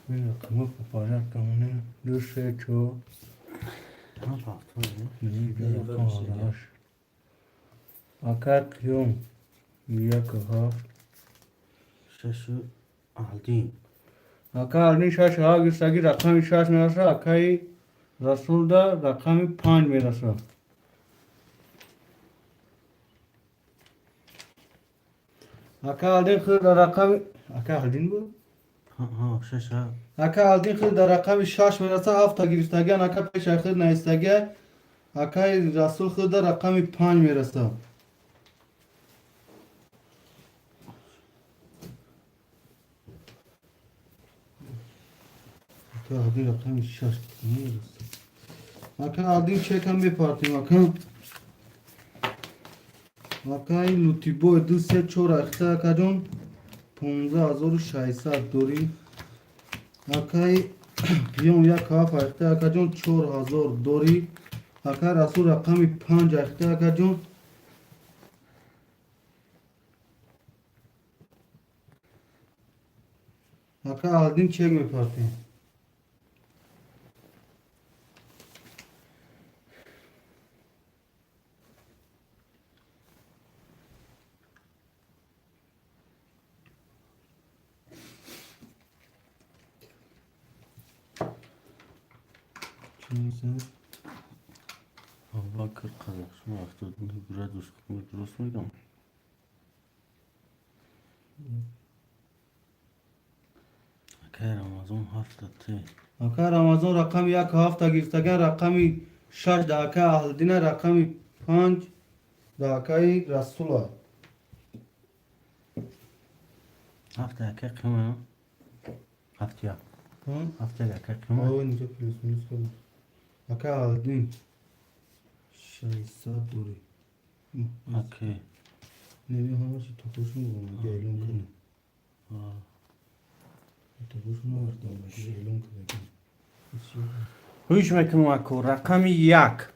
Рақама по порядку ду, се, чор. Там повтор, рақам. Акай Қиём, як ҳафт. Шашу алдин. Акай Алдин шаш ҳафт гирифтаги, рақами шаш мераса. Акаи Расулда рақами панҷ мераса. Акай Алдин худ дар рақами, акай Алдин буд. Ҳа, шаш ҳафт. Акай Алдин худ дар рақами шаш мераса, ҳафта гирифтагиан, ака пешай худ наистагия. Акаи Расул худ дар рақами панҷ мераса. Акай Алдин рақами шаш мераса. Акай Алдин чекам мепартем. Акаи Лутибой, ду, се, чор ахта, акаҷон, 15,600 дорӣ. Акаи Қиём, як ҳафт ахта, акаҷон, 4000 дорӣ. Акаи Расул рақами панҷ ахта, акаҷон. Акаи Алдин чек мепартем. Чӣ? Абубакр Қазоқистон 79 градус дуруст мегам? Акай Рамазон ҳафта те. Акай Рамазон рақами як ҳафта гирифтаган, рақами шаш да акай Аҳлиддина, рақами панҷ да акаи Расула. Ҳафта акай қима. Ҳафт як. Ҳафт як акай қима. О, инҷо плюс минус кардам. Акай Аҳлиддин 600 дорӣ. Окей. Неми ҳамаши топошун бомаги эълон кунем. Топошун овардам, эълон кардагим. Ҳуш мекунам аку рақами як.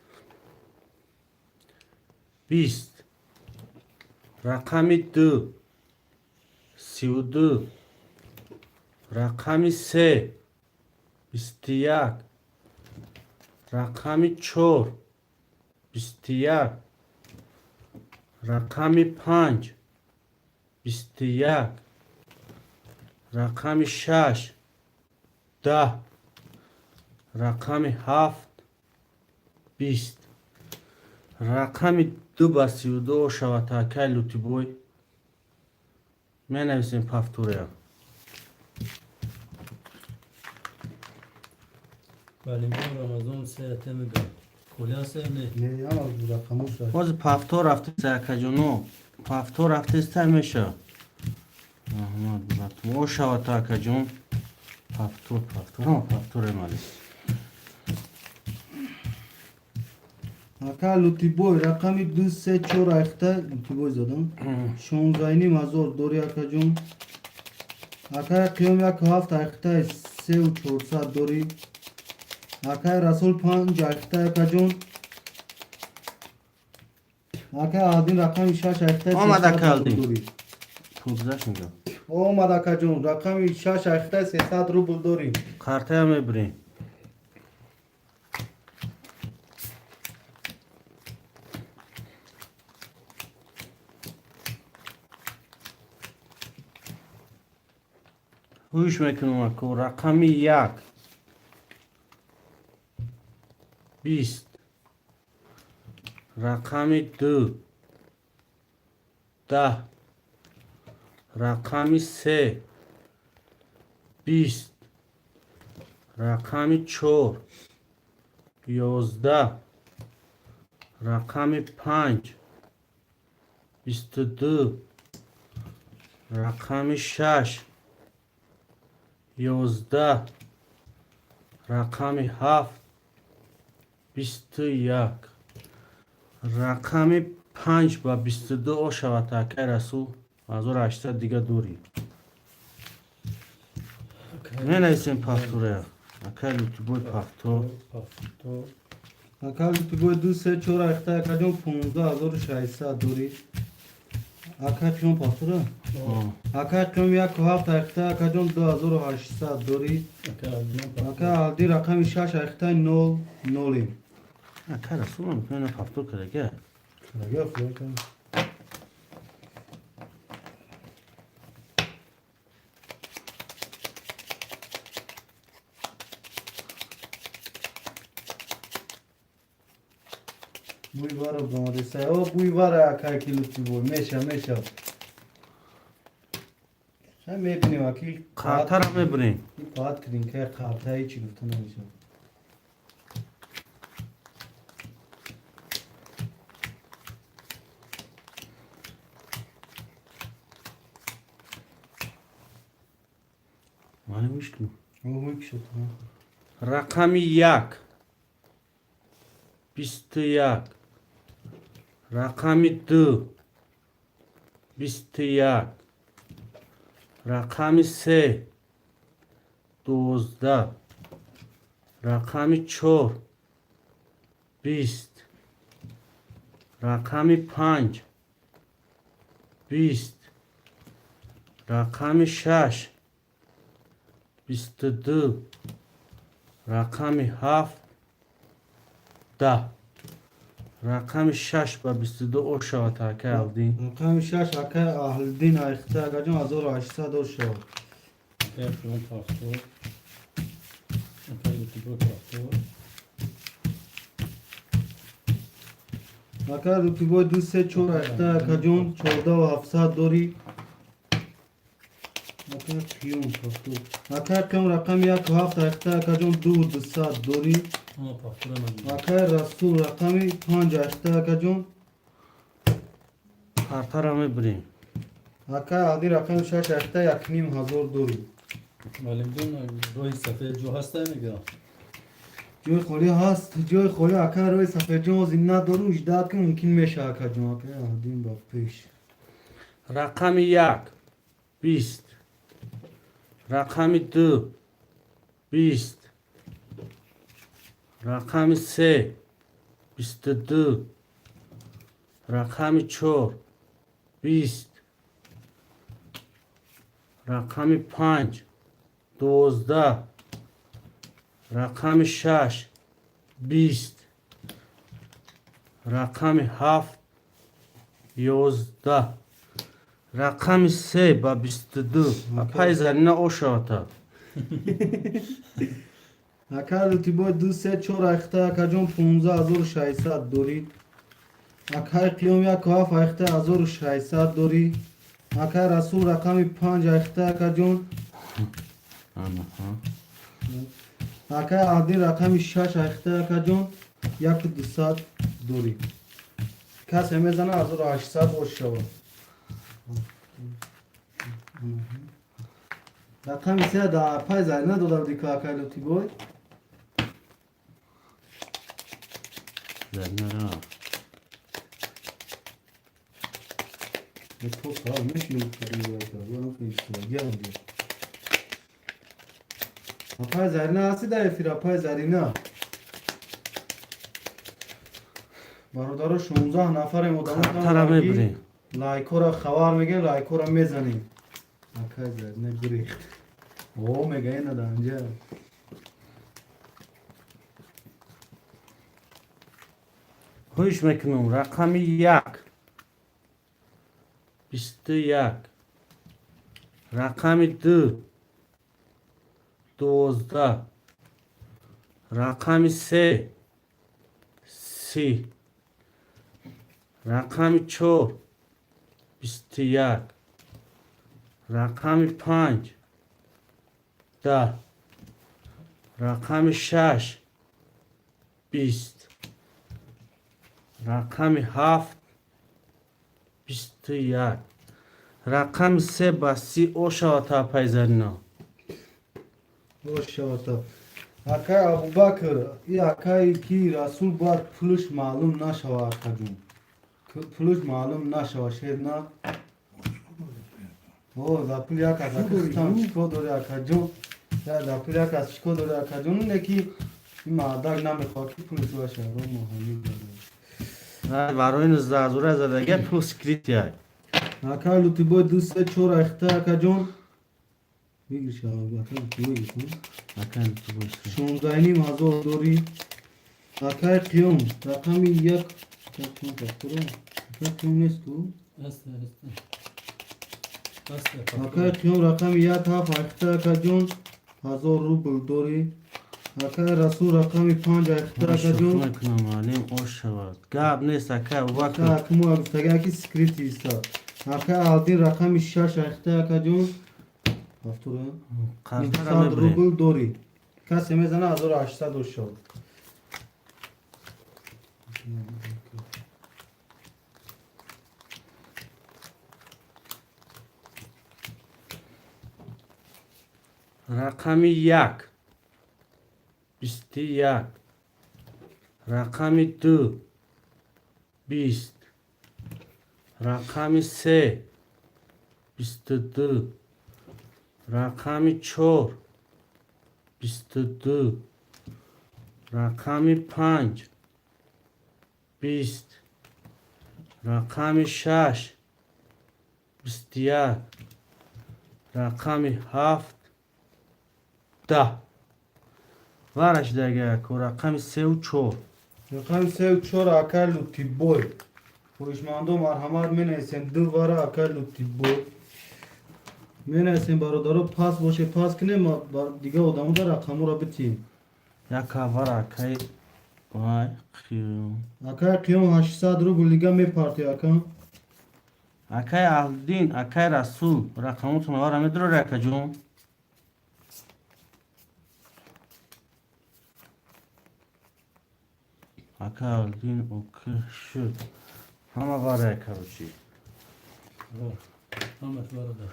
20. Рақами ду. 32. Рақами се. 21. Рақами чор. 21. Рақами панҷ. 21. Рақами шаш. 10. Рақами ҳафт. 20. Рақами ду ба 32 шавад акай Лутибой. Менависем повтория. Валимҷон Рамазон се те мега. Коля се не. Не, ҳама рақамош. Ҳозир повтор рафтеста акаҷоно. Повтор рафтеста меша. Раҳмат булатум. О шавад акаҷон. Повтор, повтор, ҳама повтор эмалис. Ака Лутибой рақами ду се чор айхта Лутибой задам. 16 500 дорӣ акаҷон. Акай Қиём як ҳафт айхта 3400 дорӣ. Акай Расул панҷ айхта акаҷон. Акай Аҳдин рақами шаш айхта Омад 300 ака Аҳдин. дорӣ. Пулгузашт мегӯям. Омад акаҷон, рақами шаш айхта 300 рубл дорӣ. Картая мебирем. Ҳуш мекунам аку рақами як. 20. Рақами ду. 10. Рақами се. 20. Рақами чор. 11. Рақами панҷ. 22. Рақами шаш. 11. Рақами ҳафт. 21. Рақами панҷ ба 22 о шавад акай Расул. 1800 дига дорӣ. Менависем повтория. Акай Лутибой повтор. Повтор. Ака Лутибой ду се чор айхта акаҷон 15 600 дорӣ. Акай Қиём повтора? О. Акай Қиём як ҳафт айхта акаҷон 2800 дорӣ. Ака Аҳдин. Ака Аҳдин рақами шаш айхта нол нолем. Акай Расул мена повтор кардага. Кардага, худо кардага. Буй вара бомадеса. О, буй вара акай ки Лутибой. Меша, меша. Ха мебинем аки. Қартара мебирем. Паат киринкай қартаи чӣ гуфта намешавад. Мани гӯш кун. О, мекушад. Рақами як. 21. Рақами ду. 21. Рақами се. 12. Рақами чор. 20. Рақами панҷ. 20. Рақами шаш. 22. Рақами ҳафт. 10. Рақами шаш ба 22 о шавад акай Аҳлиддин. Рақами шаш акай Аҳлиддин айхта акаҷон 1800 о шавад. Ака Қиём повтор. Ака Лутибой повтор. Ака Лутибой ду се чор айхта акаҷон 14 700 дорӣ. Акай Қиём пафтур. Акай Қиём рақами яку ҳафт айхта акаҷон 2 200 дорӣ. Акай Расул рақами панҷ айхта акаҷон. Партара мебирем. Акай Ади рақами шаш айхта 1 500 дорӣ. Муаллимҷон, роҳи сафед ҷо ҳаста мегӯям. Ҷои холӣ ҳаст, ҷои холӣ акай роҳи сафедҷон ҳозир надорум, ждать ки мумкин меша акаҷон. Акай Аҳдин ба пеш. Рақами як 20, рақами ду 20, рақами се 22, рақами чор 20, рақами панҷ 12, рақами шаш 20, рақами ҳафт 11, рақами се ба 22. Апай Зарина ошавата. Акай Лутибой ду се чор айхта акаҷон 15 600 дорӣ. Акай Қиём яку ҳафт айхта 1600 дорӣ. Акай Расул рақами панҷ айхта акаҷон. Акай Аҳдин рақами шаш айхта акаҷон 1 200 дорӣ. Касе мезана 1800 ош шавад. Рақами се да апай Зарина дода будӣ ку, акай Лутибой. Зарина рафт. То сарав мешинем. Апай Зарина ҳасти дар эфир, апай Зарина? Бародаро, 16 нафарем. Қартара мебирем. Лайкора хабар мегем, лайкора мезанем. Акай Зарина гурехт. О, мега ина данҷа. Хоҳиш мекунам, рақами як 21, рақами ду 12, рақами се 30, рақами чор 21, рақами панҷ 10, рақами шаш 20, рақами ҳафт 21, рақами се ба 30 ошавад, апай Зарина. Ошавата. Акай Абубакр, и акай ки Расул бояд пулш маълум нашава, акаҷон. Пулш маълум нашава, шер на. О, за пул як аз акастам чико дори, акаҷон? Я за пул як аз чико дори, акаҷон? Не ки ин мардак намехоҳад ки пулш баша, ромо ҳамин дорад. Барои 19 ҳазора задага пул скрытый. Акай Лутибой ду се чор айхта акаҷон. Бигир шава, акай Лутибой гир. Акай Лутибой. 16 500 дорӣ. Акай Қиём рақами як. Акай Қиём нест ку? Ҳаста, ҳаста. Ҳаста. Акай Қиём рақами як ҳафт айхта акаҷон 1000 рубл дорӣ. Акай Расул рақами панҷ айхта акаҷон. Мекунам, маълим ош шавад, гап нест, акай Абубакр. Акмо гуфтага ки скрытый иста. Акай Алдин рақами шаш айхта акаҷон ҳафтура Қартара 900 мебирем. рубл дорӣ. Касе мезана 1800 ошод. Рақами як 21, рақами ду 20, рақами се 22, рақами чор 22, рақами панҷ 20, рақами шаш 21, рақами ҳафт 10. Вараш дага ку рақами сеу чор. Рақами сеу чор, акай Лутибой. Хоҳишмандо, марҳамат, менависем ду вара, акай Лутибой. Менависем, бародаро, пас боше, пас кунем, дига одамода рақаморо битиҳем. Яка вара, акай вай Қиём. Акай Қиём 800 рубл дига мепарти, ака. Акай Аҳлиддин, акай Расул, рақамотон вара медурори, акаҷон. Акай Аҳлиддин оки шуд. Ҳама варае, короче. Ҳамаш варада.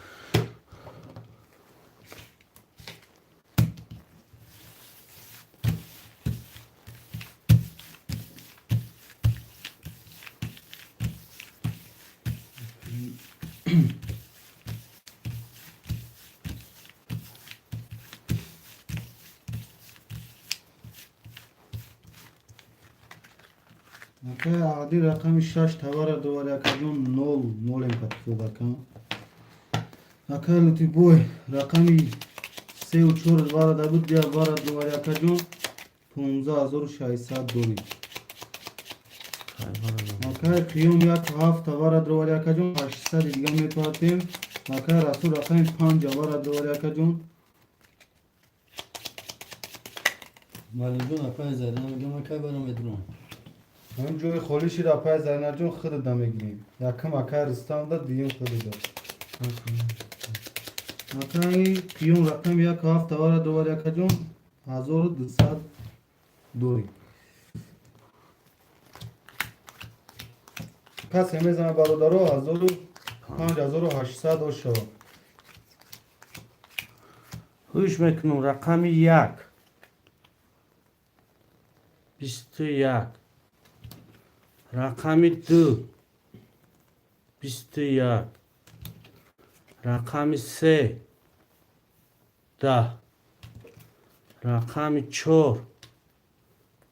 Акай Аҳди рақами шаш тавара довари, акаҷон, нол нолем катифод, ака. Акай Лутибой рақами сеу чор варада буд, бия вара довари, акаҷон, 15 600 дорӣ. Акай Қиём як ҳафт тавара довари, акаҷон, 800 дига мепартем. Акай Расул рақами панҷ авара довари, акаҷон. Малиҷон, апай Зарина мегам, акай вара медурам. Ҳамин ҷои холӣ шид, апай Заринаҷон, худада мегирем. Якум акай Рустам да, дуюм худада. Акай Қиём рақами як ҳафт тавара довари, акаҷон, 1200 дорӣ. Касе мезана, бародаро, ҳазору 5800 ошава. Ҳуш мекунам: рақами як, 21, рақами ду, 21, рақами се, 10, рақами чор,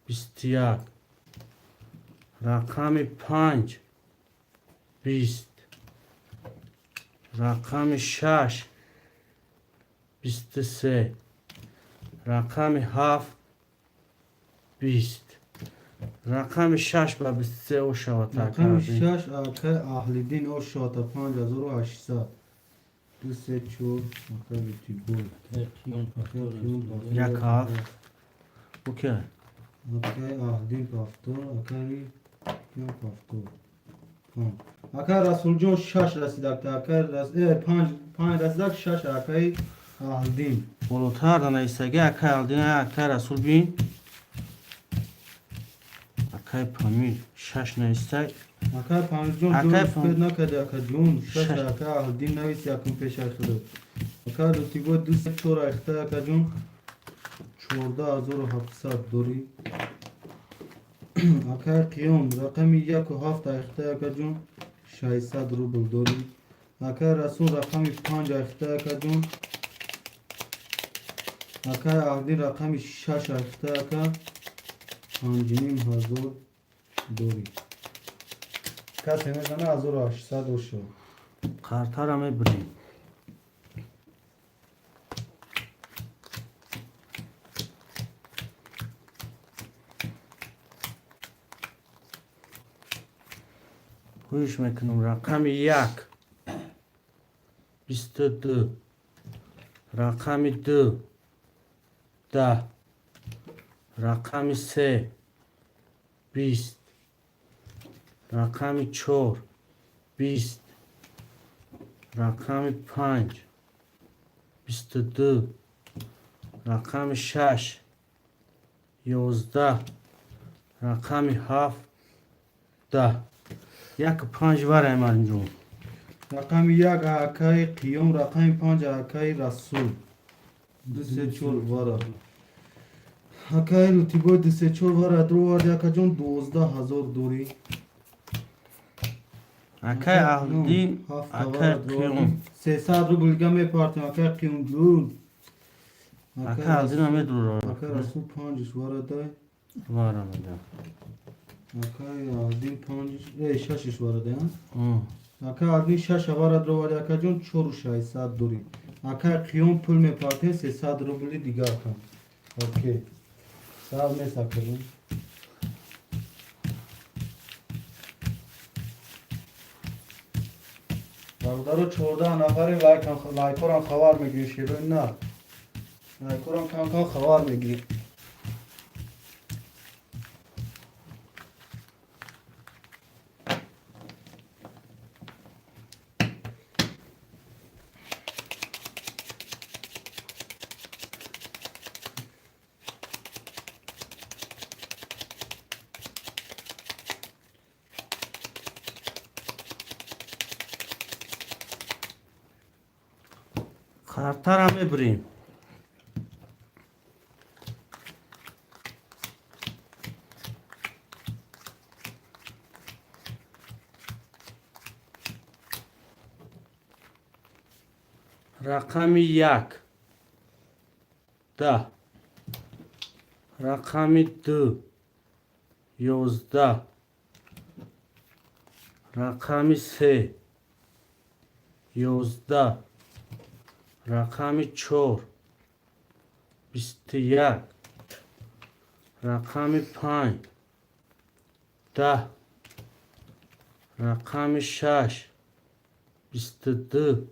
21, рақами панҷ, 20, рақами шаш, 23, рақами ҳафт, 20. Рақами шаш ба 23 ошавад. Рақами шаш акай Аҳлиддин ошавата, 5800. Ду, се, чор, акай Лутибой. Як ҳафт, окей. Акай Аҳлиддин пафтор, акай Қиём пафтор, панҷ. Акай Расулҷон шаш расидакта, акай панҷ, панҷ расидак, шаш акай Аҳлиддин. Болотар данаистаги акай Аҳлиддин, акай Расул бин. Акай Памир шаш наистай. Акай Памирҷон Акай ҷон успед накарди, акаҷон, шаш. Шаш. Акай Аҳлиддин навис якум пешай худо. Акай Лутибой ду, се, чор айхта, акаҷон, 14 700 дорӣ. Акай Қиём рақами яку ҳафт айхта, акаҷон, 600 рубл дорӣ. Акай Расул рақами панҷ айхта, акаҷон. Акай Аҳлиддин рақами шаш айхта, ака, 5500 дорӣ. Касе мезана, 1800 ошо. Қартара мебирем. Ҳуш мекунам: рақами як, 22, рақами ду, 10, рақами се, 20, рақами чор, 20, рақами панҷ, 22, рақами шаш, 11, рақами ҳафт, 10. Яку панҷ варай, маринҷон. Рақами як акаи Қиём, рақами панҷ акаи Расул. Ду, се, чор вара. Акаи Лутибой ду, се, чор вара дуроварди, акаҷон, 12 000 дорӣ. Акай Аҳлиддин, ҳафт акай вара Қиём. дуроварди. 300 рубл дига мепартем, акаи Қиёмҷун. Акай Аҳлиддин медурора. Акаи Расул панҷш вара дай. Вара медам. Акаи Аҳлиддин панҷш, шашш вара дай, а? Акаи Аҳлиддин шаш вара дуроварди, акаҷон, 4600 дорӣ. Акаи Қиём пул мепартем, 300 рубли дига, ака. Окей, саб нест, акаҷон. Бародаро, 14 нафари, лайкорам хабар мегирем, шерои на лайкорам кам кам хабар мегирем. Қартара мебирем. Рақами 1 10, рақами 2 11, рақами 3 11, рақами 4 21, рақами 5 10, рақами 6 22,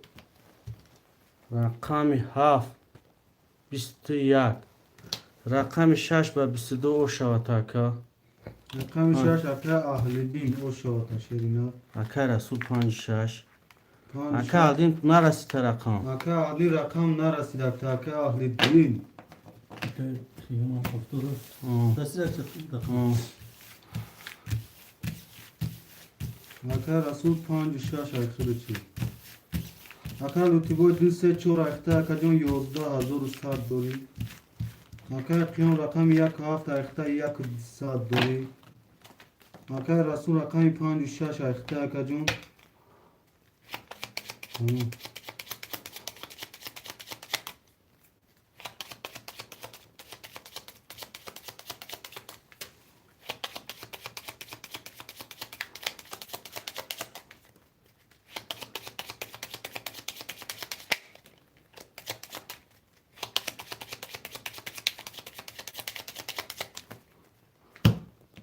рақами 7 21. Рақами 6 ба 22 ошавад, ака. Рақами 6, ака Аҳлиддин, ошавад, шерина. Ака Расул, 5 6. Ака Аҳлиддин, нарасида рақам. Ака Аҳлиддин, рақам нарасида, ака Аҳлиддин. Қиёмам ҳафтоду. Расида рақам. Ака Расул, 5 6, айхири чи. Ака Лутибой, 2 3 4, айхта, акаҷон, 11 100 дорӣ. Акай Қиём, рақами 1 7, айхта, 100 дорӣ. Акай Расул, рақами 5 6, айхта, акаҷон. Тамом.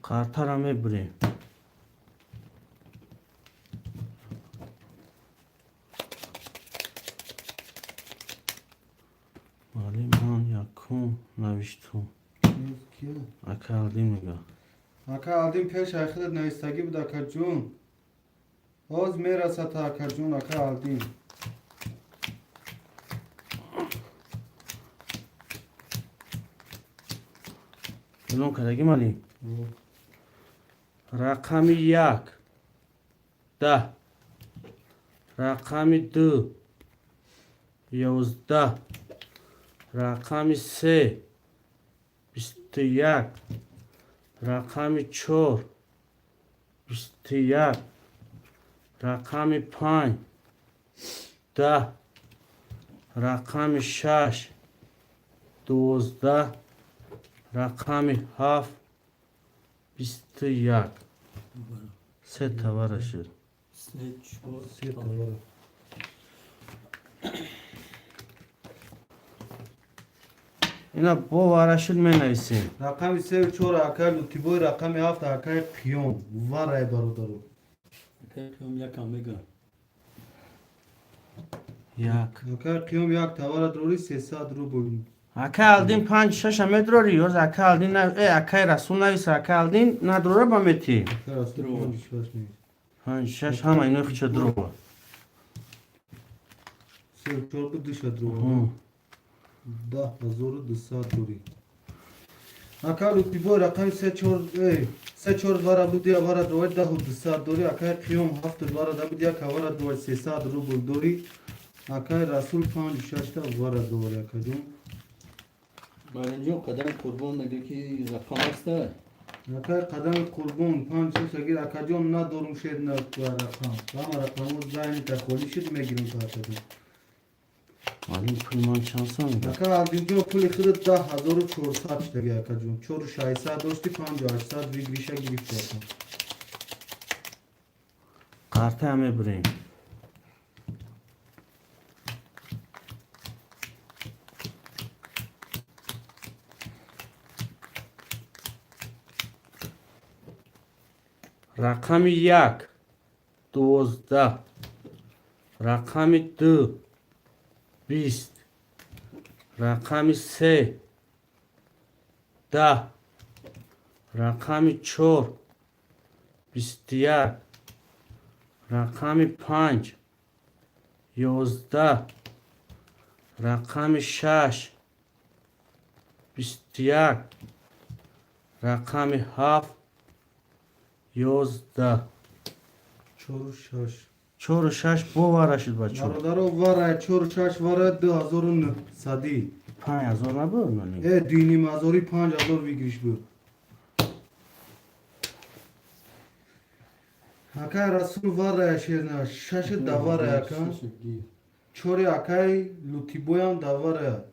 Қартара мебирем. Вале ман якум навиштум. Кия? Ака Аҳлиддин мега. Ака Аҳлиддин, пеш айхилат навистагӣ буд, акаҷон. Ҳоз мерасад, акаҷон, ака Аҳлиддин. Эълон кардагӣ, малим. Рақами 1 10, рақами 2 11, рақами 3 21, рақами 4 21, рақами 5 10, рақами 6 12, рақами 7 21. Се тавара шуд. Се, чор, Се тавара. Ина бо вара шуд, менависем. Рақами 3 4, акай Лутибой, рақами 7, акай Қиём. Варай, бародаро. Акай Қиём якам мега. Як. Акай Қиём, як тавара дорӣ, 300 рубл. Ака Алдин, 5 шаша медрори, ёз ака Алдин акай Расул нависа, ака Алдин надрора ба мети. Акай Расул, Дрова. 5 6 нест. 5 6, ҳама ино хича дрова. 3 4 буд, душа дрова. 10 200 дорӣ. Ака Лутибой, рақами 3 4, 3 4 вара буд, я вара дорӣ, 10 200 дорӣ. Акай Қиём, 7 вара да буд, як вара дорӣ, 300 рубл дорӣ. Акай Расул, 5 6 вара дорӣ, акаҷон. Маримҷон, Қадами Қурбон мега, ки рақам аста. Акай Қадами Қурбон, 5 6 агир, акаҷон, надорум, шер на рақам. Ҳама рақамҳо зайни тахолӣ шуд, мегирем то, акаҷон. Малим, пули ман чанд сом? Ака Алдинҷон, пули худат 10 400 шудаги, акаҷон. 4600 дошти, 5800 выигрыша гирифти, ака. Қартая мебирем. Рақами 1 12, рақами 2 20, рақами 3 10, рақами 4 21, рақами 5 11, рақами 6 21, рақами 7 11. Чору шаш. Чору шаш бовара шуд, бачо. Бародаро, вара чору шаш, вара 2900-ӣ. 5000 набуд? Э, дуюним ҳазори, 5000 выигрыш буд. Акай Расул, варая шерна шаши даварая, ака. Чори акай Лутибоям даварая,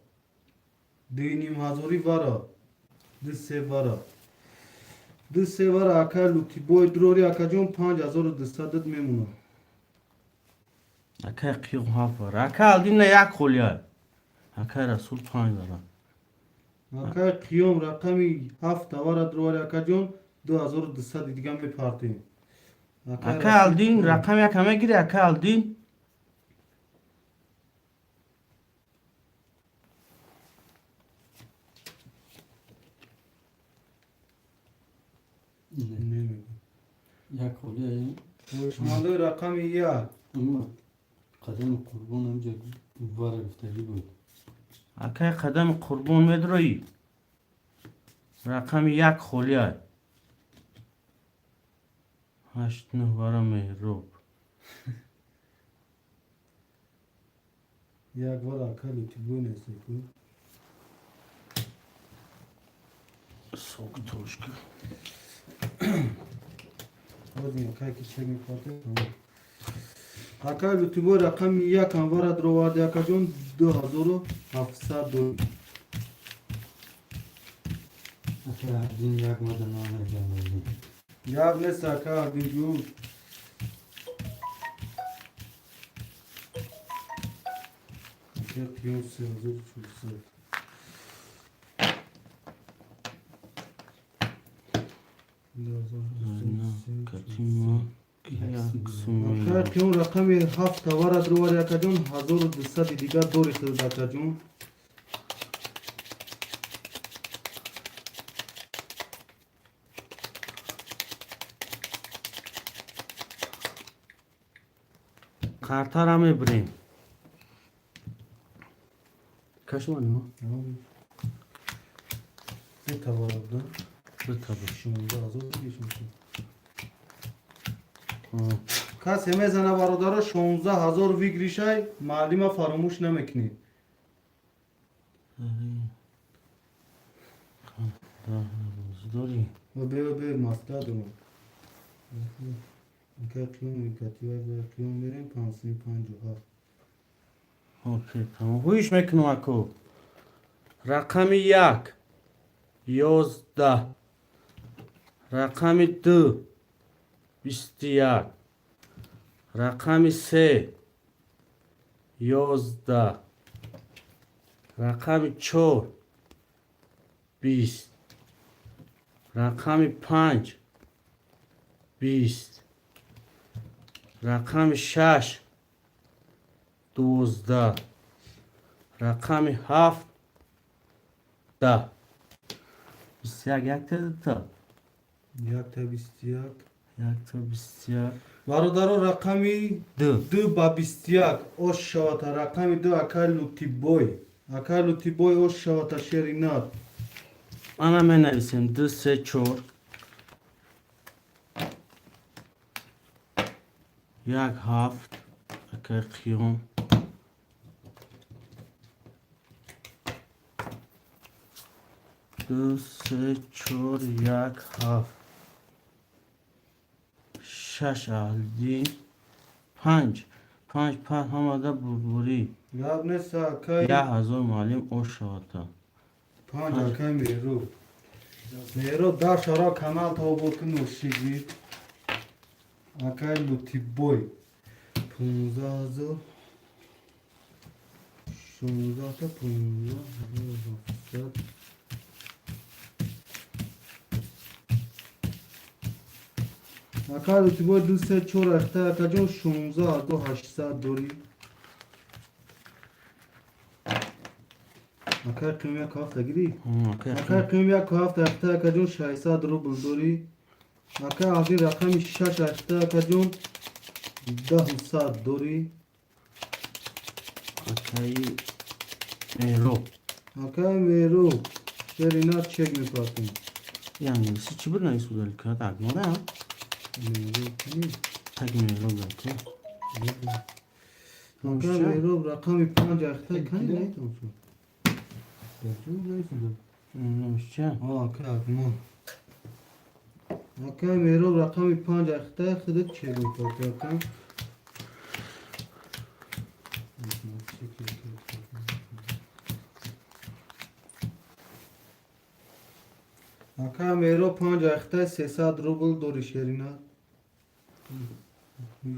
дуюним ҳазори вара, ду се вара, ду се вара. Акай Лутибой дрори, акаҷон, 5200 мемонад. Акай Қиём ҳафт вара, акай Алдина як холия, акай Расул панҷ вара. Акай Қиём рақами ҳафт давара дрори, акаҷон, 2200 дига мепартем. Акай Алдин рақами яка мегири, акай Алдин. Як холия. Ҳушмандои рақами як. Қадами Қурбон ҳамҷа вара гуфтагӣ буд. Акай Қадами Қурбон медроӣ, рақами як холия, ҳашт нӯҳ вара, Меҳроб. Як вара акай Лутибой нестеку. Сок тошка. Акай ки чек мепартем. Акай Лутибой рақами якам вара дроварди, акаҷон, 2700 дорӣ. Акай Алдин як мада намегардонӣ. Гап нест, ака Алдинҷу. Акай Қиём 3400. Катима як сум. Акай Қиём рақами ҳафт тавара дровари, акаҷон, 1200 дига дори хӯрд, акаҷон. Қартара мебирем. Кашмани. Се тавара буда. Битаба. 16 000. Касе мезана, бародаро, 16 000 выигрыш ай, маълима фаромӯш намекунед. Дорӣ. Бе, бе, маска дорам. Акай Қиём катива, Қиём мерем 557. Окей, тамом, ҳуиш мекунам, аку. Рақами як 11, рақами ду 21, рақами се 11, рақами чор 20, рақами панҷ 20, рақами шаш 12, рақами ҳафт 10. 21, якта, дута? Якта 21. Якта 21. Бародаро, рақами ду. Ду ба 21 ош шавата, рақами ду, акай Лутибой, акай Лутибой, ош шавата, шеринат. Ана менависем: ду, се, чор, як, ҳафт, акай Қиём. Ду, се, чор, як, ҳафт, шаш, Аҳлиддин, панҷ, панҷ, панҷ, ҳамада бурбурӣ. Гап нест, акай. 1000, муаллим, ош шавата. Панҷ, акай Меҳру. Меҳру, дар шаро канал тобод кун, ошигид. Акай Лутибой 15 000, 16-та 15 700. Акай Лутибой ду, се, чор, ахта, акаҷон, 16 800 дорӣ. Акай Қиём як ҳафта гирӣ. Акай Қиём як ҳафта ахта, акаҷон, 600 рубл дорӣ. Акай Аҳдин рақами шаш ахта, акаҷон, 10 100 дорӣ. Акаи Меҳроб. Акай Меҳроб, шерина чек мепартем. Англиси чӣ буд навис будали? Кад агнора. Меҳроб кунӣ. Так, Меҳроб даку. Ака Меҳроб рақами панҷ ахта кани наитонсу. Номишча? Ака Акмал. Ака Меҳроб рақами панҷ ахта худат че мепарти ака? Ака Меҳроб панҷ ахта 300 рубл дори шерина.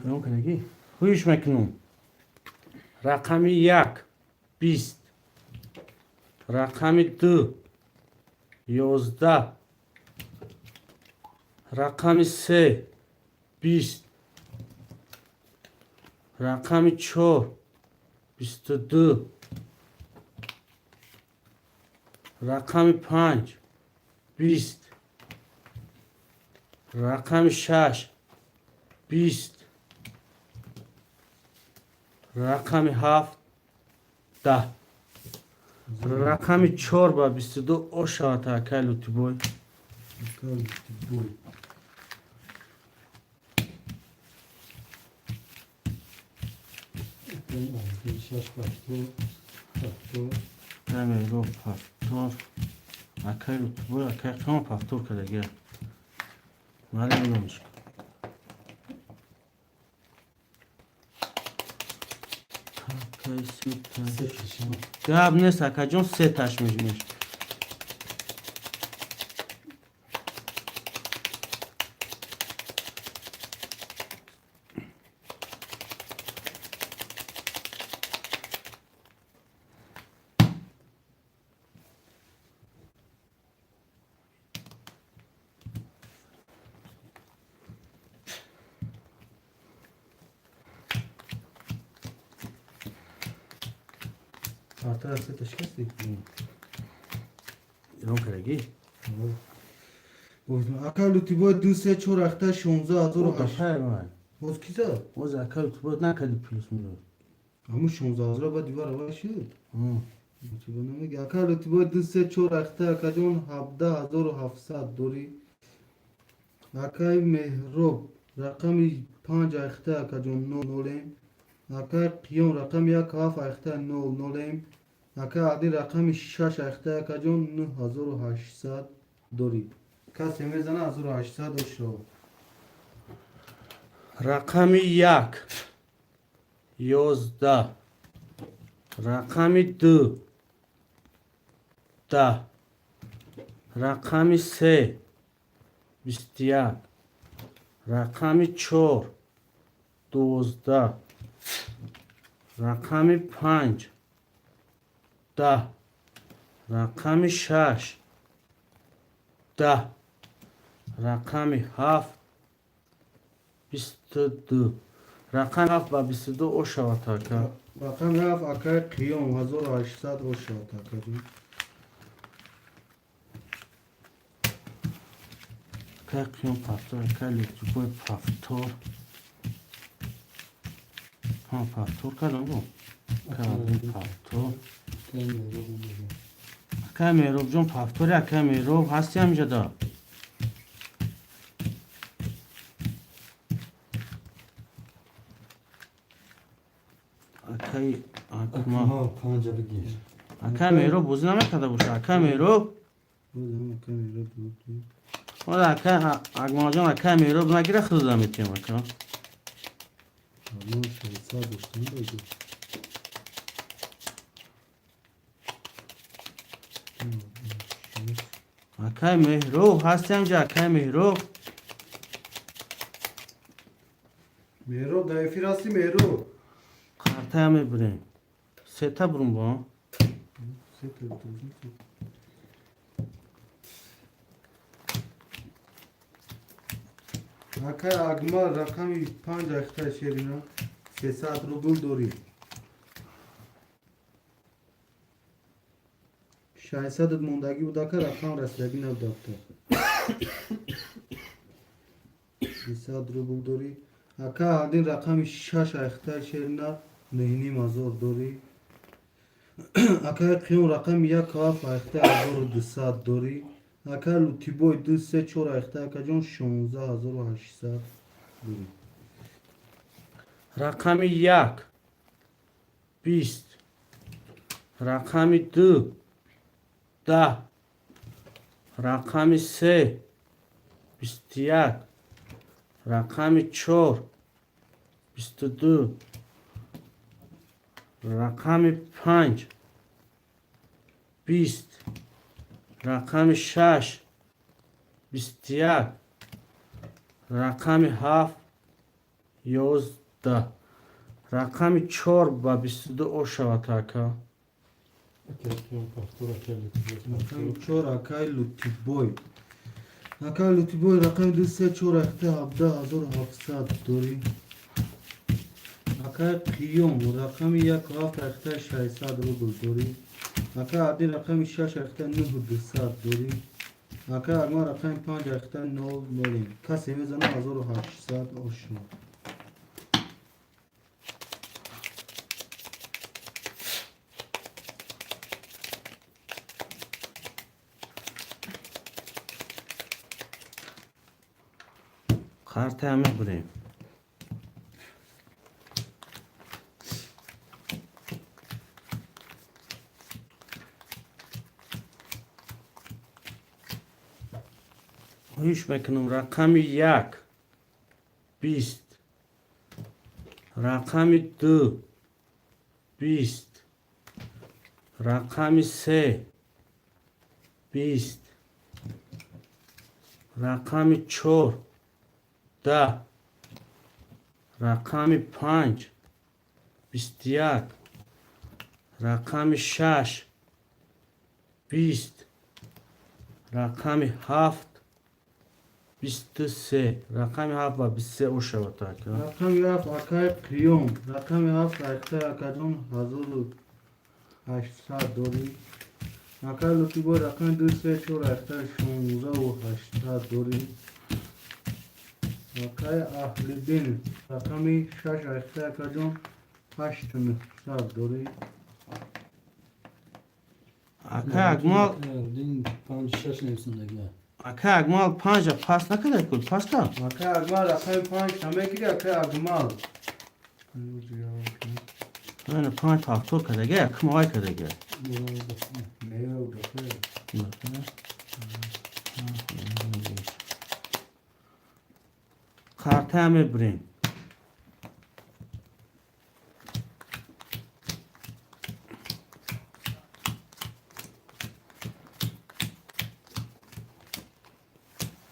Фирон кардагӣ? Ҳуиш мекунум. Рақами як 20, рақами ду 11, рақами се 20, рақами чор 22, рақами панҷ 20, рақами шаш 20, рақами ҳафт 10, рақами чор ба 22 ошавад акай Лутибой. Ака Лутибой. Шаш пафтор, пафтор. Камеро пафтор. Акай Лутибой, акай Қиём пафтор кардагия. Маълум номиш. Акай сеташ. Гап нест, акаҷон, сеташ меш. Артара сета шикасти? Ирон кардагӣ? Ака Лутибой ду се чор ахта 16 000. Боз ки зад? Боз акай Лутибой накарди плюс милод. Ҳамун 16 000 ба дивар аввал шуд. Лутибой намеги. Ака Лутибой ду се чор ахта акаҷон 17 700 дорӣ. Акай Меҳроб рақами панҷ ахта акаҷон нол нолем. Акай Қиём рақами як ҳафт ахта нол нолем. Ака Адил рақами шаш ахта акаҷон 9800 дорӣ. Касе мезана 1800 ошо. Рақами як 11, рақами ду 10, рақами се 21, рақами чор 12, рақами панҷ 10, рақами шаш 10, рақами ҳафт 22. Рақами ҳафт ба 22 ошавад ака. Рақами ҳафт акай Қиём 1800 ошавад акаҷон. Акай Қиём пафтор, акай Лутибой пафтор. Ҳа, пафтор кардам гу. Акай Адил пафтор. Акай Меҳробҷон пафтори, акай Меҳроб ҳасти ҳаминҷода? Акай Акма. Акмал панҷа бигир. Акай Меҳроб бозӣ намекарда боша. Акай Меҳроб. Бозам акай Меҳроб буд. Ола акай Акмалҷон, акай Меҳроб нагира худуда метиҳам ака. Мо 600 доштем бозӣ. Акай Меҳроб ҳасти ҳаминҷа, акай Меҳроб? Меҳроб дар эфир ҳасти Меҳроб? Қартая мебурем. Сета бурум бо. Сета бутозим. Акай Акмал рақами панҷ ахта шерина 300 рубл дорӣ. 600 мондагӣ буд ака, рақам расидагӣ набуд афта. 300 рубл дорӣ. Ака Адил рақами шаш ахта шерина 9 500 дорӣ. Акай Қиём рақами як ҳафт ахта 1200 дорӣ. Ака Лутибой ду се чор ахта акаҷон 16 800 дорӣ. Рақами 1, 20. Рақами 2, 10. Рақами 3, 21. Рақами 4, 22. Рақами 5, 20. Рақами 6, 21. Рақами 7, 11. Рақами 4 ба 22 ошавад, ака. Рақами 4, акай Лутибой. Акай Лутибой, рақами 2, 3, 4, 17,700 дорӣ. Акай Қиём, рақами 1, 7, 600 рубл дорӣ. Акай Абди, рақами 6, 9200 дорӣ. Акай Акмал, рақами 5, 0, 0. Касе мезана 1800 ошно. Қартая мебурем. Хоҳиш мекунам, рақами 1, 20. Рақами 2, 20. Рақами 3, 20. Рақами 4, 10. Рақами 5, 21. Рақами 6, 20. Рақами 7, 23. Рақами 7 ба 23 ошавад, ака. Рақами 7, акай Қиём. Рақами 7, акай акаҷон, 1800 дорӣ. Акай Лутибой, рақами 2, 3, 4, 16,800 дорӣ. Акай Аҳлиддин, рақами 6, акаҷон, 8900 дорӣ. Акай Акмал, 5 6 нависондагӣ. Акай Акмал, панҷа пас накарда ку, пас кард. Акай Акмал, рақами 5 намегири, акай Акмал. Ана панҷ повтор кардага, якум овай кардага. Не. Қартая мебурем.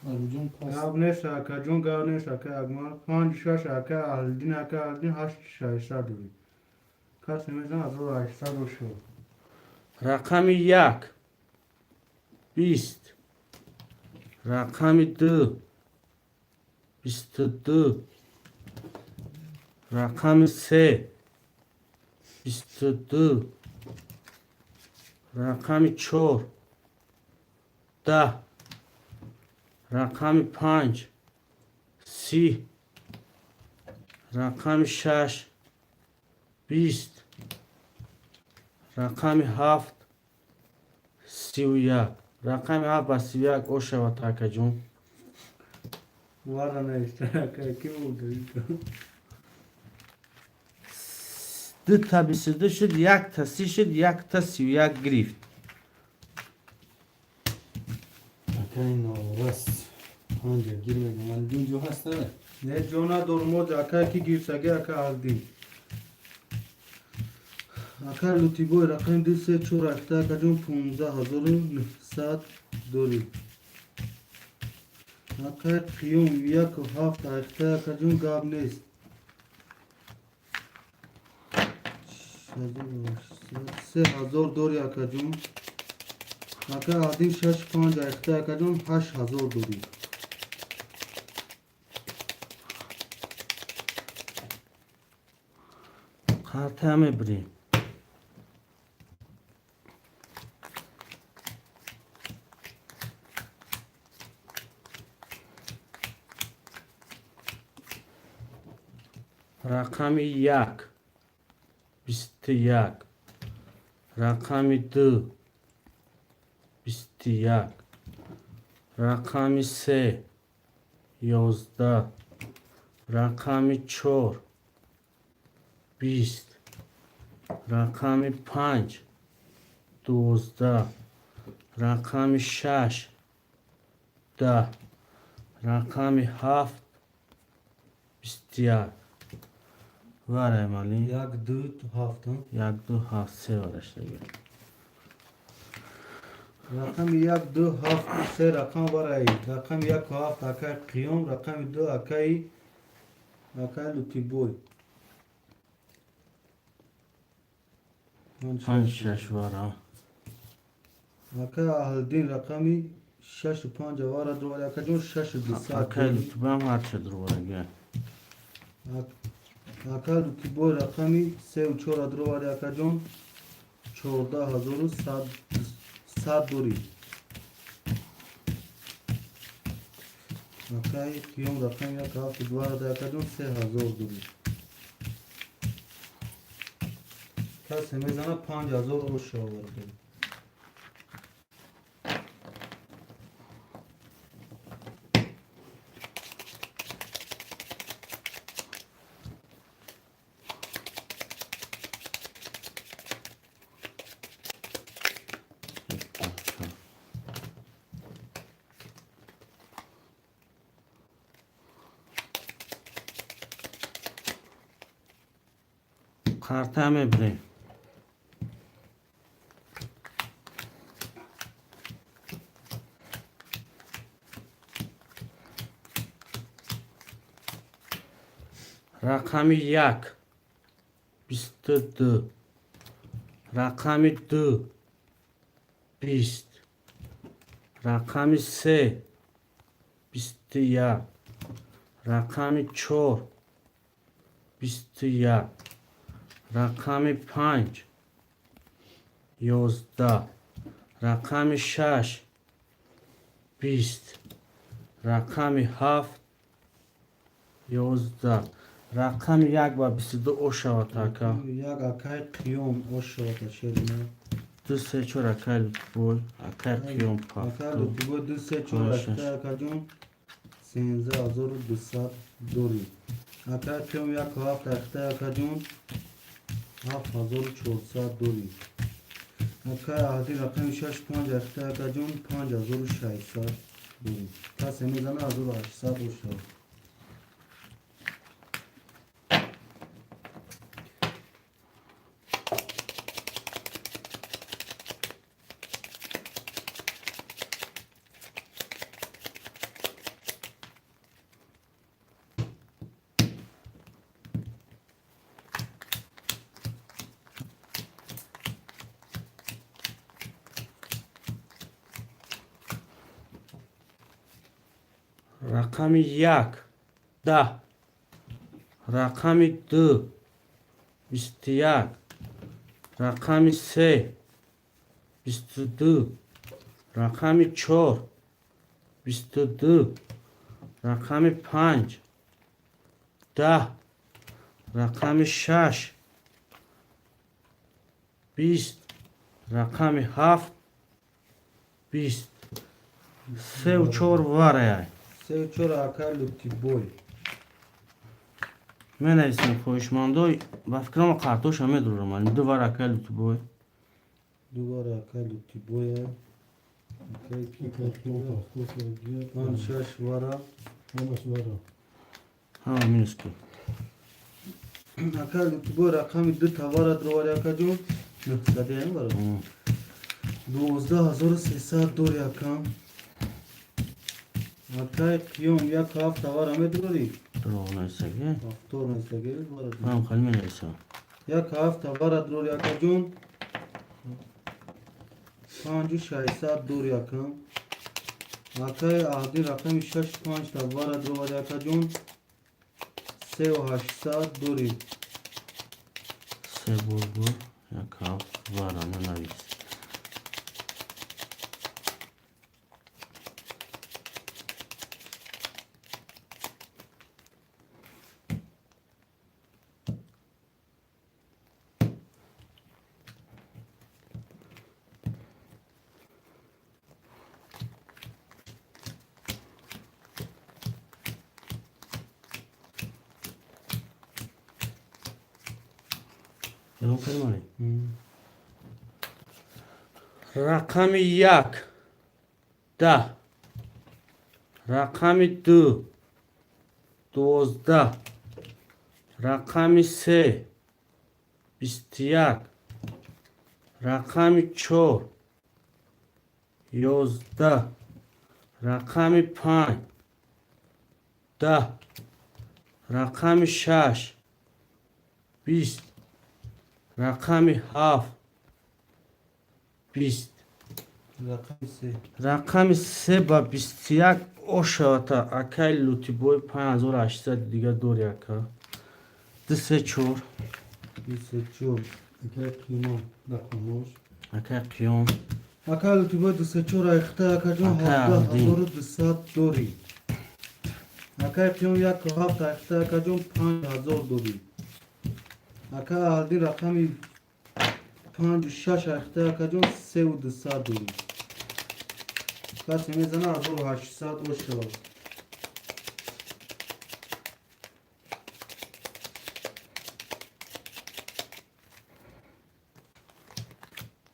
Алиҷон, пас. Гап нест, акаҷон, гап нест, акай Акмал. 5, 6, акай Аҳлиддин, акай Аҳлиддин, 8600 дорӣ. Касе мезана 1800 ошо. Рақами 1, 20. Рақами 2, 22. Рақами 3, 22. Рақами 4, 10. Рақами 5, 30. Рақами 6, 20. Рақами 7, 31. Рақами 7 ба 31 ошавад, акаҷон. Вара нест, акай, ки буд? Дута 22 шуд, якта 30 шуд, якта 31 гирифт. Акай Наврас, панҷа гир мегӯм. Алиҷон, ҷо ҳаста? Не, ҷо надорум оз, акай, ки гирсаги, акай Аҳлиддин. Акай Лутибой, рақами 2, 3, 4, акаҷон, 15,900 дорӣ. Акай Қиём, 1, 7, акаҷон, гап нест. 3000 дорӣ, акаҷон. Акай Аҳлиддин, 6, 5, акаҷон, 8000 дорӣ. Қартая мебурем. Рақами 1, 21. Рақами 2, 21. Рақами 3, 11. Рақами 4, 20, рақами 5, 12, рақами 6, 10, рақами 7, 21. Варай мали. Як, ду, ҳафт. Як, ду, ҳафт, се вараштаги. Рақами як, ду, ҳафт, се рақам вараи. Рақами яку ҳафт акаи Қиём, рақами ду акаи Лутибой. Панҷ, шаш вара. Акаи Аҳлиддин рақами шашу панҷ вара дровари, акаҷон, шашу дусад. Акаи Лутибоям ҳарча дровараги. Акаи Лутибой рақами сеу чора дровари, акаҷон, 14 100 дорӣ. Акаи Қиём рақами як ҳафту двара, акаҷон, 3000 дорӣ. Касе мезана, 5000 оша оварда. Карта мебирем. Рақами як, 22, рақами 2, 20, рақами 3, 21, рақами 4, 21, рақами 5, 11, рақами 6, 20, рақами 7, 11. Рақами як ба 22 ошавад, ака. Як акаи Қиём ошавад, шерина. Ду, се, чор, акаи Лутбой, акаи Қиём. Акаи Пафту. Лутбой, ду, се, чор. Панҷ, шаш. Акаҷон, 13 200 дорӣ. Акаи Қиём яку ҳафт ахта, акаҷон, 7400 дорӣ. Акаи Аҳдӣ рақами шаш панҷ ахта, акаҷон, 5600 дорӣ. Касе мезана, 1800 ошавад. Рақами як, 10, рақами 2, 21, рақами 3, 22, рақами 4, 22, рақами 5, 10, рақами 6, 20, рақами 7, 20. Сеу чор вараяй. Сеу чор, акаи Лутибой. Менависем, хоҳишмандой. Ба фикрам, картоша медурам. Ду вар, акаи Лутибой. Ду вар, акаи Лутибоя. Панҷ, шаш вара. Ҳамаш вара. Ҳама минус ки. Акаи Лутибой рақами ду тавара дровари, акаҷон, нӯҳсадиам вара, 12 300 дори, акам. Акаи Қиём як ҳафт тавара медурорӣ. Дурӯғ нависаги. Ҳафтор нависаги. Ман хали менависам. Як ҳафт тавара дурори, акаҷон, 5600 дори, акам. Акаи Аҳдӣ рақами шаш панҷ тавара дровари, акаҷон, 3800 дори. Се бургур, як ҳафт вара нанавис. Эълон кардем. Рақами 1 10, рақами 2 12, рақами 3 21, рақами 4 11, рақами 5 10, рақами 6 20, рақами 7 20. Рақами 3. Рақами 3 ба 21 ошавата, акай Лутибой, 5800 дига дори, ака. 2 3 4. 24. Акай Қиём рақамош. Акай Қиём. Акай Лутибой 24 айхта, акаҷон. Акай Аҳдин. 17200 дорӣ. Акай Қиём 1 7 айхта, акаҷон, 5000 дорӣ. Акай Аҳдин рақами 5 6 айхта, акаҷон, 3200 дорӣ. Касе мезана, 1800 ош шавад.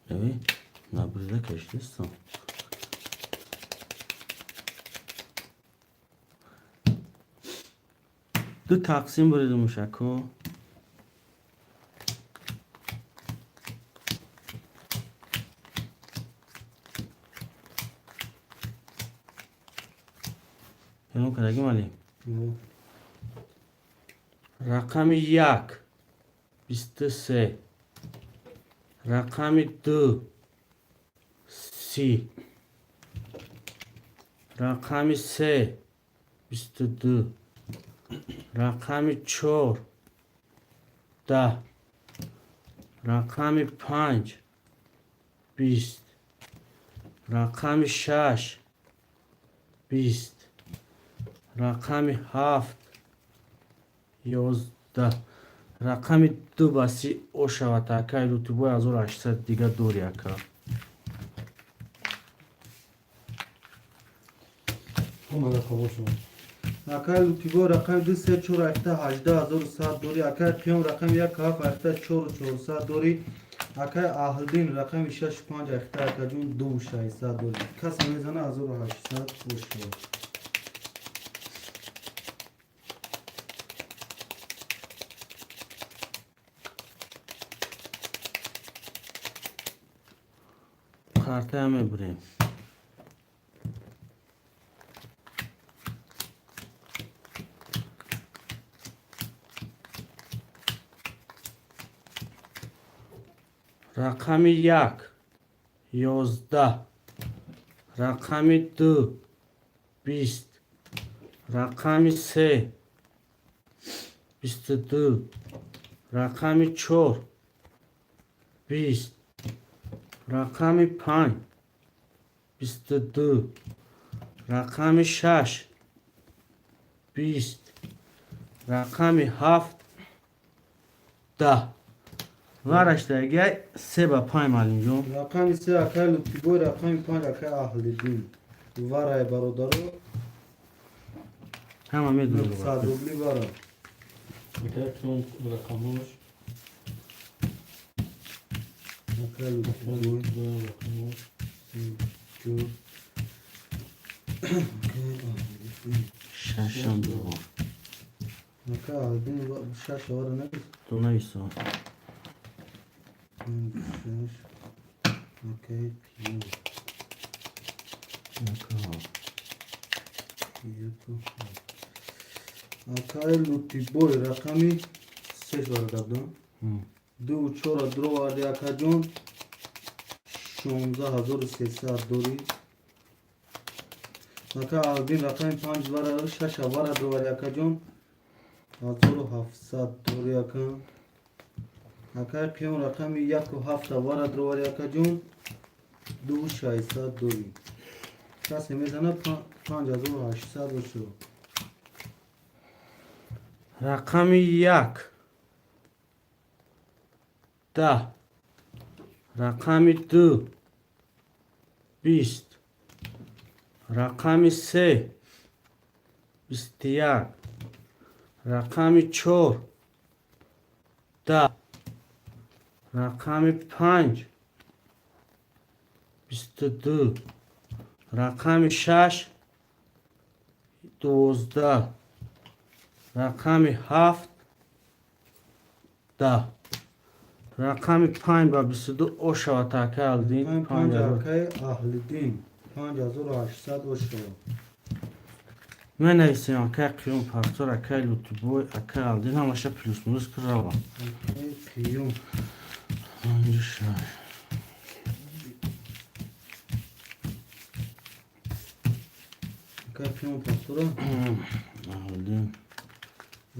Эви набрида кашидистам. Ду тақсим буридум, мушако. Эълон кардагим, Али? Рақами 1 23, рақами 2 30, рақами 3 22, рақами 4 10, рақами 5 20, рақами 6 20, рақами 7 11, рақами 2 ба 30 ошавад, акай Лутибой, 1800 дига дори, ака. Ҳама рақамошон. Акай Лутибой рақами 2 3 4 айхта, 18100 дорӣ. Акай Қиём рақами 1 7 айхта, 4400 дорӣ. Акай Аҳлдин рақами 6 5 айхта, акаҷон, 2600 дорӣ. Касе мезана, 1800 ош шавад. Картая мебурем. Рақами 1 11, рақами 2 20, рақами 3 22, рақами 4 20, рақами 5 22, рақами 6 20, рақами 7 10. Вараштагиай 3 ба 5, малинҷон. Рақами 3 акай Лутибой, рақами 5 акай Аҳлиддин варай, бародаро. Ҳама медонад. 900 рубли вара. Акай Қиём рақамош. Акай Акай Лутибой Лутибой рақамош. 4, акай Аҳлиддин. Шашам дуо. Акай Аҳлиддин шаш вара навис. Ту нависо. 5 6, акай Қиём. Яку ҳафт. Акай Лутибой рақами се вара гапдам. Дуву чора дуроварди, акаҷон, 16300 дорӣ. Ака Аҳлиддин рақами панҷ вара, шаша вара дуроварди, акаҷон, 1700 дорӣ, ака. Акай Қиём рақами яку ҳафта вара дуроварди, акаҷон, 2600 дорӣ. Касе мезана, 5800 бошад. Рақами 1 10, рақами 2 20, рақами 3 21, рақами 4 10. Рақами панҷ 22, рақами шаш 12, рақами ҳафт 10. Рақами панҷ ба 22 ошавад, ака Алдин. Панҷ, акаи Аҳлиддин, 5800 ошавад. Менависем, акай Қиём Пахтор, акай Лутибой, акай Алдин, ҳамаша плюс-минус кирава. Акаи Қиём. Панҷу шаш. Акаи Қиём Пахтора. Аҳлидин.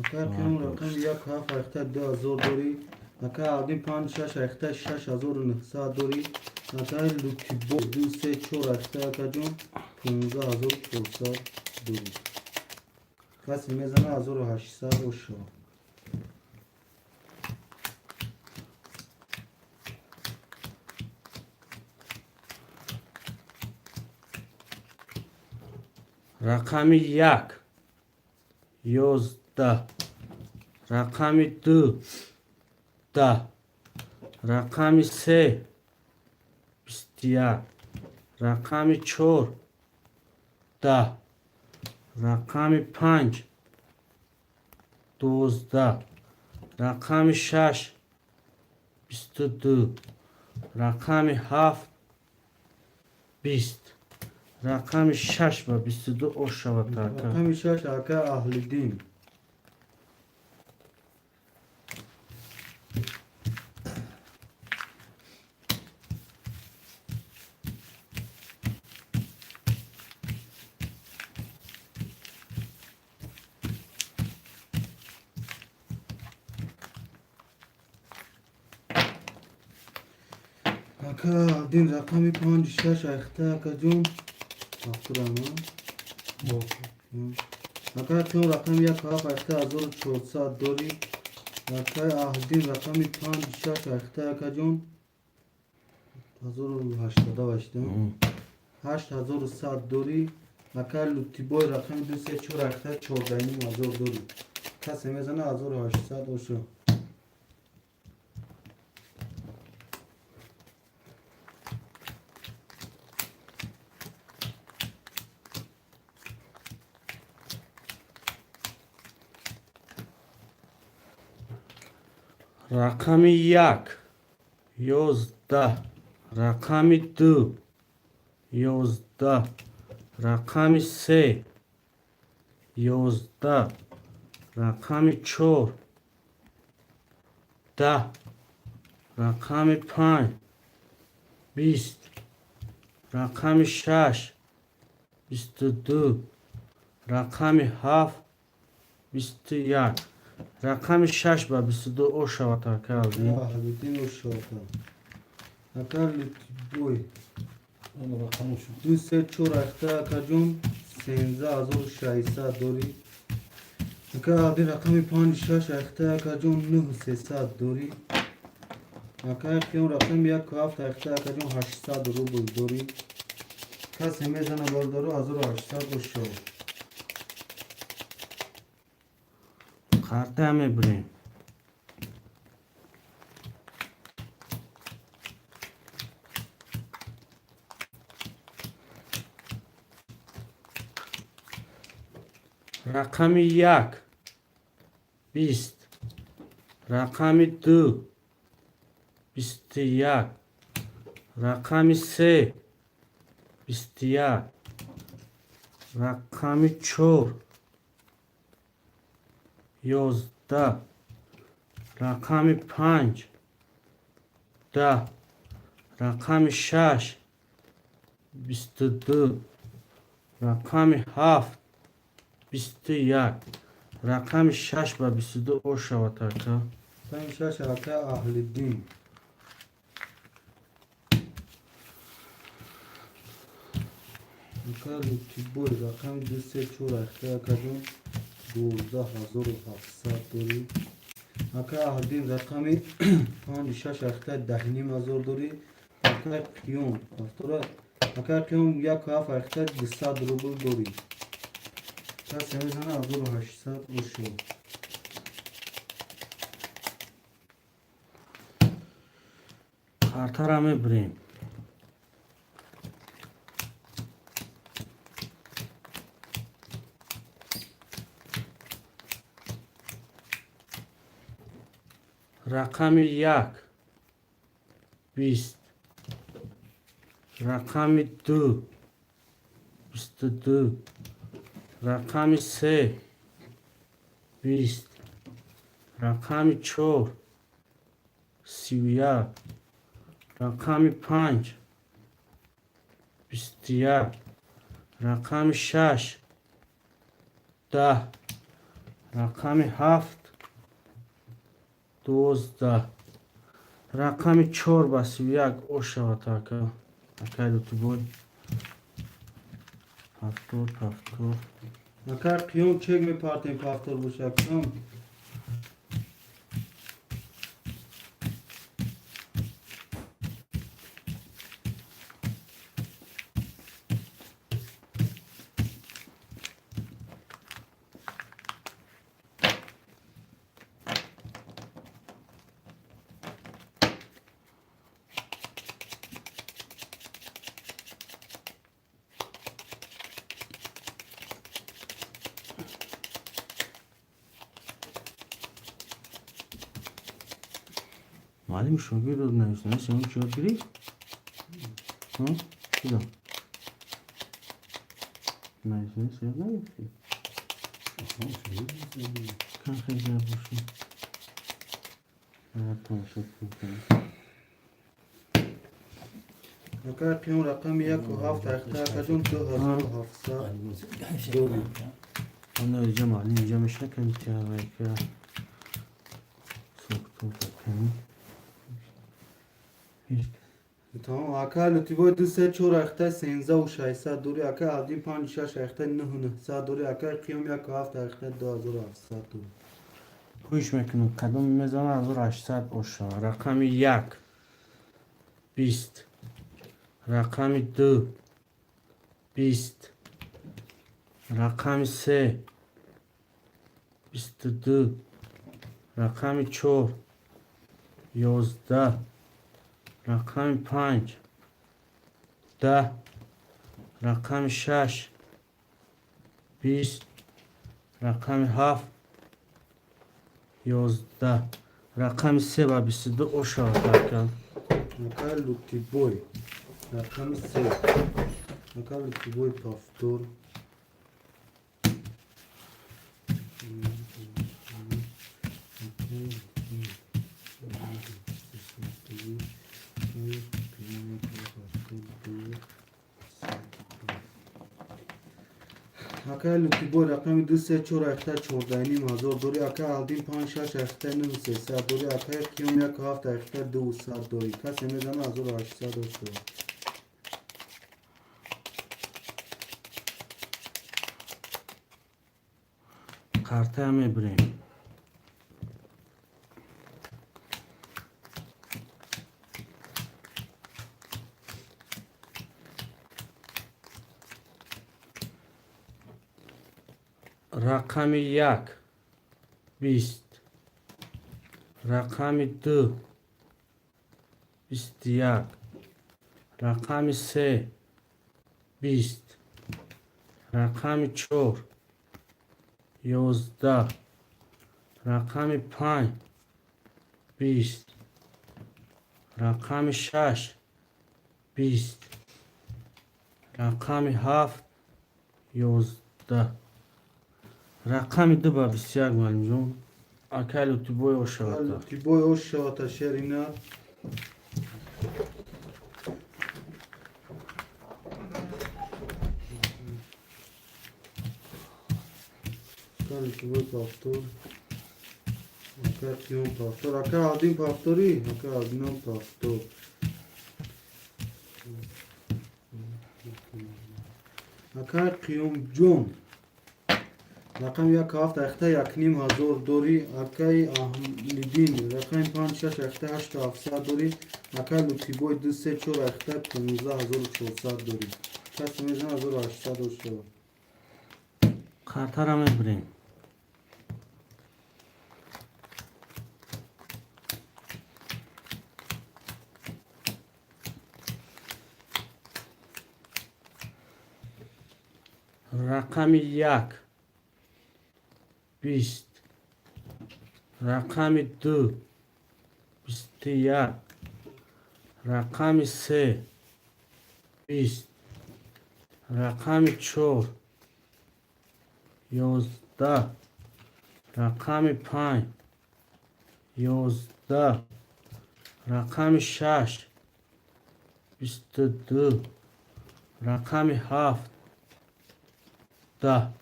Акаи Қиём рақами як ҳафт ҳафта 2000 дорӣ. Акаи Аҳлидин панҷ шаш ҳафта 6900 дорӣ. Акаи Лутибой ду се чор ҳафта, акаҷон, 15 400 дорӣ. Касе мезана, 1800 ошавад. Рақами як 11, рақами ду 10, рақами се 21, рақами чор 10, рақами панҷ 12, рақами шаш 22, рақами ҳафт 20. Рақами шаш ба 22 ошавад, ака. Рақами шаш, ака Аҳлиддин. Ака Аҳлиддин рақами панҷ шаш ахта, акаҷон, ҳафтурама. Ака Қиём рақами як ҳафт ахта 1400 дорӣ. Акаи Аҳлиддин рақами панҷ шаш ахта, акаҷон, 1088, 8100 дорӣ. Акаи Лутибой рақами ду се чор ахта 14 500 дорӣ. Касе мезана, 1800 ошо. Рақами як 11, рақами ду 11, рақами се 11, рақами чор 10, рақами панҷ 20, рақами шаш 22, рақами ҳафт 21. Рақами шаш ба 22 ошавад, ака Алдин. Аҳлиддин ошавад. Ака Лутибой Он рақаму шуд. ду се чор ахта, акаҷон, 13 600 дорӣ. Ака Аҳлиддин рақами панҷ шаш ахта, акаҷон, 9300 дорӣ. Акаи Қиём рақами як ҳафт ахта, акаҷон, 800 рубл дорӣ. Касе мезана, бародаро, 1800 ошавад. Қарта мебурем. Рақами як 20, рақами ду 21, рақами се 21, рақами чор 11, рақами панҷ 10, рақами шаш 22, рақами ҳафт 21. Рақами шаш ба 22 ошавад, ака. Рақами шаш, ака Аҳлиддин. Ака Лутибой рақами ду се чор ахта, акаҷон, 12 700 дорӣ. Ака Аҳлиддин рақами панҷ шаш ахта 10 500 дорӣ. Ака Қиём ҳафтора, ака Қиём як ҳафт ахта 200 рубл дорӣ. Касе мезана, 1800 ошо. Қартара мебирем. Рақами 1 20, рақами 2 22, рақами 3 20, рақами 4 31, рақами 5 21, рақами 6 10, рақами 7 12, рақами 4 ба 31 ошавад ака. Акай Лутибой. Повтор, повтор. Акай Қиём, чек мепартем, повтор боша. Қиём. Маълим, шогирд нависна, сен чӣ ёд гирифт? Чӣ нависна, сен нагирифтӣ? Кан хеза бошӣ. Агар тамошо кунем. Акай Қиём, рақами 1 ҳафт ахта, акаҷон, 2700 дорӣ. Ана иҷа маълим иҷа мешнакам тиавайка. Соктор кунем. Тамом, акай Лутибой, 2 3 4 ахта 13600 дорӣ, акай Абдин, 5 6 ахта 9900 дорӣ, акай Қиём, 1 ҳафт ахта 2700 дорӣ. Гӯш мекунем, кадом мезана 1800 оша. Рақами 1 20, рақами 2 20, рақами 3 22, рақами 4 11, рақами 5 10, рақами 6 20, рақами 7 11, рақами 3 ба 22 ошавад ака. Акай Лутибой, рақами 3. Акай Лутибой, повтор. Акай Лутибой, рақами 2 3 4 ахта 14,5 ҳазор дорӣ, акай Алдин, 5 6 ахта 9300 дорӣ, акай Қиём, 1 ҳафт ахта 200 дорӣ. Касе мезана 1800 ошавад. Қартая мебирем. Рақами 1 20, рақами 2 21, рақами 3 20, рақами 4 11, рақами 5 20, рақами 6 20, рақами 7 11, рақами 2 ба 21, муаллимҷон. Акай Лутибой, ошавад. Лутибой ошавад, шерина. Акай Лутибой, повтор. Акай Қиём, повтор. Акай Алдин, повторӣ. Акай Алдинам, повтор. Акай Қиёмҷон, рақами 1 ҳафт ахта 1,5 ҳазор дорӣ, акай Аҳлиддин, рақами 5 6 ахта 8700 дорӣ, акай Лутибой, 2 3 4 ахта 15,400 дорӣ. Касе мезана 1800 ошавад. Қартара мебирем. Рақами 1 20, рақами 2 21, рақами 3 20, рақами 4 11, рақами 5 11, рақами 6 22, рақами 7 10.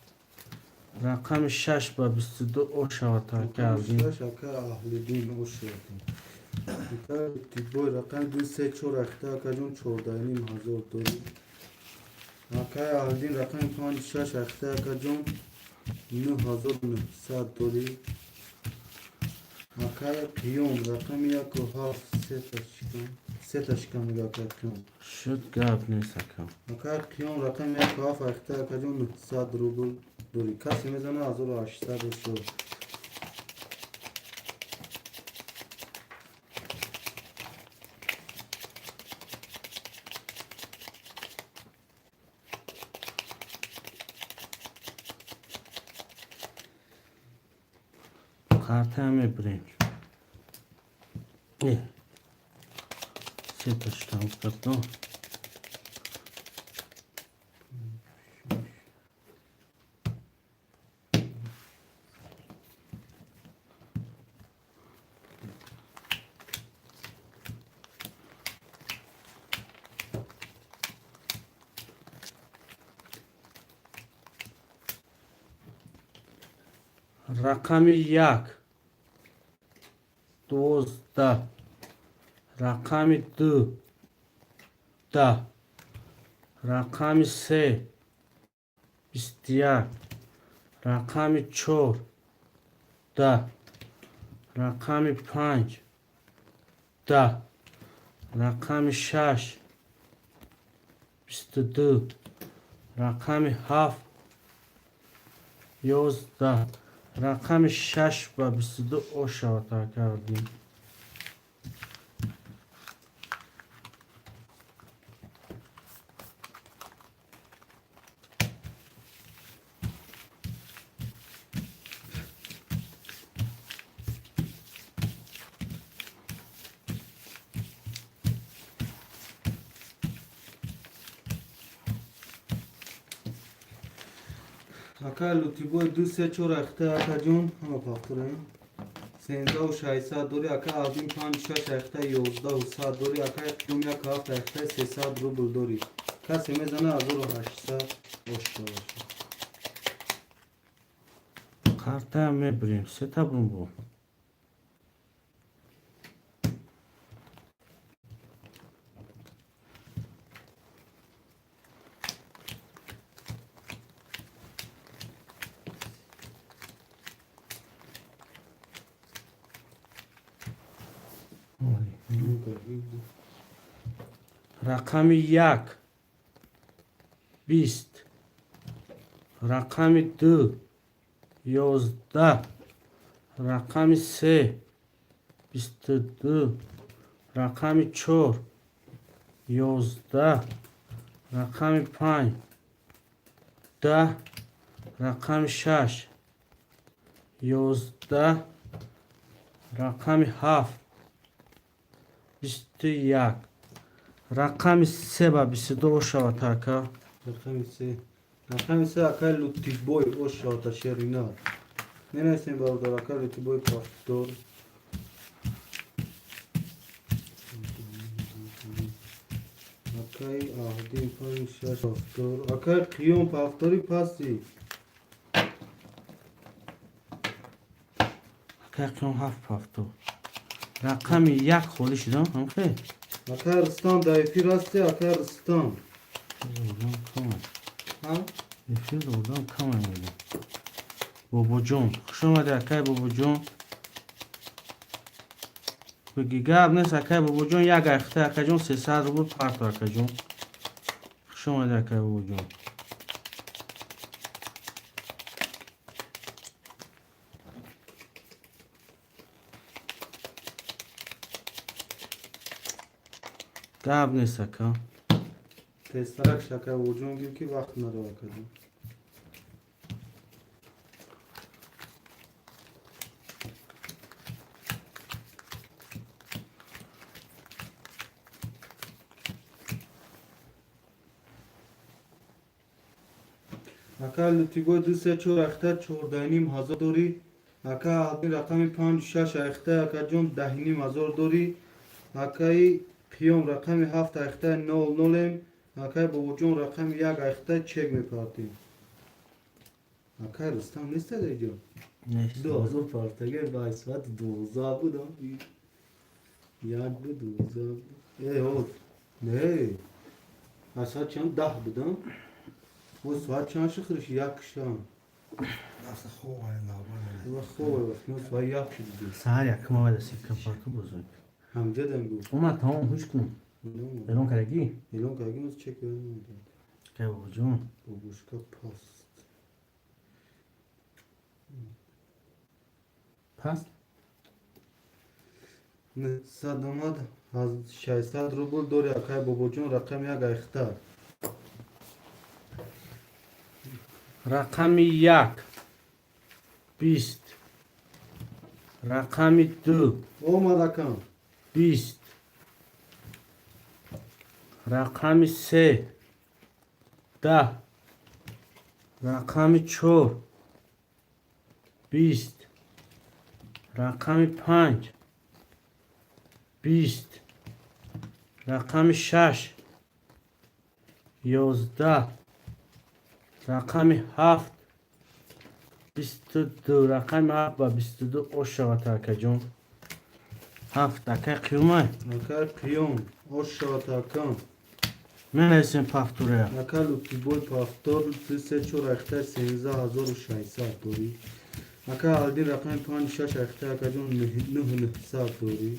Рақами 6 ба 22 о шавад, ака Аҳлиддин. Шаш, ака Аҳлиддин, ошавад. Ака Тибой, рақами 2 3 4 ахта, акаҷон, 14,5 ҳазор дорӣ. Акаи Аҳлиддин, рақами 5 6 ахта, акаҷон, 9900 дорӣ. Акаи Қиём, рақами 1 7, сета шикам, сета шикам мега акаи Қиём. Шуд, гап нест, ака. Акаи Қиём, рақами 1 7 ахта, акаҷон, 900 рубл дорӣ. Касе мезана, 1800 ошавад. Қартаям мебирем. Сета шикам гуфтам. Рақами 1 12, рақами 2 10, рақами 3 21, рақами 4 10, рақами 5 10, рақами 6 22, рақами 7 11. Рақами 6 ба 22 о шавад, ака Аҳлиддин. Ака Лутибой, 2 3 4 ахта, акаҷон, ҳама пахтураем, 13 600 дорӣ. Ака Аҳлиддин, 5 6 ахта, 11 100 дорӣ. Ака Қиём, 1 7 ахта, 300 рубл дорӣ. Касе мезана, 1800 ошавад. Қартаям мебирем, сета бумбо. Рақами 1 20, рақами 2 11, рақами 3 22, рақами 4 11, рақами 5 10, рақами 6 11, рақами 7 21. Рақами 3 ба 22 ошавад, ака. Рақами 3, рақами 3, акаи Лутибой, ошавад, шерина менависем, бародар. Акаи Лутибой, пафтор. Акаи Аҳдин, 5 6 пафтор. Акаи Қиём, пафтори пасти. Акаи Қиём, 7 пафтор. Рақами 1 холӣ шудам, ҳамхе. Акаи Рустам, дар эфир ҳасти, акаи Рустам? Одам кама. Ҳа. Эфир одам кама мега. Бобоҷон, хуш омадӣ, акаи Бобоҷон. Бигӣ, гап нест, акаи Бобоҷон, як ахта, акаҷон, 300 рубл парто, акаҷон. Хуш омадӣ, акаи Бобоҷон. Гап нест, ака. Тезтарак, акаи Бобоҷон, гӯ ки вақт надор, акаҷон. Ака Лутибой ду се чор ахта чордаҳним ҳазор дорӣ. Ака Алдин рақами панҷу шаш ахта акаҷон даҳним ҳазор дорӣ. Акаи Қиём рақами ҳафт ахта нол нолем. Акаи Бобоҷон рақами як ахта чек мепартем. Акаи Рустам нест дар иҷо? 2000 партага ба соати 12 будам. Як буд, 12 буд. Э, о, не. Аз соат чанд 10 будам. О, соат чанд шуд? Як шам. Рафта хоб Ва хоб, мо соат як шуд. Саҳар якум омада сипкам парку бузург. Ҳамҷа дам гуфт. Омад, тамом, ҳуш кун. Эълон кардагӣ? Эълон кардагӣ, мо чек намедод. Кай бобоҷон? Бобушка паст. Паст? 900 омад, 600 рубл дори акай Бобоҷон рақами як айхта. Рақами як 20, рақами ду Омад акам. 20, рақами се 10, рақами чор 20, рақами панҷ 20, рақами шаш 11, рақами ҳафт 22, рақами ҳафт ба 22 ош шавад акаҷон. Ҳафт акай Қиёмай. Акай Қиём, ош шавад акам. Менависем повторя. Ака Лутибой повтор ду се чор ахта 13 600 дорӣ. Ака Алдин рақами панҷ шаш ахта акаҷон нӯҳ нӯҳсад дорӣ.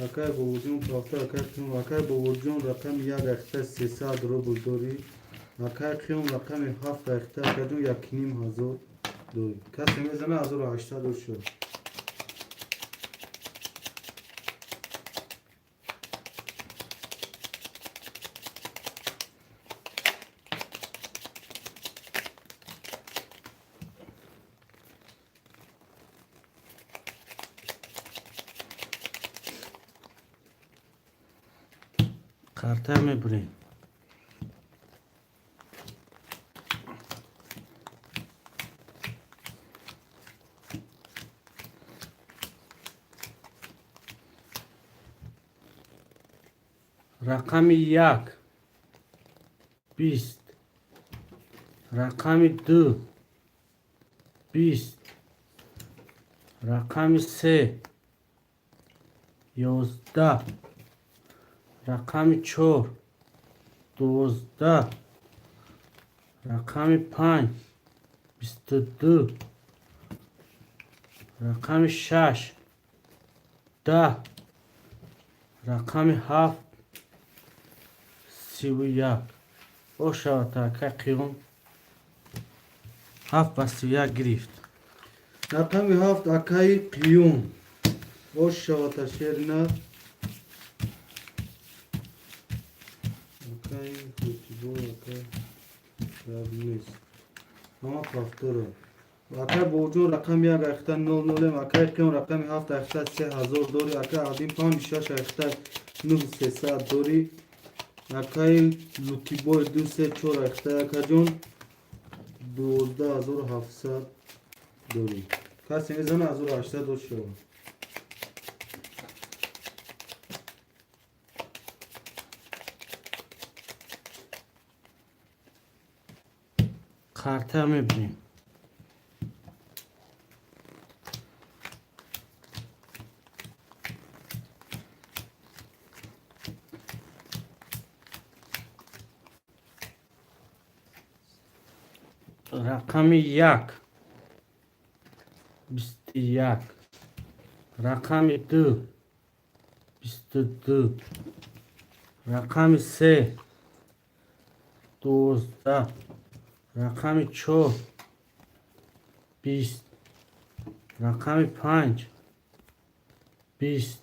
Акай Бобоҷон повтор, акай Қиём, акай Бобоҷон рақами як ахта 300 рубл дорӣ. Акай Қиём рақами ҳафт ахта акаҷон якним ҳазор дорӣ. Касе мезана 1800 шуд. Карта мебурем. Рақами як 20, рақами ду 20, рақами се 11, рақами чор 12, рақами панҷ 22, рақами шаш 10, рақами ҳафт 31. Ошавад акай Қиём. Ҳафт ба 31 гирифт. Рақами ҳафт акаи Қиём. Ош шавад шерина. Акаи Лутибой, акай гап нест. Ҳама повтора. Акай Бобоҷон рақами як ахта нол нолем. Акай Қиём рақами ҳафт ахта 3000 дорӣ. Акай Алдин панҷ шаш ахта нӯҳ сесад дорӣ. Акаи Лутибой ду се чор ахта акаҷон 12 700 дорӣ. Касе мезана 1800 ош шавад. Карта мебинем. Рақами як 21, рақами ду 22, рақами се 12, рақами чор 20, рақами панҷ 20,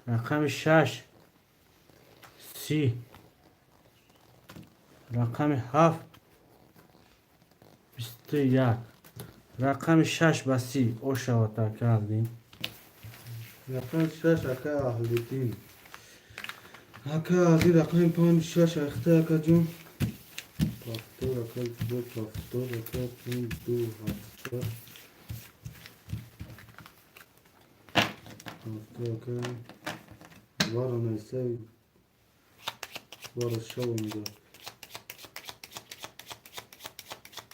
рақами шаш 30, рақами ҳафт 21, рақами шаш ба 30 ошавад ака Алдин. Рақами шаш акай Аҳлиддин. Ака Алдин рақами панҷ шаш ахта акаҷон. Пафтор, акай ду пафтор, акай қиём ду ҳафтсад. Ҳафтор, акай вара найсай, вара шава мега.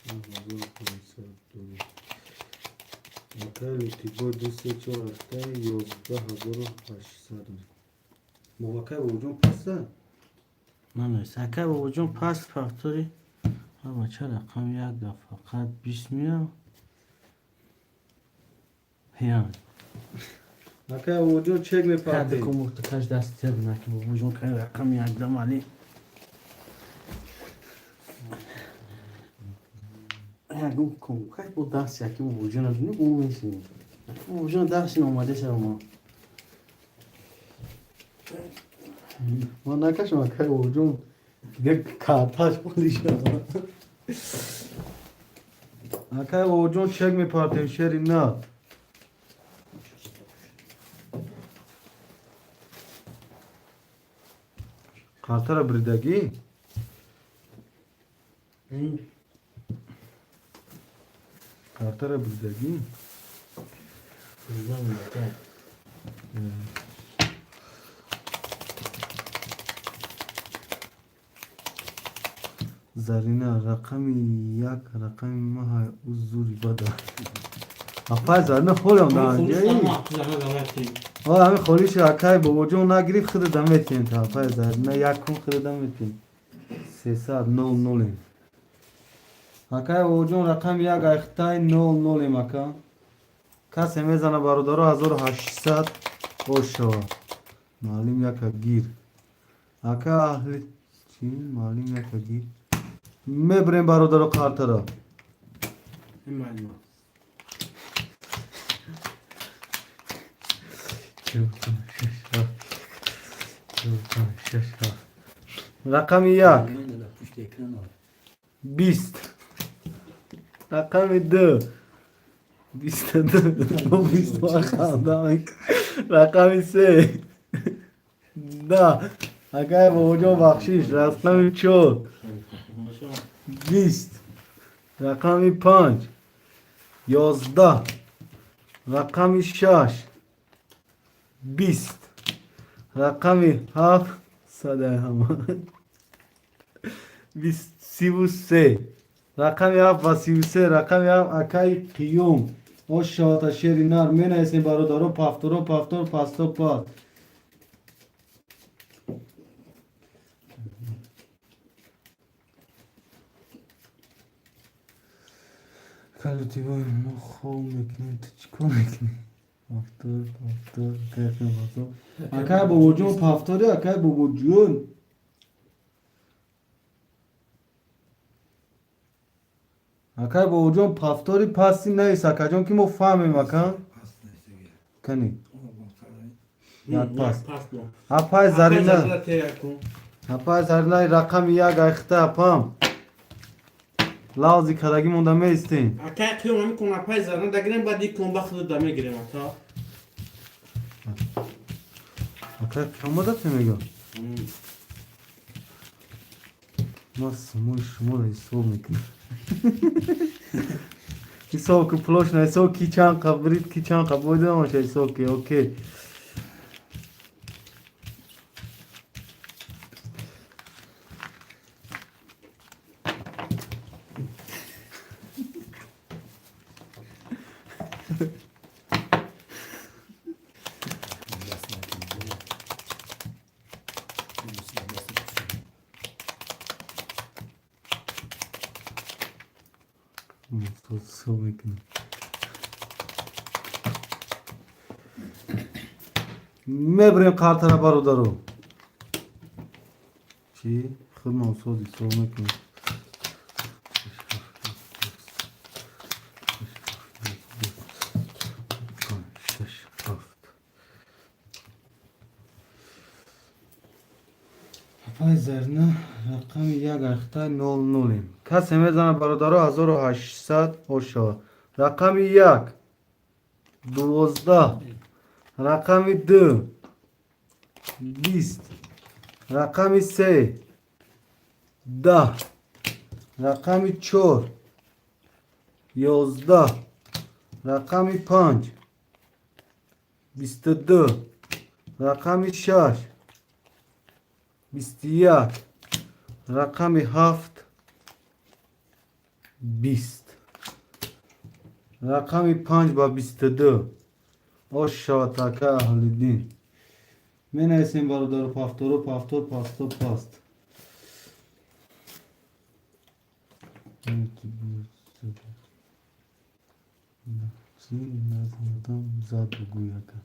1500 доллар. Акай Лутибой ду се чор ҳафтаи 11 800. Мовакай бобоҷон паста? Нанавис. Акай бобоҷон паст пафтори. Бача рақами як да фақат 20 мия. Я. Акай бобоҷон чек мепартем. Кади кумуртакаш даст теб наки бобоҷон кай рақами як да мали. Ягон кум кай бо даст яки бобоҷон аз ни гум месини. Бобоҷон даст омаде сар ма. Ман накашам, акай бобоҷон дига карташ холиша. Акай бобоҷон чек мепартем шери на. Картара бридагӣ? Картара бридагӣ? Бридагӣ. Зарина рақами як рақами маҳай ӯ зури бада. Апай Зарина холам даанҷаи. Ҳами холиши акай бобоҷон нагирифт, худада метиҳем та апай Зарина якум худада метиҳем. Сесад нол нолем. Акай бобоҷон рақами як айхтай нол нолем ака. Касе мезана бародаро 1800 ошава. Маълим яка гир. Ака аҳли чӣ? Маълим яка гир. Мебирем бародаро картара. Маълим. Чор, панҷ, шаш, ҳафт. Чор, панҷ, шаш, ҳафт. Рақами як. Пушти экран. 20. Рақами ду. 22. 20. Рақами се. 10. Акай бобоҷон бахшиш. Рақами чор. 20. Рақами панҷ. 11. Рақами шаш. 20. Рақами ҳафт. Садаи ҳама. 33. Рақами ҳафт ва 33. Рақами ҳафт акаи Қиём. Ошавата шери нар. Менависем бародаро пафторо пафтор пасто паст. Калютибой мо хоб мекунем, ту чӣ кор мекунӣ? Пафтор, пафтор, акай пафтор. Акай бобоҷон пафтори, акай бобоҷон. Акай бобоҷон пафтори пасти навис, акаҷон, ки мо фаҳмем, ака. Кани. Як паст. Апай Зарина. Апай Зарина рақами як айхта апам. Лавзи кадаги монда меистем. Акай қиём ҳами кун апай Зарина дагирем, баъд ик кун ба худ да мегирем ака. Акай қиёмада те мега? Ма сумои шуморо ҳисоб мекунам. Ҳисоб ки пулошна ҳисоб ки чанд қа брид, ки чанд қа бойда намоша ҳисоб ки окей. Ҳисоб мекунам. Мебирем картара бародаро. Чӣ? Худмон соз ҳисоб мекунем. Шаш, ҳафт. Апай Зарина рақами як ахтай нол нолем. Касе мезана бародаро 1800 ошава. Рақами як 12. Рақами ду 20. Рақами се 10. Рақами чор 11. Рақами панҷ 22. Рақами шаш 21. Рақами ҳафт 20. Рақами панҷ ба 22. Ош шавад, ака Аҳлиддин. Менависем, бародару, повтору повтор, пасто паст. Зад бугӯй, ака.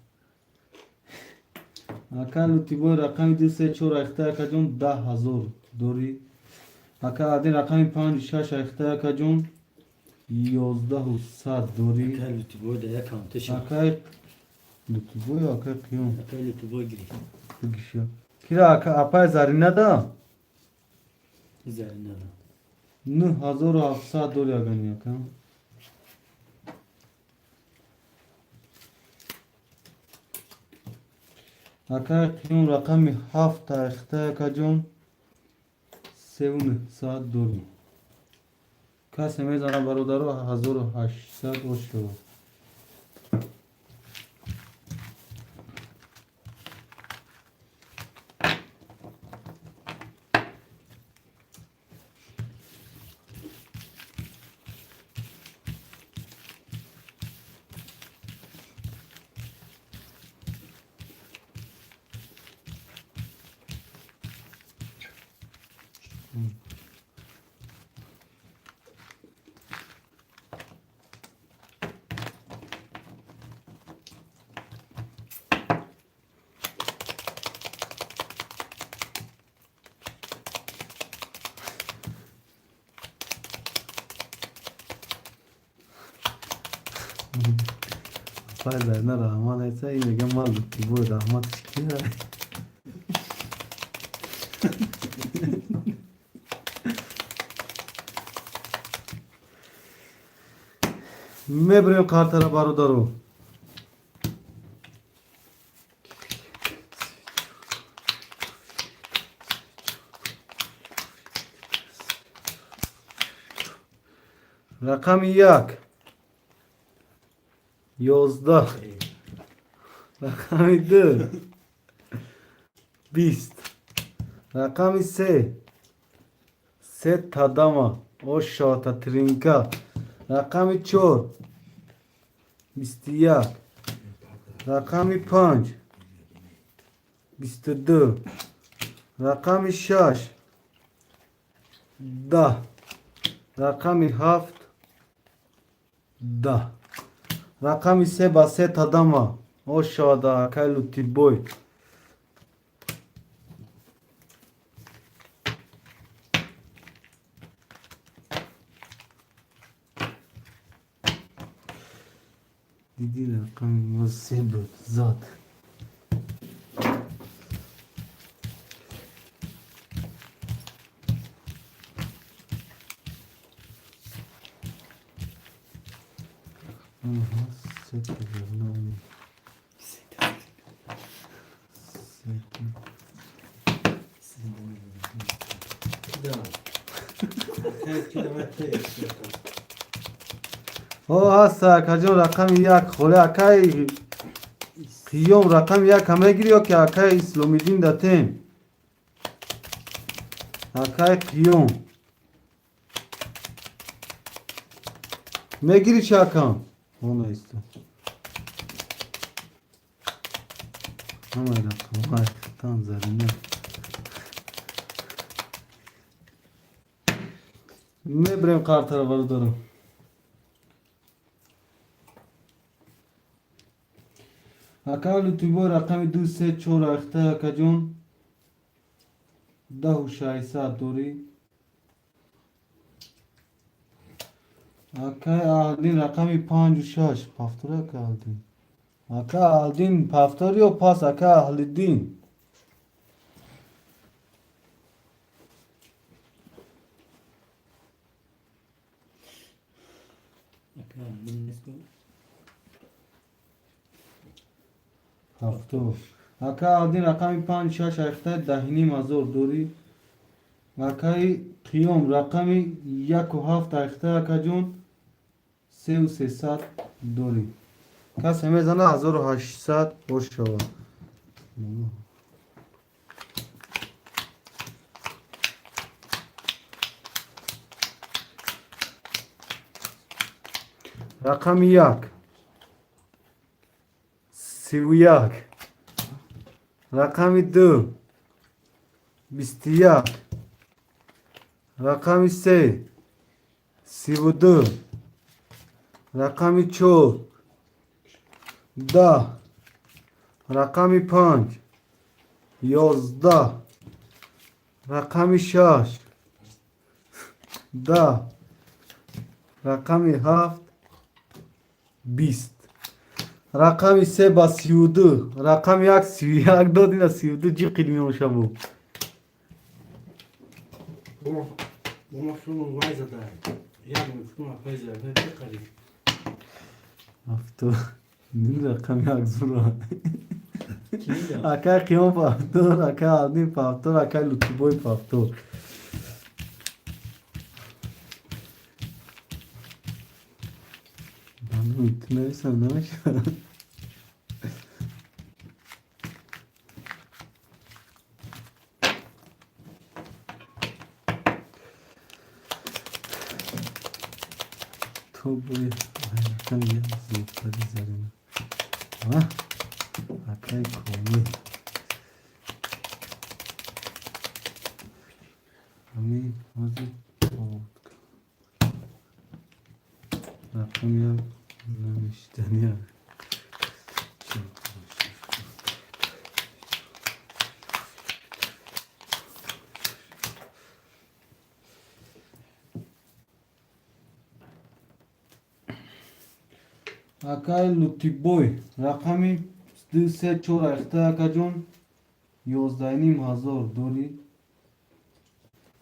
Ака Лутибой, рақами ду, се, чор айхта, акаҷон, 10 000 дорӣ. Ака Адин, рақами панҷ, шаш айхта, акаҷон, 11 100 дорӣ. Акай Лутибой да як ҳамта шуд. Акай Лутибой, акай Қиём. Акай Лутибой гирифт. Бигиша. Кира, ака, апай Зарина да? Зарина да. 9700 дорӣ, агани, ака. Акай Қиём, рақами ҳафт айхта, акаҷон, 3900 дорӣ. Касе мезана, бародаро, 1800 ош шавад. Апай Зарина раҳмат айса, ин мега ман Лутибой, раҳматш кия? Мебурем картара, бародаро. Рақами як 11, рақами ду 20, рақами се се тадама ошота тринка, рақами чор 21, рақами панҷ 22, рақами шаш 10, рақами ҳафт 10. Рақами се ба се тадама ошода, акай Лутибой. Диди, рақами мо се буд, зад. Аҳа, се тадама. Се. Да. Километр. О, ҳаста, акаҷон, рақами як холе. Акай Қиём, рақами яка мегирӣ ё ки акай Исломиддин датем? Акай Қиём, мегирӣ чи, акам? Онаиста ҳамаи рақамҳои там зарина. Мебирем қартара, бародарам. Ака Лутибой, рақами ду, се, чор ахта, акаҷон, 10 600 дорӣ. Акай Аҳлдин, рақами панҷу шаш повтор. Ака Аҳлдин, ака Аҳлдин, повтор ё пас, ака Аҳлиддин? Ака Аҳлиддин нест. Повтор. Ака Аҳлиддин, рақами панҷ, шаш ахта, 10 500 дорӣ. Акаи Қиём рақами яку ҳафт айхта, акаҷон, сеу сесад дорӣ. Касе мезана, 1800 бошава. Рақами як, 31, рақами ду, 21, рақами се, 32, рақами чор, 10, рақами панҷ, 11, рақами шаш, 10, рақами ҳафт, 20. Рақами се ба 32, рақами як 31 дод, ина 32 ҷиқид меошаву. Бо филм вай зада. Як филм вай зада, чӣ Ҳафто рақами як зура. Акай Қиём пафтор, акай Алдин пафтор, акай Лутибой пафтор. Нависам намешавад. То бои рақами як зудтари зарина. Акай Комил. Ҳамин ҳозир рақами як намешитания. Акай Лутибой рақами ду, се, чор айхта, акаҷон, 11,5 ҳазор дорӣ.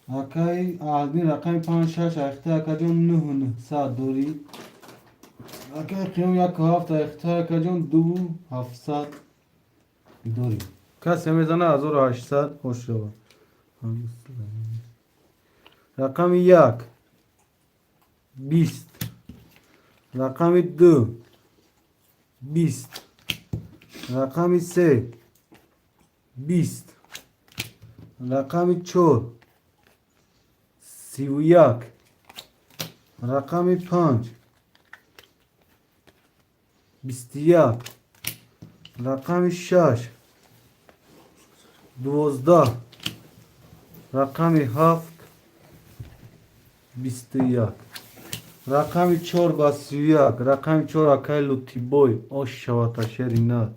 Акай Аҳдин рақами панҷ, шаш айхта, акаҷон, нӯҳу нӯҳсад дорӣ. Акай Қиём яку ҳафт айхта, акаҷон, дуву ҳафтсад дорӣ. Касе мезана, 1800 ошава. Рақами як, 20, рақами ду, 20, рақами се, 20, рақами чор, 31, рақами панҷ, 21, рақами шаш, 12, рақами ҳафт, 21. Рақами чор ба 31, рақами чор акай Лутибой ош шавата, шери на.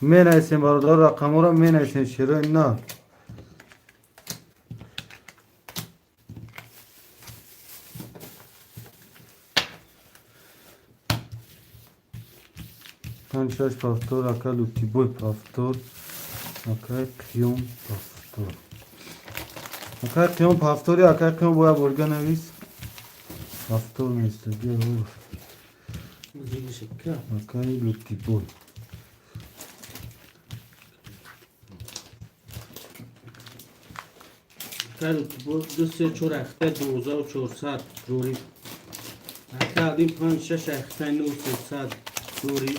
Менависем, бародар, рақамҳоро менависем, шерои на. Панҷ, шаш пафтор, акай Лутибой пафтор, акай Қиём пафтор. Акай Қиём пафтори, акай Қиём бояд борга навис. Пафтор нестаги. Акай Лутибой. Акай Лутибой ду, се, чор айхта, 2400 ҷорӣ. Акай Алдин панҷ, шаш айхта, нӯҳ сесад ҷорӣ.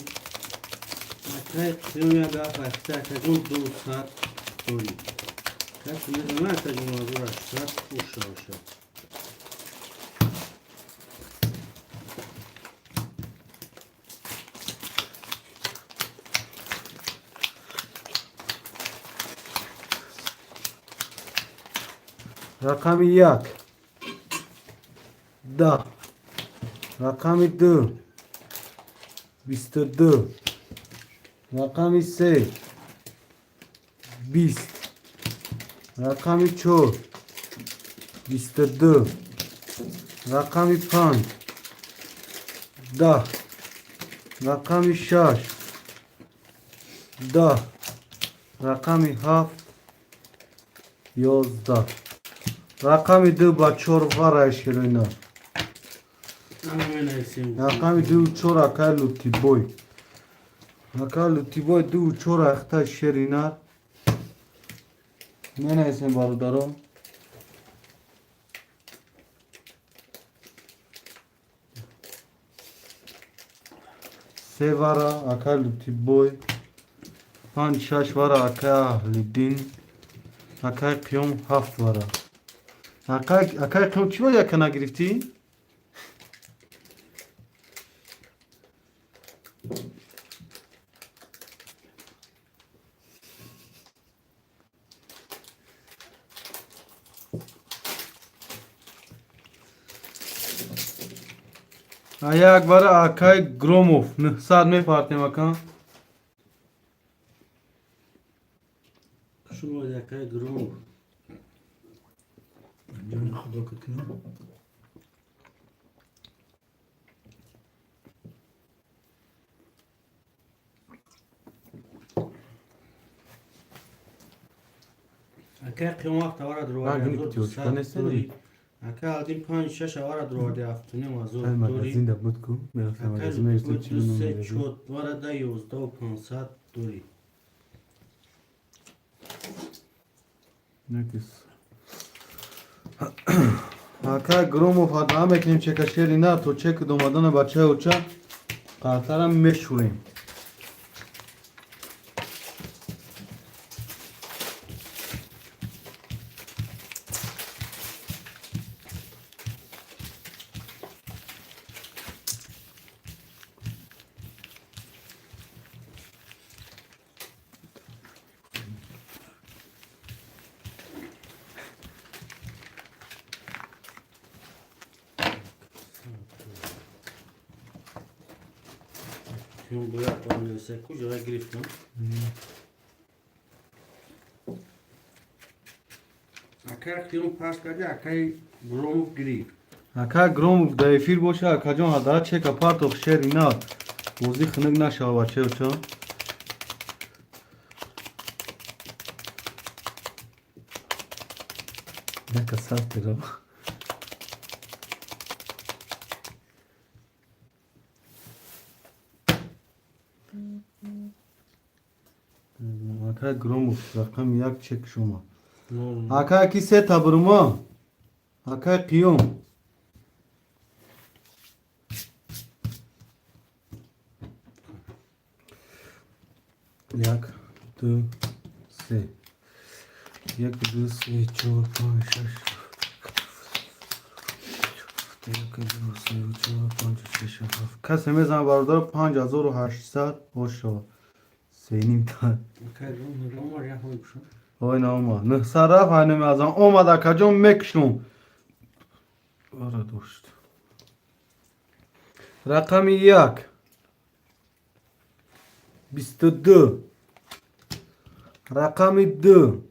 Акай Қиём як ҳафт айхта, акаҷон, дусад ҷорӣ. Касе мезана, акаҷон, 1800 оша оша. Рақами як, 10, рақами ду, 22, рақами се, 20, рақами чор, 22, рақами панҷ, 10, рақами шаш, 10, рақами ҳафт, 11. Рақами ду ба чор варай, ширина. Рақами ду, чор, акай Лутибой. Акай Лутибой ду, чор ахта, шерина. Менависем, бародарон. Се вара акай Лутибой, панҷ шаш вара акай Аҳлиддин, акай Қиём ҳафт вара. Акай Қиём, чӣ ба яка нагирифтӣ? Як вара акай Громов, 900 мепартем, ака. Шумо, акай Громов. Ҷони худо куд кунам. Акай Қиём вақт авара Ранги пятёрочка нест, дурори. Акай Алдин панҷ шаш авара дурорди, ҳафтуним ҳазор Ай дори. магазин да буд ку, мерафтам Акай магазин, меристем Лутибой чилу ду се магазин. чор вара да 11 500 дори. Накис. Акай Громов, ҳадаа мекунем чека шери на то чек домадана бачаи оча қатарам мешӯрем. Қиём бояд бонависа, куҷоя гирифтам? Акай Қиём пас карди, акай Громов гирифт. Акай Громов дар эфир боша, акаҷон, ҳадаа чека партох, шери на бозӣ хунук нашава, бачаи оча. Яка сартера. Акай Громов, рақами як чек шума. Акай ки се табрума? Акай Қиём. Як, ду, се. Як, ду, се, чор, панҷ, шаш. Як, ду, се, чор, панҷ, шаш, ҳафт. Касе мезанад, бародаро, 5800 бошава. Сеним та. Акай Громов омад, як ҳой кушо. Ой, наомад. 900 рафт, ҳайноми азам. Омад, акаҷон, мекушум. Ора дошт. Рақами як. 22. Рақами ду.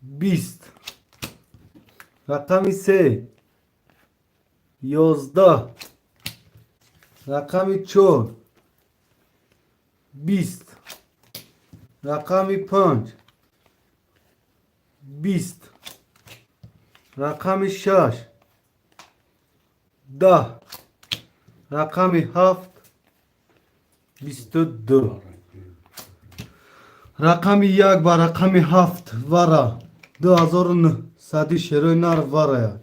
20. Рақами се. 11. Рақами чор. 20. Рақами панҷ. 20. Рақами шаш. 10. Рақами ҳафт. 22. Рақами як ба рақами ҳафт вара. 2900 шерои нар варая.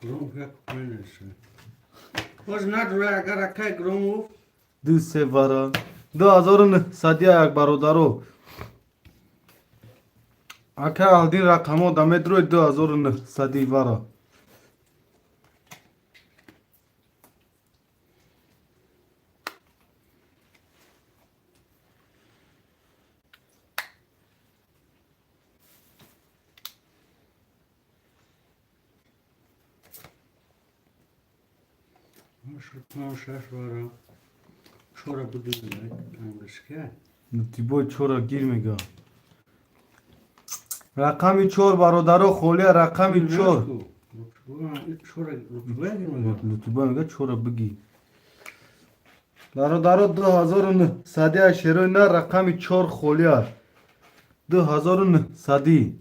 Громов як менеша. Боз надура, агар акай Громов. Ду се вара. 2900 як, бародаро. Акай Алдин, рақамҳо да медрои 2900 вара. Панҷ шаш вара. Чора буду английский. Лутибой чора гир мега. Рақами чор, бародаро, холия, рақами чор. Чора Лутибой гир. Лутибой мега чора бигӣ. Бародаро, 2900 шерои на рақами чор холия. 2900.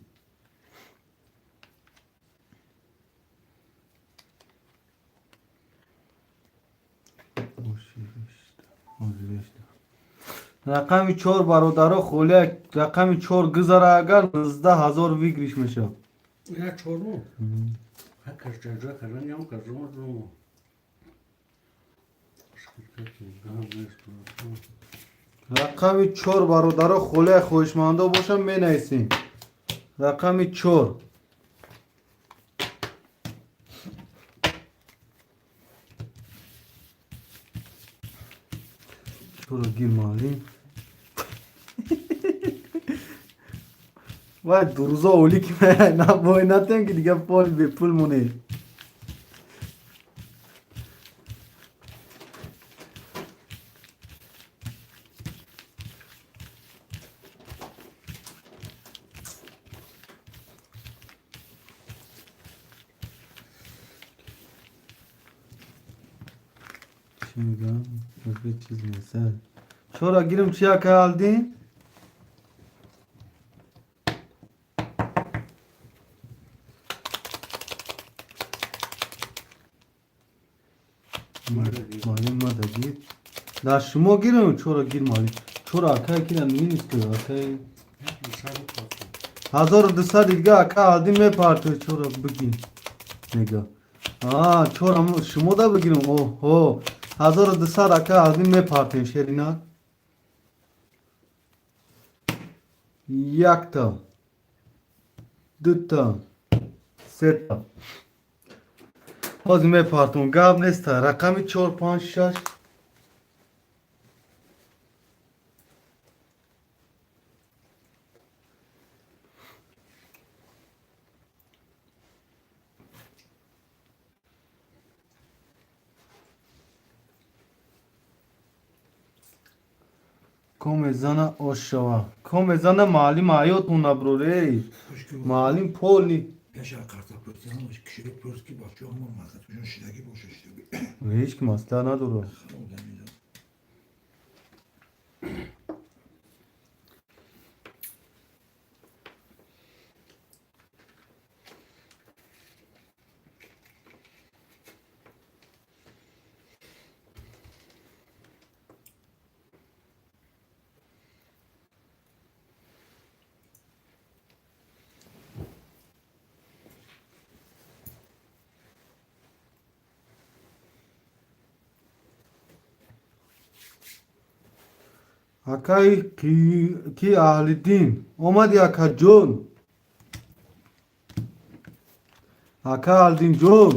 Рақами чор, бародаро, холия, рақами чор гузара агар, 19 000 выигрыш мешавад. Я чору. Ҳакаш ҷаҷа кардан ям кардан. Рақами чор, бародаро, холия хоҳишмандо бошам, менависем. Рақами чор. Чорро гир, муаллим. Вай, дурӯзо олӣ ки бой натем, ки дига пол бепул монед. Чӣ мегӯям, чиз нест. Чора гирим, чи ака алдин? Муаллим, мада гир. Дар шумо гирам, чора гир, муаллим. Чора акай кира минус ки акай. 1200 дига ака алдин мепартои, чора бигин. Мега. А, чора шумо да бигирам. Оҳо. 1200 ака алдин мепартоем, шерина. Якта. Дута. Сета. Ҳозир мепартом, гап неста. Рақами чор, панҷ, шаш. Коме зана ошава. Коме зана, маълим, ҳаётон наброрей. Маълим полни. Пеша карта пурсидан киширо пурс, ки бачаҳо ҳама маслиҳатшон шидагӣ боша, шидагӣ. Ҳеҷ ки маслиҳат надорад. Одамида. Акаи ки Аҳлиддин омади, акаҷон, ака Аҳлиддинҷон.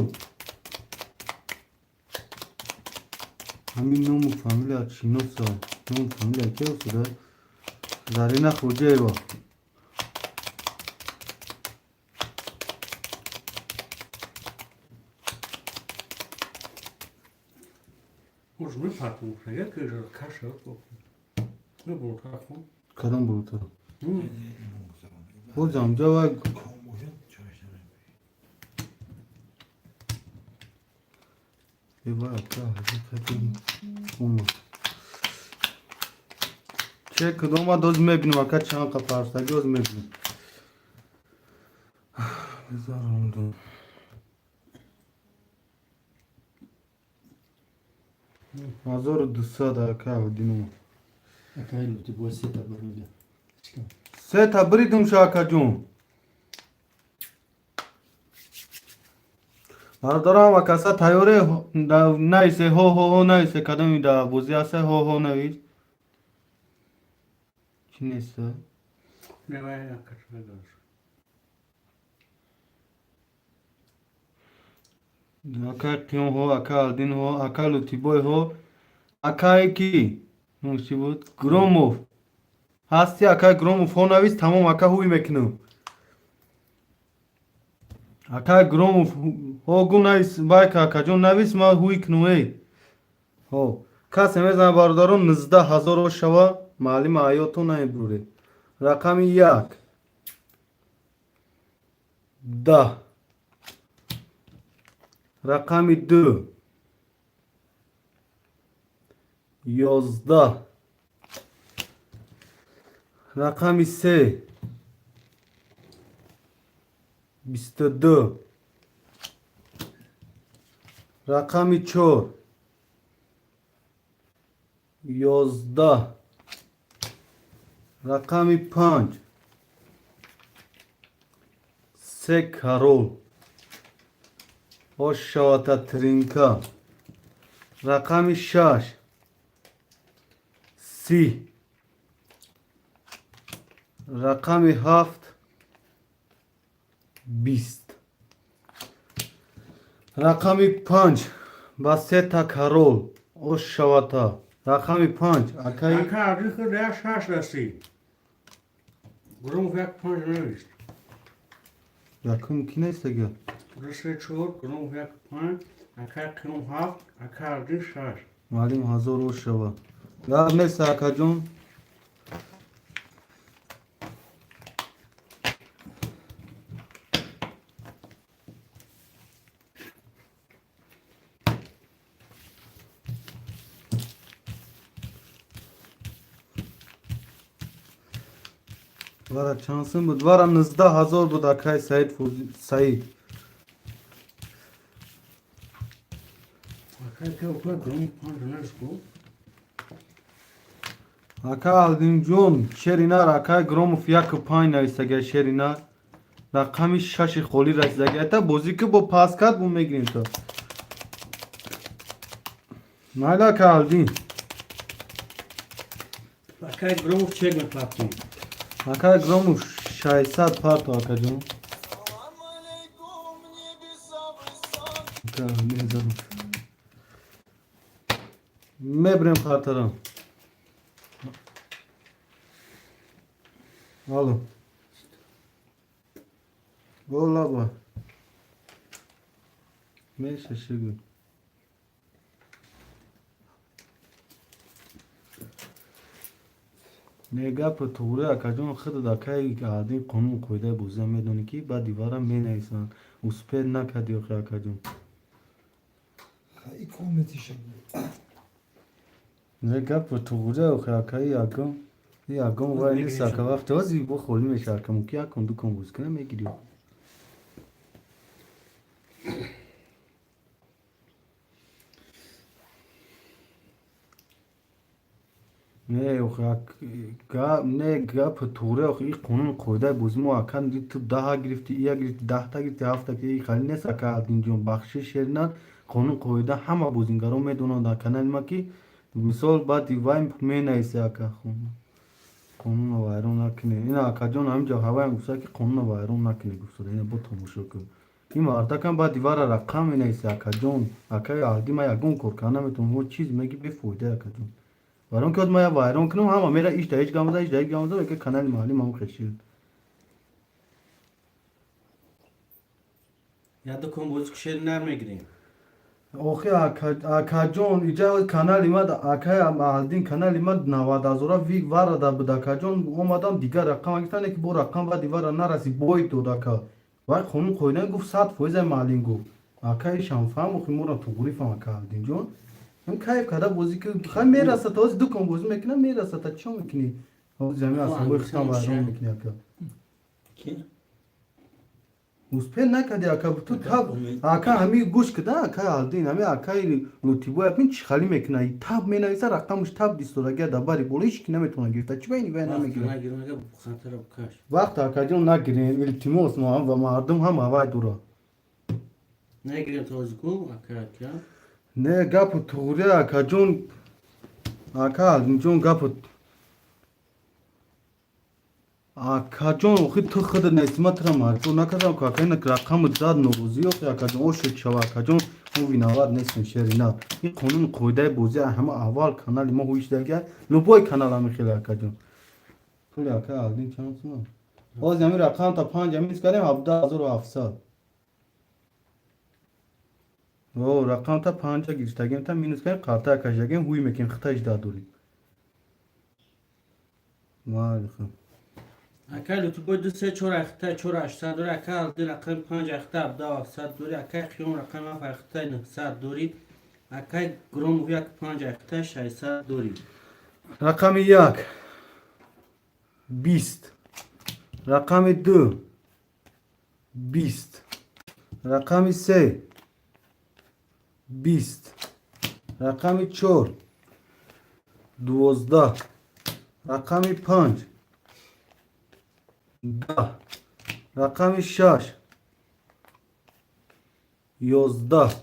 Ҳамин ному фамилия шиноса, ному фамилия ки осуда? Зарина Хоҷаева. Уж мепартом, як каша. Кадом бурутаро? Боз амҷа вай. Ком бошад, чораш Вай, ака ҳақиқати омад. Че кудом омад, оз мебинем, ака, чанд қа парстагӣ оз мебинем. Бизаронду. 1200, ака Аҳлиддин омад. Акай лути бо сета барода. Сета бридум ша, акаҷон. Бародарам, акаса тайёре нависе, ҳо ҳо ҳо нависе, кадоми да бозӣ ҳаста, ҳо ҳо навис. Чӣ неста? Не, вай каша надораш. Акай Қиём ҳо, ака Алдин ҳо, ака Лутибой ҳо, акае ки номаш чӣ буд? Громов. Ҳасти, акай Громов, ҳо навис, тамом, ака, ҳуй мекунам. Акай Громов ҳо гу навис, байка, акаҷон, навис, ман ҳуй кунам, эй. Ҳо. Касе мезанад, бародарон, 19 000 шава, маълими ҳаётон намебуред. Рақами як. 10. Рақами ду. 11. Рақами се. 22. Рақами чор. 11. Рақами панҷ. Се король. Ошавата тринка. Рақами 6, 30. Рақами 7, 20. Рақами 5 ба сета король ош шавата. Рақами 5, акаи. Ака Абдин худ як шаш расид. Громов як панҷ навишт. Якум ки нестага? Ду, се, чор, Громов як панҷ, ака Қиём ҳафт, ака Абдин шаш. Маълим, ҳазор ош шава. Гап нест, акаҷон. Вара чанд сум буд? Вара 19 000 буд, акай Саид Саид. Ака Қиём Громов панҷ навишт ку. Ака Алдинҷон, шеринар, акай Громов яку панҷ нависага, шеринар. Рақами шаши холӣ расидага. Это бозӣ ки бо паскат бу мегирем то. Майли, ака Алдин. Акай Громов чек мепартом. Акай Громов 600 парто, акаҷон. Ака Алдин зад. Мебирем хатара. Алло. Болаба. Меша шугу. Не, гапи туғри, акаҷон, худат, акаи Алдин, қонун қоидаи бозиам медонӣ, ки баъди вара менависанд. Успеть накардӣ охи, акаҷон. И комнатиша. Не, гапи туғри, охи, акаи ягон ягон вай нест, ака, вақти ҳози бо холӣ мешава, ака, мумкин як кон, ду кон бозӣ кунам, мегирӣ. Не, охи, не, гапи туғри, охи, и қонун қоидаи бозӣ мо, ака, ту 10 гирифтӣ, ия гирифтӣ, 10-та гирифтӣ, ҳафта гирифтӣ, хали нест, ака Алдинҷон, бахшиш, шеринар, қонун қоида ҳама бозингарон медонанд дар канали ма, ки мисол баъди вай менависе, ака, қонунро вайрон накунед. Ина, акаҷон, ҳаминҷо ҳаваям гуфта, ки қонунро вайрон накунед, гуфтада. Ина бо тамошо кун. Ин мардакам баъди вара рақам менависе, акаҷон. Акаи Алди, ман ягон кор карда наметавонам, мо чиз меги бефоида, акаҷон. Вайрон ки ман вайрон кунам, ҳама мера иш да ҳеҷ гап наза, иш да ҳеҷ гап наза, ки канали маҳаллӣ ман хешид. Я ду кон бозӣ ки, шеринар, мегирем. Охи, акаҷон, иҷа канали ма, акаи Алдин, канали ма 90 000-а ви варада буд, акаҷон, омадам, дигар рақам гирифтам, ки бо рақам баъди вара нарасид, бой дод, ака. Вай қонун қоида гуфт, 100% маълим гуфт. Акаи шамфаҳм, охи, моро туғри фаҳм, ака Алдинҷон. М кайф карда бозӣ ки хай мерасад, ҳози ду кон бозӣ мекунам, мерасад, та чиё мекунӣ? Ҳози ҳамин асабои худам вайрон мекунӣ, ака. Ки? Успеть накарди, ака, ту таб, ака, ҳами гӯш кида, ака Алдин, ҳами акаи Лутибоя бин, чӣ хали мекуна, таб менависа, рақамаш таб дистодагия дар бари боло, ҳеч ки наметавона гирифта, чӣ ба ини вай намегирад? Нагирем, ага, хатара букаш. Вақт, акаҷон, нагирем, илтимос, ва мардум ҳам ҳавай дура. Нагирем то ҳози ку, ака, ака. Не, гапу туғри, акаҷон, ака Алдинҷон, гапу акаҷон, охи, ту худат нести, ман тура маҷбур накардам ку, ака, ина рақаму зад, норозӣ, охи, акаҷон, ошуд шава, акаҷон, мо виноват нестем, шерина, ин қонуни қоидаи бозӣ ҳама аввал канали мо ҳуишдага, любой канал ҳами хеле, акаҷон. Пули ака Алдин чанд суман? Ҳозир ҳамин рақам та панҷ минус кардем, 17 700. О, рақам та панҷа гирифтагем, та минус кардем, қарта кашидагем, ҳуй мекунем, хита 18 дорем. Майли, хуб. Ака Лутубой ду, се, чор, ахта чор ҳаштсад дори, ака Алди рақами панҷ, ахта 17 700 дори, акай Қиём рақами ҳафт, ахта 900 дори, акай Громов як панҷ, ахта 600 дори. Рақами 1, 20. Рақами 2, 20. Рақами 3, 20. Рақами 4, 12. Рақами 5, 10. Рақами 6, 11.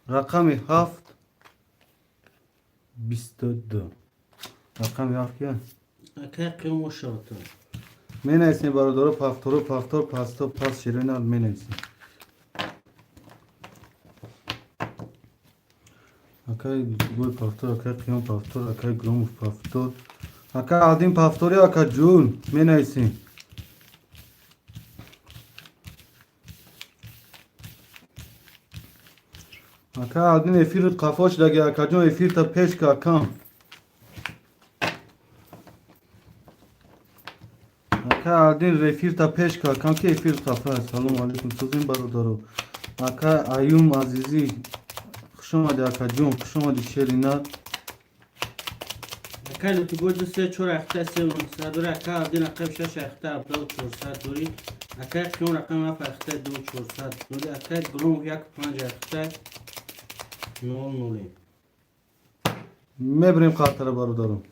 Рақами 7, 22. Рақами ҳафт кия? Акай Қиём, ошавата. Менависем, бародаро, повторо, повтор, пасто, пас, ширина менависем. Акай Гой повтор, акай Қиём повтор, акай Громов повтор, акай Алдин повтори, ака ҷун, менависем. Ака Алдин, эфирит қафо шудаги, акаҷон, эфирта пеш ка, акам. Ака Алдин, эфирта пеш ка, акам, ки эфир қафа. Салому алейкум, сӯзин, бародаро. Ака Аюм Азизӣ, хушомади, акаҷон, хушомади, шерина. Акай Лутибой ду се чор ахта се нӯҳсад дори. Акай Алдин рақами шаш ахта ҳабдаҳу чорсад дори. Акай Қиём рақами ҳафт ахта ду чорсад дори. Акай Громов як панҷ ахта нол ноле. Мебирем қартара, бародаро.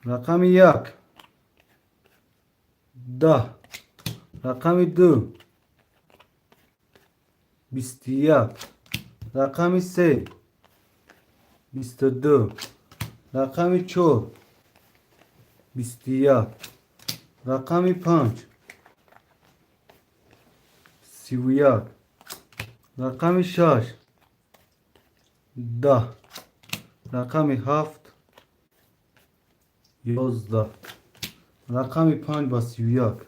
Рақами як 10, рақами ду 21, рақами се 22, рақами чор 21, рақами панҷ 31, рақами шаш 10, рақами ҳафт 11, рақами панҷ ба 31.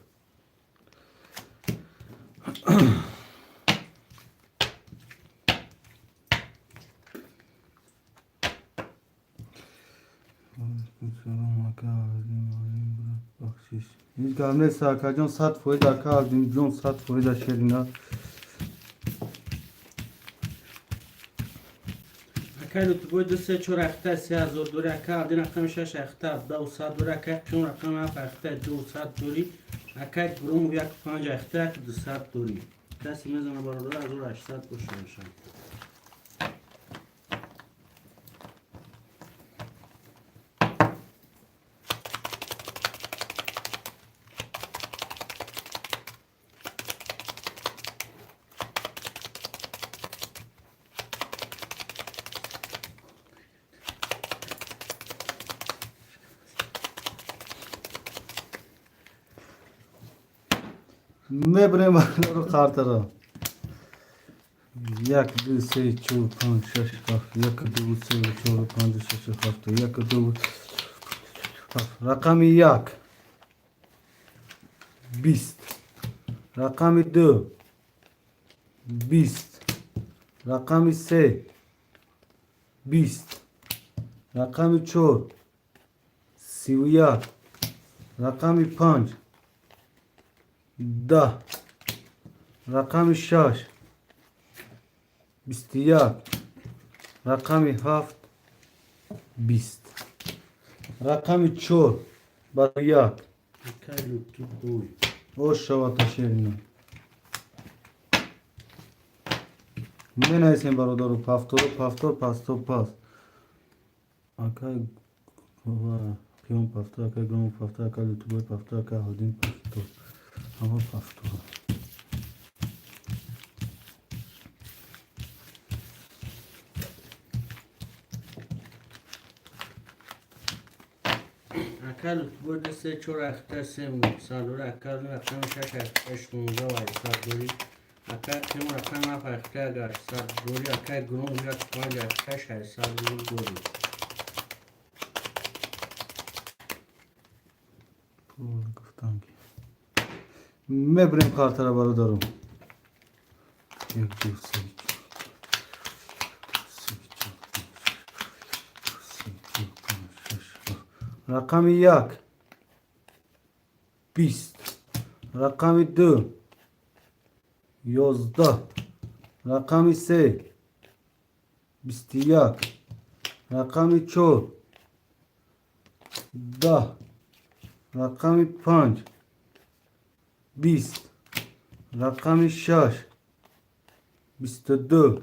Салом, ака Алдин, брат, бахшиш. Ҳеҷ гап нест, акаҷон, 100%, ака Алдинҷон, 100%, шерина. Акай Лутибой ду се чор ахта 3000 дори. Акай Алдин рақами шаш ахта ҳабдаҳу сад дори. Акай Қиём рақами ҳафт ахта дусад дори. Акай Громов як панҷ ахта як дусад дори. Касе мезана, бародар, 1800 боша мешавад. Мебирем, бародаро, қартаро. Як, ду, се, чор, панҷ, шаш, ҳафт. Як, ду, се, чор, панҷ, шаш, ҳафт. Як, ду, ҳафт. Рақами як 20, рақами ду 20, рақами се 20, рақами чор 31, рақами панҷ 10, рақами шаш 21, рақами ҳафт 20, рақами чор ба як. Акай Лутибой. Ош шавата, шерина. Менависем, бародару, повтору, повтор, пасто, пас. Акай Қиём повтор, акай Громов повтор, акай Лутубой повтор, акай Алдин повтор, ҳама повтор. Акай Лутибой ду се чор ахта се нӯҳсад дори. Акай Алдин рақами шаш ахта 16 800 дори. Акай Қиём рақами ҳафт ахта як ҳаштсад дори. Акай Громов як панҷ ахта шашсад дори. Гуфтам ки мебирем картара, бародару. Як, ду, се, се, чор, се, чор, панҷ, шаш, ҳафт. Рақами як 20, рақами ду 11, рақами се 21, рақами чор 10, рақами панҷ 20, рақами шаш 22,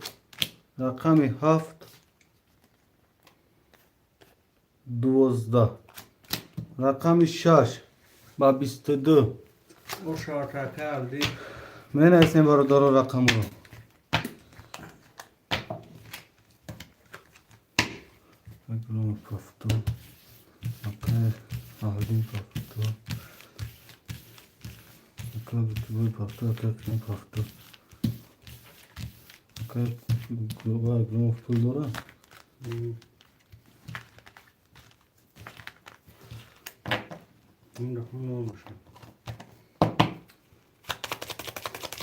рақами ҳафт 12, рақами шаш ба 22. Ошават, акай Абди. Менависем, бародаро, рақамро. Пафто, акай Аҳдин пафто, акай Бутибой пафто, акай Қиём пафто, акай Громов пул дора. Ин рақам нол бошад.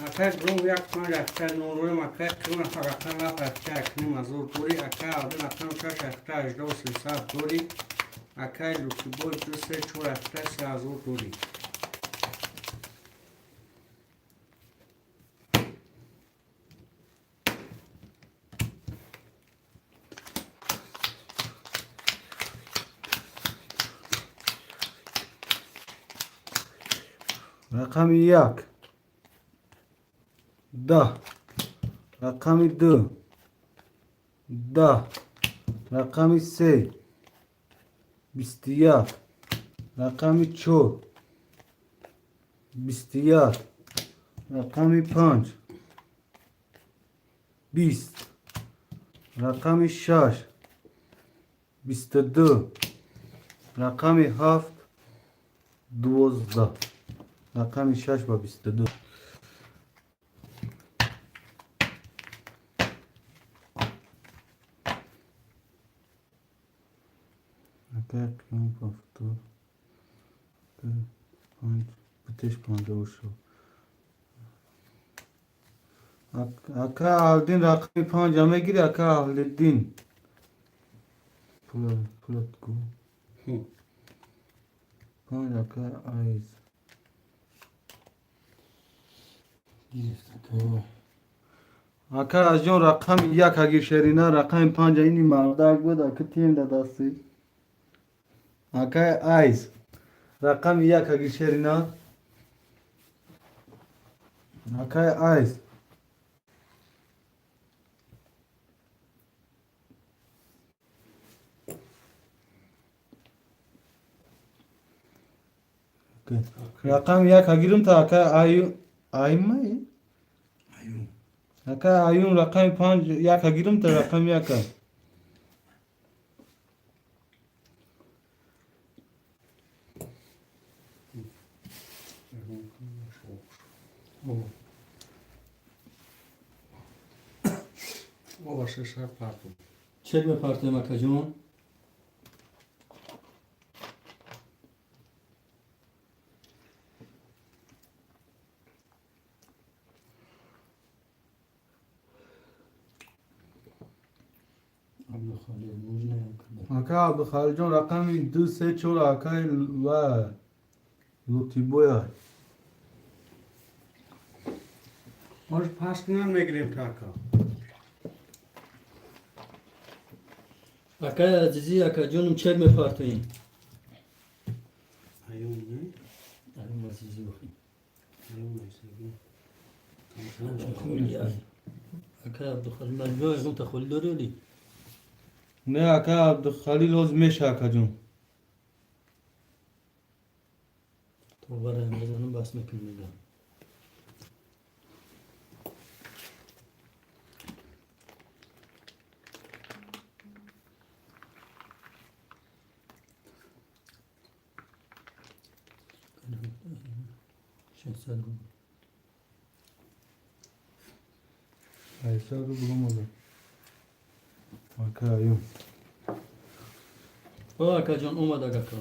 Акай Громов як панҷ акай нол рӯем, акай Қиём рақам ҳафт акай 1500 дорӣ, акай Абдин рақам шаш акай 18300 дорӣ, акай Лутибой ду се чор акай 3000 дорӣ. Рақами як 10, рақами ду 10, рақами се 21, рақами чор 21, рақами панҷ 20, рақами шаш 22, рақами ҳафт 12. Рақами шаш ба 22. Акай Қиём пафто, панҷ бутеш 56. Ака Аҳлиддин, рақами панҷа мегири, ака Аҳлиддин? Пулат гу. Панҷ, ака Айз. Гирифт, ака. Ака Азҷон, рақами як агир, шерина, рақами панҷа ини мардак буд, ака тием да дасти. Акай Айз, рақами як агир, шерина, акай Айз. Рақами як агирум та, акай Аю, Аймай? Аюм. Ака Аюм, рақами панҷ як агирум та, рақами яка. Оба шешар парту. Чек мепартем, акаҷон. Абдухалил нужно якда. Ака Абдухалилҷон, рақами ду, се, чор, акаи ва Лутибоя. Может, пас кунан мегирем та, ака. Акаи азизӣ, акаҷонум, чек мепартоем. Аюм, не? Аюм азизӣ бохи. Аюм азизӣ. Акаи Абдухалил, маҷмӯа ягон тахолӣ дорӣ оли? Не, ака Абдухалил ҳозир меша, акаҷон. Тобараям мезанам, бас мекунем, мегам. 600 рубл. 800 рубл омада. Ака Аюм. О, акаҷон, омад, ака.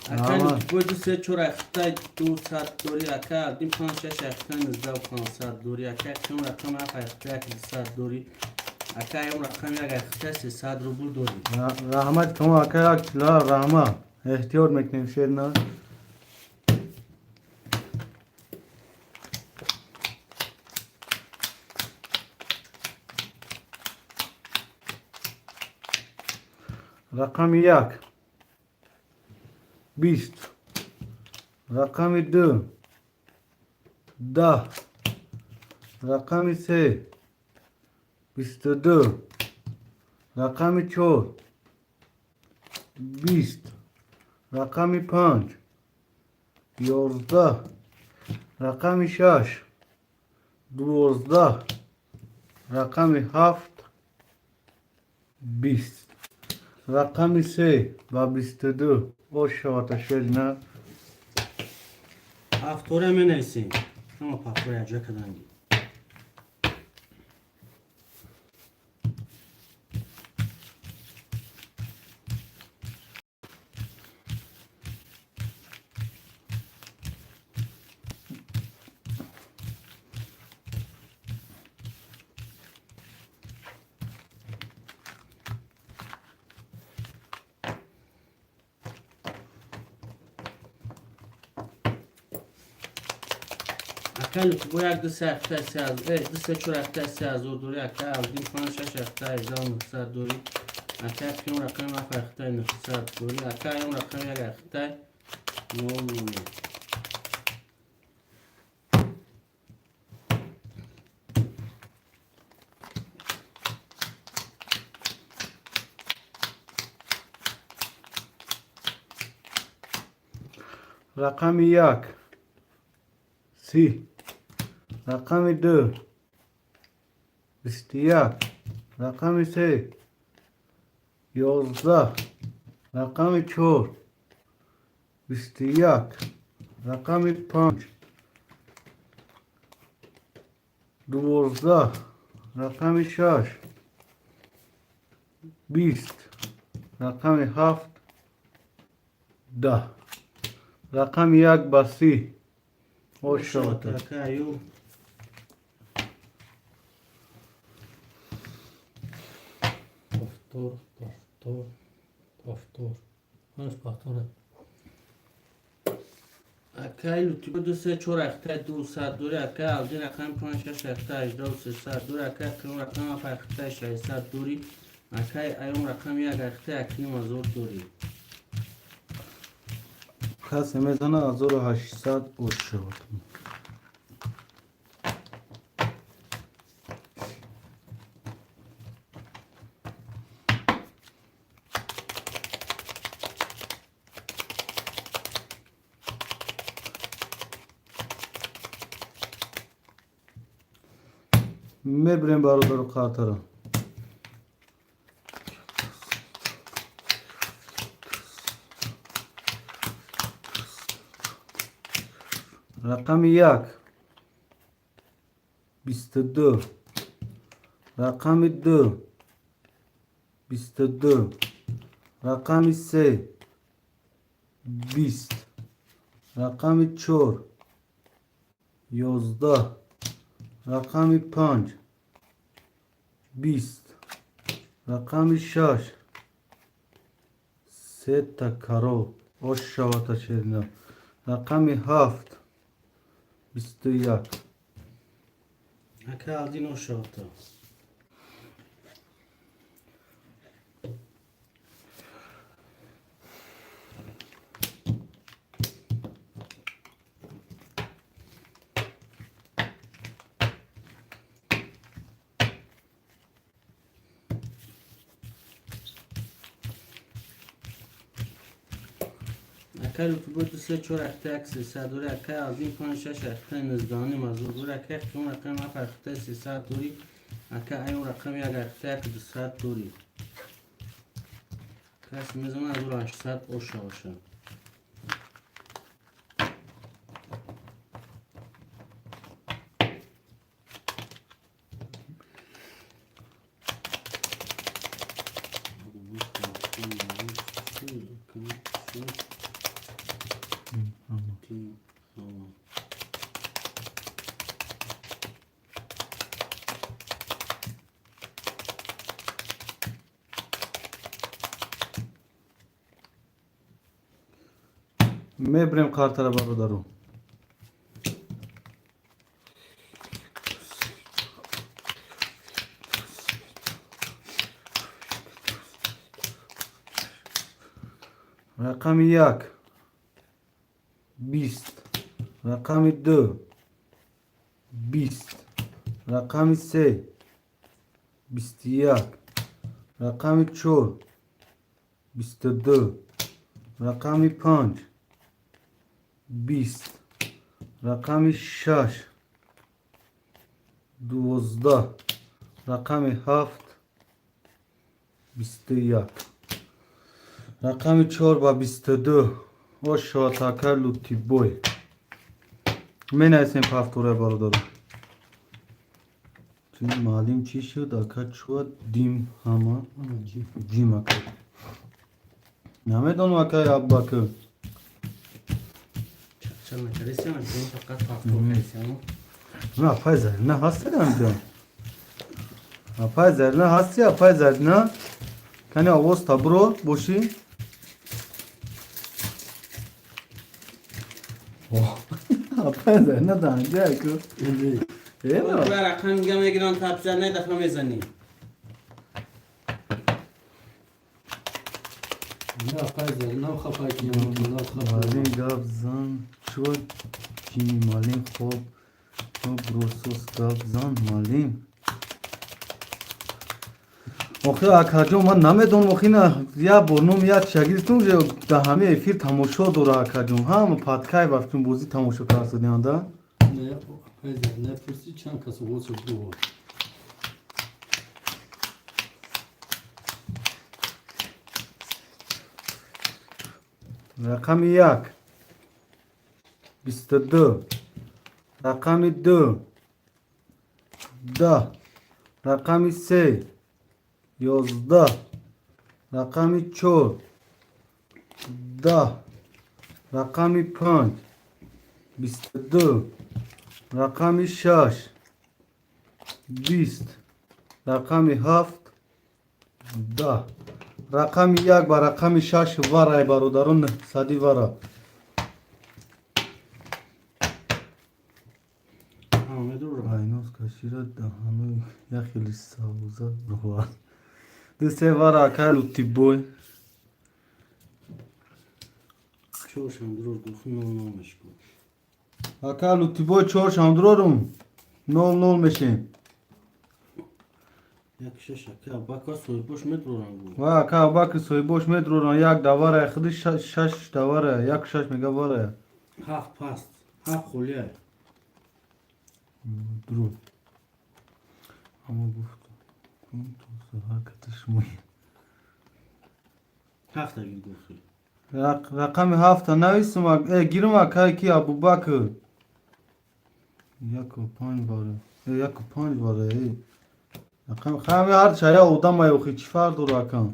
Акай Лутибой ду се чор ахтай 200 дорӣ, акай Абдин панҷ шаш ахтай 19500 дорӣ, акай Қиём рақами ҳафт ахтай 200 дорӣ, акай Аюм рақами як ахтай 300 рубл дорӣ. Раҳмат камо, ака, як чила раҳмат. Эҳтиёт мекунем, шерина. Рақами як 20, рақами ду 10, рақами се 22, рақами чор 20, рақами панҷ 11, рақами шаш 12, рақами ҳафт 20, рақами се ба 22. Ош шавата, шерина. Ҳафтора менависем. Ҳама пафтора якҷоя карданги. Акай Лутбо як ду се ҳафта се ду се чор ҳафта 3000 дорӣ. Акай Алдин панҷ шаш ҳафта 18 900 дорӣ. Акай Қиём рақами ҳафт ҳафта 900 дорӣ. Акай Аём рақами як ҳафта нол нол. Рақами як 30, рақами ду 21, рақами се 11, рақами чор 21, рақами панҷ 12, рақами шаш 20, рақами ҳафт 10, рақами як ба 30. Ош шавата. Акай Аюб. Повтор, повтор, повтор. Ҳамаш повтора. Акай Лутбо ду се чор ҳафта 200 дорӣ. Акай Алдин рақами панҷ шаш ҳафта 18 300 дорӣ. Акай Қиём рақами ҳафт ҳафта 600 дорӣ. Акай Аём рақами як ҳафта 1,5 ҳазор дорӣ. Касе мезана 1800, ош шавад. Мебирем, бародару қартара. Рақами як 22, рақами ду 22, рақами се 20, рақами чор 11, рақами панҷ 20, рақами шаш сета карол. Ош шавата, шерина. Рақами ҳафт 21. Акай Алдин, ош шавата. Акай Лутбо ду се чор ҳафта як 300 дорӣ. Акай Алдин панҷ шаш ҳафта 19,5 ҳазор дорӣ. Акай Қиём рақами ҳафт ҳафта 300 дорӣ. Акай Аём рақами як ҳафта як 200 дорӣ. Кас мезана 1800, оша оша. Мебирем картара, бародару. Рақами як 20, рақами ду 20, рақами се 21, рақами чор 22, рақами панҷ 20, рақами шаш 12, рақами ҳафт 21, рақами чор ба 22. Ошод, ака Лутибой. Менависем повтора, бародаро. Маълим чӣ шуд, ака? Чуа дим ҳама ҷим, ака. Намедонам, акай Аббакр. Чақчақ накардесиам, фақат повтор кардесиам. На, апай Зарина ҳасти ҳамҷо? Апай Зарина ҳасти? Апай Зарина, кани овоз табро бошӣ. Апай Зарина даҳанҷа аку. Рақам дига мегиран, тапза не дафъа мезанӣ. Не, апай Зарина хапай ки. Малин гап зан, чуа ҷими малин. Хоб бросос гап зан, малин. Охи, акаҷон, ман намедонам. Охи, на як бор ном як шагирдтун дар ҳамаи эфир тамошо дора, акаҷон. Ҳама падкай вақтун бозӣ тамошо карсадианда. Не, апай Зарина пурси, чанд кас овоз буд. Рақами як 22, рақами ду 10, рақами се 11, рақами чор 10, рақами панҷ 22, рақами шаш 20, рақами ҳафт 10. Рақами як ба рақами шаш варай, бародарон, сади вара. Айнос кашира даҳанои як хели савза бировард. Ду се вара, акай Лутибой. Чоршамдурор гуфт, нол нол мешку. Ака Лутибой, чор шамдурорум, нол нол мешем. Як шаш, ака Абака соҳибош медурорам гу. Ва, ака Абаки соҳибош медурорам. Як даварая, худи шаш даварая, як шаш мега варая. Ҳафт паст, ҳафт холия. Дуруд. Ама гуфт ҳаракати шумо. Ҳафт аги гуфти. Рақами ҳафта нависум, гирум, акай ки Абубакр. Яку панҷ вара. Яку панҷ вара. Рақами хами ҳар чая одамай, охи, чӣ фарқ дора, акам?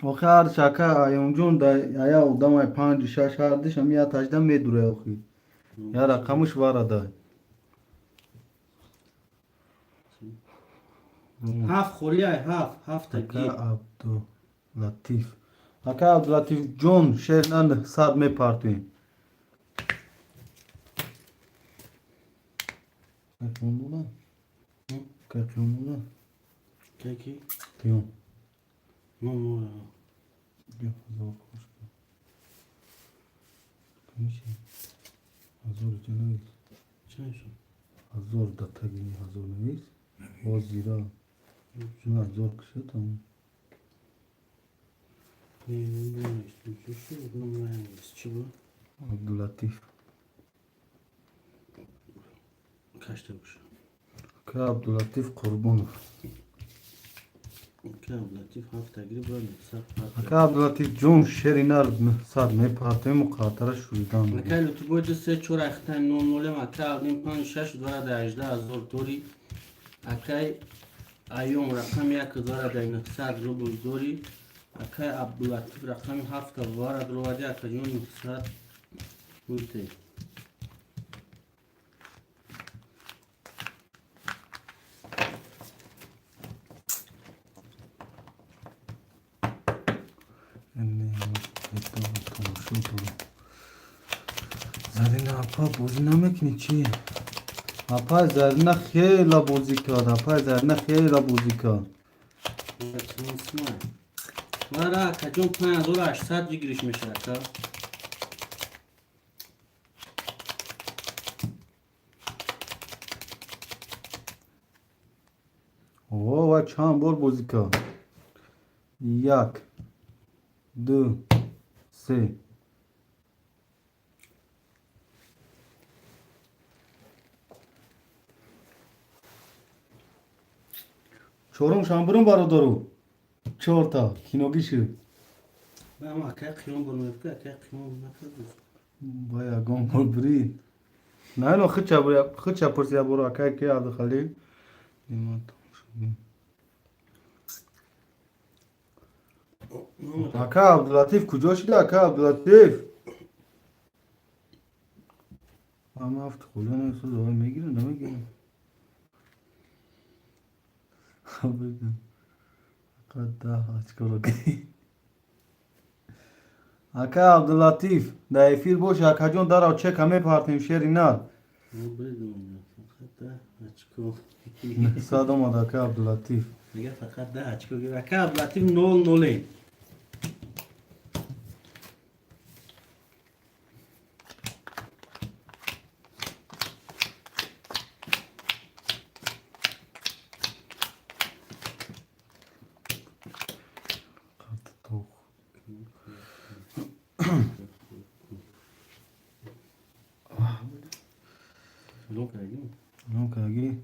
Охи, ҳар чака аюнҷон да ая одамай, панҷу шаш ҳардиш ами я тажда медура, охи. Я рақамуш варада. Ҳафт холия, ҳафт, ҳафт Ака аги. Абдулатиф. Ака Абдулатиф ҷон, шер на сад мепартоем. Кай қиём буда? Кай қиём буда? Ки? Қиём. Нол нол. Биё, ҳазор кош кун. Мише. Ҳазор ҷа навис. Чанд шуд? Ҳазор да таги ҳазор навис. Боз зира. На, ҳазор киша тамом. Чӣ буд? Абдулатиф. Кашта боша. Ака Абдулатиф Қурбонов. Ака Абдулатиф ҳафт агири бояд 900. Ака Абдулатиф ҷон, шери нар сад мепартоем, муқаттара шуридан. Ака Лутубой ду се чор ахтай нол нолем, ака Алдин панҷ шаш двара да 18 000 дори, акай Айём рақами як двара да 900 рубл дори, акай Абдулатиф рақами ҳафта вара дуроварди, акаҷон, 900 буте. Тамошо дорам. Зарина апа, бозӣ намекунӣ чӣ? Апай Зарина хела бозӣ кард, апай Зарина хела бозӣ кард. Чанд сумай? Вара, акаҷон, 5800 выигрыш мешавад, ака. О, ва чанд бор бозӣ кард? Як, ду, се. Чорум шамбурум, бародару. Чорта киногӣ шуд. Ама акай қиём бор мефка, акай қиём накард. Ба ягон бор бурид. На, ино хича пурси я боро, акай ки Абдухалил. Ака Абдулатиф куҷо шуда, ака Абдулатиф? Ама ҳафт хулион мегирам, намегирам. Фақат 10 очкоро гирифт. Ака Абдулатиф, дар эфир бош, акаҷон, дарав чека мепартем, шери нар. Фақат 10 очко. Сад омад, ака Абдулатиф. Мега фақат 10 очко. Ака Абдулатиф 0-0. Каги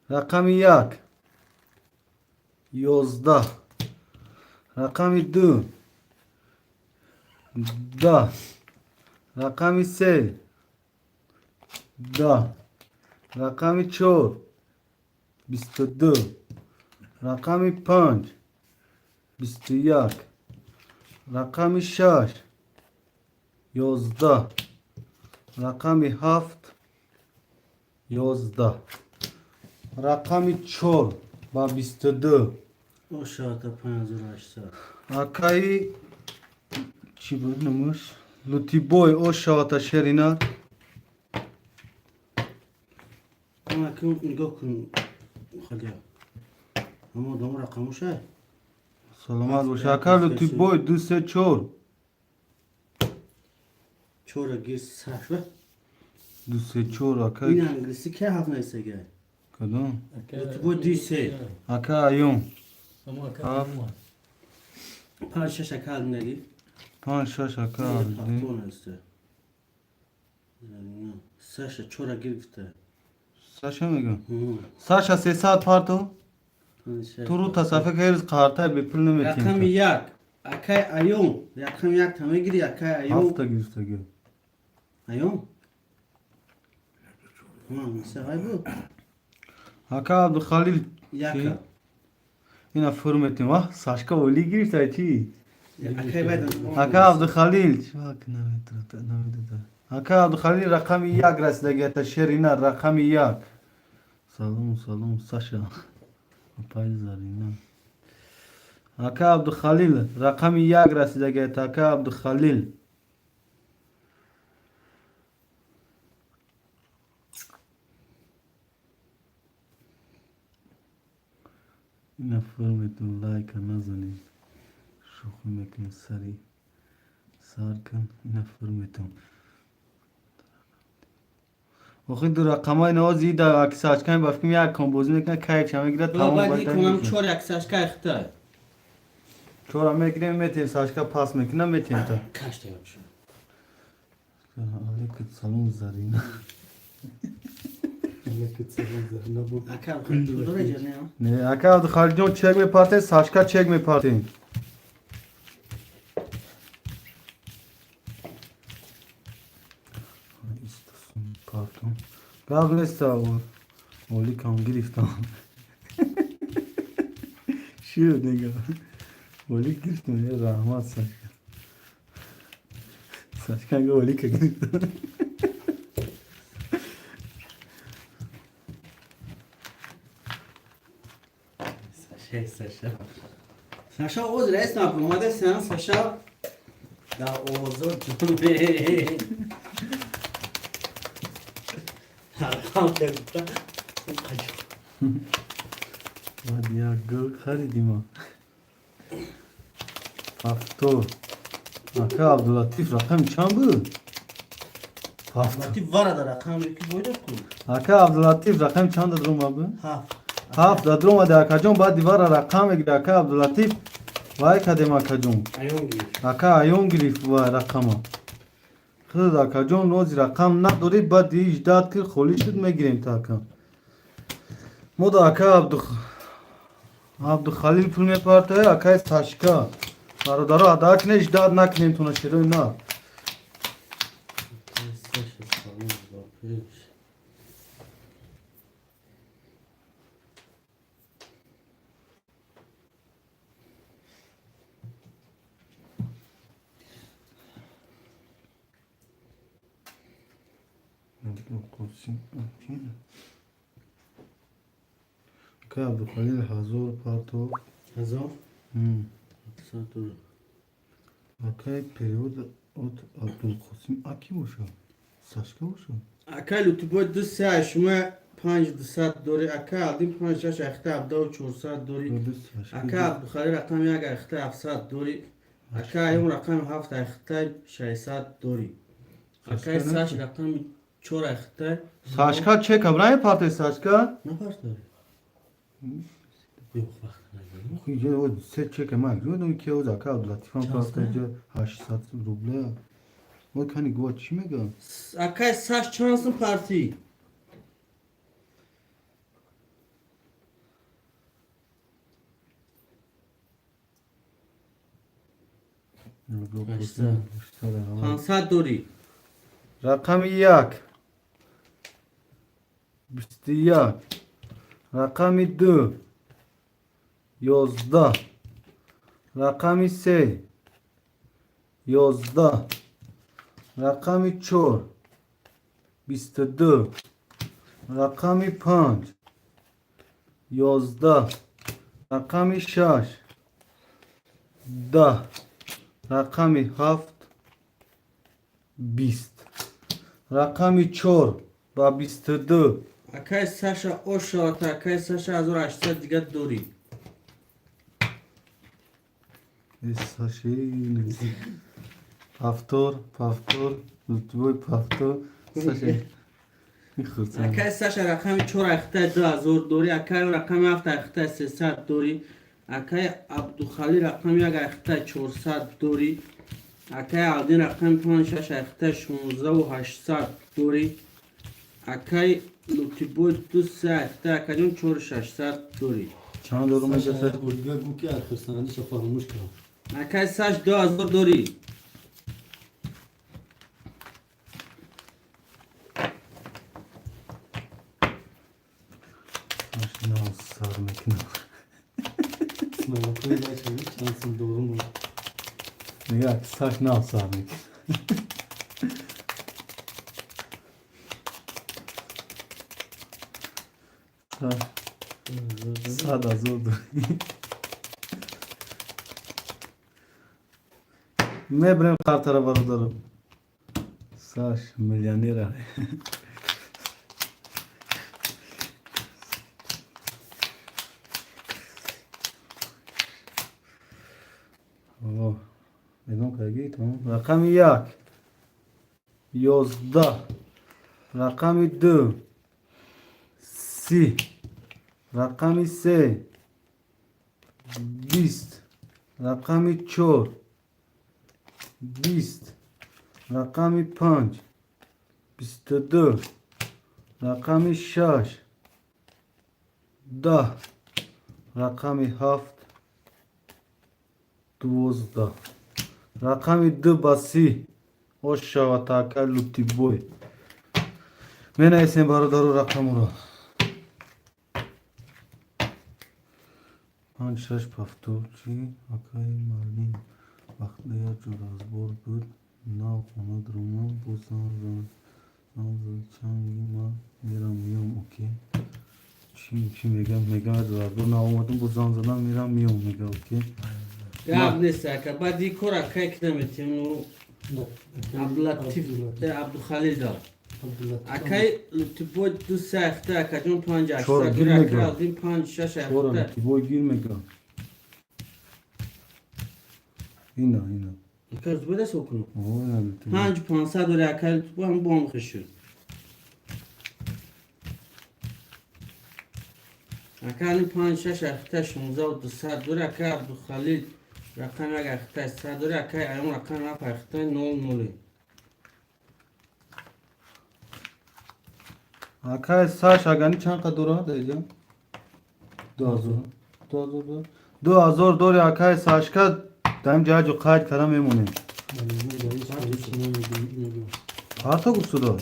рақами як 11, рақами ду 10, рақами се 10, рақами чор 22, рақами панҷ 21, рақами шаш 11, рақами ҳафт 11, рақами чор ба 22. Ошата 5800. Акаи чӣ буд номаш, Лутибой, ошавата, шерина. Нигоҳ кун, халия. Ҳама одам рақамошай. Саломат бош, ака Лутибой, ду, се, чор. Чора гир сашва. Ду, се, чор, ака. Ин англиси ки ҳафт наисага? Кадом? Лутибой ду, се. Ака Аюм. Ҳафт. Панҷ, шаш, ака Алинаги. Панҷ, шаш, ака. Ҳафтон аст. Саша чора гир гуфта. Саша мегӯ. Саша, 300 парту. Ту рӯ тасафа ки қартай бепул наметиҳем. Рақами як. Акай Аюм. Рақами як та мегири, акай Аюм. Ҳафта гирифтаги. Аюм? Савай буд. Ака Абдухалил. Яка. Ина фур метем. Ва, Сашка оли гирифта чи? Акай байда. Ака Абдухалил. Чак намедода. Ака Абдухалил, рақами як расидаги, шерина, рақами як. Салом, салом, Саша. Апай Зарина. Ака Абдухалил, рақами як расидаги, ака Абдухалил. Ина фур метун, лайка назанед. Шӯхӣ мекунед, сари сар кун, ина фур метун. Охи ду рақамаи навози да аксачкани ба фикрм як кон бозӣ мекунад, кайф ша мегирад, тамом. Баъд иконам чор як сашка ихта. Чора мегирем, метем, Сашка пас мекунам, метем та. Кашта ёб. Алейкум салом, Зарина. Ака дора ҷа. Не, ака Абдухалилҷон, чек мепартем, Сашка, чек мепартем. Партум. Гап неста, оликам гирифтам. Шуд нега. Олик гирифтам, е раҳмат, Сашка. Сашка га олика гирифтам. Саша, Саша. Саша оз раис напомада сен Саша. Да озод ҷон. Рақам кардта. Баъд як гул харидима. Повтор. Ака Абдулатиф рақами чанд буд? Повтор. Латиф вара да рақами ки бояд ку. Ака Абдулатиф рақами чанд дадрома буд? Ҳафт. Ҳафт дадромаде, акаҷон. Баъди вара рақам мегири, ака Абдулатиф. Вай кадем, акаҷон. Аён гирифт. Ака аён гирифт ва рақама. Худ, акаҷон, рози рақам надорӣ, баъди ждать ки холӣ шуд, мегирем та, ака. Мо да ака Абдухалил пул мепартоя, акаи Сашка. Бародаро, адаа кне, ждать накунем туна, шерои на. Саша, салом, ба пеш. Ака Абдухалил 1000 партов. 1000? 100 доллар. Акай перевод от Абдулқосим аки боша? Сашка боша? Акай Лутибой ду се шума панҷ 200 дорӣ. Акай Алдин панҷ шаш ахта ҳабдаву 400 дорӣ. Акай Абдухалил рақами як ахта 700 дорӣ. Акай Аюм рақами ҳафт ахта 600 дорӣ. Акай Саш рақами чор ахта. Сашка чека брай партой, Сашка? Напартори. Yo'q, вақт надорем. Иҷо се чека ман ҷо ки оз ака Абдулатифам партой ҷо 800 рубля. Ой, кани гува чӣ мега? Акай Саш, чанд сум партӣ? 500 дорӣ. Рақами як 21, рақами ду 11, рақами се 11, рақами чор 22, рақами панҷ 11, рақами шаш 10, рақами ҳафт 20, рақами чор ба 22. Акай Саша, ошавата, акай Саша, 1800 дига дорӣ. Саши повтор, повтор, лутбой, повтор, Саша. Акай Саша рақами чор ахтаи 2000 дорӣ. Акай рақами ҳафт ахтаи 300 дорӣ. Акай Абдухалил рақами як ахтаи 400 дорӣ. Акай Алдин рақами панҷ шаш ахтаи 16 800 дорӣ. Акай Лутибой ду се ахтаи, акаҷон, чору 600 дорӣ. Чанд дорум Саша, меҷаса? як бор дига гӯ, ки аз хурсандиша фаромӯш кардам. Акай Саш, 2000 дорӣ. Сар мекунам. Намакои дача чанд сум дорум. Мега, Саш нав сар мекунам. Саш 100 000 дорӣ. Мебарем картара, бародаро. Саш миллионера. О, эълон кардагӣ, тамом. Рақами як 11, рақами ду 30, рақами се 20, рақами чор 20, рақами панҷ 22, рақами шаш 10, рақами ҳафт 12, рақами ду ба 30. Ош шавад, акай Лутибой. Менависем, бародару, рақамро. Панҷ шаш повтор чи, акаи Марлин? Вақте як ҷо разбор буд, нав хона даромам, боз занг зад, чанги ман мерам миём, окей. Чӣ мегам? Мегам, як ҷо разбор нав омадам, боз занг задам, мерам миём, мега, окей. Гап нест, ака. Баъди кор акай ки наметем, Абдулатиф, Абдухалил да. Акай Лутибой ду се ахта, акаҷон панҷ Чор ҳаштсад гир дори, акай мегирад. Алдин панҷ шаш Чора ахта. Лутибой гир мегирад. Ина, ина. Акай Лутибой даст кунам. О, ина Лутибой. Панҷ пансад дори, акай Лутибой ҳам бом хишуд. Акай Алим панҷ шаш ахта шонздаҳу дусад дори, акай Абдухалил рақами як ахта сад дори, акай Аён рақами ҳафт ахта нол ноли. Акай Саш агани чанд қа дорад эҷа? 2000. 2000 дорад. 2000 дори акай Сашка дар ин ҷаҷо қайд карда мемонем. Парто гуфтудо?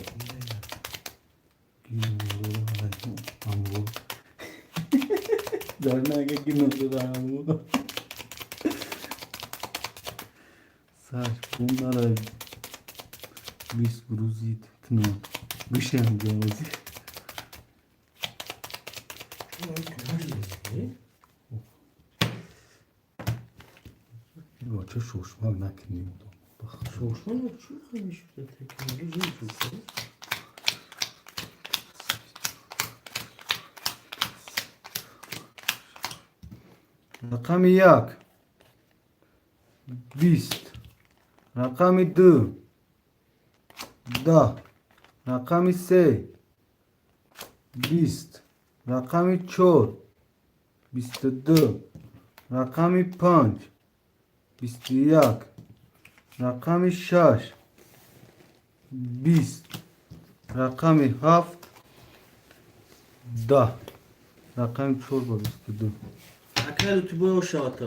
Саш, бунара бист грузит тно. Гӯшам ҷавози. Бача шошмак накунем. Шошмак чӣ мешуд? Рақами як бист, рақами ду даҳ, рақами се бист, рақами чор бисту ду, рақами панҷ бисту як, рақами шаш бист, рақами ҳафт даҳ, рақами чор ба бисту ду. Акай Лутибой ошавата.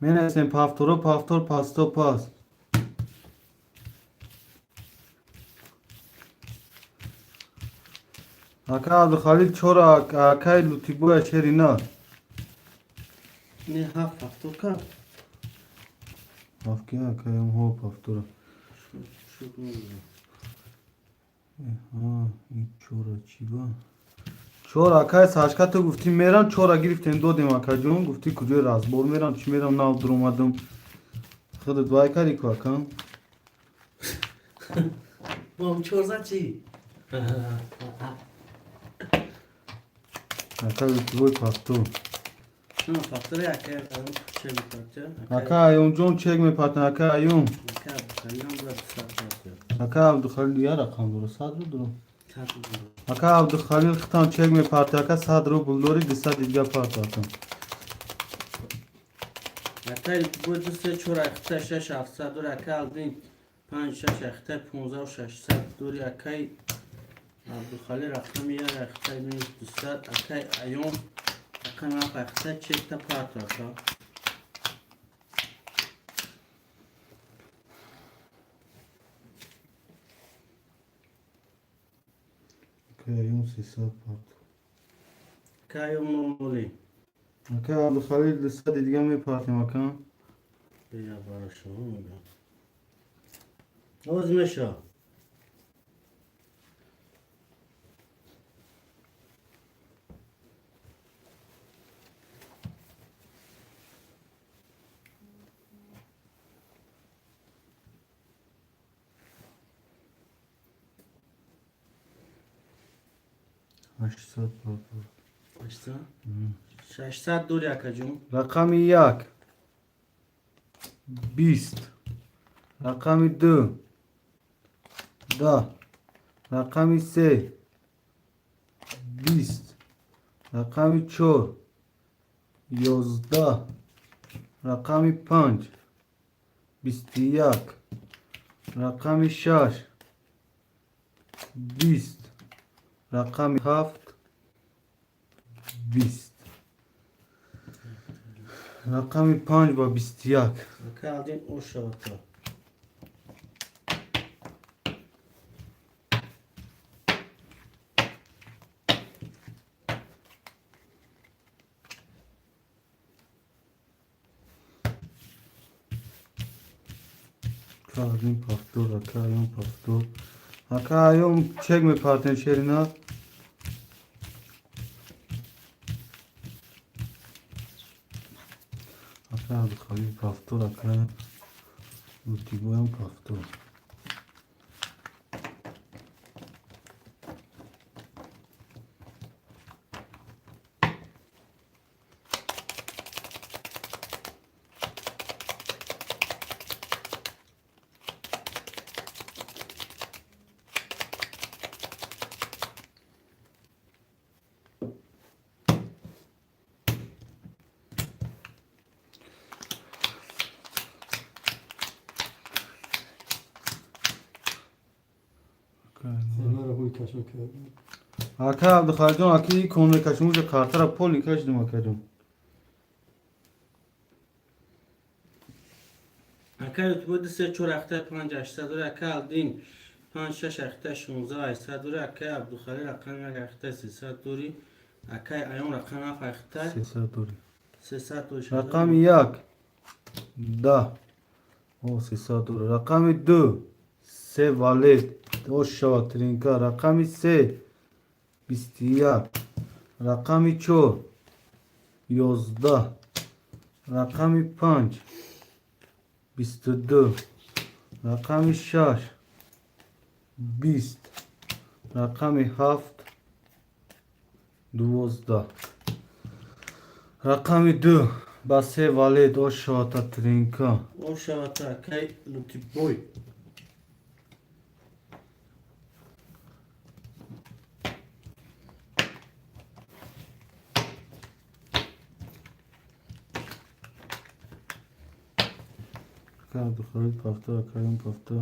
Менависем повторо повтор пасто пас. Ака Абдухалил чора, акай Лутибоя шерина. Не ҳафт повтор кард. Ҳафт ки акаям ҳо повтора. Шуд намедонам. Ин чора чӣ ба? Чора акай Сашка ту гуфтӣ мерам, чора гирифтем додем акаҷон, гуфтӣ куҷои разбор мерам, чӣ мерам, нав дуромадам. Худат вай кардӣ ку акам? Бом чорзад чӣ? Акай Лутибой повтор. На повтори акай Аён чек мепартя. Ака Аюнҷон чек мепартан, ака Аюн. Акай Абдухалил ҳам бояд сад партя. Ака Абдухалил я рақам дора, сад рубл дора. Сад рубл. Ака Абдухалил хитам чек мепарта, ака сад рубл дори, дусад дига партартам. Акай Лутибой ду се чор ахта шаш ҳафтсад дори, акай Алдин панҷ шаш ахта понздаҳу шашсад дори, акай Абдухалил рақами як ахта минус дусад, акай Аён рақами ҳафт ахта чекта парто ака. Акай Аюн сесад парто. Акай Аён нол ноли. Акай Абдухалил дусади дига мепартем ака. Бея бара шумо мегӯям. Оз меша. Ҳаштсад парто. Ҳаштсад? Шашсад дори акаҷон. Рақами як бист, рақами ду даҳ, рақами се бист, рақами чор ёздаҳ, рақами панҷ бисту як, рақами шаш бист, рақами ҳафт бист, рақами панҷ ба бисту як. Акай Алдин ошавата. Кардин повтор, ака Аюн повтор. Ака Аюн чек мепартен шерина. Ака Абдухалил повтор, ака Лутибоям повтор. Ака Абдухалилҷон, аки кон мекашем, уже картара поли кашидем, акаҷон. Ака Лутибой 2 3 4 7 5 800 дори. Ака Алдин 5 6 7 16 800 дори. Ака Абдухалил рақами 1 7 300 дори. Ака Аён рақами 7 7 300 дори. 300 дори. Рақами 1 10. О, 300 дори. Рақами 2 се валет. Ош шава тринка. Рақами 3 21. Рақами 4 11. Рақами 5 22. Рақами 6 20. Рақами 7 12. Рақами 2 ба се валет ош шавата тринка. Ош шавата акай Лутибой. Ака Абдухалил повтор, ака Аюн повтор.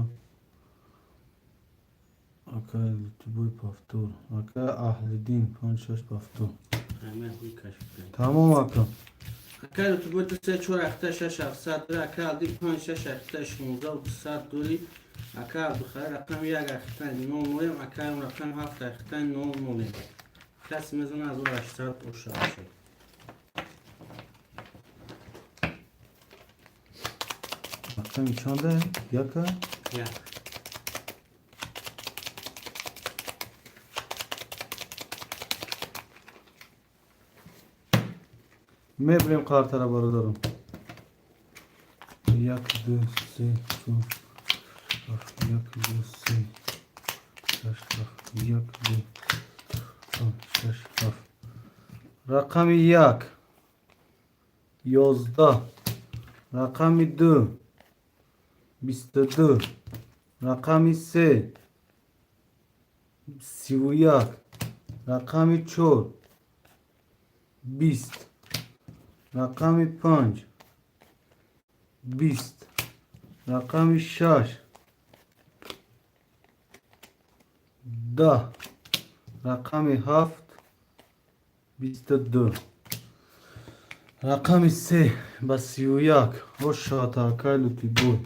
Ака Лутибой повтор. Ака Аҳлиддин 5 6 повтор. Ҳама ҳуй кашф кард. Тамом, ака. Ака Лутибой 2 3 4 7 6 700 дори. Ака Алдин 5 6 7 16 200 дори. Ака Абдухалил рақами 1 7 0 0. Ака Аюн рақами 7 7 0 0. Каси мезана 1800 ош шавад. Рақами чанда? Яка? Як. Мебирем картара, бародарам. Як, ду, се, чор, ҳафт, як, ду, се, шаш, ҳафт, як, ду, панҷ, шаш, ҳафт. Рақами 1 11. Рақами 2 22. Рақами 3 31. Рақами 4 20. Рақами 5 20. Рақами 6 10. Рақами 7 22. Рақами 3 ба 31. Ош шавата акай Лутибой.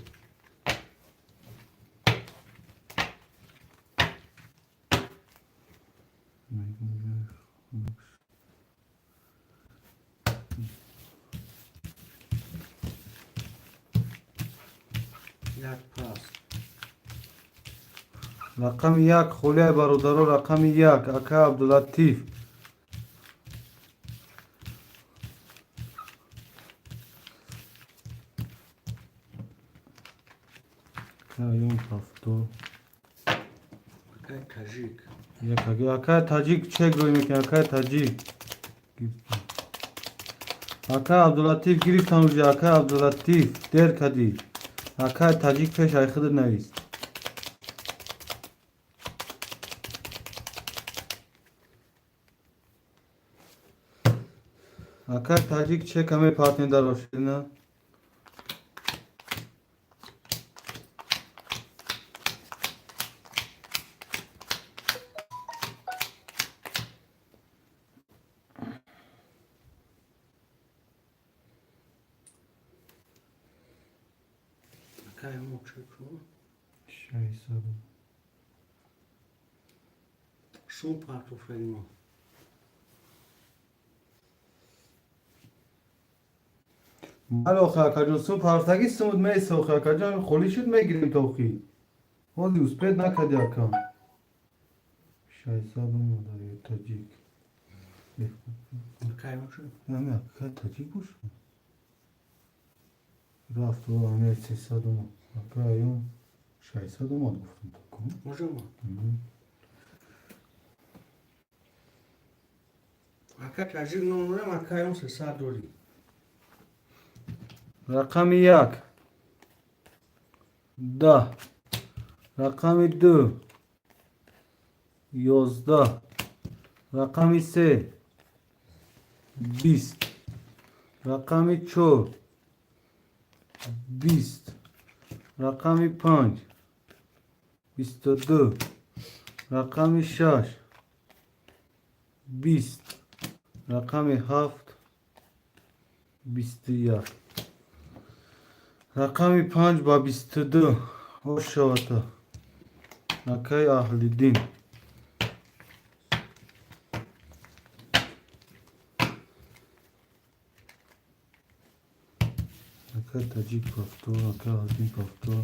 Як пас. Рақами 1 холияй, бародаро, рақами 1 ака Абдулатиф. Ака Аюн повтор. Акай Таҷик. Як ака Таҷик чек рӯй мекунад, ака Таҷик. Ака Абдулатиф гирифтан уже, ака Абдулатиф дер кадӣ. Ака Таҷик пеш ай худат навист. Ака Таҷик чека мепартем дар ошина. Акай мочеку. Шайсад. Шум партофтагимо. Бале, охи, акаҷон, сум партаги сумуд меса, охи, акаҷон, холӣ шуд, мегирем то охи. Ҳози успеть накарди, ака. 600 омадари таҷик. Акай мочеку. Ами ака таҷик боша. Рафт ами 300 омад. Ака аюм 600 омад гуфтам таку. Можемо? Ака таҷик номерам, ака аюм 300 дорӣ. Рақами 1 10, рақами 2 11, рақами 3 20, рақами 4 20, рақами 5 22, рақами 6 20, рақами 7 21. Рақами 5 ба 22 хош шавата. Акаи Аҳлиддин. Акаи Таҷик повтор, акаи Аҳлиддин повтор.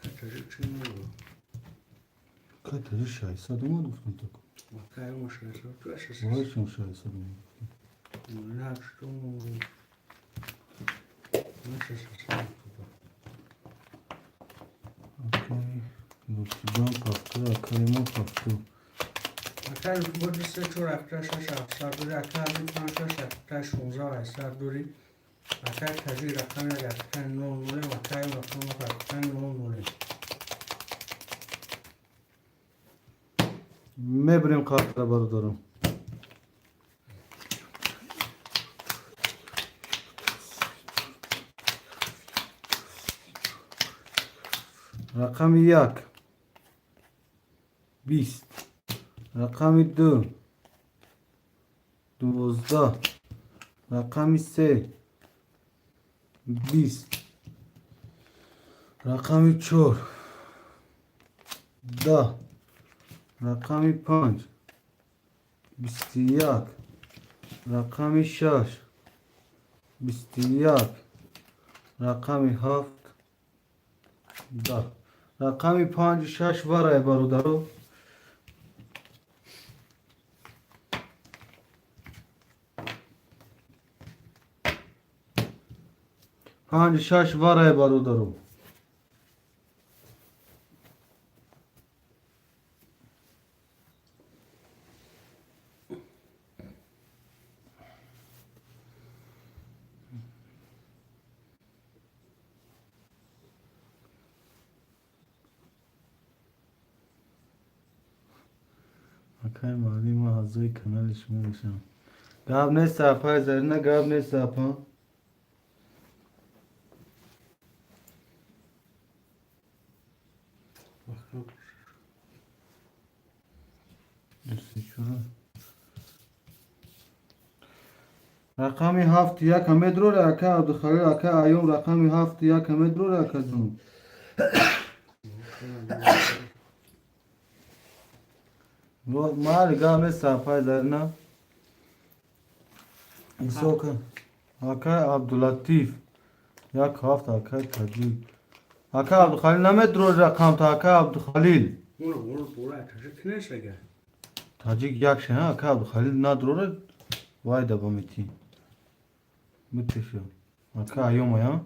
Ака таҷик чӣ номер? Акаи Таҷик 600 омад гуфтам таку. Ака аюм 600 ту 600. Вой чун 600 омад. На что? На 600. Акаи Лутфиҷон повтор, акаи мо повтор. Ака Лутфибой 2 3 4 7 6 700 дорӣ, ака Аҳлиддин 5 6 7 16 800 дорӣ. Ака таҷик рақами 1 7 0 0, ака аюм рақами 7 0 0. Мебирем қартра бародарам. Рақами 1 20, рақами 2 12, рақами 3 20, рақами 4 10, рақами 5 21, рақами 6 21, рақами 7 10. Рақами 5 6 варай бародаро. 5 6 варай бародаро. Акай маҳдӣ, ман аъзои канали шумо мешавам. Гап нест апай Зарина, гап нест апа. Рақами 7 1 медрора ака Абдухалил, ака Аюм, рақами 7 1 медрора ака ҷон. Мали гап нест апай Зарина. Исока акай Абдулатиф 1 7 акай Таҷик. Ака Абдухалил намедурори рақамта ака Абдухалил. Таҷик нест ага. Таҷик як ша, ака Абдухалил надурора вай даба мети. Митеша. Ака Аюм ая?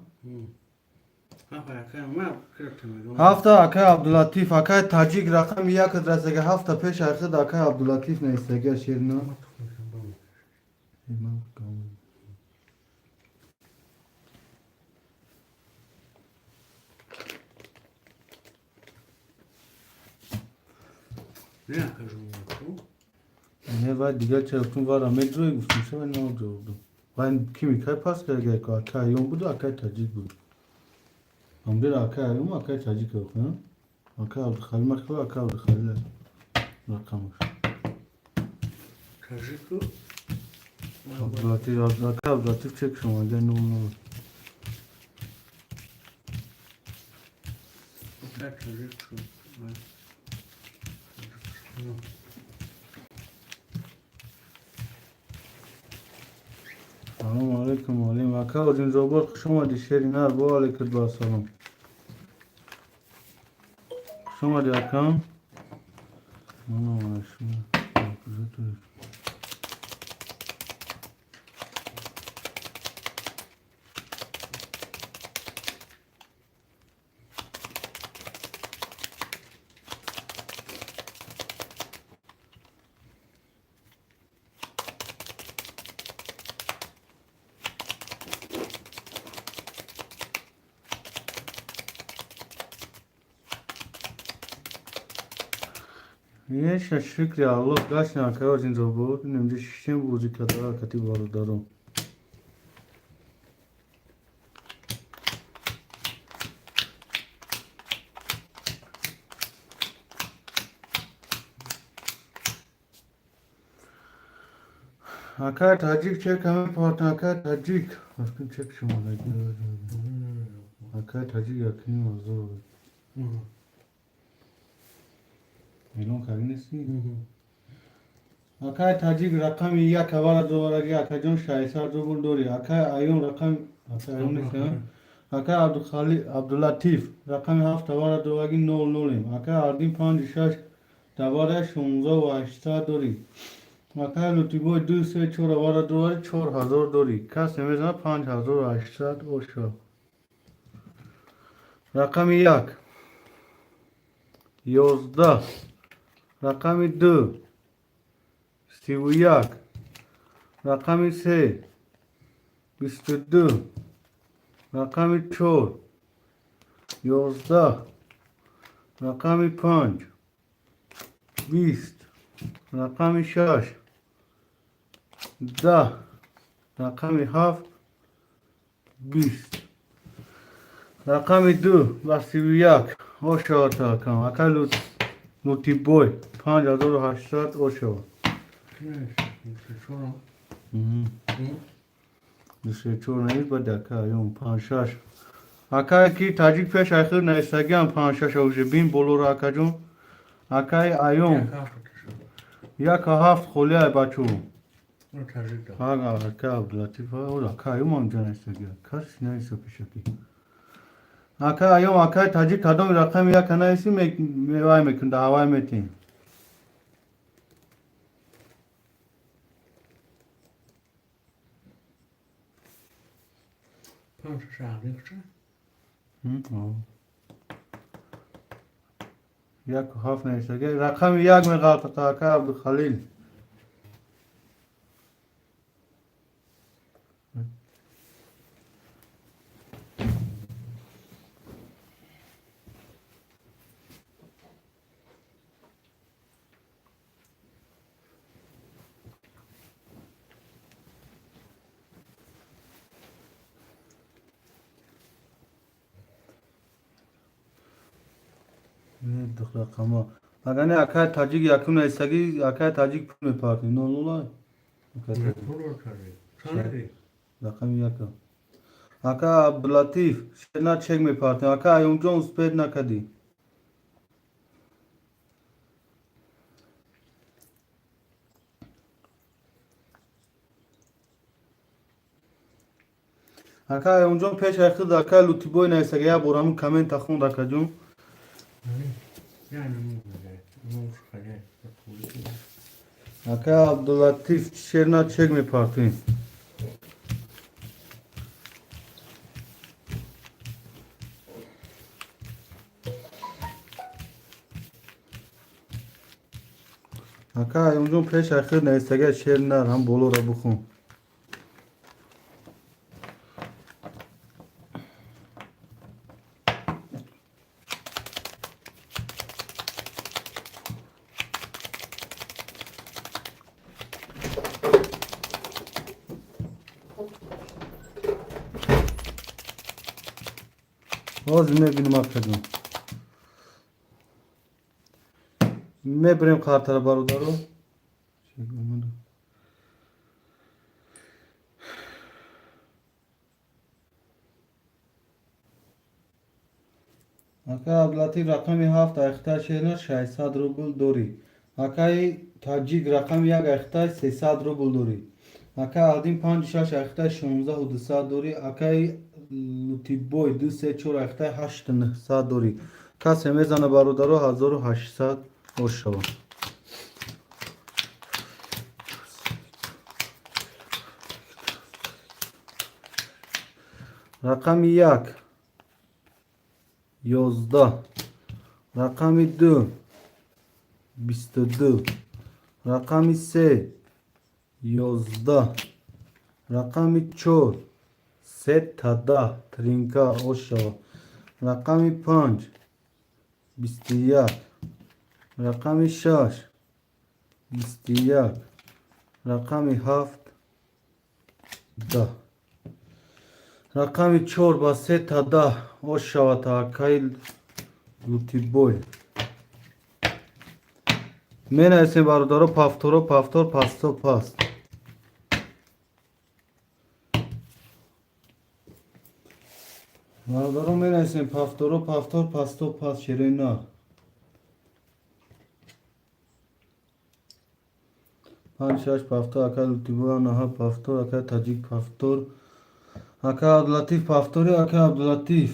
Ҳафта акай Абдулатиф, акай Таҷик рақами 1 расага ҳафта пеш айхид акай Абдулатиф наистага шерина. Не вай дигар ча гуфтум вара медрои гуфтум шава на ҷавоб дод. Вай ки микай пас карда ки акай Аюм буду акай Таҷик буд. Амбера акай Аюм акай Таҷик охи, акай Абдухалил махила акай Абдухалил рақамаш. Таҷику Абдулатиф, акай Абдулатиф чек шумо агар 0 0. Ака таҷик шуд. Салом алейкум алим. Ака Оҷинзобод хуш омадӣ шери нар бо алейкум ба салом. Омади, акам. Еша, шукри Аллоҳ, гаштем, акаёр, инҷо буд. Инҷо шиштем, бозӣ кардара кати бародарон. Акай таҷик, чек ҳаме партан, акай таҷик. Акун чек шумо. Акай таҷик 1500. Эълон кардӣ нестӣ? Акай таҷик рақами як аввала довараги, акаҷон, 600 рубл дорӣ. Акай Аюн рақами, акай Аюн нест, акай Абдухали Абдулатиф рақами ҳафт аввала довараги, нол нолем. Акай Ардин панҷу шаш давара, 16 800 дорӣ. Акай Лутибой ду се чор аввала довари, 4000 дорӣ. Кас намезанад, 5800 оша. Рақами як 11, рақами ду 31, рақами се 22, рақами чор 11, рақами панҷ 20, рақами шаш 10, рақами ҳафт 20, рақами ду ба 31 ошавад. Акам, акай Лутибой, 5800 ошавад. Ду се чор наид, баъд ака аюн панҷ шаш. Акае ки таҷик пеш айхир наистагиам, панҷ шаш уже бин болоро, акаҷон. Акаи Аюн як ҳафт холиай, бачо. Ака Абдулатиф, ака Аюм ҳамҷа наистагия. Кас наиста пешакӣ. Ака Аюм, акаи таҷик, кадоми рақами яка наисти, мевай мекун, да ҳавай метем. Панҷ шаш ардин ча? Яку ҳафт наистагия. Рақами як меғалтата, ака Абдухалил. Рақама. Агар не, акай таҷик якум наистагӣ, акай таҷик пул мепартӣ. Нол нолай. Рақами яка. Ака Абдулатиф, шена чек мепартем. Ака Аюнҷон, успеть накардӣ. Ака Аюнҷон, пеш айхид ака Лутибой наистагӣ, як бор ҳамун коммента хонд, акаҷон. Ака Абдулатиф, шерна чек мепартем. Ака Аюнҷон, пеш айхид наистагӣ, шер нар, ҳам болоро бихон. Ҳозир мебинем, акаҷон. Мебирем қартара, бародаро. Ака Абдулатиф рақами ҳафт айхта шена, 600 рубл дорӣ. Акаи таҷик рақами як айхта, 300 рубл дорӣ. Акаи Алдин панҷу шаш айхта, 16 200 дорӣ. Акаи Лутибой ду се чор айхта, 8900 дорӣ. Касе мезана, бародаро, 1800 ош шавад. Рақами як 11, рақами ду 22, рақами се 11, рақами чор сета 10, тринка ош шавад. Рақами панҷ 21, рақами шаш 21, рақами ҳафт 10, рақами чор ба сета 10 ош шавад. Акаи Лутибой, менависем, бародаро, повторо, повтор, пасто, паст. Бародаро, менависем повторо, повтор, пасто, паст, шерои нар. Панҷ, шаш повтор. Акаи Лутибой наҳа повтор, акаи Таҷик повтор, акаи Абдулатиф повтори, акаи Абдулатиф,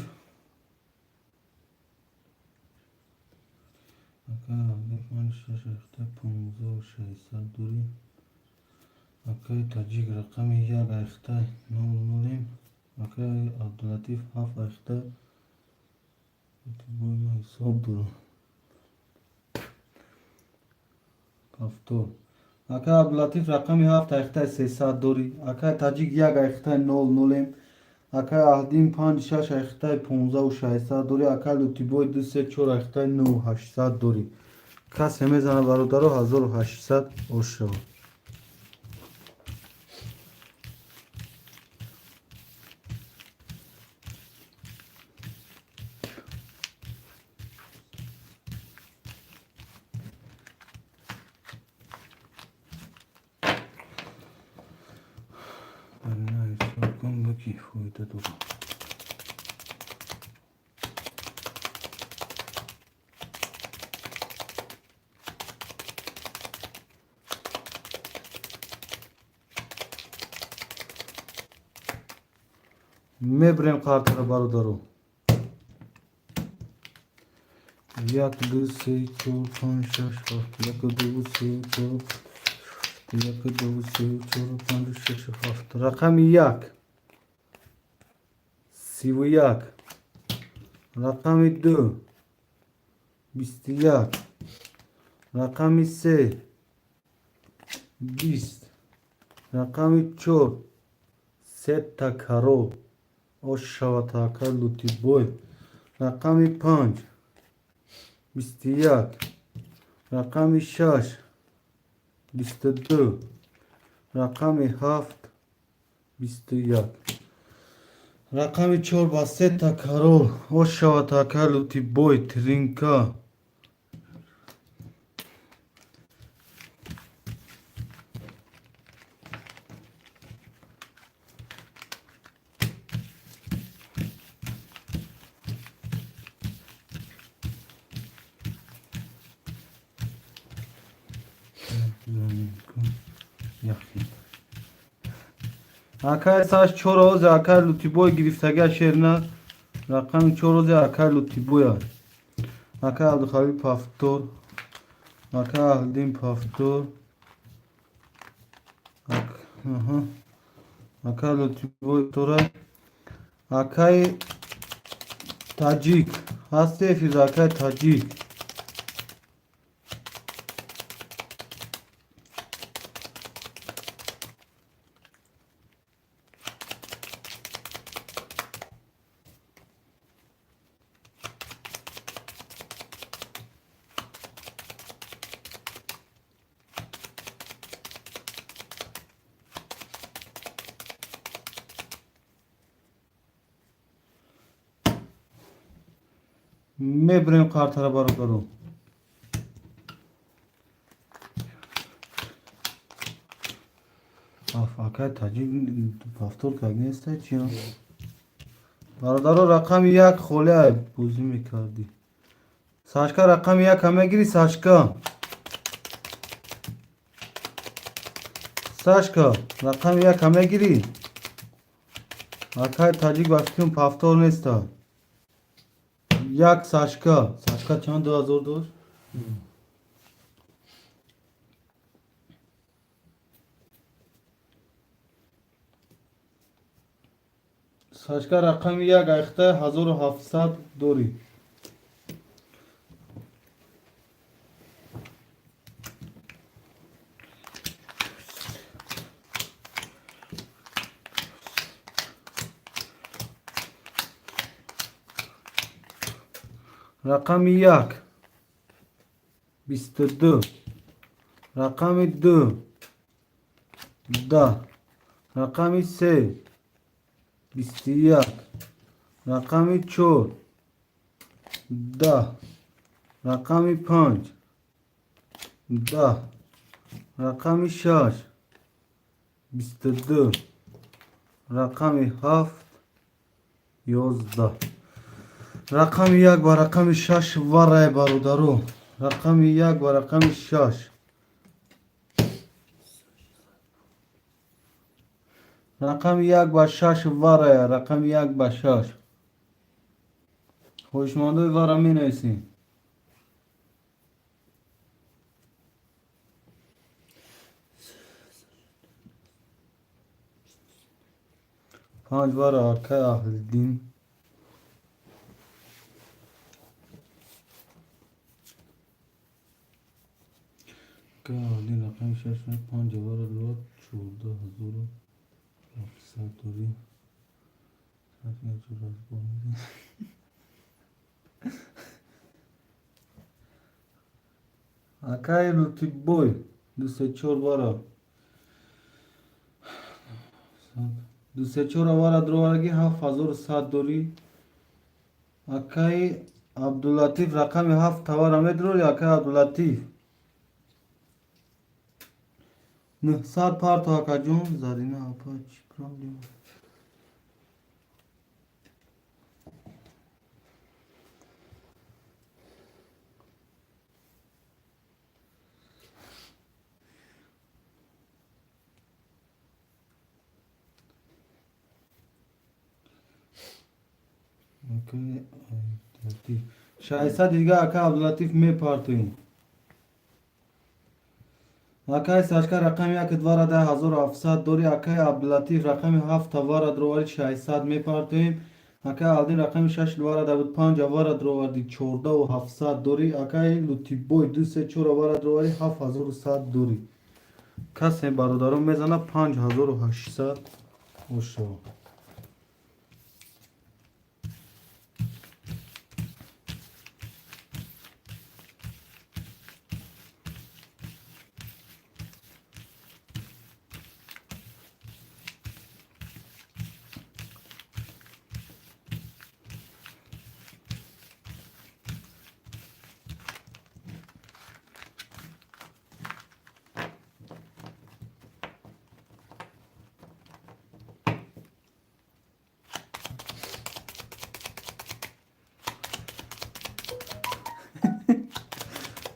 акаи Абдулатиф панҷ, шаш, ҳафта, 15 600 дорӣ. Акаи Таҷик рақами як айхта нол нолем, акаи Абдулатиф ҳафт айхта. Лутибой ма ҳисоб дорам. Повтор. Акаи Абдулатиф рақами ҳафт айхтаи 300 дорӣ, акаи Таҷик як айхтаи нол нолем, акаи Аҳдин панҷ, шаш айхтаи 15 600 дорӣ, акаи Лутибой ду, се, чор айхтаи 9800 дорӣ. Касе мезана, бародаро, 1800 ош шавад. Ина ҳисоб кун, ки фоида дорад. Мебирем қартара, бародаро. Як, ду, се, чор, панҷ, шаш, ҳафт. Як, ду, се, чор, як, ду, се, чор, панҷ, шаш, ҳафт. Рақами як 31, рақами ду 21, рақами се 20, рақами чор сета король ош шавад. Акаи Лутибой, рақами панҷ 21, рақами шаш 22, рақами ҳафт 21, рақами чор ба сета король ош шавад. Акаи Лутибой, тринка. Яхи. Акай саш чор ози акай Лутибой гирифтага шерна, рақами чор ози акай Лутибоя. Акай Абдухалил повтор, акай Аҳлиддин повтор. Акай Лутибой тора. Акай Таҷик ҳасти эфир, акай Таҷик. Мебирем қартара, бародаро. Акай Таҷик повтор как нестай чи? Бародаро, рақами як холия бозӣ мекардӣ. Сашка, рақами яка мегирӣ, Сашка? Сашка, рақами яка мегирӣ? Акай Таҷик ба фикрам повтор неста. Як Сашка. Сашка чанд, 2000 дошт? Сашка рақами як айхта 1700 дорӣ. Рақами як 22, рақами ду 10, рақами се 21, рақами чор 10, рақами панҷ 10, рақами шаш 22, рақами ҳафт 11. Рақами як ба рақами шаш варай, бародаро. Рақами як ба рақами шаш. Рақами як ба шаш варая, рақами як ба шаш. Хоҳишмандои вара менависем. Панҷ вара, акай Аҳлиддин. Акай Аҳлиддин рақами шаш, панҷ вара дорад, 14 700 дорӣ. Разбор медиҳем. Акай Лутибой ду се чор вара. Ду се чор вара дроварги, 7100 дорӣ. Акай Абдулатиф рақами ҳафт тавара медрори, акай Абдулатиф. 900 парто, акаҷон. Зарина апа, чӣ проблема? Акай Абдулатиф. 600 дига, акай Абдулатиф, мепартоем. Акай Сашка рақами як двара 1700 дорӣ. Акай Абдулатиф рақами ҳафт тавара дроварди, 600 мепартоем. Акай Алдин рақами шаш двара да буд, панҷ авара дроварди, 14 700 дорӣ. Акай Лутибой ду се чор авара дроварди, 7100 дорӣ. Касе, бародарон, мезана, 5800 ошава.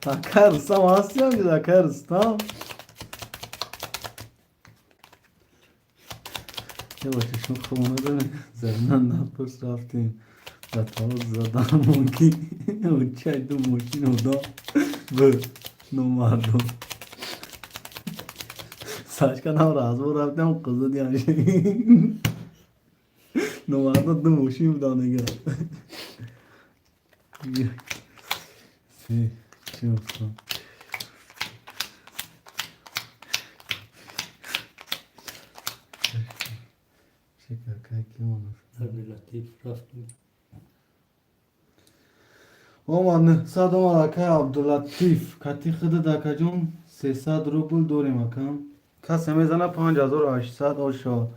Акай Рустам ҳастиам, акай Рустам. Ебаша, шумо хона дорем. Зарина напурс, рафтем. Дар тавоз задан ки чай ду мошин одам б номардум. Сашка нам разбор рафтем, қиза диям. Номардо ду мошин будан дига. Се, чор, Чека, акай ки омад? Абдулатиф рафтем. Омад, 900 омад, акай Абдулатиф. Кати худат, акаҷон, 300 рубл дорем, ака. Касе мезана, 5800 ошо.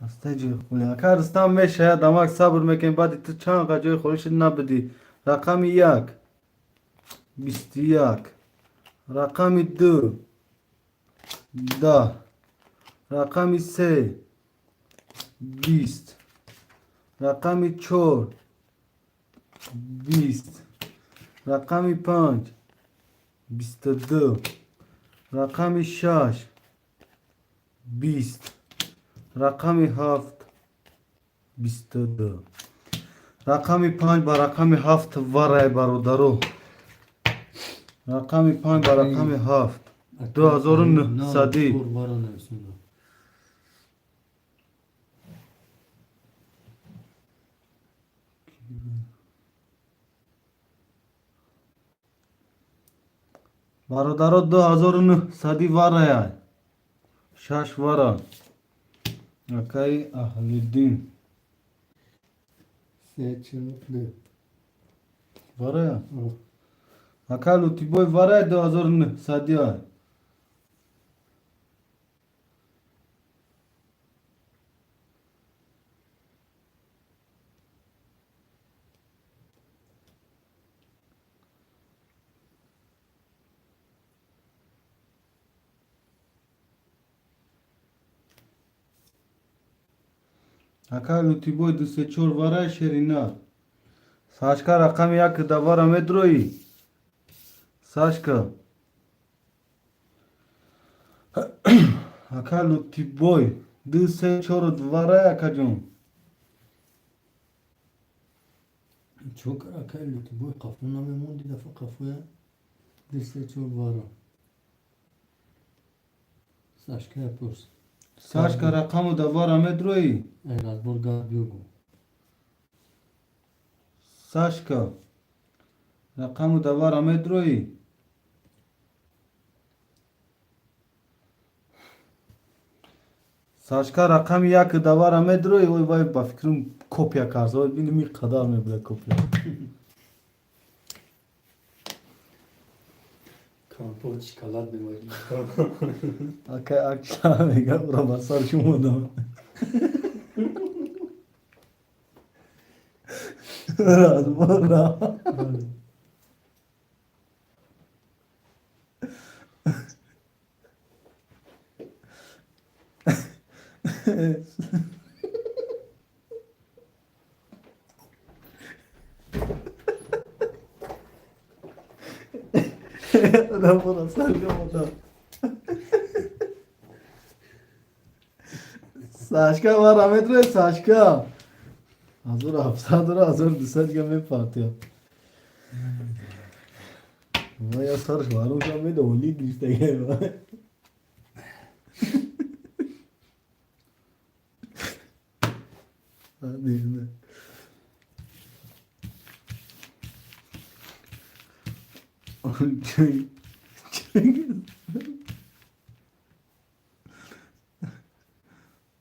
Ҳаста ҷои холи. Ака Рустам, мешаяд, дамак сабр мекунем, баъди ту чанд қа ҷои холӣ шуд набудӣ. Рақами як 21, рақами ду 10, рақами се 20, рақами чор 20, рақами панҷ 22, рақами шаш 20, рақами ҳафт 22. Рақами панҷ ба рақами ҳафт варай, бародаро. Рақами панҷ ба рақами ҳафт. 2900-ӣ. Чор вара нависонда. Бародаро, 2900-ӣ варая. Шаш вара. Акаи Аҳлиддин. Се, чор, ду. Варая? Ака Лутибой, варая 2900-ӣ ай. Ака Лутибой, ду се чор варай, шерина. Сашка, рақами як давара медроӣ? Сашка. Ака Лутибой, ду се чор варай, акаҷон. Чокар, акай Лутибой, қафо намемонди дафа қафоя. Ду, се, чор вара. Сашкая пурс. Сашка, рақаму давара медроӣ? Ай разбор гап бигӯ. Сашка, рақаму давара медроӣ? Сашка, рақами як давара медроӣ? Ой вай, ба фикрам, копия кард. Ой, бинем, ин қадар мебуда копия. Компот, шоколад мемоди. Акай акша мега, ура ба сар шумо дам. Разбора. Разбора сар шумо дам. Сашка, вара метрои, Сашка. 1700 ра 1200 га мепартия. Ва я сарш варум шам меда оли гирифтага. Не. Чой. Чой.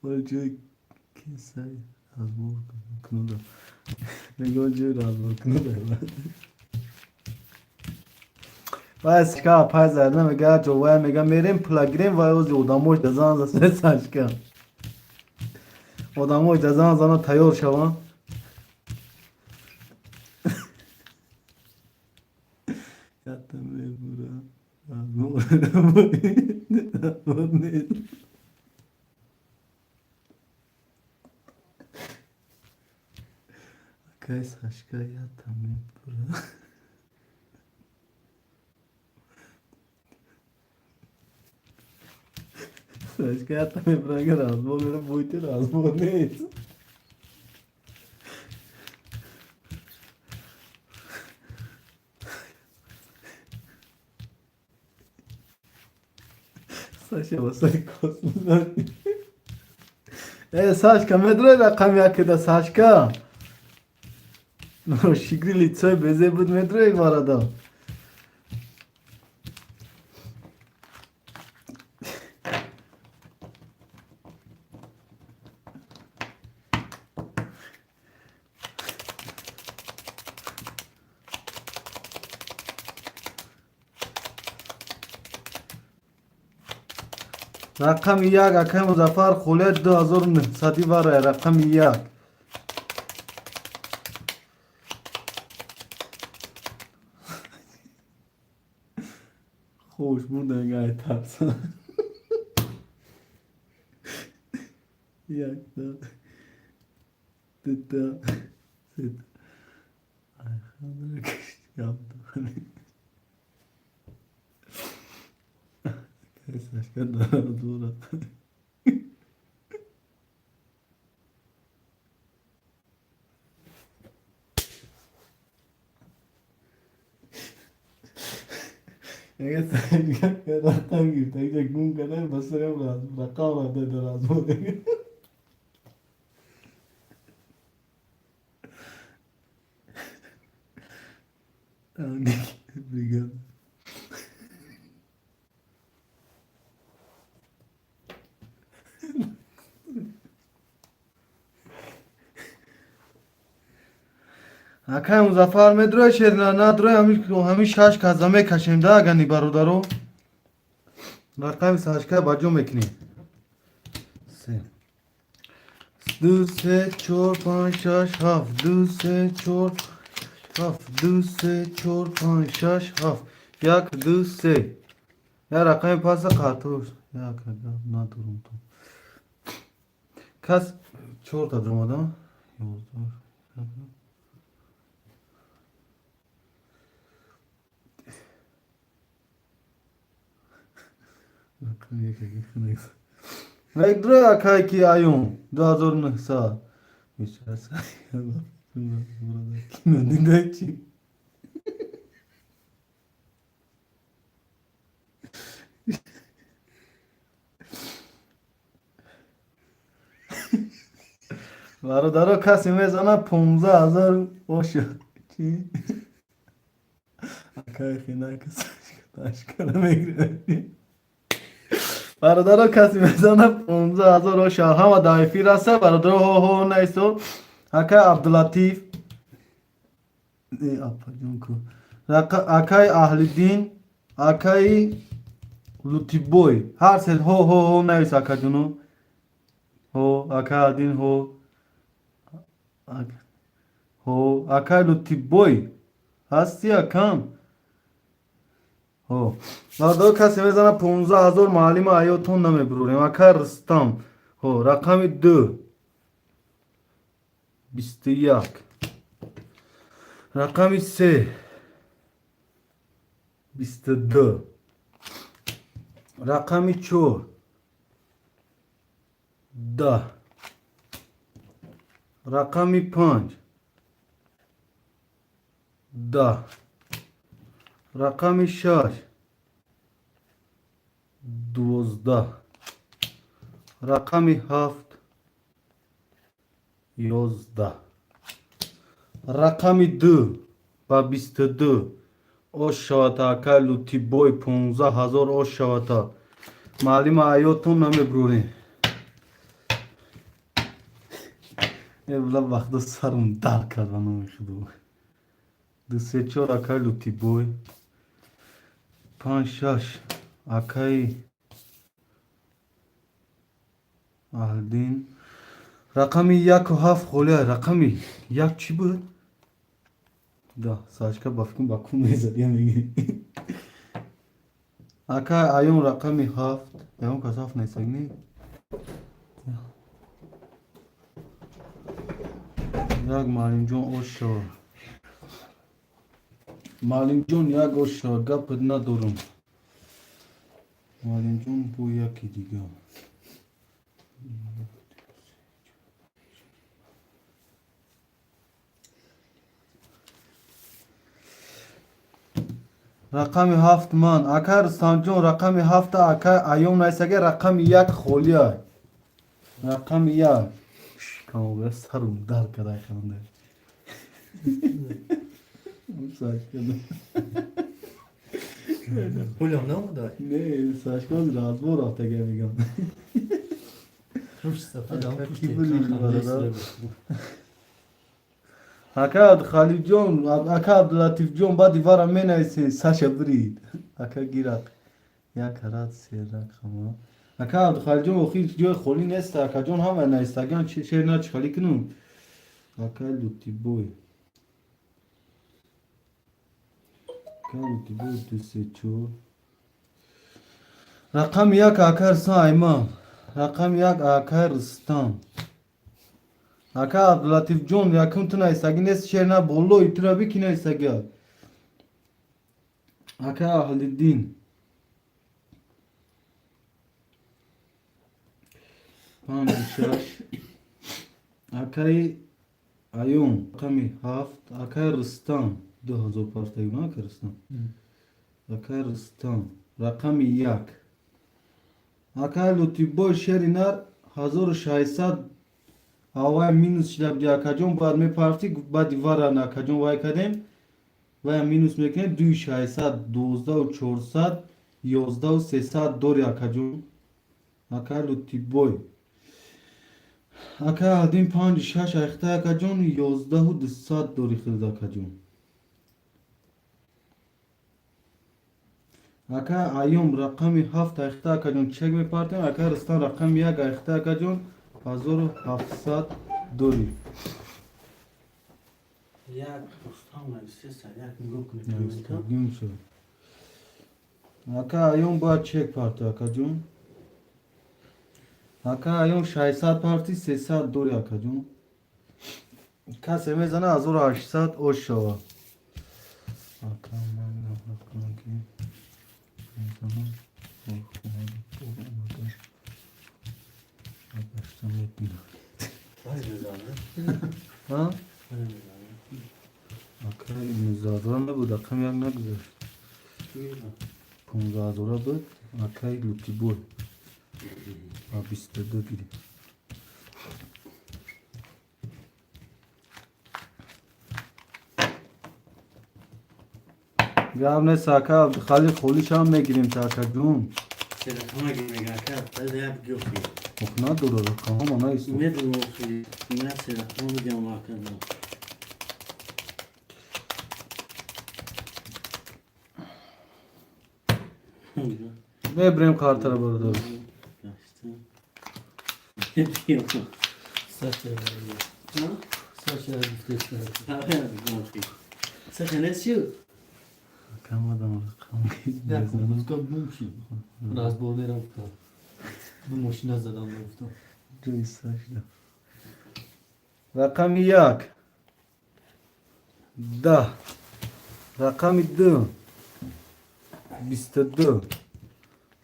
Ой, кисай разбор кунуда. Мегӯ ҷой разбор кунуда. Вай Сашка пай зарда мега ҷовая мега мерем пула гирем, вай ози одамош дазан за Сашка. Одамош дазан зана тайёр шаванд. Ята мебура. Разбор разбор нест. Акай Сашка, ята мебура. Сашка, ята мебура, агар разбор мера бойте, разбор нест. Саша ба сари космос. Э, Сашка, медрои рақами якида, Сашка? Шикри лицои безе буд, медрои барада. Рақами як, акай Музаффар Хулия, 2900 варая, рақами як. Хуш бурда гай тарса. Якта. Дута. Сета. Ай, хадра кишт ёфта. Акай Сашка дар Рақам гирифта, гум карда, ба сарам рақам рафта дар разбор. Бригада. Акай Музаффар, медрои шерна надрои, ҳами шаш каза мекашем да, агани бародаро. Рақами сашка ба ҷо мекунем. Се. Ду, се, чор, панҷ, шаш, ҳафт. Ду, се, чор, ҳафт. Ду, се, чор, панҷ, шаш, ҳафт. Як, ду, се. Я рақами паса қатуш. Як, надорум то. Кас чорта дромада? 11. Дро акай ки аюн 2900. Кино чи? Бародаро, касе мезана 15 000 ошо. Чи? Акай хина касашкара мегирад. Бародаро, касе мезана 15 000 оша, ҳама дар эфир аста, бародаро, ҳо ҳо наисо. Акай Абдулатиф. Апаҷон ку. Акай Аҳлиддин, акай Лутибой. Ҳар се ҳо ҳо ҳо навис, акаҷоно. Ҳо, акай Аҳлиддин, ҳо. Ҳо, акай Лутибой. Ҳасти, акам? Ҳо. Бародаро, касе мезана 15 000, маълима аётон намебурорем. Акай Рустам. Ҳо, рақами ду. 21. Рақами се. 22. Рақами чор. 10. Рақами панҷ. 10. Рақами шаш. 12. Рақами ҳафт. 11. Рақами ду ба 22 ош шавата, акай Лутибой, 15 000 ош шавата. Маълима аётон намебурорем. Эбла вақто сарм дард кард ба номи худо. Ду, се, чор, акай Лутибой. Панҷ, шаш, акай Аҳлиддин. Рақами яку ҳафт холия. Рақами як чӣ буд? Да, сашка ба фикр ба кун мезад, я меги. Акай Аюн, рақами ҳафт. Ягон кас ҳафт нестаг, не? Як маълимҷон ошо. Маълимҷон, як ошо, гапат надорум. Маълимҷон бо яки дига. Рақами ҳафт ман. Акай Рустамҷон, рақами ҳафта акай Аём найсага, рақами як холия. Рақами як. Камоба сарум дард кард айханда. Сашка. Пулям наомада? Не, Сашка разбор рафтага мегам. Пушт сафедам. Ки були, бародар? Ака Халидҷон, ака Абдулатифҷон, баъди вара менависе, Саша бирид. Ака гирак. Як рад се рақама. Ака Абдухалиҷон, охир ҷои холӣ нест, акаҷон, ҳама наистаган, шер на чӣ холӣ кунум. Ака Лутибой. Ака Лутибой, ду, се, чор. Рақами як ака Рустам Айман. Рақами як ака Рустам. Ака Абдулатифҷон, якум ту наистагӣ нест, шер на болои тура бики наистагӣ. Ака Аҳлиддин. Панҷу шаш. Акаи Аюн, рақами ҳафт. Акаи Рустам, 2000 партагӣ, ака Рустам. Акай Рустам рақами 1. Акай Лутибой шери нар 1600 авай минус шида буди, акаҷон, бояд мепартӣ, баъди варан, акаҷон, вай кардем, вая минус мекунем, 2600, 12400, 11300 дори, акаҷон, акай Лутибой. Акай Аҳдин панҷ шаш айхта, акаҷон, 11200 дори хирд, акаҷон. Ака Айём рақами 7 айхта, акаҷон, чек мепартем. Ака Рустам рақами 1 айхта, акаҷон, 1700 дори. Як Рустам нависе, як нигоҳ кунед. Гум шуд. Ака Айём бояд чек парта, акаҷон. Ака Айём 600 парти, 300 дори, акаҷон. Касе мезана, 1800 ош шава. Ака, ман рақам ки мезанам, омада гашта мебинам. Баз мезанад. Ҳа? Баз мезанад. Ака, 19 ҳазора набуд, рақами 1 нагузашт. 15 ҳазора буд, акаи Лутибой. Ба 22 гирифт. Гап нест, ака Абдухалил, холишам мегирем та, акаҷон. Се рақама ки мега, ака, баз як гуфти. Ох, надора рақамҳо, наисто. Медонам, охи, ман се рақама бидям, ака. Мебирем картара, бародар. Саша, Саша гуфтеста. Саша нест шуд? Камадам рақам Як мезанам. гуфта гум шид. Разбор мерафта. Ду мошина задам, гуфта. Ҷои сажда. Рақами 1 10, рақами 2 22,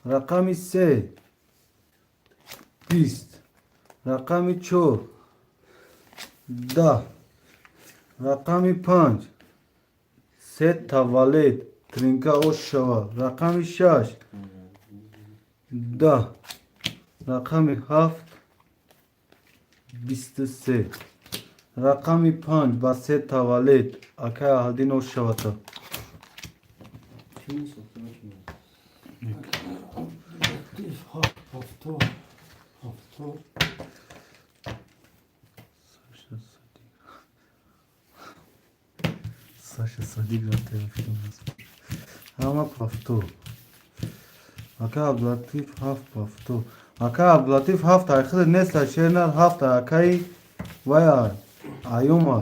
рақами 3 20, рақами 4 10, рақами 5 се таваллуд тринка ош шава, рақами 6 10, рақами 7 23, рақами 5 ба се таваллуд, акай Аҳдин, ош шавата. Чун сохта накунад? Ҳафт, ҳафтод, 70. Саша Садик. Саша Садик рафта. Ҳама пафто. Ака Абдулатиф ҳафт пафто. Ака Абдулатиф ҳафт айхили нест, шернар ҳафт акаи вая Аюма.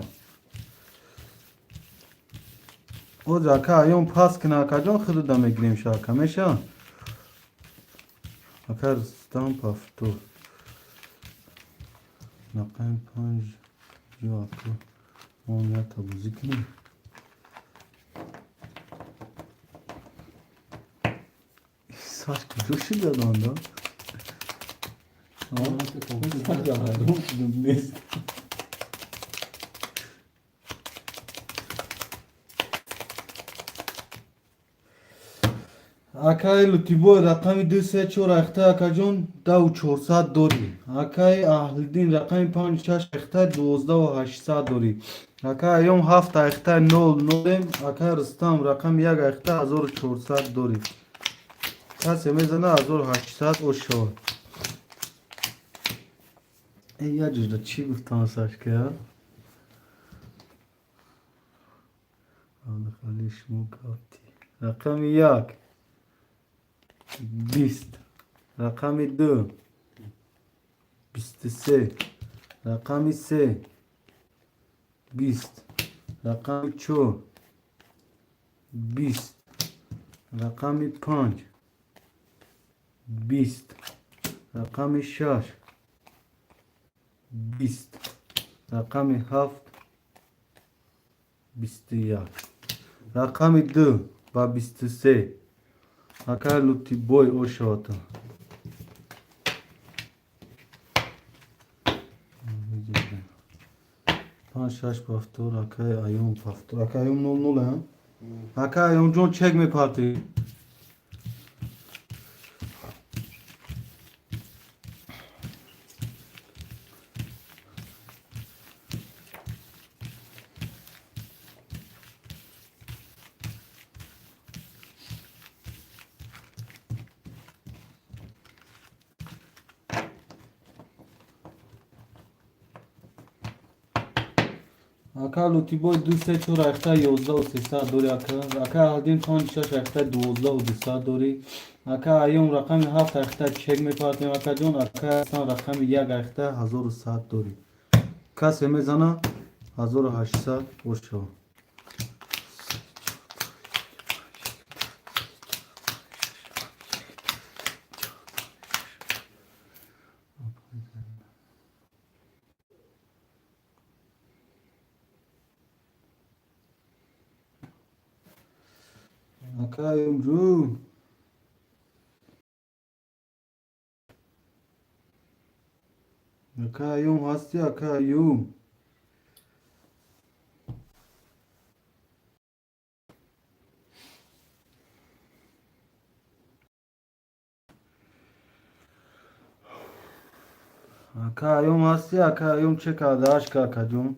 Оз ака Аюм пас кина, акаҷон, худуда мегирем ша, ака меша. Ака Рустам пафто. Рақами 5 ё ака он якта бозӣ кунем. Саш куҷо шуда донда? Ҳайрон шудам, нест. Акаи Лутибой рақами ду се чор айхта, акаҷон, 10400 дорӣ. Акаи Аҳлиддин рақами панҷ шаш айхта, 12800 дорӣ. Акаи Айём ҳафт айхта, нол нолем. Акаи Рустам рақами 1 айхта, 1400 дорӣ. Касе мезана, 1800 ош шавад. Э, як ҷужда чӣ гуфтам, Сашка? Абдухалил, шумо гафти. Рақами 1 20, рақами 2 23, рақами 3 20, рақами 4 20, рақами 5 20, рақами 6 20, рақами 7 21, рақами 2 ба 23, акай Лутибой, ошавата. Панҷ шаш пафтор, акай Аюм пафтор. Акай Аюм нол нол, а? Ака Айёмҷон, чек мепартӣ. Ака Лутибой ду се чор айхта 11 300 дори. Ака Алдин панҷ шаш айхта 12 200 дори. Ака Айём рақами ҳафт айхта чек мепартем, акаҷон. Ака Асан рақами як айхта 1100 дори. Касе мезана, 1800 бошава. Ака Айёмҷон, ака Айём ҳасти, ака Айём? Ака Айём ҳасти, ака Айём? Че кардааш ка, акаҷон?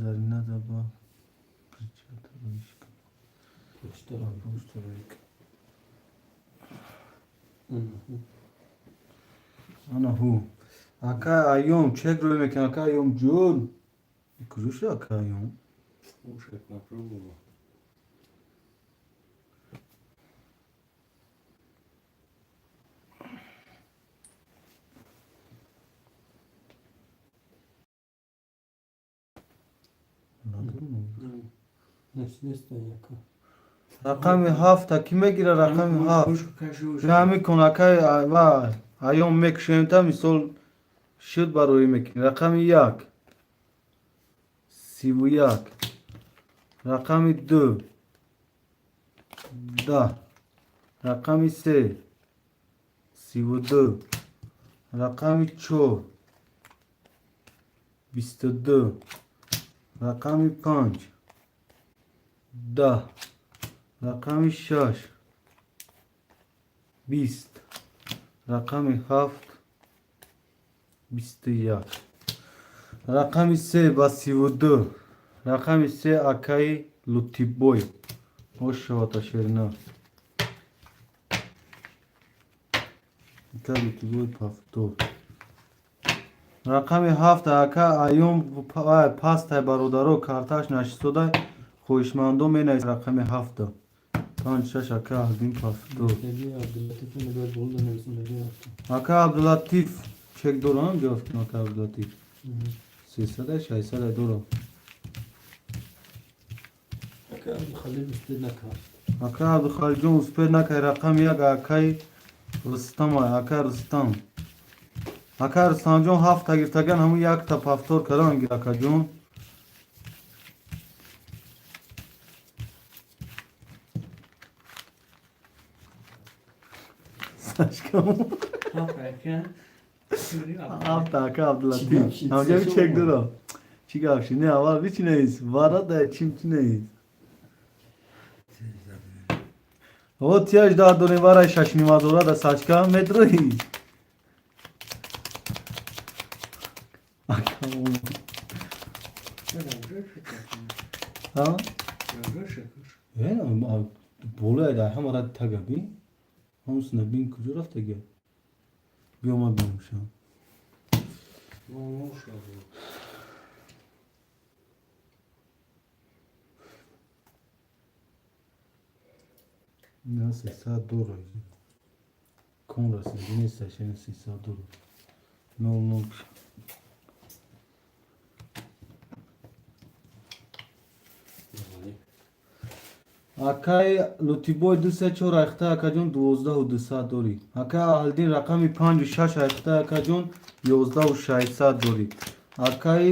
Зарина даба причата. Почта. Почта. Ана ҳу, ака Айём, чек рӯй мекунад. Ака Айём ҷон, куҷо шуд ака Айём? Слушай, попробуй. Неста яка. Рақами ҳафта кӣ мегира? Рақами ҳафт намекун, акай ва Айём, мекушем та мисол шуд бароӣ мекунӣ. Рақами як 31, рақами ду 10, рақами се 32, рақами чор 22, рақами панҷ 10, рақами шаш 20, рақами ҳафт 21. Рақами се ба 32, рақами се акаи Лутибой ошавата шерина. Ака Лутибой, повтор. Рақами ҳафт ака Айём пастай, бародаро, карташ нашистодай. Хоҳишмандо менавис рақами ҳафта. Панҷ шаш, ака Аҳдин, повтор. Ака Абдулатиф чек дорам, ҷавоб. Ака Абдулатиф 300, 600 дорам. Ака Абдухалил успеть накард. Ака Абдухалилҷон успеть накард. Рақами як акаи Рустам, ака Рустам. Ака Рустамҷон ҳафта гирифтаган, ҳамун якта повтор кардан гир, акаҷон. Сашкам. Ҳафта ака Абдулатиф. Ҳамҷа чек дорам. Чӣ гап шид? Не, аввал бичи нест. Варада чим чи нест. О, тияш дар дорем варай шашнимазора да сачка медрои. Ака ҳа? Болоя дар ҳама рад тага би. Ҳамсина бин, куҷо рафтага? Биё, ма бинушам. На 300 дора. Кон расиди несташ, ина 300 дора. Нол нол. Акаи Лутибой ду се чор айхта, акаҷон, 12 200 дорӣ. Акаи Аҳлиддин рақами панҷу шаш айхта, акаҷон, 11 600 дорӣ. Акаи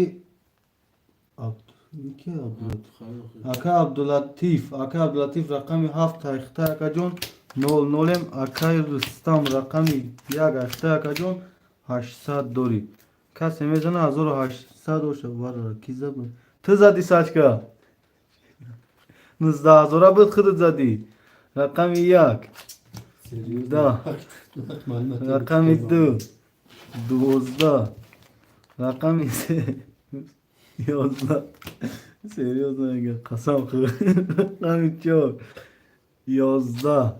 акаи Абдулатиф, акаи Абдулатиф рақами ҳафт айхта, акаҷон, нол нолем. Акаи Рустам рақами як айхта, акаҷон, 800 дорӣ. Касе мезана 1800 оша варра ки заб ту зади, Сашка, 19 ҳазора буд, худат задӣ. Рақами як 10, рақами ду 12, рақами се 11. Серьёзно мегӯям, қасам хӯр. Рақами чор 11,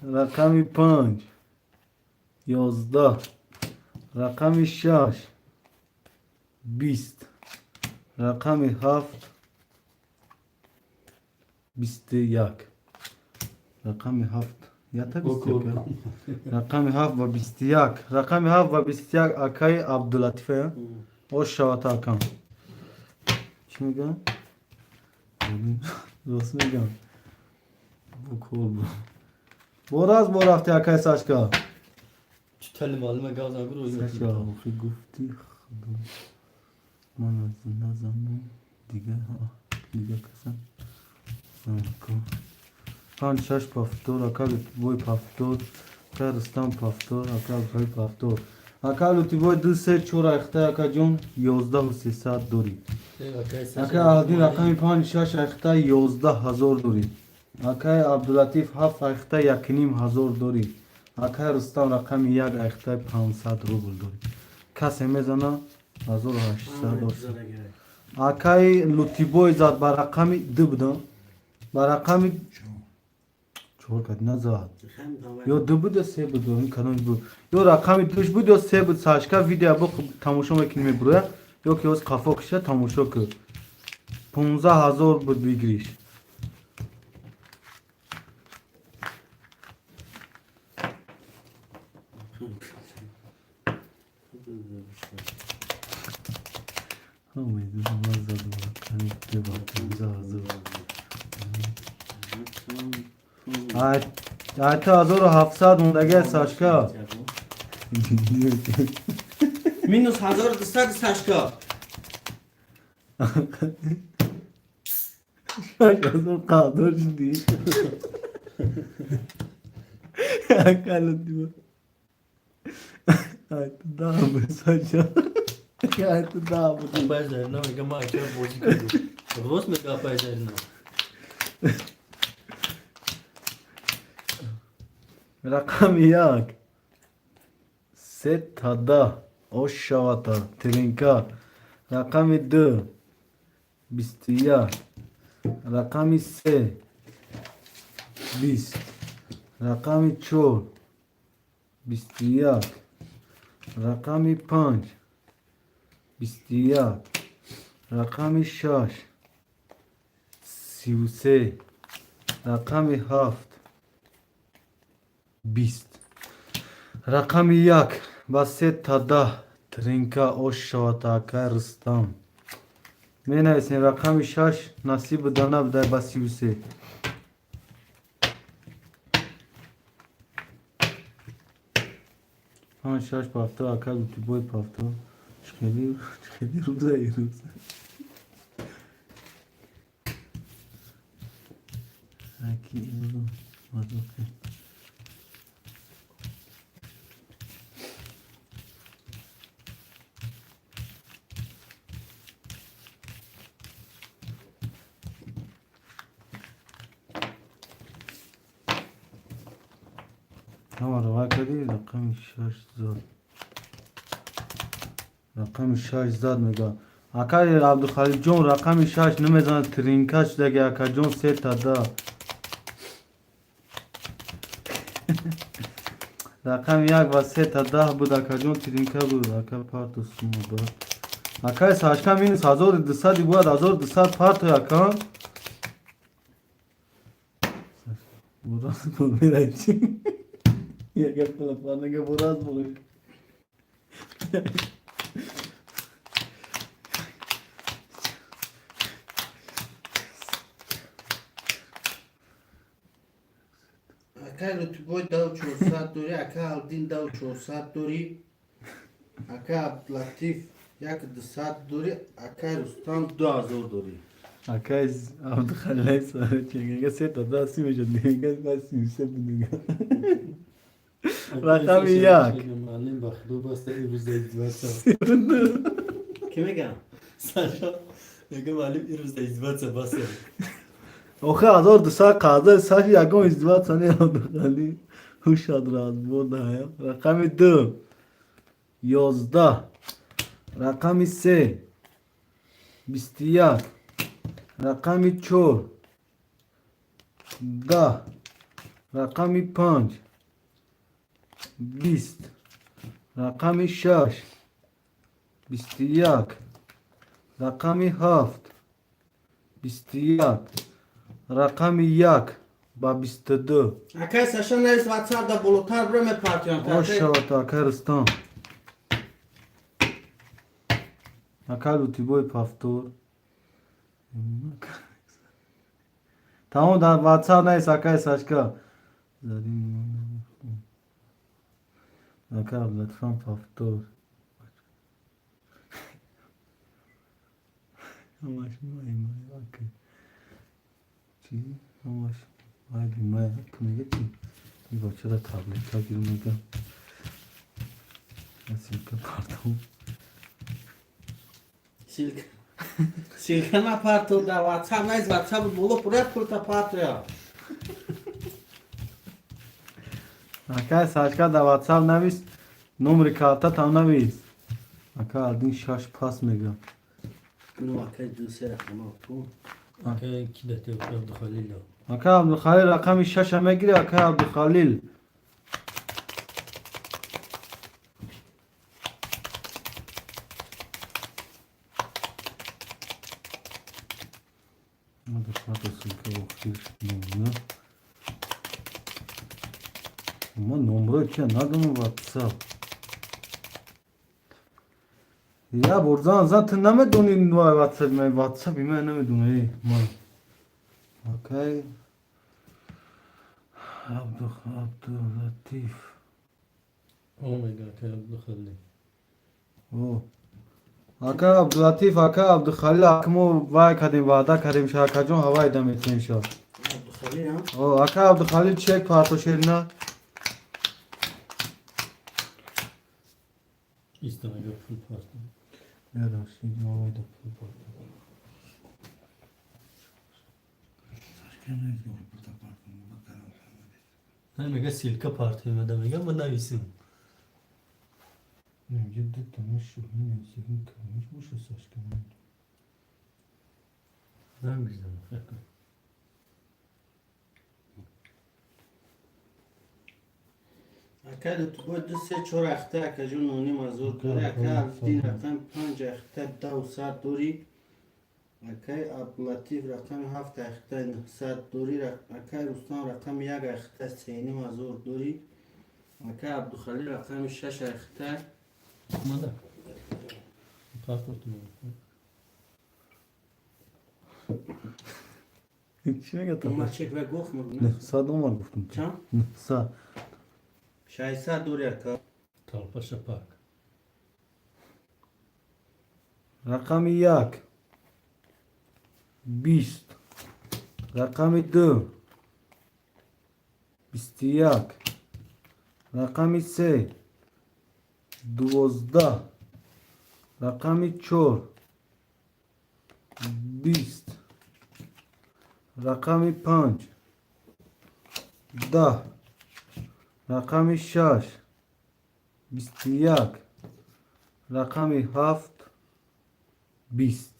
рақами панҷ 11, рақами шаш 20, рақами ҳафт 21, рақами ҳафт ята 21, рақами ҳафт ва 21, рақами ҳафт ва 21. Акаи Абдулатифа, ош шавата, акам. Чӣ мегӯям? Рост мегӯям, букор бораз бо рафти, акаи Сашка. Сашка, охи гуфти худо ман аз назанам, дига касам. Панҷ шаш повтор. Ака Лутибой повтор, ака Рустам повтор, ака Абдухалил повтор. Ака Лутибой ду се чор айхта, акаҷон, 11 300 дорӣ. Ака Аҳдин рақами панҷ шаш айхта, 11 000 дорӣ. Акаи Абдулатиф ҳафт айхта, 1 500 дорӣ. Акаи Рустам рақами як айхта, 500 рубл дорӣ. Касе мезана 1800 дорӣ. Акаи Лутибой зад ба рақами ду будам, ба рақами чор кад назад, ё ду буд, ё се буд, ин кадом буд, ё рақами душ буд, ё се буд. Сашка, видео бо тамошо мекунӣ, мебуроя, ё ки оз қафо киша тамошо кун. 15 000 буд выигрыш. Ман задам рақами ду ба 15 000. Айта 1700 мондагия, Сашка. Минус 1200, Сашка. 6000 қадр шудӣ. Акалу айта даҳ буд, Саша. Айта 10 буд. Апай Зарина мега, ма аҷаб бозӣ кардем. Рост мега апай Зарина. Рақами як се та 10 ошавата тринка, рақами ду 21, рақами се 20, рақами чор 21, рақами панҷ 21, рақами шаш 33, рақами ҳафт 20, рақами як ба се та 10 тринка ош шавад. Акай Рустам, менависем рақами шаш насиб буда набуда ба 33. Панҷ шаш повтор. Акай Лутибой повтор. Хеле хеле рӯза ирӯз аки имрӯз. Ҳамаро вай кардӣ, рақами шаш зад, рақами шаш зад мега. Акаи Абдухалилҷон рақами шаш намезанад, тринка шудаги, акаҷон, се та 10. Рақами як ва се та 10 буд, акаҷон, тринка буд. Ака, парту сума брат. Акаи Сашка, минус 1200-и бояд 1200 партой, ака. Бураз мерачи. Яка палапанага бураз буд. Акай Лутибой дав 400 дорӣ, акай Алдин дав 400 дорӣ, акай Абдулатиф як 200 дорӣ, акай Рустам 2000 дорӣ. Акай Абдухалил сарчега се та да си мешад дига ба 33 буд. Рақами як. Муаллим ба худо баста имрӯз да издеваться. Ки мегам? Саша мега муаллим имрӯз да издеваться баста. Охе 1200 қарза саши ягон издеваться не Абдухалил. Ҳушад разбор да. Рақами ду. 11. Рақами се. 21. Рақами чор. 10. Рақами панҷ. 20. Рақами шаш. 21. Рақами ҳафт. 21. Рақами як ба 22. Акай Саша навис WhatsApp да болотар бира мепартиям. Ошават акай Рустам. Акай Лутибой повтор. Тамом дар WhatsApp навис акай Сашка. Акай Абдулатифам повтор. Ҳамаш май май акай. Чӣ? Ҳамаш май бимай ак мега чӣ? Ин бачара таблетка гир мега. Ссылка партом. Ссылка. Ссылка напартов да WhatsApp навис WhatsApp боло пура пулта партия. Акай Сашка дар WhatsApp навис номери картатам навис. Акай Алдин шаш пас мега. Ну акай ду се рақама ту. Акай ки дати Абдухалил. Акай Абдухалил рақами шаша мегири акай Абдухалил. Ма номро чия надонам WhatsApp. Я борзан зан ту намедони WhatsApp ман WhatsApp ман намедонам ма. Акай Абдулатиф. О мега акай Абдухалил. О. Акай Абдулатиф, акай Абдухалил акмо вай кардем ваъда кардем ша акаҷон ҳавай даметем ша. Абдухалил ҳам. О, акай Абдухалил чек парто шерина. Иста мега пул парто. Яраш, ҳавай да пул парто. Не мега ссылка парто меда мега ма нависим. Инҷа дута мешӯ, секин камиш боша Сашка. Занг бизанам. Акай Лутибой ду се чор ахта акаҷон ноним азор дорӣ, акай Алдин рақами панҷ ахта дав сад дорӣ, акай Абдулатиф рақами ҳафт ахта 900 дорӣ, акай Рустам рақами як ахта сеним азор дорӣ, акай Абдухалил рақами шаш ахта Омада. Парто ту. Чӣ мега та? Ма чек ва гуфт мурд 900 омар гуфтум. Чанд? 900. 600 дорӣ ака. Толпа шапак. Рақами як. 20. Рақами ду. 21. Рақами се. 12. Рақами чор. 20. Рақами панҷ. 10. Рақами шаш. 21. Рақами ҳафт. 20.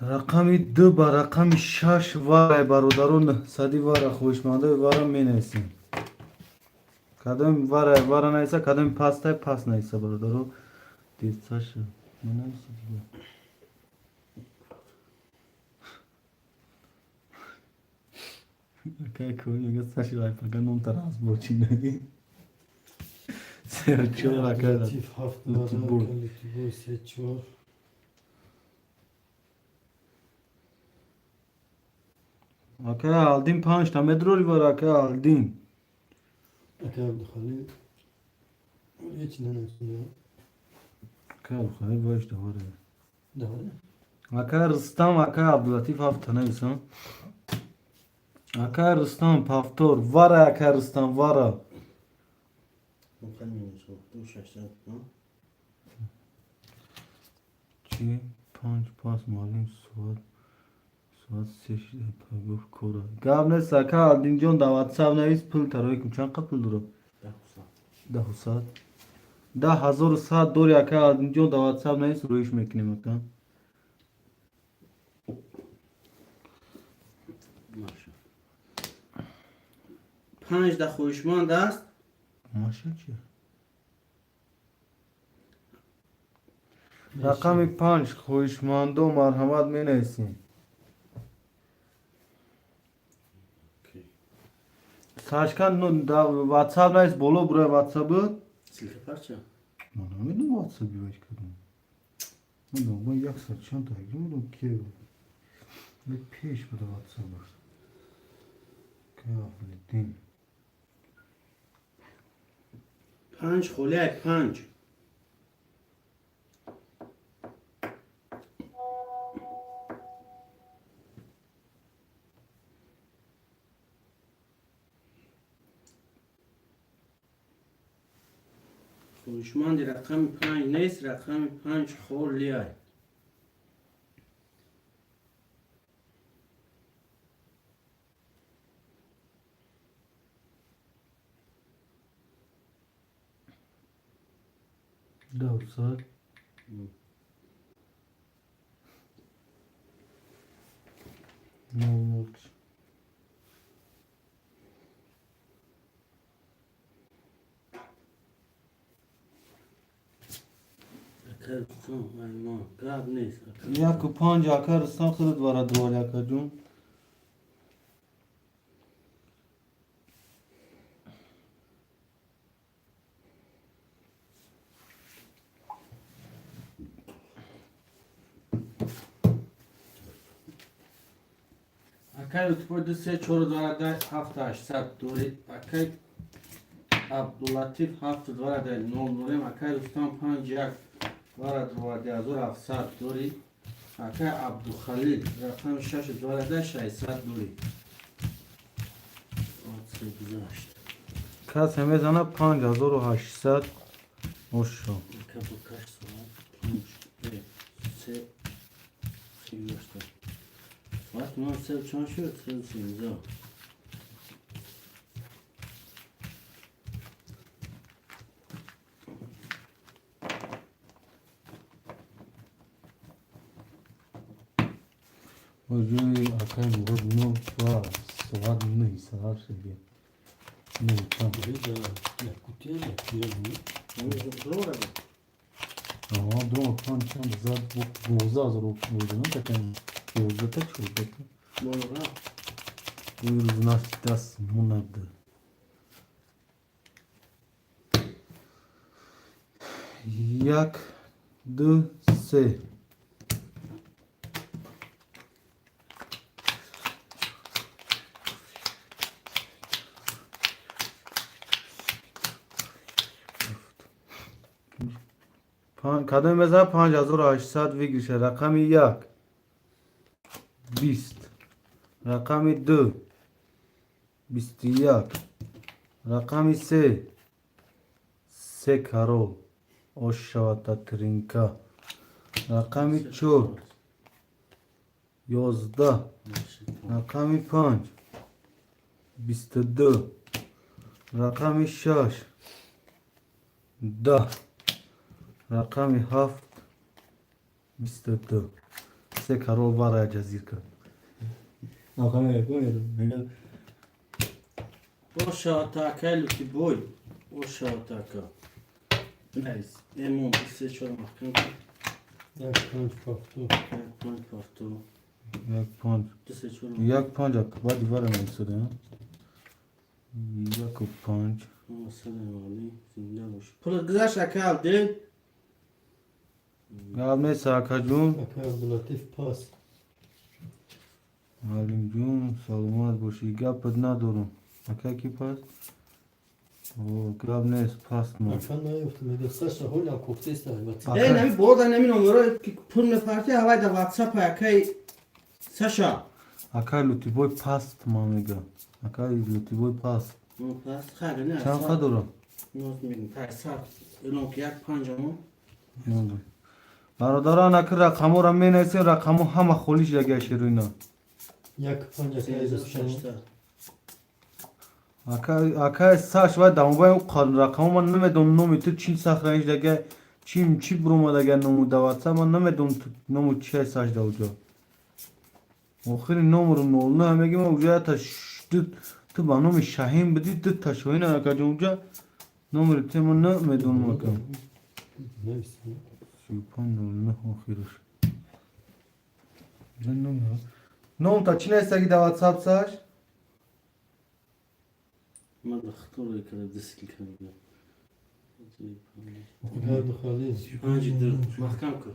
Рақами ду ба рақами шаш варай бародарон сади вара хоҳишмандои вара менависем. Кадоми варай вара нависа, кадоми пастай пас нависа бародаро. Дирцаша менависи дига. Акай кой мега Саши лайфага номта разбор наги. Се чор акай. Латиф ҳафт Лутибой. дора, акай Лутибой се чор. Акай Алдин, панҷта медрори вара, акай Алдин. Акай Абдухалил ҳеч нанависонда. Акай Абдухалил бош давара. Давара. Акай Рустам, акай Абдулатиф ҳафта нависан. Акай Рустам, повтор. Вара, акай Рустам, вара. Хеле менависам. Ду шашсад. Чӣ? Панҷ пас, муаллим, соат се шида, пагоҳ кора. Гап нест, ака Алдинҷон, дар ватсап навис, пул тарои кун. Чанд қад пул дорад? 10 сад. 10 сад. 10 100 дори, ака Алдинҷон, дар ватсап навис, рӯиш мекунем, ака. Маша. Панҷ да хоҳишманд аст. Маша чи? Рақами панҷ хоҳишмандо, марҳамат, менависем. Сашка, дар ватсап навис, боло бурои ватсабы. Ссылка парча. Ман намедонам ватсаби вач кардам. Ман як саат чанд та медонам ки пеш буда ватсабаш. Кафлиддин. Панҷ холияй, панҷ. Хоҳишманди рақами панҷ нест, рақами панҷ холияй. 10 саат. Нол нол. Ака Рустам, аймон, гап нест. Яку панҷ, ака Рустам, худат вара дувори, акаҷон. Акай Лутфой, ду се чору дварада ҳафта ҳаштсад доред. Акай Абдулатиф, ҳафту дварада нол нолем. Акай Рустам, панҷ як вара дувади 1700 доред. Акай Абдухалил, рақами шашу дварада 600 доред. Се гузашт. Касе мезана 5800, ошо. Ака, бокаш соат панҷ, се, се гузашта. Соат ман се чанд шуд? 3:13. Оҷои акай Мурод но ва соат нӯҳи саҳар шуд. Нӯҳи чанд. Якутия, Якутия. Ага, дума панҷ чанд зад, 12 000 рубл такан, 12 та 14 та. Боло. Рӯз нас даст монад. Як, ду, се. Кадоме мезанад 5800, выигрыша? Рақами як 20, рақами ду 21, рақами се се король, ош шавад тринка, рақами чор 11, рақами панҷ 22, рақами шаш 10, рақами ҳафт 22. Се король варая ҷазир кард. Рақами якум мегӯяд. Ошавад, акай Лутибой. Ошавад, ака. Найс. Эмон, се чор маҳкам. Як панҷ пафту. Як панҷ пафту. Як панҷ. Ду се чор. Як панҷ, баъди вара нависода. Яку панҷ. Салом алейкум. Зинда бош. Пул гузашт, ака Абдел. Гап нест, акаҷун. Акай Абдулатиф пас. Муаллимҷон, саломат бошӣ. Гапат надорам. Ака, ки паст? Гап нест, паст мо. Ака наёфта, мега Саша ҳолам кофтеста. Э, нами бода нами номеро ки пул мепарти, ҳавай да WhatsApp, акай Саша. Акай Лутибой, паст ма мега. Акай Лутибой, паст. Паст хайр не. Чанд қа дорам? Ноз мегум, 500. Эълон ки як панҷамо. Бародарон, аки рақаморо менависем, рақамо ҳама холиш яга шеруина. Як панҷ, акай Рустам. Акай Саш, вай дамобай рақамо ман намедонам, номи ту чи сахраниш дага, чи чи буромадага ному да ватсап, ман намедонам ному чия Саш да уҷо. Охири номеру 09 меги, ма уҷо ята ту ба номи Шаҳин бидӣ, дута Шоҳин, акаҷон, уҷа номери те ман намедонам, ака. Нависем. 35 09 охираш. Ном та чӣ нестаги да ватсап, Саш? Ма да хато карда, дискл карда. Акай Абдухалил. Панҷ ду маҳкам кун.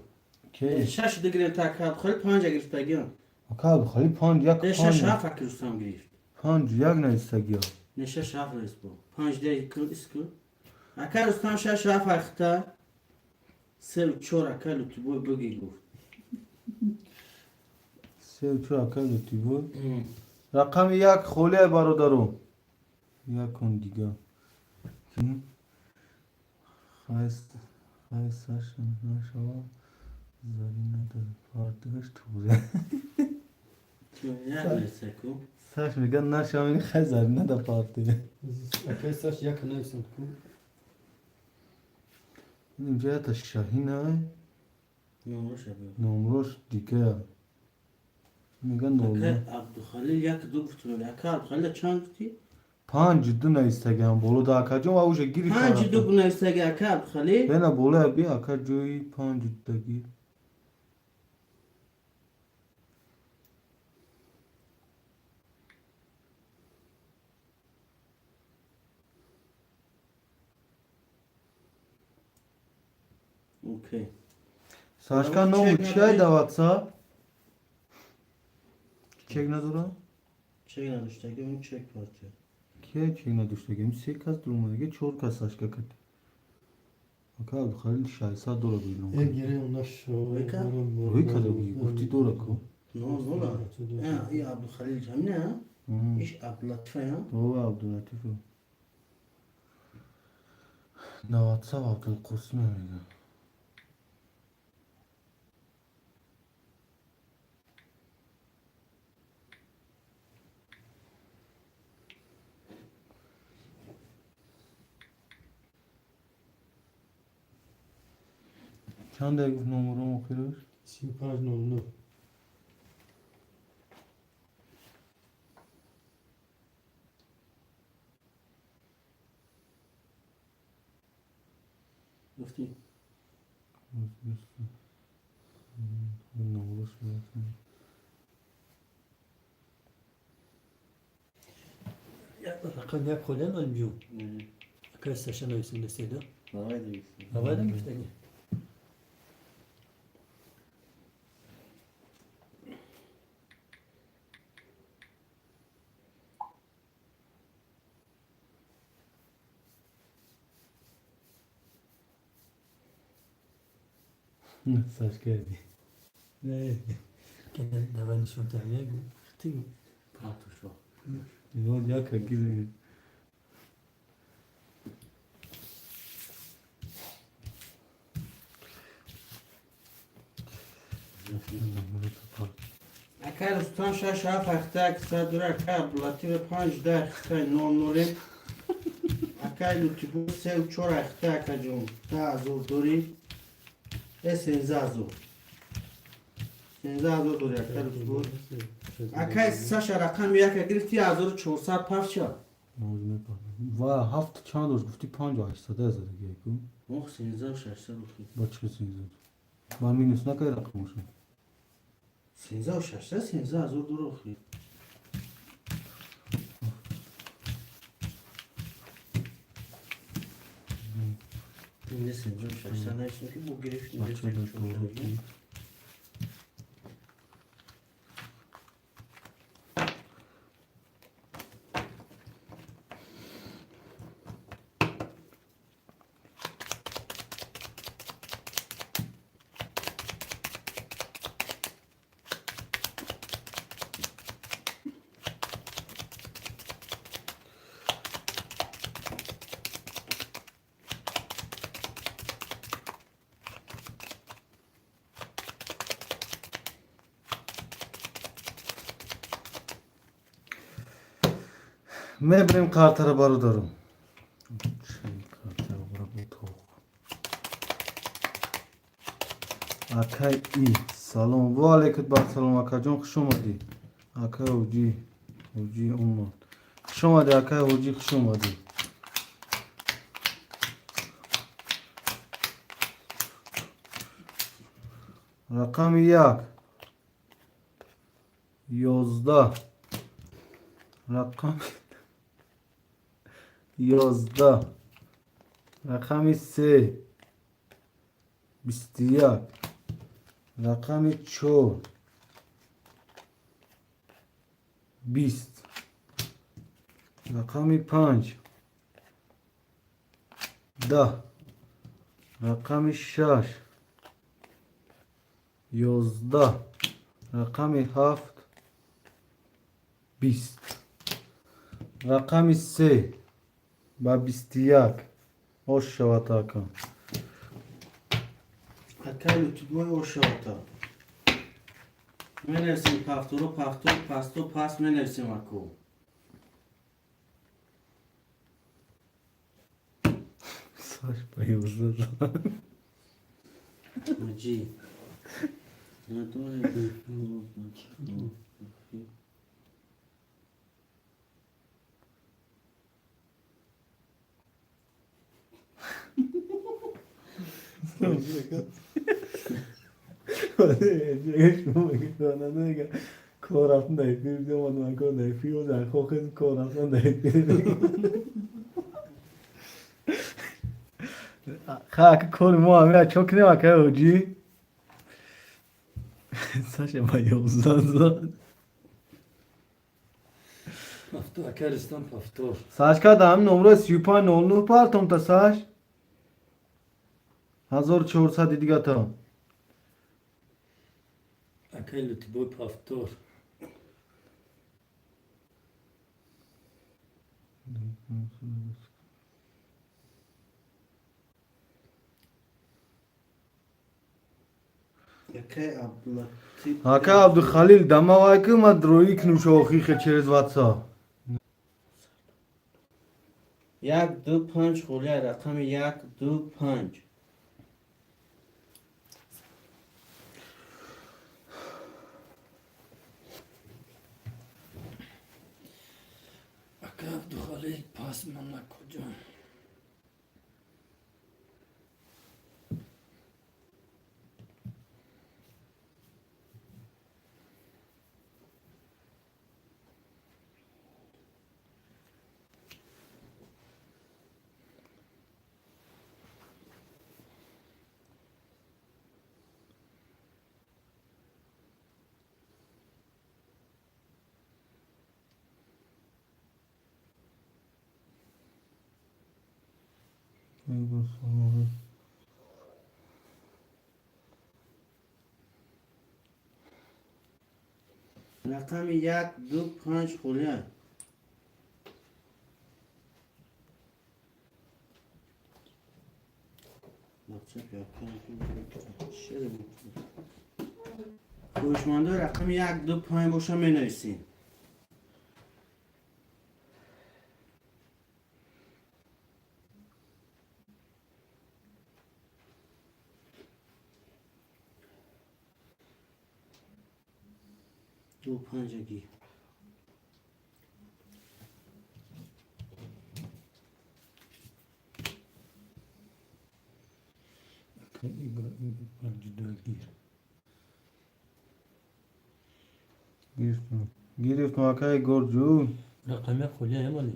Ке? Шаш ду гирифта, ака Абдухалил панҷа гирифтагиам. Ака Абдухалил панҷ як. Не, шаш Панҷ ҳафт аки Рустам гирифт. Панҷ як навистагиа. Не, шаш ҳафт раис бо. Панҷ де кун ис кун. Ака Рустам шаш ҳафт ахта. Сев чор, ака Лутибой буги гуфт. Сев чор, ака Лутибой. Рақами як холия, бародаро. Якон дига. Ки? Хай, Саша, нашава. Зарина да парташ туре. Як нависа ку. Саш мега нашава, хай Зарина да парте. Акай Саш, як нависем ку. Инҷа ята Шаҳин ай. Номроша бигӯ. Номрош дига. Мега нол. Ака Абдухалил як ду гуфт. Ака Абдухалил чанд гуфтӣ? Панҷ ду навистагиам боло да, акаҷон, ва уже гирифт. Панҷ ду навистаги, ака Абдухалил. Бена болоя би, ака, ҷои панҷ даги. Окей. Сашка, ному чиай да ватсап? Чек надора? Чек надоштаги, он чек партия. Кия чек надоштаги? Се кас дуромадаги, чор кас Сашка кати. Ака Абдухалил 600 дора Э, билон. гирем наш. Рӯйка? Рӯй када гуфти дора ку. Но, нола. А, и Абдухалил ҳамина, а? Иш Абдулатифа, а? Ова Абдулатиф. На ватсап Абдулқосим мега. Чанд гуфт номером охираш? 35 09. Гуфтӣ. Номерош. Рақам як холиан, Алимҷон. Акай Саша нависем неседа. Давай нависем. Давай да гирифтаги. Сашка ди. Не, давай нишон таҳия гу. Хти. Партушо. Вот яка гири. Акай Рустам шаш ҳафт ахта акса дура, акай Абдулатиф панҷ да ахта нол нолем. Акай Лутибо сев чор ахта, акаҷон. 10 000 дорӣ. Э, 13 000. 13 000 дорӣ, акай Лутибо. Акай Саша рақами яка гирифти, 1400 парча. Ва ҳафт чанд дошт гуфти, панҷу ҳаштсада задаги ку. Ох, 13 600 гуфти. Ба чӣ сенздаҳ? Ба минус накай рақамоша. 13 600, 13 000 дорӣ охи. Инде 13 600 нависем ки бо гирифт. Инде Бача да 1400. Мебирем картара, бародару. Акай и салом, ва алейкум басалом, акаҷон, хуш омадӣ. Акай ҳоҷӣ, ҳоҷӣ омад, хуш омадӣ, акай ҳоҷӣ, хуш омадӣ. Рақами як 11, рақами 11, рақами се 21, рақами чор 20, рақами панҷ 10, рақами шаш 11, рақами ҳафт 20, рақами се ба 21. Ош шавад, ака. Акай Лутубой, ошавата. Менависем пафторо, пафтор, пасто, пас менависем, аку. Саш ба 11. Маҷи. Надорем. Кор рафтан дар эфир омадам, кор дар эфир дар хохез кор рафтан дар эфир. Ха, ака, кори мо ҳамина чо кунем, акай ҳоҷӣ? Саша ба 11 зад. Пафтор, ака Рустам, пафтор. Сашка, да ҳамин номрои 3509 партом та саш 1400 дигата. Акай Лутибой, пафтор. Акай Абдулатиф. Ака Абдухалил, дамавай ки ма дроӣ кунем шохихе через WhatsApp. Як, ду, панҷ холия, рақами як, ду, панҷ. Ака Абдухалил, пас мана куҷо? Рақами як, ду, панҷ холия. WhatsApp хоҳишмандои рақами як, ду, панҷ боша, менависем. Ду, панҷаги. Ака Иброҳим, панҷ гир. Гирифтам, гирифтам, акай Горҷун. Рақами як холия эмали.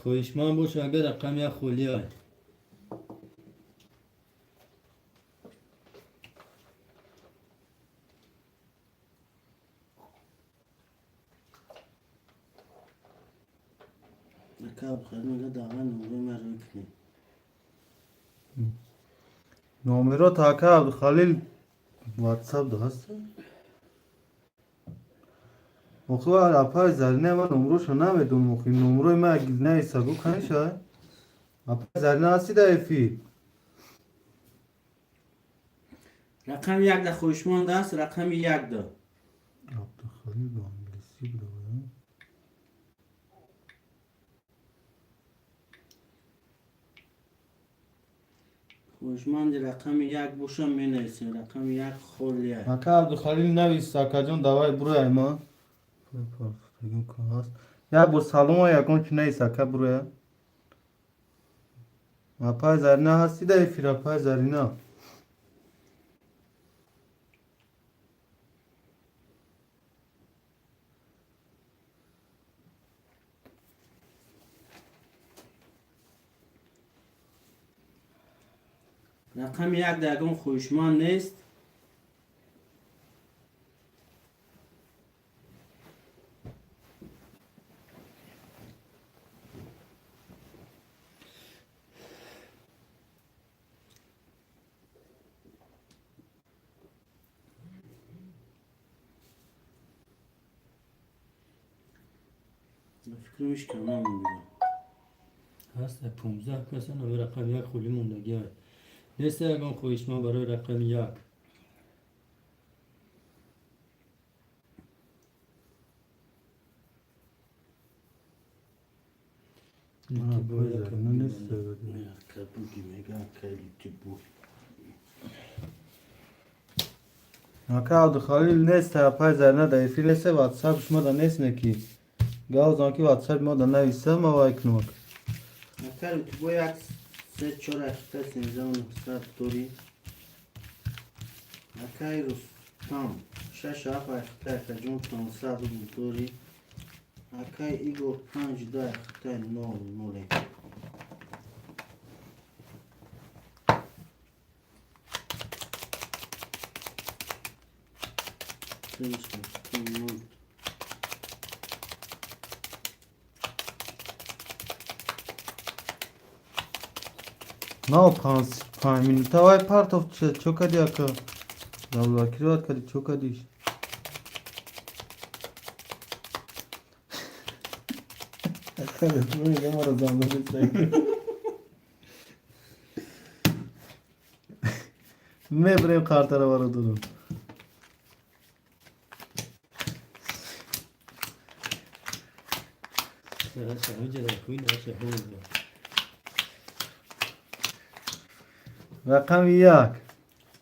Хоҳишманд боша, агар рақами як холия. Ака Абдухалил мега, давай номрои ма рӯй кунем. Номерот, ака Абдухалил, WhatsApp да ҳаст. Охи, апай Зарина, ман номрошо намедонам. Охи, номрои ма наиса гу каниша. Апай Зарина, ҳасти дар эфир? Рақами як да хоҳишманд аст, рақами як да. Абдухалил ба англисӣ буда. Хоҳишманди рақами як боша, менависем. Рақами як холия. Ака Абдухалил, навис, акаҷон, давай бурояй ма. Як бор салома, ягон чи навис, ака, буроя. Апай Зарина, ҳасти дар эфир, апай Зарина? Рақами як да ягон хоҳишманд нест. Фикрам, ҳеч кам намонда. Ҳаст, 15 каса, нави рақами як холӣ мондагиа. Нест ягон хоҳишманд барои рақами як? Апай Зарина нест. Кабуги мега, акай Лютибой. Ака Абдухалил, нест, апай Зарина дар эфир нест, ватсап шумо да нест, неки гавзам ки ватсап мо да нависа, ма вай кунам. Акай Лютибой, як се чор ҳашта сенздаҳу нуҳсад дорӣ. Акай Рустам, шаш ҳафт ҳашта, акаҷон, 500 рубл дорӣ. Акай Игор, панҷ ду ҳашта нол ноле. Нол. На 5 минута вай партов чо кади, ака? Заблокировать кади, чо кадиш? Ака, мега маро замбари. Мебарем картара, бародарон. Раша, ҳуҷра, куин, раша, ҳуҷра. Рақами як.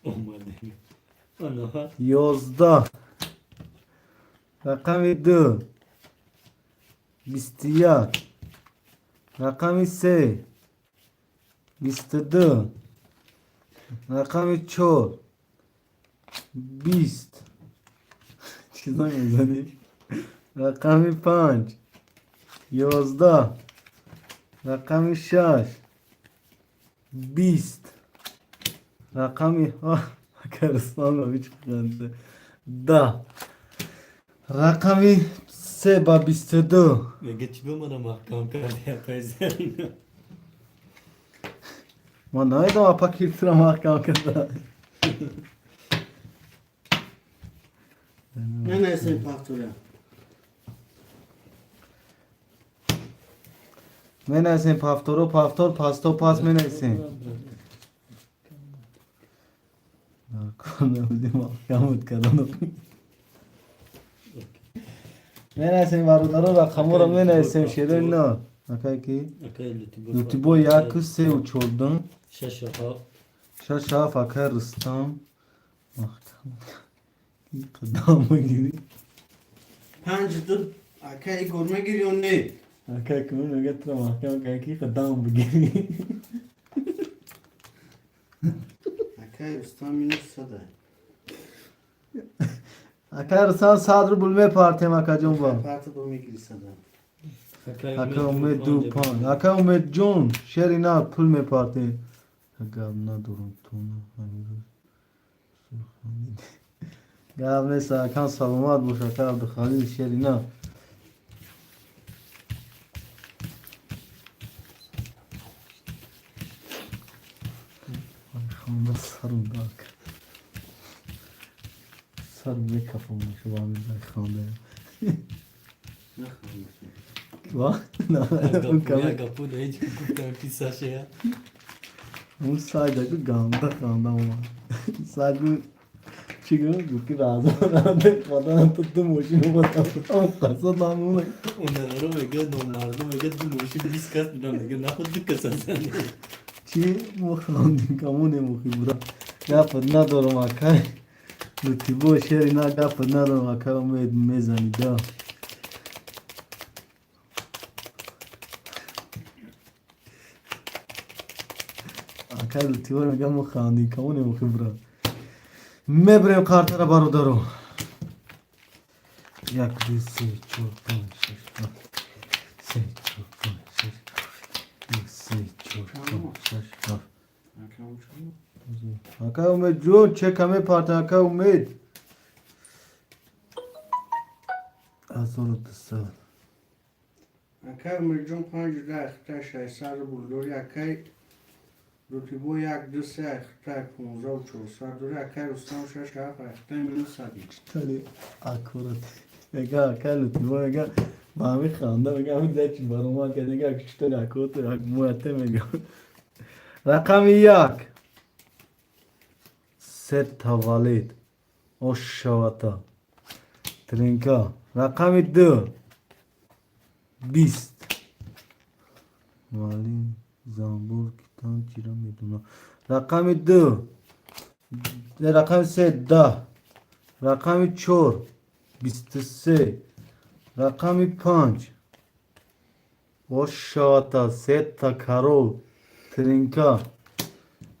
Омадем. Ана. 11. Рақами ду, 21. Рақами се, 22. Рақами чор, 20. Чизо мезанӣ? Рақами панҷ, 11. Рақами шаш, 20. Рақами Русланович, 10. Рақами се ба 22. Мега чӣ ба мана маҳкам карди, апай Зарина? Ман намедонам, апа, ки тура маҳкам карда. Менависем пахтура. Менависем пафторо, пафтор, пасто, пас менависем. Маҳкамут кардан. Менависем, бародаро, рақаморо менависем, шерои на. Акай ки? Акай Лютибой. Лютибой, яку, сеу, чордум. Шашу ҳафт. Шаш, ҳафт, акай Рустам. Маҳкам. Қадам мегирӣ. Панҷ ду, акай Игор, мегирӣ ё не? Акай кун мега тура маҳкам кар ки қадам бигирӣ. Акай Рустам, минус сада. Акай Рустам, 100 рубл мепартем, акаҷон, ба. Парта бо мегирӣ сада. Ака Умед, ду, панҷ. Ака Умедҷон, шери на, пул мепартем. Гап надорам, туна ҳамирӯз. Гап нест, акам, саломат бош, ака Абдухалил, шери на. Хонда сарум дард кард. Сарум мекафам шуба ҳамин хонда. Ва? Гапу да ҳеҷ гуфтам ки сашая. Он сайда ку ганда ханда омад. Сай гу чӣ гуфт? Гуфт ки разо худо ту ду мошин омад. Он қасад намуна. Он нагаро мега, номардо мега, ду мошин 20 кас будам, мега нахуд ду кас ҳастанд. Чӣ мо хандим камонем охи бура. Гапат надорам, акай. Лутибо шери на, гапат надорам, акай Умед, мезани да. Акай Лутибо мега мо хандим камонем охи бура. Мебирем картара, бародаро. Як, ду, се, чор, панҷ, шаш, ҳафт. Се, чор, панҷ, шаш, ду, се, чор, панҷ, шаш, ҳафт. Акай Умед ҷон, чека мепарта, акай Умед. 1200. Акай Умедҷон панҷ 10 600 рубл дори. Акай Лутибо як, ду, се, ахта 15 400 дори. Акай Рустам шаш, ҳафт, ахта 900. Тали аккурат. Мега акай Лутибо мега ба ҳамин ханда мега ҳамин дачи баромад кард мега читали аккурат мояте мега. Рақами як. Сета валет. Ошавата. Тринка. Рақами ду. 20. Валим замбур китан чира медона. Рақами ду. Рақами се 10. Рақами чор 23. Рақами панҷ. Ошавата сета король. Тринка.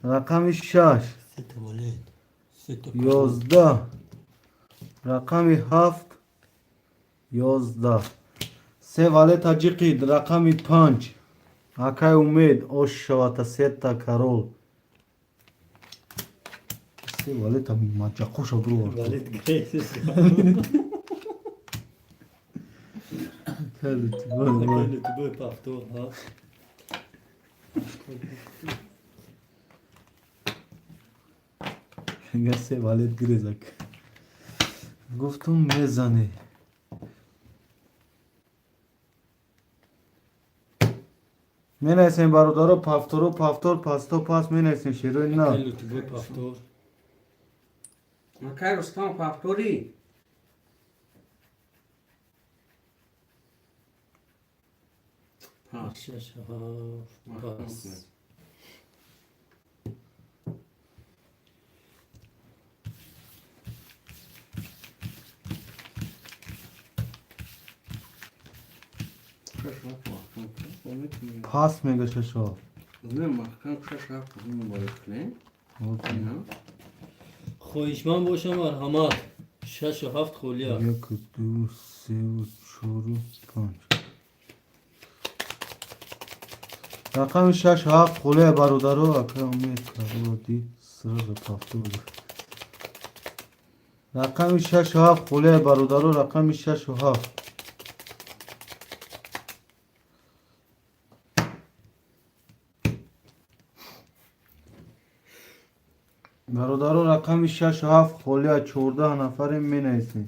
Рақами шаш. Сета валет. Сета король. 11. Рақами ҳафт 11. Се валета ҷиқид. Рақами панҷ. Акай Умед, ошавата сета король. Се валета маҷақоша бировард. Валет грейс. Акай Лутибой, Акай Лутибой повтор, ҳа. Мега се валет гирезак. Гуфтум мезанӣ. Менависем, бародаро, повторо, повтор, пасто пас менависем, шерои на. Акай Лутибой повтор. Акай Рустам повтори. Пас. Шаш, ҳафт, пас. Шаш, ҳафт маҳкам кун. Пас мега шашо. Не, маҳкам шаш, ҳафт муборак кунем. Ина. Хоҳишманд бошам, марҳамат. Шашу ҳафт холия. Як, ду, севу, чору, панҷ. Рақами шаш ҳафт холия, бародаро. Акай Умед короло дид, сразу повтор гуфт. Рақами шашу ҳафт холия, бародаро, рақами шашу ҳафт. Бародаро, рақами шашу ҳафт холия, 14 нафарем, менависем.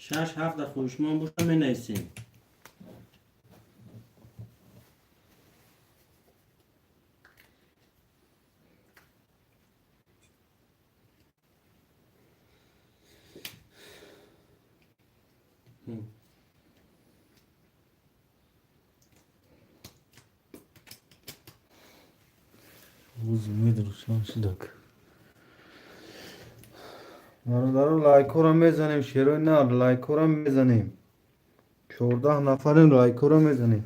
Шаш, ҳафт дар хоҳишманд боша, менависем. Оз Умед рӯшан шудак. Бародаро, лайкҳоро мезанем, шерои нар, лайкҳоро мезанем. 14 нафарем, лайкҳоро мезанем.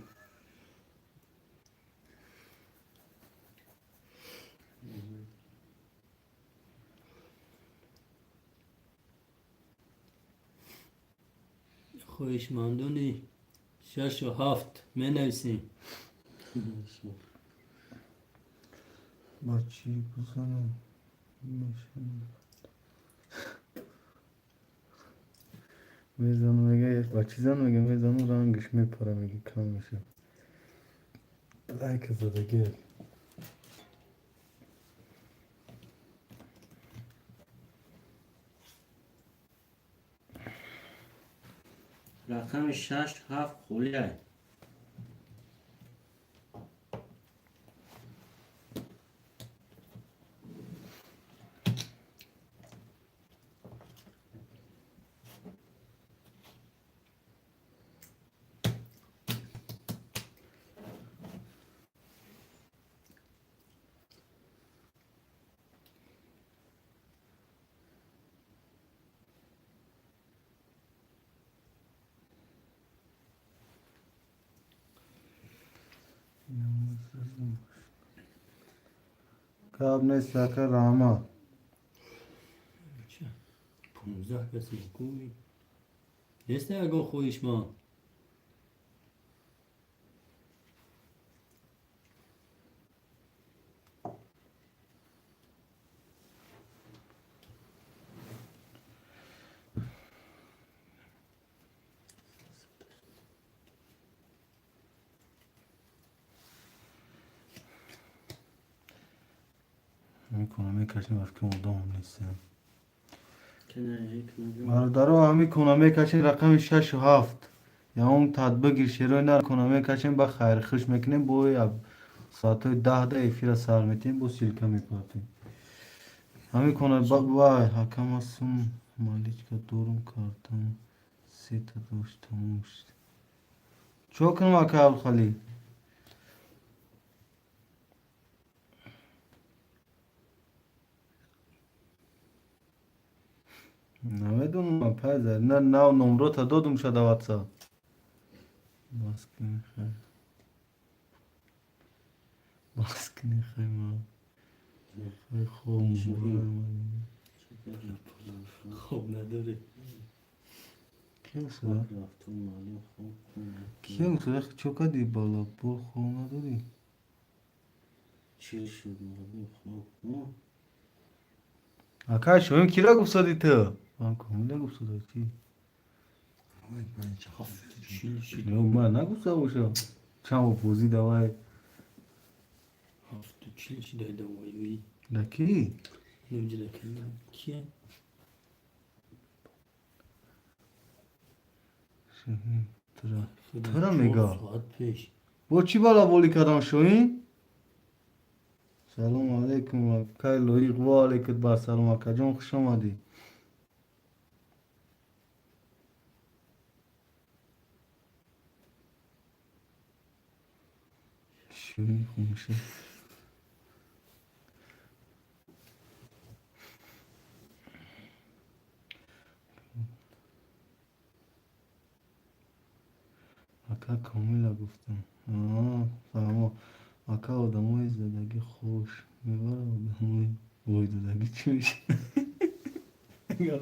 Хоҳишмандони шашу ҳафт менависем. Ба чӣ бизанам мешавад? Мезанам, мега, ба чӣ занам, мега, мезанам, рангаш мепара, мега, кам мешавад. Лайка задагӣ. Рақами шаш ҳафт холиай. Гап нест, ака, раҳмат. 15 каси куи. Нест ягон хоҳишманд? Ҳамин кона мекашем, вақт ки одам нестем. Бародаро, ҳамин кона мекашем, рақами шашу ҳафт. Ягон тадбигир шерои нар кона мекашем, ба хайрхуш мекунем, бо соатҳои 10-да эфира сар метиҳем, бо ссылка мепартем. Ҳамин кона вай ҳакама сум маличка дорум кардам, сета дошт, тамом шуд. Чо кунам, ака Абдухалил? Намедонам, апай Зарина, нав номрота додум шада ватсап. Бас кунӣ хай. Бас кунӣ хай ма. Хай хоб Хоб надорӣ. Кӣ шуда? Кӣ шуда? Чо кардӣ бала? Бо хоб надорӣ? Чӣ шуд, муаллим, хоб? Ака шоим кира гуфтадӣ ту? Ман комила гуфтада чӣ? Ё ман нагуфта бошам. Чанд бор бозӣ давай. 7:40 шидай давай. Да кӣ? Намҷида кардам. Кия? Шоҳин тура. Тура мега. Соат пеш. Бо чӣ бала болӣ кардам, Шоҳин? Салому алайкум, акай Лоиқ, ва алайкум барсалом, акаҷон, хуш омадӣ. Шоҳин хомӯша. Ака Комила гуфтам. Фаҳмо. Ака, одамои задагӣ хуш мебарад, одамои войдодагӣ чӣ мешавад?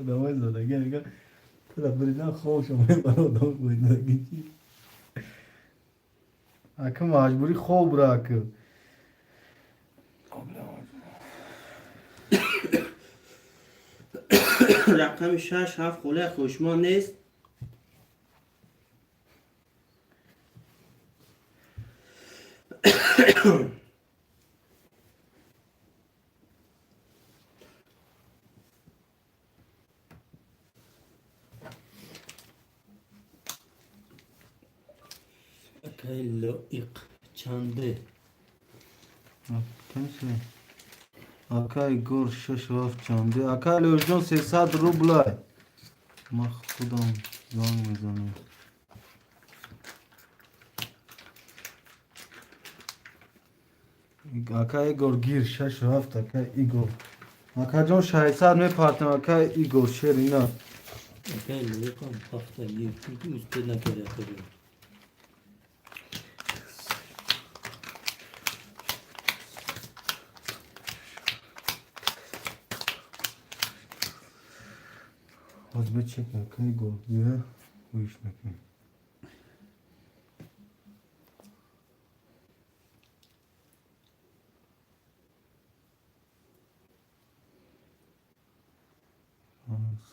Одамои задагӣ мега тура бридан хобшо мебарад, одамои войдодагӣ чӣ? Ака маҷбурӣ хоб бура ака. Рақами шаш ҳафт холиай, хоҳишманд нест? Акай Лоиқ чанде? Канча? Ака Игор шашу ҳафт чанде? Ака Лёшҷон, 300 рублай. Ман худам занг мезанам. Ака Игор гир шашу ҳафт, ака Игор. Акаҷон, 600 мепартем, ака Игор, шерина. Акай Лоиқам ҳафта гир. Успед накард акаҷон. Ҳозир бечек, ака Игор, бия гӯиш мекунем.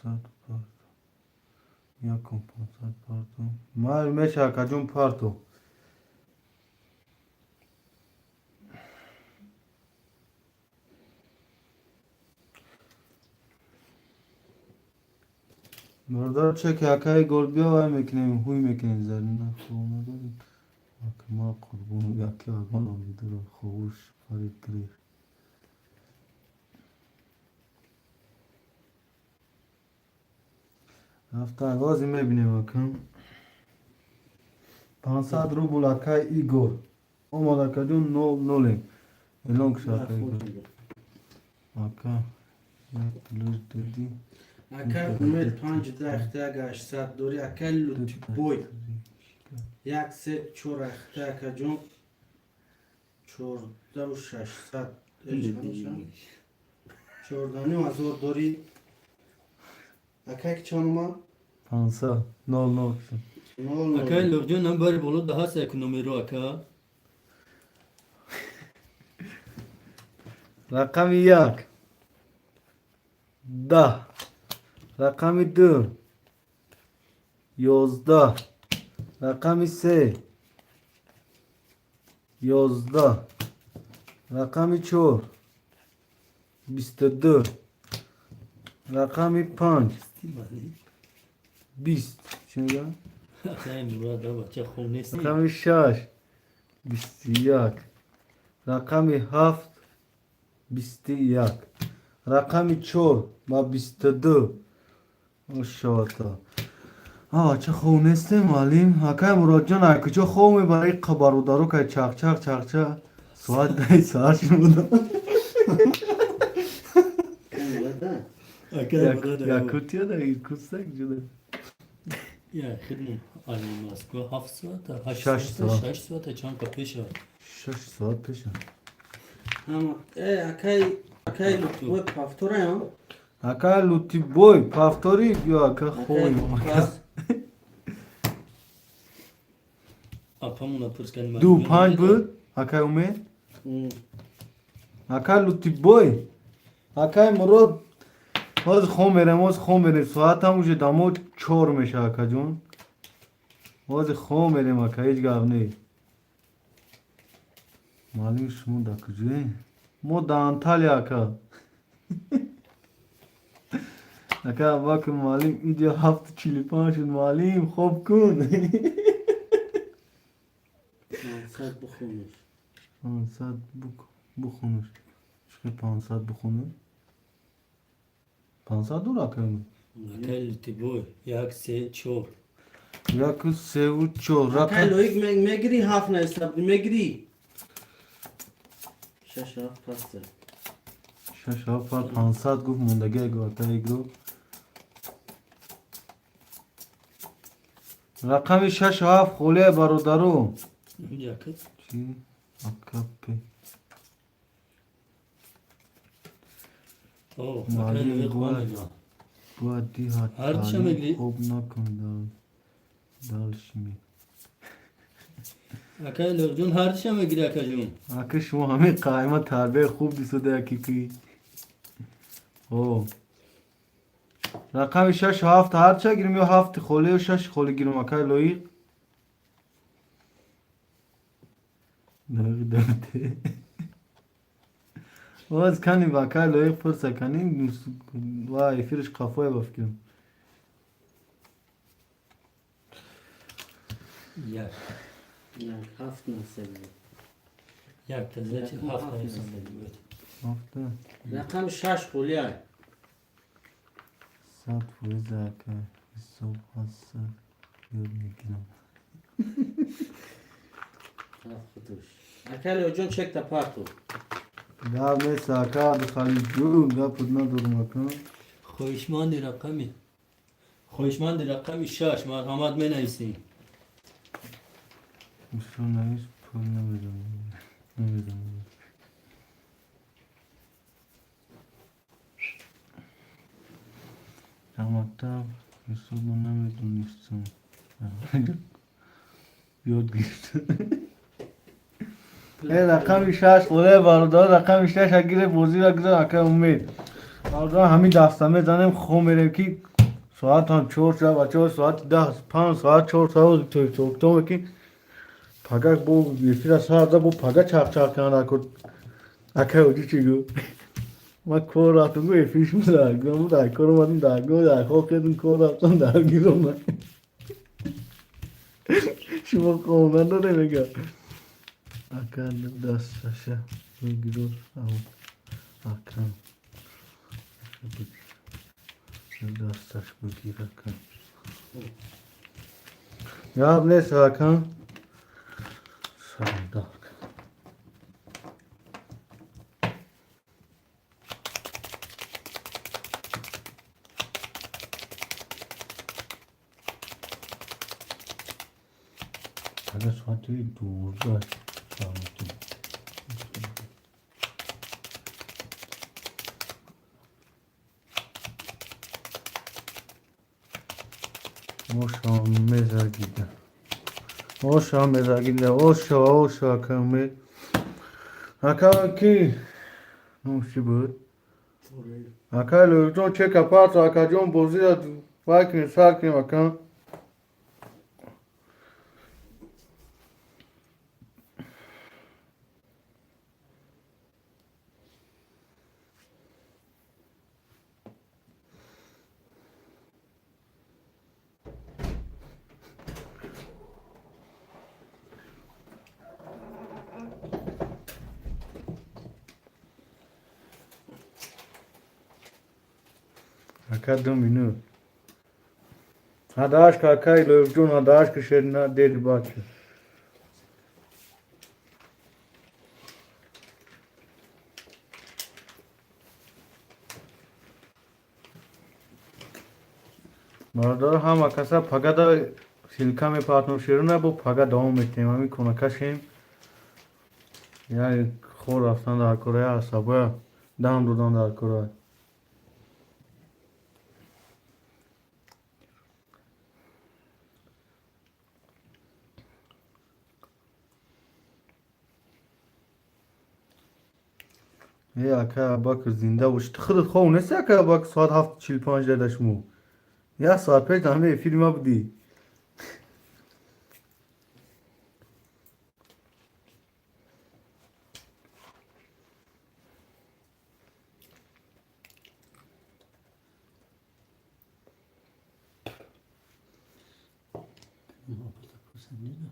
500 парто. Якум 500 парто. Майли меша, акаҷон, парто. Бародар, чеки акаи гол биё, вай мекунем, ҳуй мекунем. Зарина хоб надорем. Акма қурбон, яки агон омидро ховуш фарид гирифт. Рафта оғози мебинем, акам. 500 рубл акай Игор омад, акаҷон, нол нолем. Эълон куша, ака Игор. Ака, як плюс додӣ. Акай Умед панҷ дахта як 800 дорӣ. Акай Лутибой як се чор ахта, акаҷон, 14 600, 14 500 дорӣ. Акай, чанд омад? 500 нол нол. Нол нол. Акай Лоғҷон, нам бари боло да ҳаст як номеро, ака. Рақами як 10, рақами ду 11, рақами се 11, рақами чор 22, рақами панҷ 20. Чӣ мегӯям? Акай Мурад, бача хоб нест. Рақами шаш 21, рақами ҳафт 21, рақами чор ба 22. Ошота, бача хоб нестем, муаллим. Акай Муродҷон, ай куҷо хоб мебарӣ? Бародаро кай чақчақ чақчақ, соат 10 саҳар шуда. Акай Мурад. Якутия да Иркутск ҷуда. Я хидму али Москва 7 соата, 8 Шаш соата, соат. 6 соата чанд ка пеша. 6 соат пеша. Ҳама акай, акай Лутибой, повторяем. Акай Лутибой, повтори, ё ака хобем. Пас. Апамуна пурскани. Ду панҷ буд, акай Умед. Акай Лутибой, акай Мурод, ҳозир хоб мерем, ҳозир хоб мерем. Соатам уже дамо 4 меша, акаҷон. Ҳозир хоб мерем, ака, ҳеҷ гап не. Муаллими шумо дар куҷое? Мо дар Анталия, ака. Ака Абубакр, муаллим, иҷо 7:45 шуд, муаллим, хоб кун. 500 бихониш. 500 бухонуш. Чӣ, 500 бухонуш? 500 дур, ака? Акай Лутибой, як, се, чор. Яку, севу, чор. Акай Рақам Лоик, мегирӣ ҳафт наиста мегирӣ. Шаш ҳафт паста. Шаш ҳафт 500 гуфт, мондагӣ ака игро. Рақами шашу ҳафт холия, бародаро. Яка. Чӣ, акапе? О, акай Муаллим Лоик бояд хонда. бояд диҳад. Ҳар чӣ таълим мегирӣ? Хоб накун, дальше ми. Акай Лоғҷон, ҳар чӣ мегирӣ, акаҷон. Ака, шумо ҳамин қайма тарбияи хуб дисода яки ки. О. Рақами шашу ҳафт ҳарча гирим ё ҳафти холӣ ё шаши холӣ гирим, акай Лоиқ? Лоиқ. Боз каним, акай Лоиқ пурса каним ва эфириш қафое, ба фикрам. Як. Як ҳафт наиста. Як тазачи Рақам ҳафт ҳафт наиста. наиста. Ҳафта. Рақами шаш холия. 100%, ака, ҳисоб ҳаст, ёд мегирам. Ҳафт худуш. Акай Лоиқҷон, чекта парту. Гап нест, ака Абдухалилҷон, гапут надорам, ака. Хоҳишманди рақами шаш, марҳамат, менависем. Мушо навис, пул намедонам. Намедонам. Раматаб ҳисобро намедонистам. Ёд гирифтам. Рақами шаш холе, бародар, рақами шаш агире, бозиро гузар, ака Умед. Бародар, ҳамин даста мезанем, хоб мерем ки. Соатам 4 шуда, бачаҳо, соати 10, 5 соат, 4 соат ҳисобкитоб ки пага бо эфира сар за, бо пага чахчах кунанд. Ако акай оҷи чӣ гуфт? Ман кор рафтам, гу эфир шуд, даргирам, дар кор омадам, даргир, дар хоб кардам, кор рафтам, даргирам. Шумо хоб надоре, мега. Ака дасташа бигиру, акам дасташ бигир, акам. Гап нест, акам. Сардар. Пага соати 12 сар мекунем. Оша мезагида. Оша мезагида. Оша, оша, акаме. Ака ки? Номш чӣ буд? Ака Лӯҷон, чека парто, акаҷон, бозира вай кунем, сар кунем, ака. Ака, 2 минут. Ҳадааш ка, акаи Лӯҷон, ҳадааш ка, шерина дери бача. Бародар, ҳама каса пагада ссылка мепартом, шерина, бо пага давом метиҳем. Ҳамин конакашем. Яъне хор рафтан дар кора, асабоя дам додан дар кора. Е, ака Абакр, зинда бош. Ту худат хоб нести, ака Абакр, соат 7:45 дада шумо. Як соат пеш дар ҳамин эфири ма будӣ. Muhabbet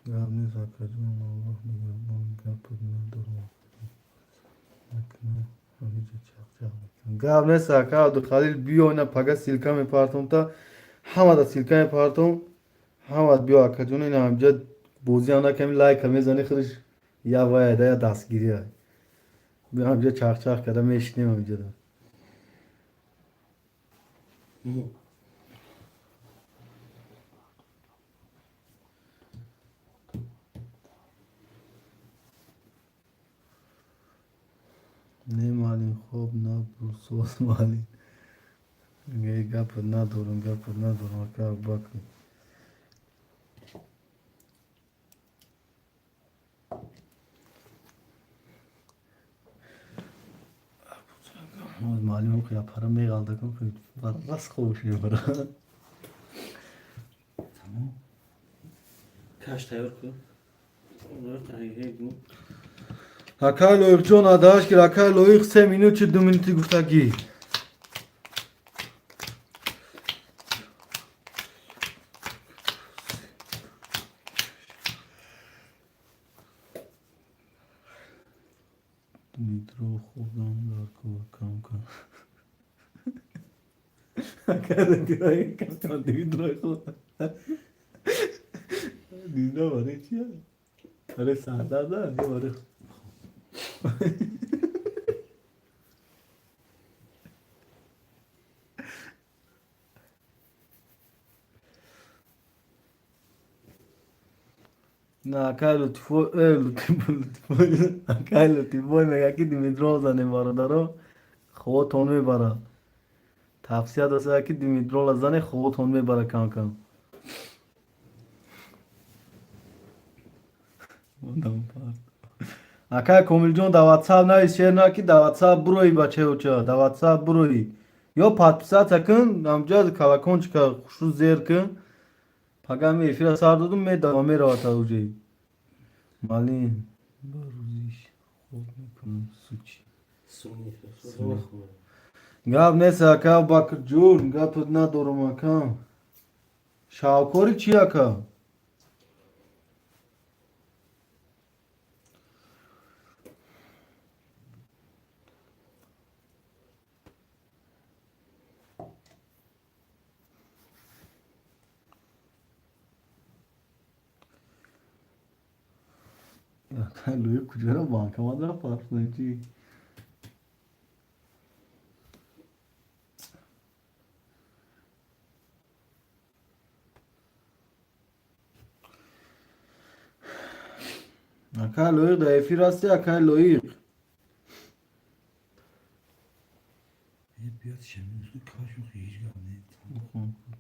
Гап нест, акаҷон, Аллоҳ нигаҳбон, гапат надорам. Накунам, ҳамиҷа чахчах мекунам. Гап нест, ака Абдухалил, биё, ина пага ссылка мепартом, та ҳамада ссылка мепартом. Ҳамат биё, акаҷон, ина ҳамиҷа бозиам наками, лайка мезани, худаш я ваяда, я дастгирия. Биё, ҳамиҷа чахчах карда мешинем ҳамиҷада. Не, маълим, хоб набуд, соз, маълим. Е, гапат надорам, гапат надорам, ака Абубакр. Маълим пара меғалдакун, раст хобш мебара. Тамом. Каш тайёр кун. Акай Лоиқҷон, адааш гир, акай Лоиқ, 3 минут чи 2 минути гуфтагӣ. Дмитро хӯрдан дар кор кам кам. Акай Дмитро, Дмитро хӯрдан. Дмитро барои чи? Барои сардард ё барои На, акай Лутфо, э, Лутфо, Лутфо, акай Лутифой мега ки Димитров занем, бародаро, хоботон мебара. Тавсия доста ки Димитрова зане, хоботон мебара кам кам. Одам парт. Акай Комилҷон, да ватсап навис, шер на ки да ватсап бурои, бачаюча, да ватсап бурои. Ё подписаться кун, ҳамҷа колокольчика хушрӯ зер кун. Пага ми эфира сар додум, медава меравад уже. Малин ба рӯзиш хоб мекунам, сучи. Гап нест, ака Бакрҷон, гапат надорам, ака. Шавкори чи, ака? Лӯи куҷоро банкомат рафт чи? Акай Лоиқ, дар эфир ҳасти, акай Лоиқ?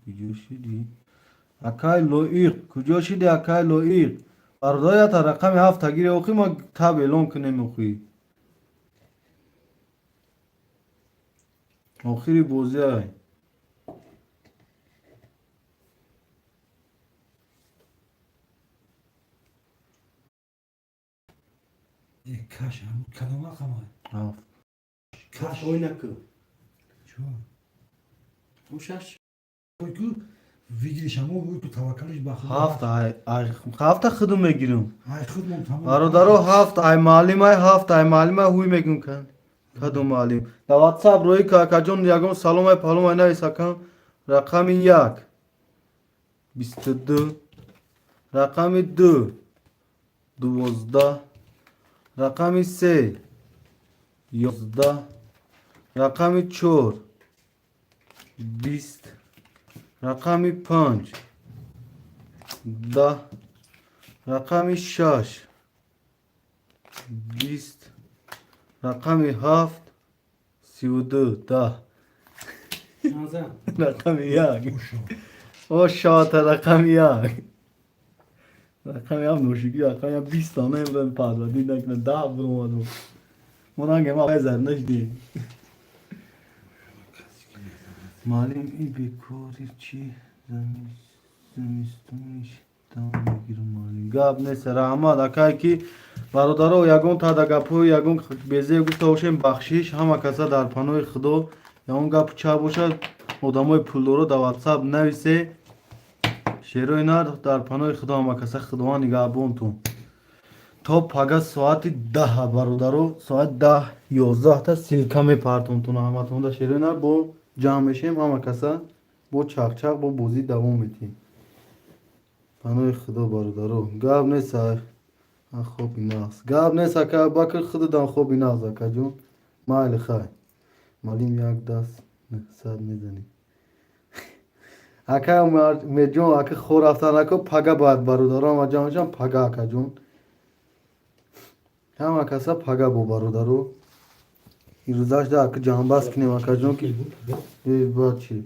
Куҷо шудӣ, акай Лоиқ? Куҷо шудӣ, акай Лоиқ? Бародари, ята рақами ҳафта гире, охи ма таб эълон кунем, охи охири бозиай. Каш кадом рақама? Ҳафт. Каш. Ойнаку. Чор. Шаш. Ку выигрыш амо ку таваккалиш ба Худо. Ҳафт ҳафта худум мегирам. Ай худмон тамом. Бародаро, ҳафт ай маълимай, ҳафт ай маълимай, ҳуй мегум кан. Кадом маълим? Дар ватсап роӣ ка, акаҷон, ягон саломай паломай навис, акам. Рақами як 22, рақами ду 12, рақами се 11, рақами чор 20, рақами панҷ 10, рақами шаш 20, рақами ҳафт 32 10. Рақами як. О, шота, рақами як. Рақами ҳафт ношукӣ, рақами як 20 дона имрӯз парвардӣ накунад, 10 буромаду. Мо ранге ма зар нашдем. Маълим, и бекори чи зимистониш дам мегирам, маълим. Гап нест, раҳмат, акай ки бародаро, ягон тада гапҳои ягон безе гуфта бошем, бахшиш, ҳама каса дар паноҳи Худо. Ягон гапу чап бошад, одамои пулдоро дар ватсап нависе. Шерои нар, дар паноҳи Худо, ҳама каса Худованд нигаҳбонтон. То пага соати 10, бародаро, соати 10 11та ссылка мепартонтон ҳаматонда. Шерои нар, бо ҷамъ мешем ҳама каса, бо чақчақ, бо бозӣ давом метиҳем. Паноҳи Худо, бародаро. Гап нест, хоби нағз. Гап нест, ака Абубакр, худатам хоби нағз, акаҷон. Майли, хай. Малим, як даст 900 мезанем. Ака Умедҷон, ака хор рафтан, ака пага бояд бародаро ҳама ҷамъ шаванд пага, акаҷон. Ҳама каса пага бо бародаро. Ирӯзашда ака ҷамъбаст кунем, акаҷон, ки баъд чи?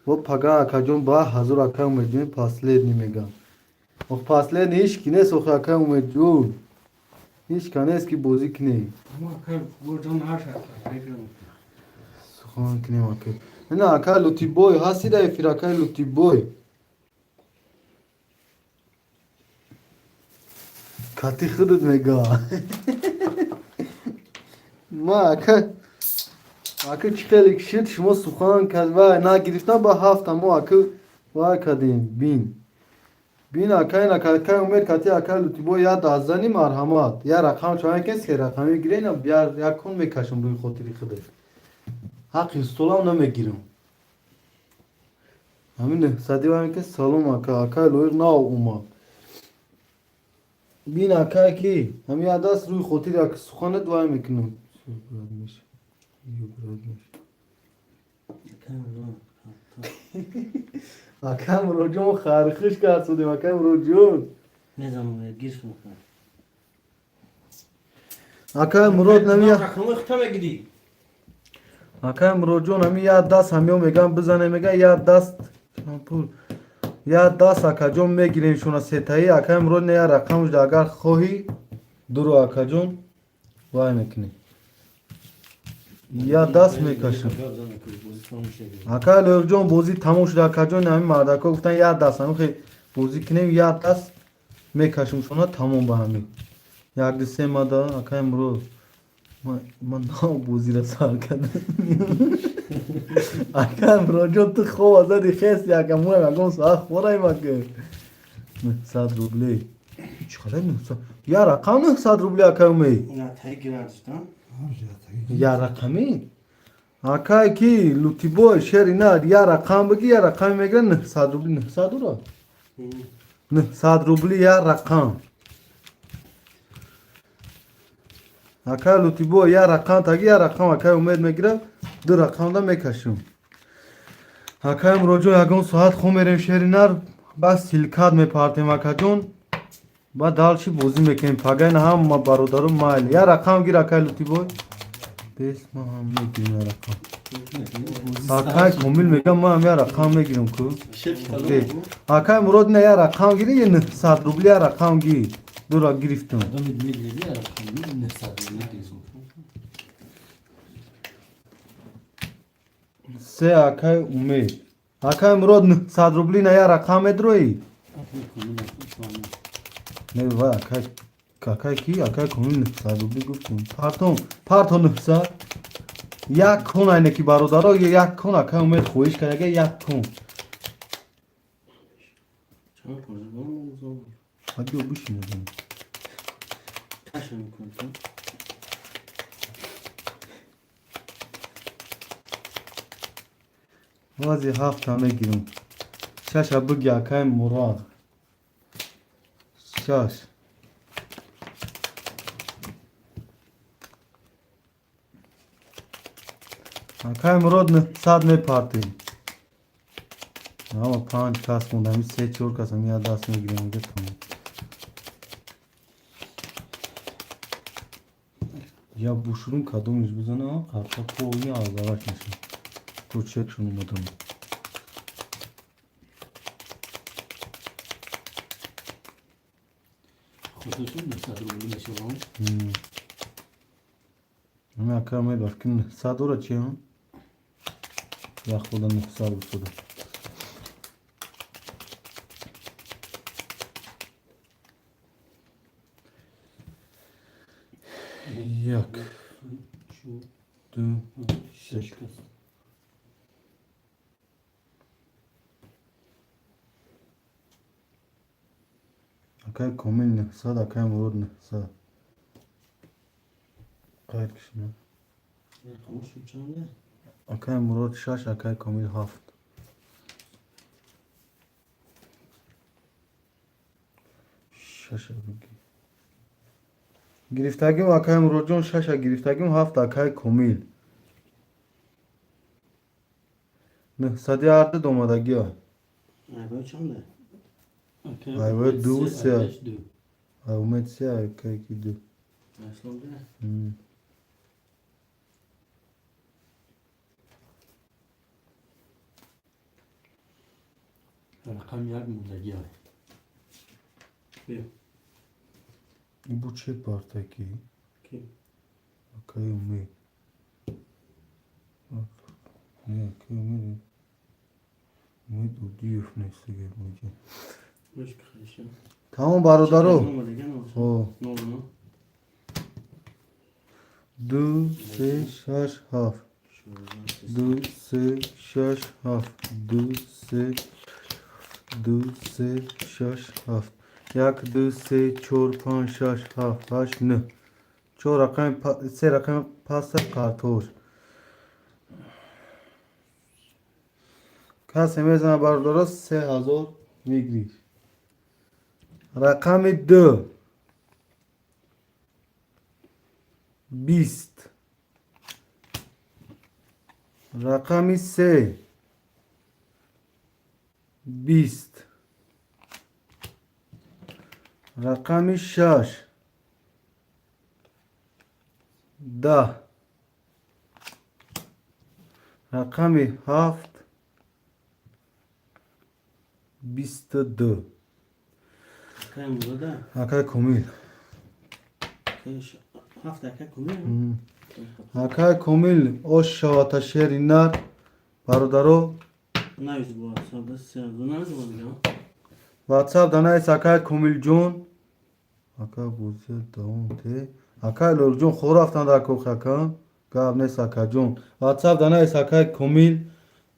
Бо пага, акаҷон, ба ҳазур, ака Умедҷон, последний мегам. Ох, последний ҳеч ки нест, охи, ака Умедҷон. Ҳеч ка нест ки бозӣ кунем. Сухан кунем, ака. Ина ака Лутибой ҳасти дар эфир, ака Лутибой? Кати худат мега. Ма ака чӣ хеле кишид, шумо сухан кард вай нагирифтам ба ҳафта мо ака вай кардем, бин. Бин, ака, ин ака Умед кати ака Лутибой як даст зани, марҳамат. Як рақам чоян ки се рақами гирен, якун мекашам рӯи хотири худат. Ҳаққи столам намегирам. Ҳамин нӯҳсади вай ки салом, ака, акай Лоиқ нав омад. Бин, акай ки ҳамин як даст рӯи хотири ака суханат вай мекунам. Ака Муроҷон, хархиш кард судем, ака Муроҷон. Акай Мурод намия. Акай Муроҷон, ҳамин як даст ҳамиё меган бизане, мега як даст пул. Як даст, акаҷон, мегирем шуна сетаи. Акай Мурод, не як рақам агар хоҳӣ дуро, акаҷон. Вай мекунем. Я даст мекашам. Ака Лоиқҷон, бозӣ тамом шуда. Акаҷон, ҳамин мардако гуфтан, як даст ҳамин хел бозӣ кунем, як даст мекашем шуна, тамом ба ҳамин. Як ду се мада, акай Мурод. Ман нав бозиро сар кардам. Акай Муродҷон, ту хоб зади, хести, ака мо ягон соат хӯраем, ака. 900 рублей. Чӣ қадар 900? Я рақам 900 рублей, акай Умед. Я рақами? Акай ки Лутибой шери на я рақам бигӣ, я рақами мегирад 900 рубли, 900 ура? 900 рубли я рақам. Акай Лутибой, я рақам таги, я рақам акай Умед мегирад, ду рақамда мекашем. Акай Муроҷон, ягон соат хом мерем, шери нар, бас силкат мепартем, акаҷон. Баъд дальше бозӣ мекунем. Пагайна ҳама бародаро майли. Я рақам гир, акай Лутибой. Бес ман ҳам мегирам я рақам. Акай Комил мегам, ман ҳам я рақам мегирам ку. Акай Мурод, ина я рақам гири, я 900 рубли я рақам гир. Дура гирифтам. Се акай Умед. Акай Мурод, 900 рубли на я рақам медроӣ? Не, вай акай акай ки акай Комил 900 рубли гуфтум. Партон, парто 900. Як кон айне ки бародаро, як кон акай Умед хоҳиш кард, як кон. Биё бишин. Вази ҳафта мегирам. Шаша биги, акай Мурод. Шаш. Акай Мурод, 900 мепартем. Ама панҷ кас монда, ҳамин се чор кас ҳамин як даст мегирем, инҷа тамом. Я бушурум кадомиш бизана, қарта полни азараш мешавад. Кучекшон омадам. Худашон 900 рубли мешаванд. Ҳамин ака мебафт ки 900 дора чи? Як худа 900 бусуда. Як, ду, се. Акай Комил 900, акай Мурод 900. Қайд кишина. Акай Мурод шаш, акай Комил ҳафт. Шаша биги. Гирифтагим, акай Муродҷон, шаша гирифтагим, ҳафт акай Комил. Нӯҳсади ардид омадагиа. Айвои ду се. Ай Умед се, акай ки ду. Рақам як мондагиа. Бу че партаки? Акай Умед. Не, акай Умед. Умед Удиев нестига инҷа. Тамом, бародаро. Ду, се, шаш, ҳафт. Ду, се, шаш, ҳафт. Ду, се, ду, се, шаш, ҳафт. Як, ду, се, чор, панҷ, шаш, ҳафт, ҳашт, нӯҳ. Чор рақами, се рақами паста картош. Касе мезана, бародаро, 3000 мегириш. Рақами ду. 20. Рақами се. 20. Рақами шаш. 10. Рақами ҳафт. 22. Акай Комил. Ҳафт ака Комил. Акай Комил, ош шавата, шери нар, бародаро. Навис бо WhatsApp да се навис бо дига. WhatsApp да навис, акай Комилҷон. Ака, бозия давом те. Акай Лолҷон, хор рафтан дар кохи, ака. Гап нест, акаҷон. WhatsApp да навис, акай Комил.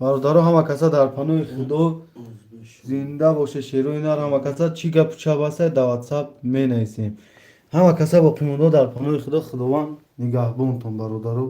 Бародаро, ҳама каса дар паноҳи Худо, зинда боше, шерои нар. Ҳама каса чӣ гапу чап ҳаста, дар WhatsApp менависем. Ҳама каса боқимонда дар паноҳи Худо, Худованд нигаҳбонтон, бародаро.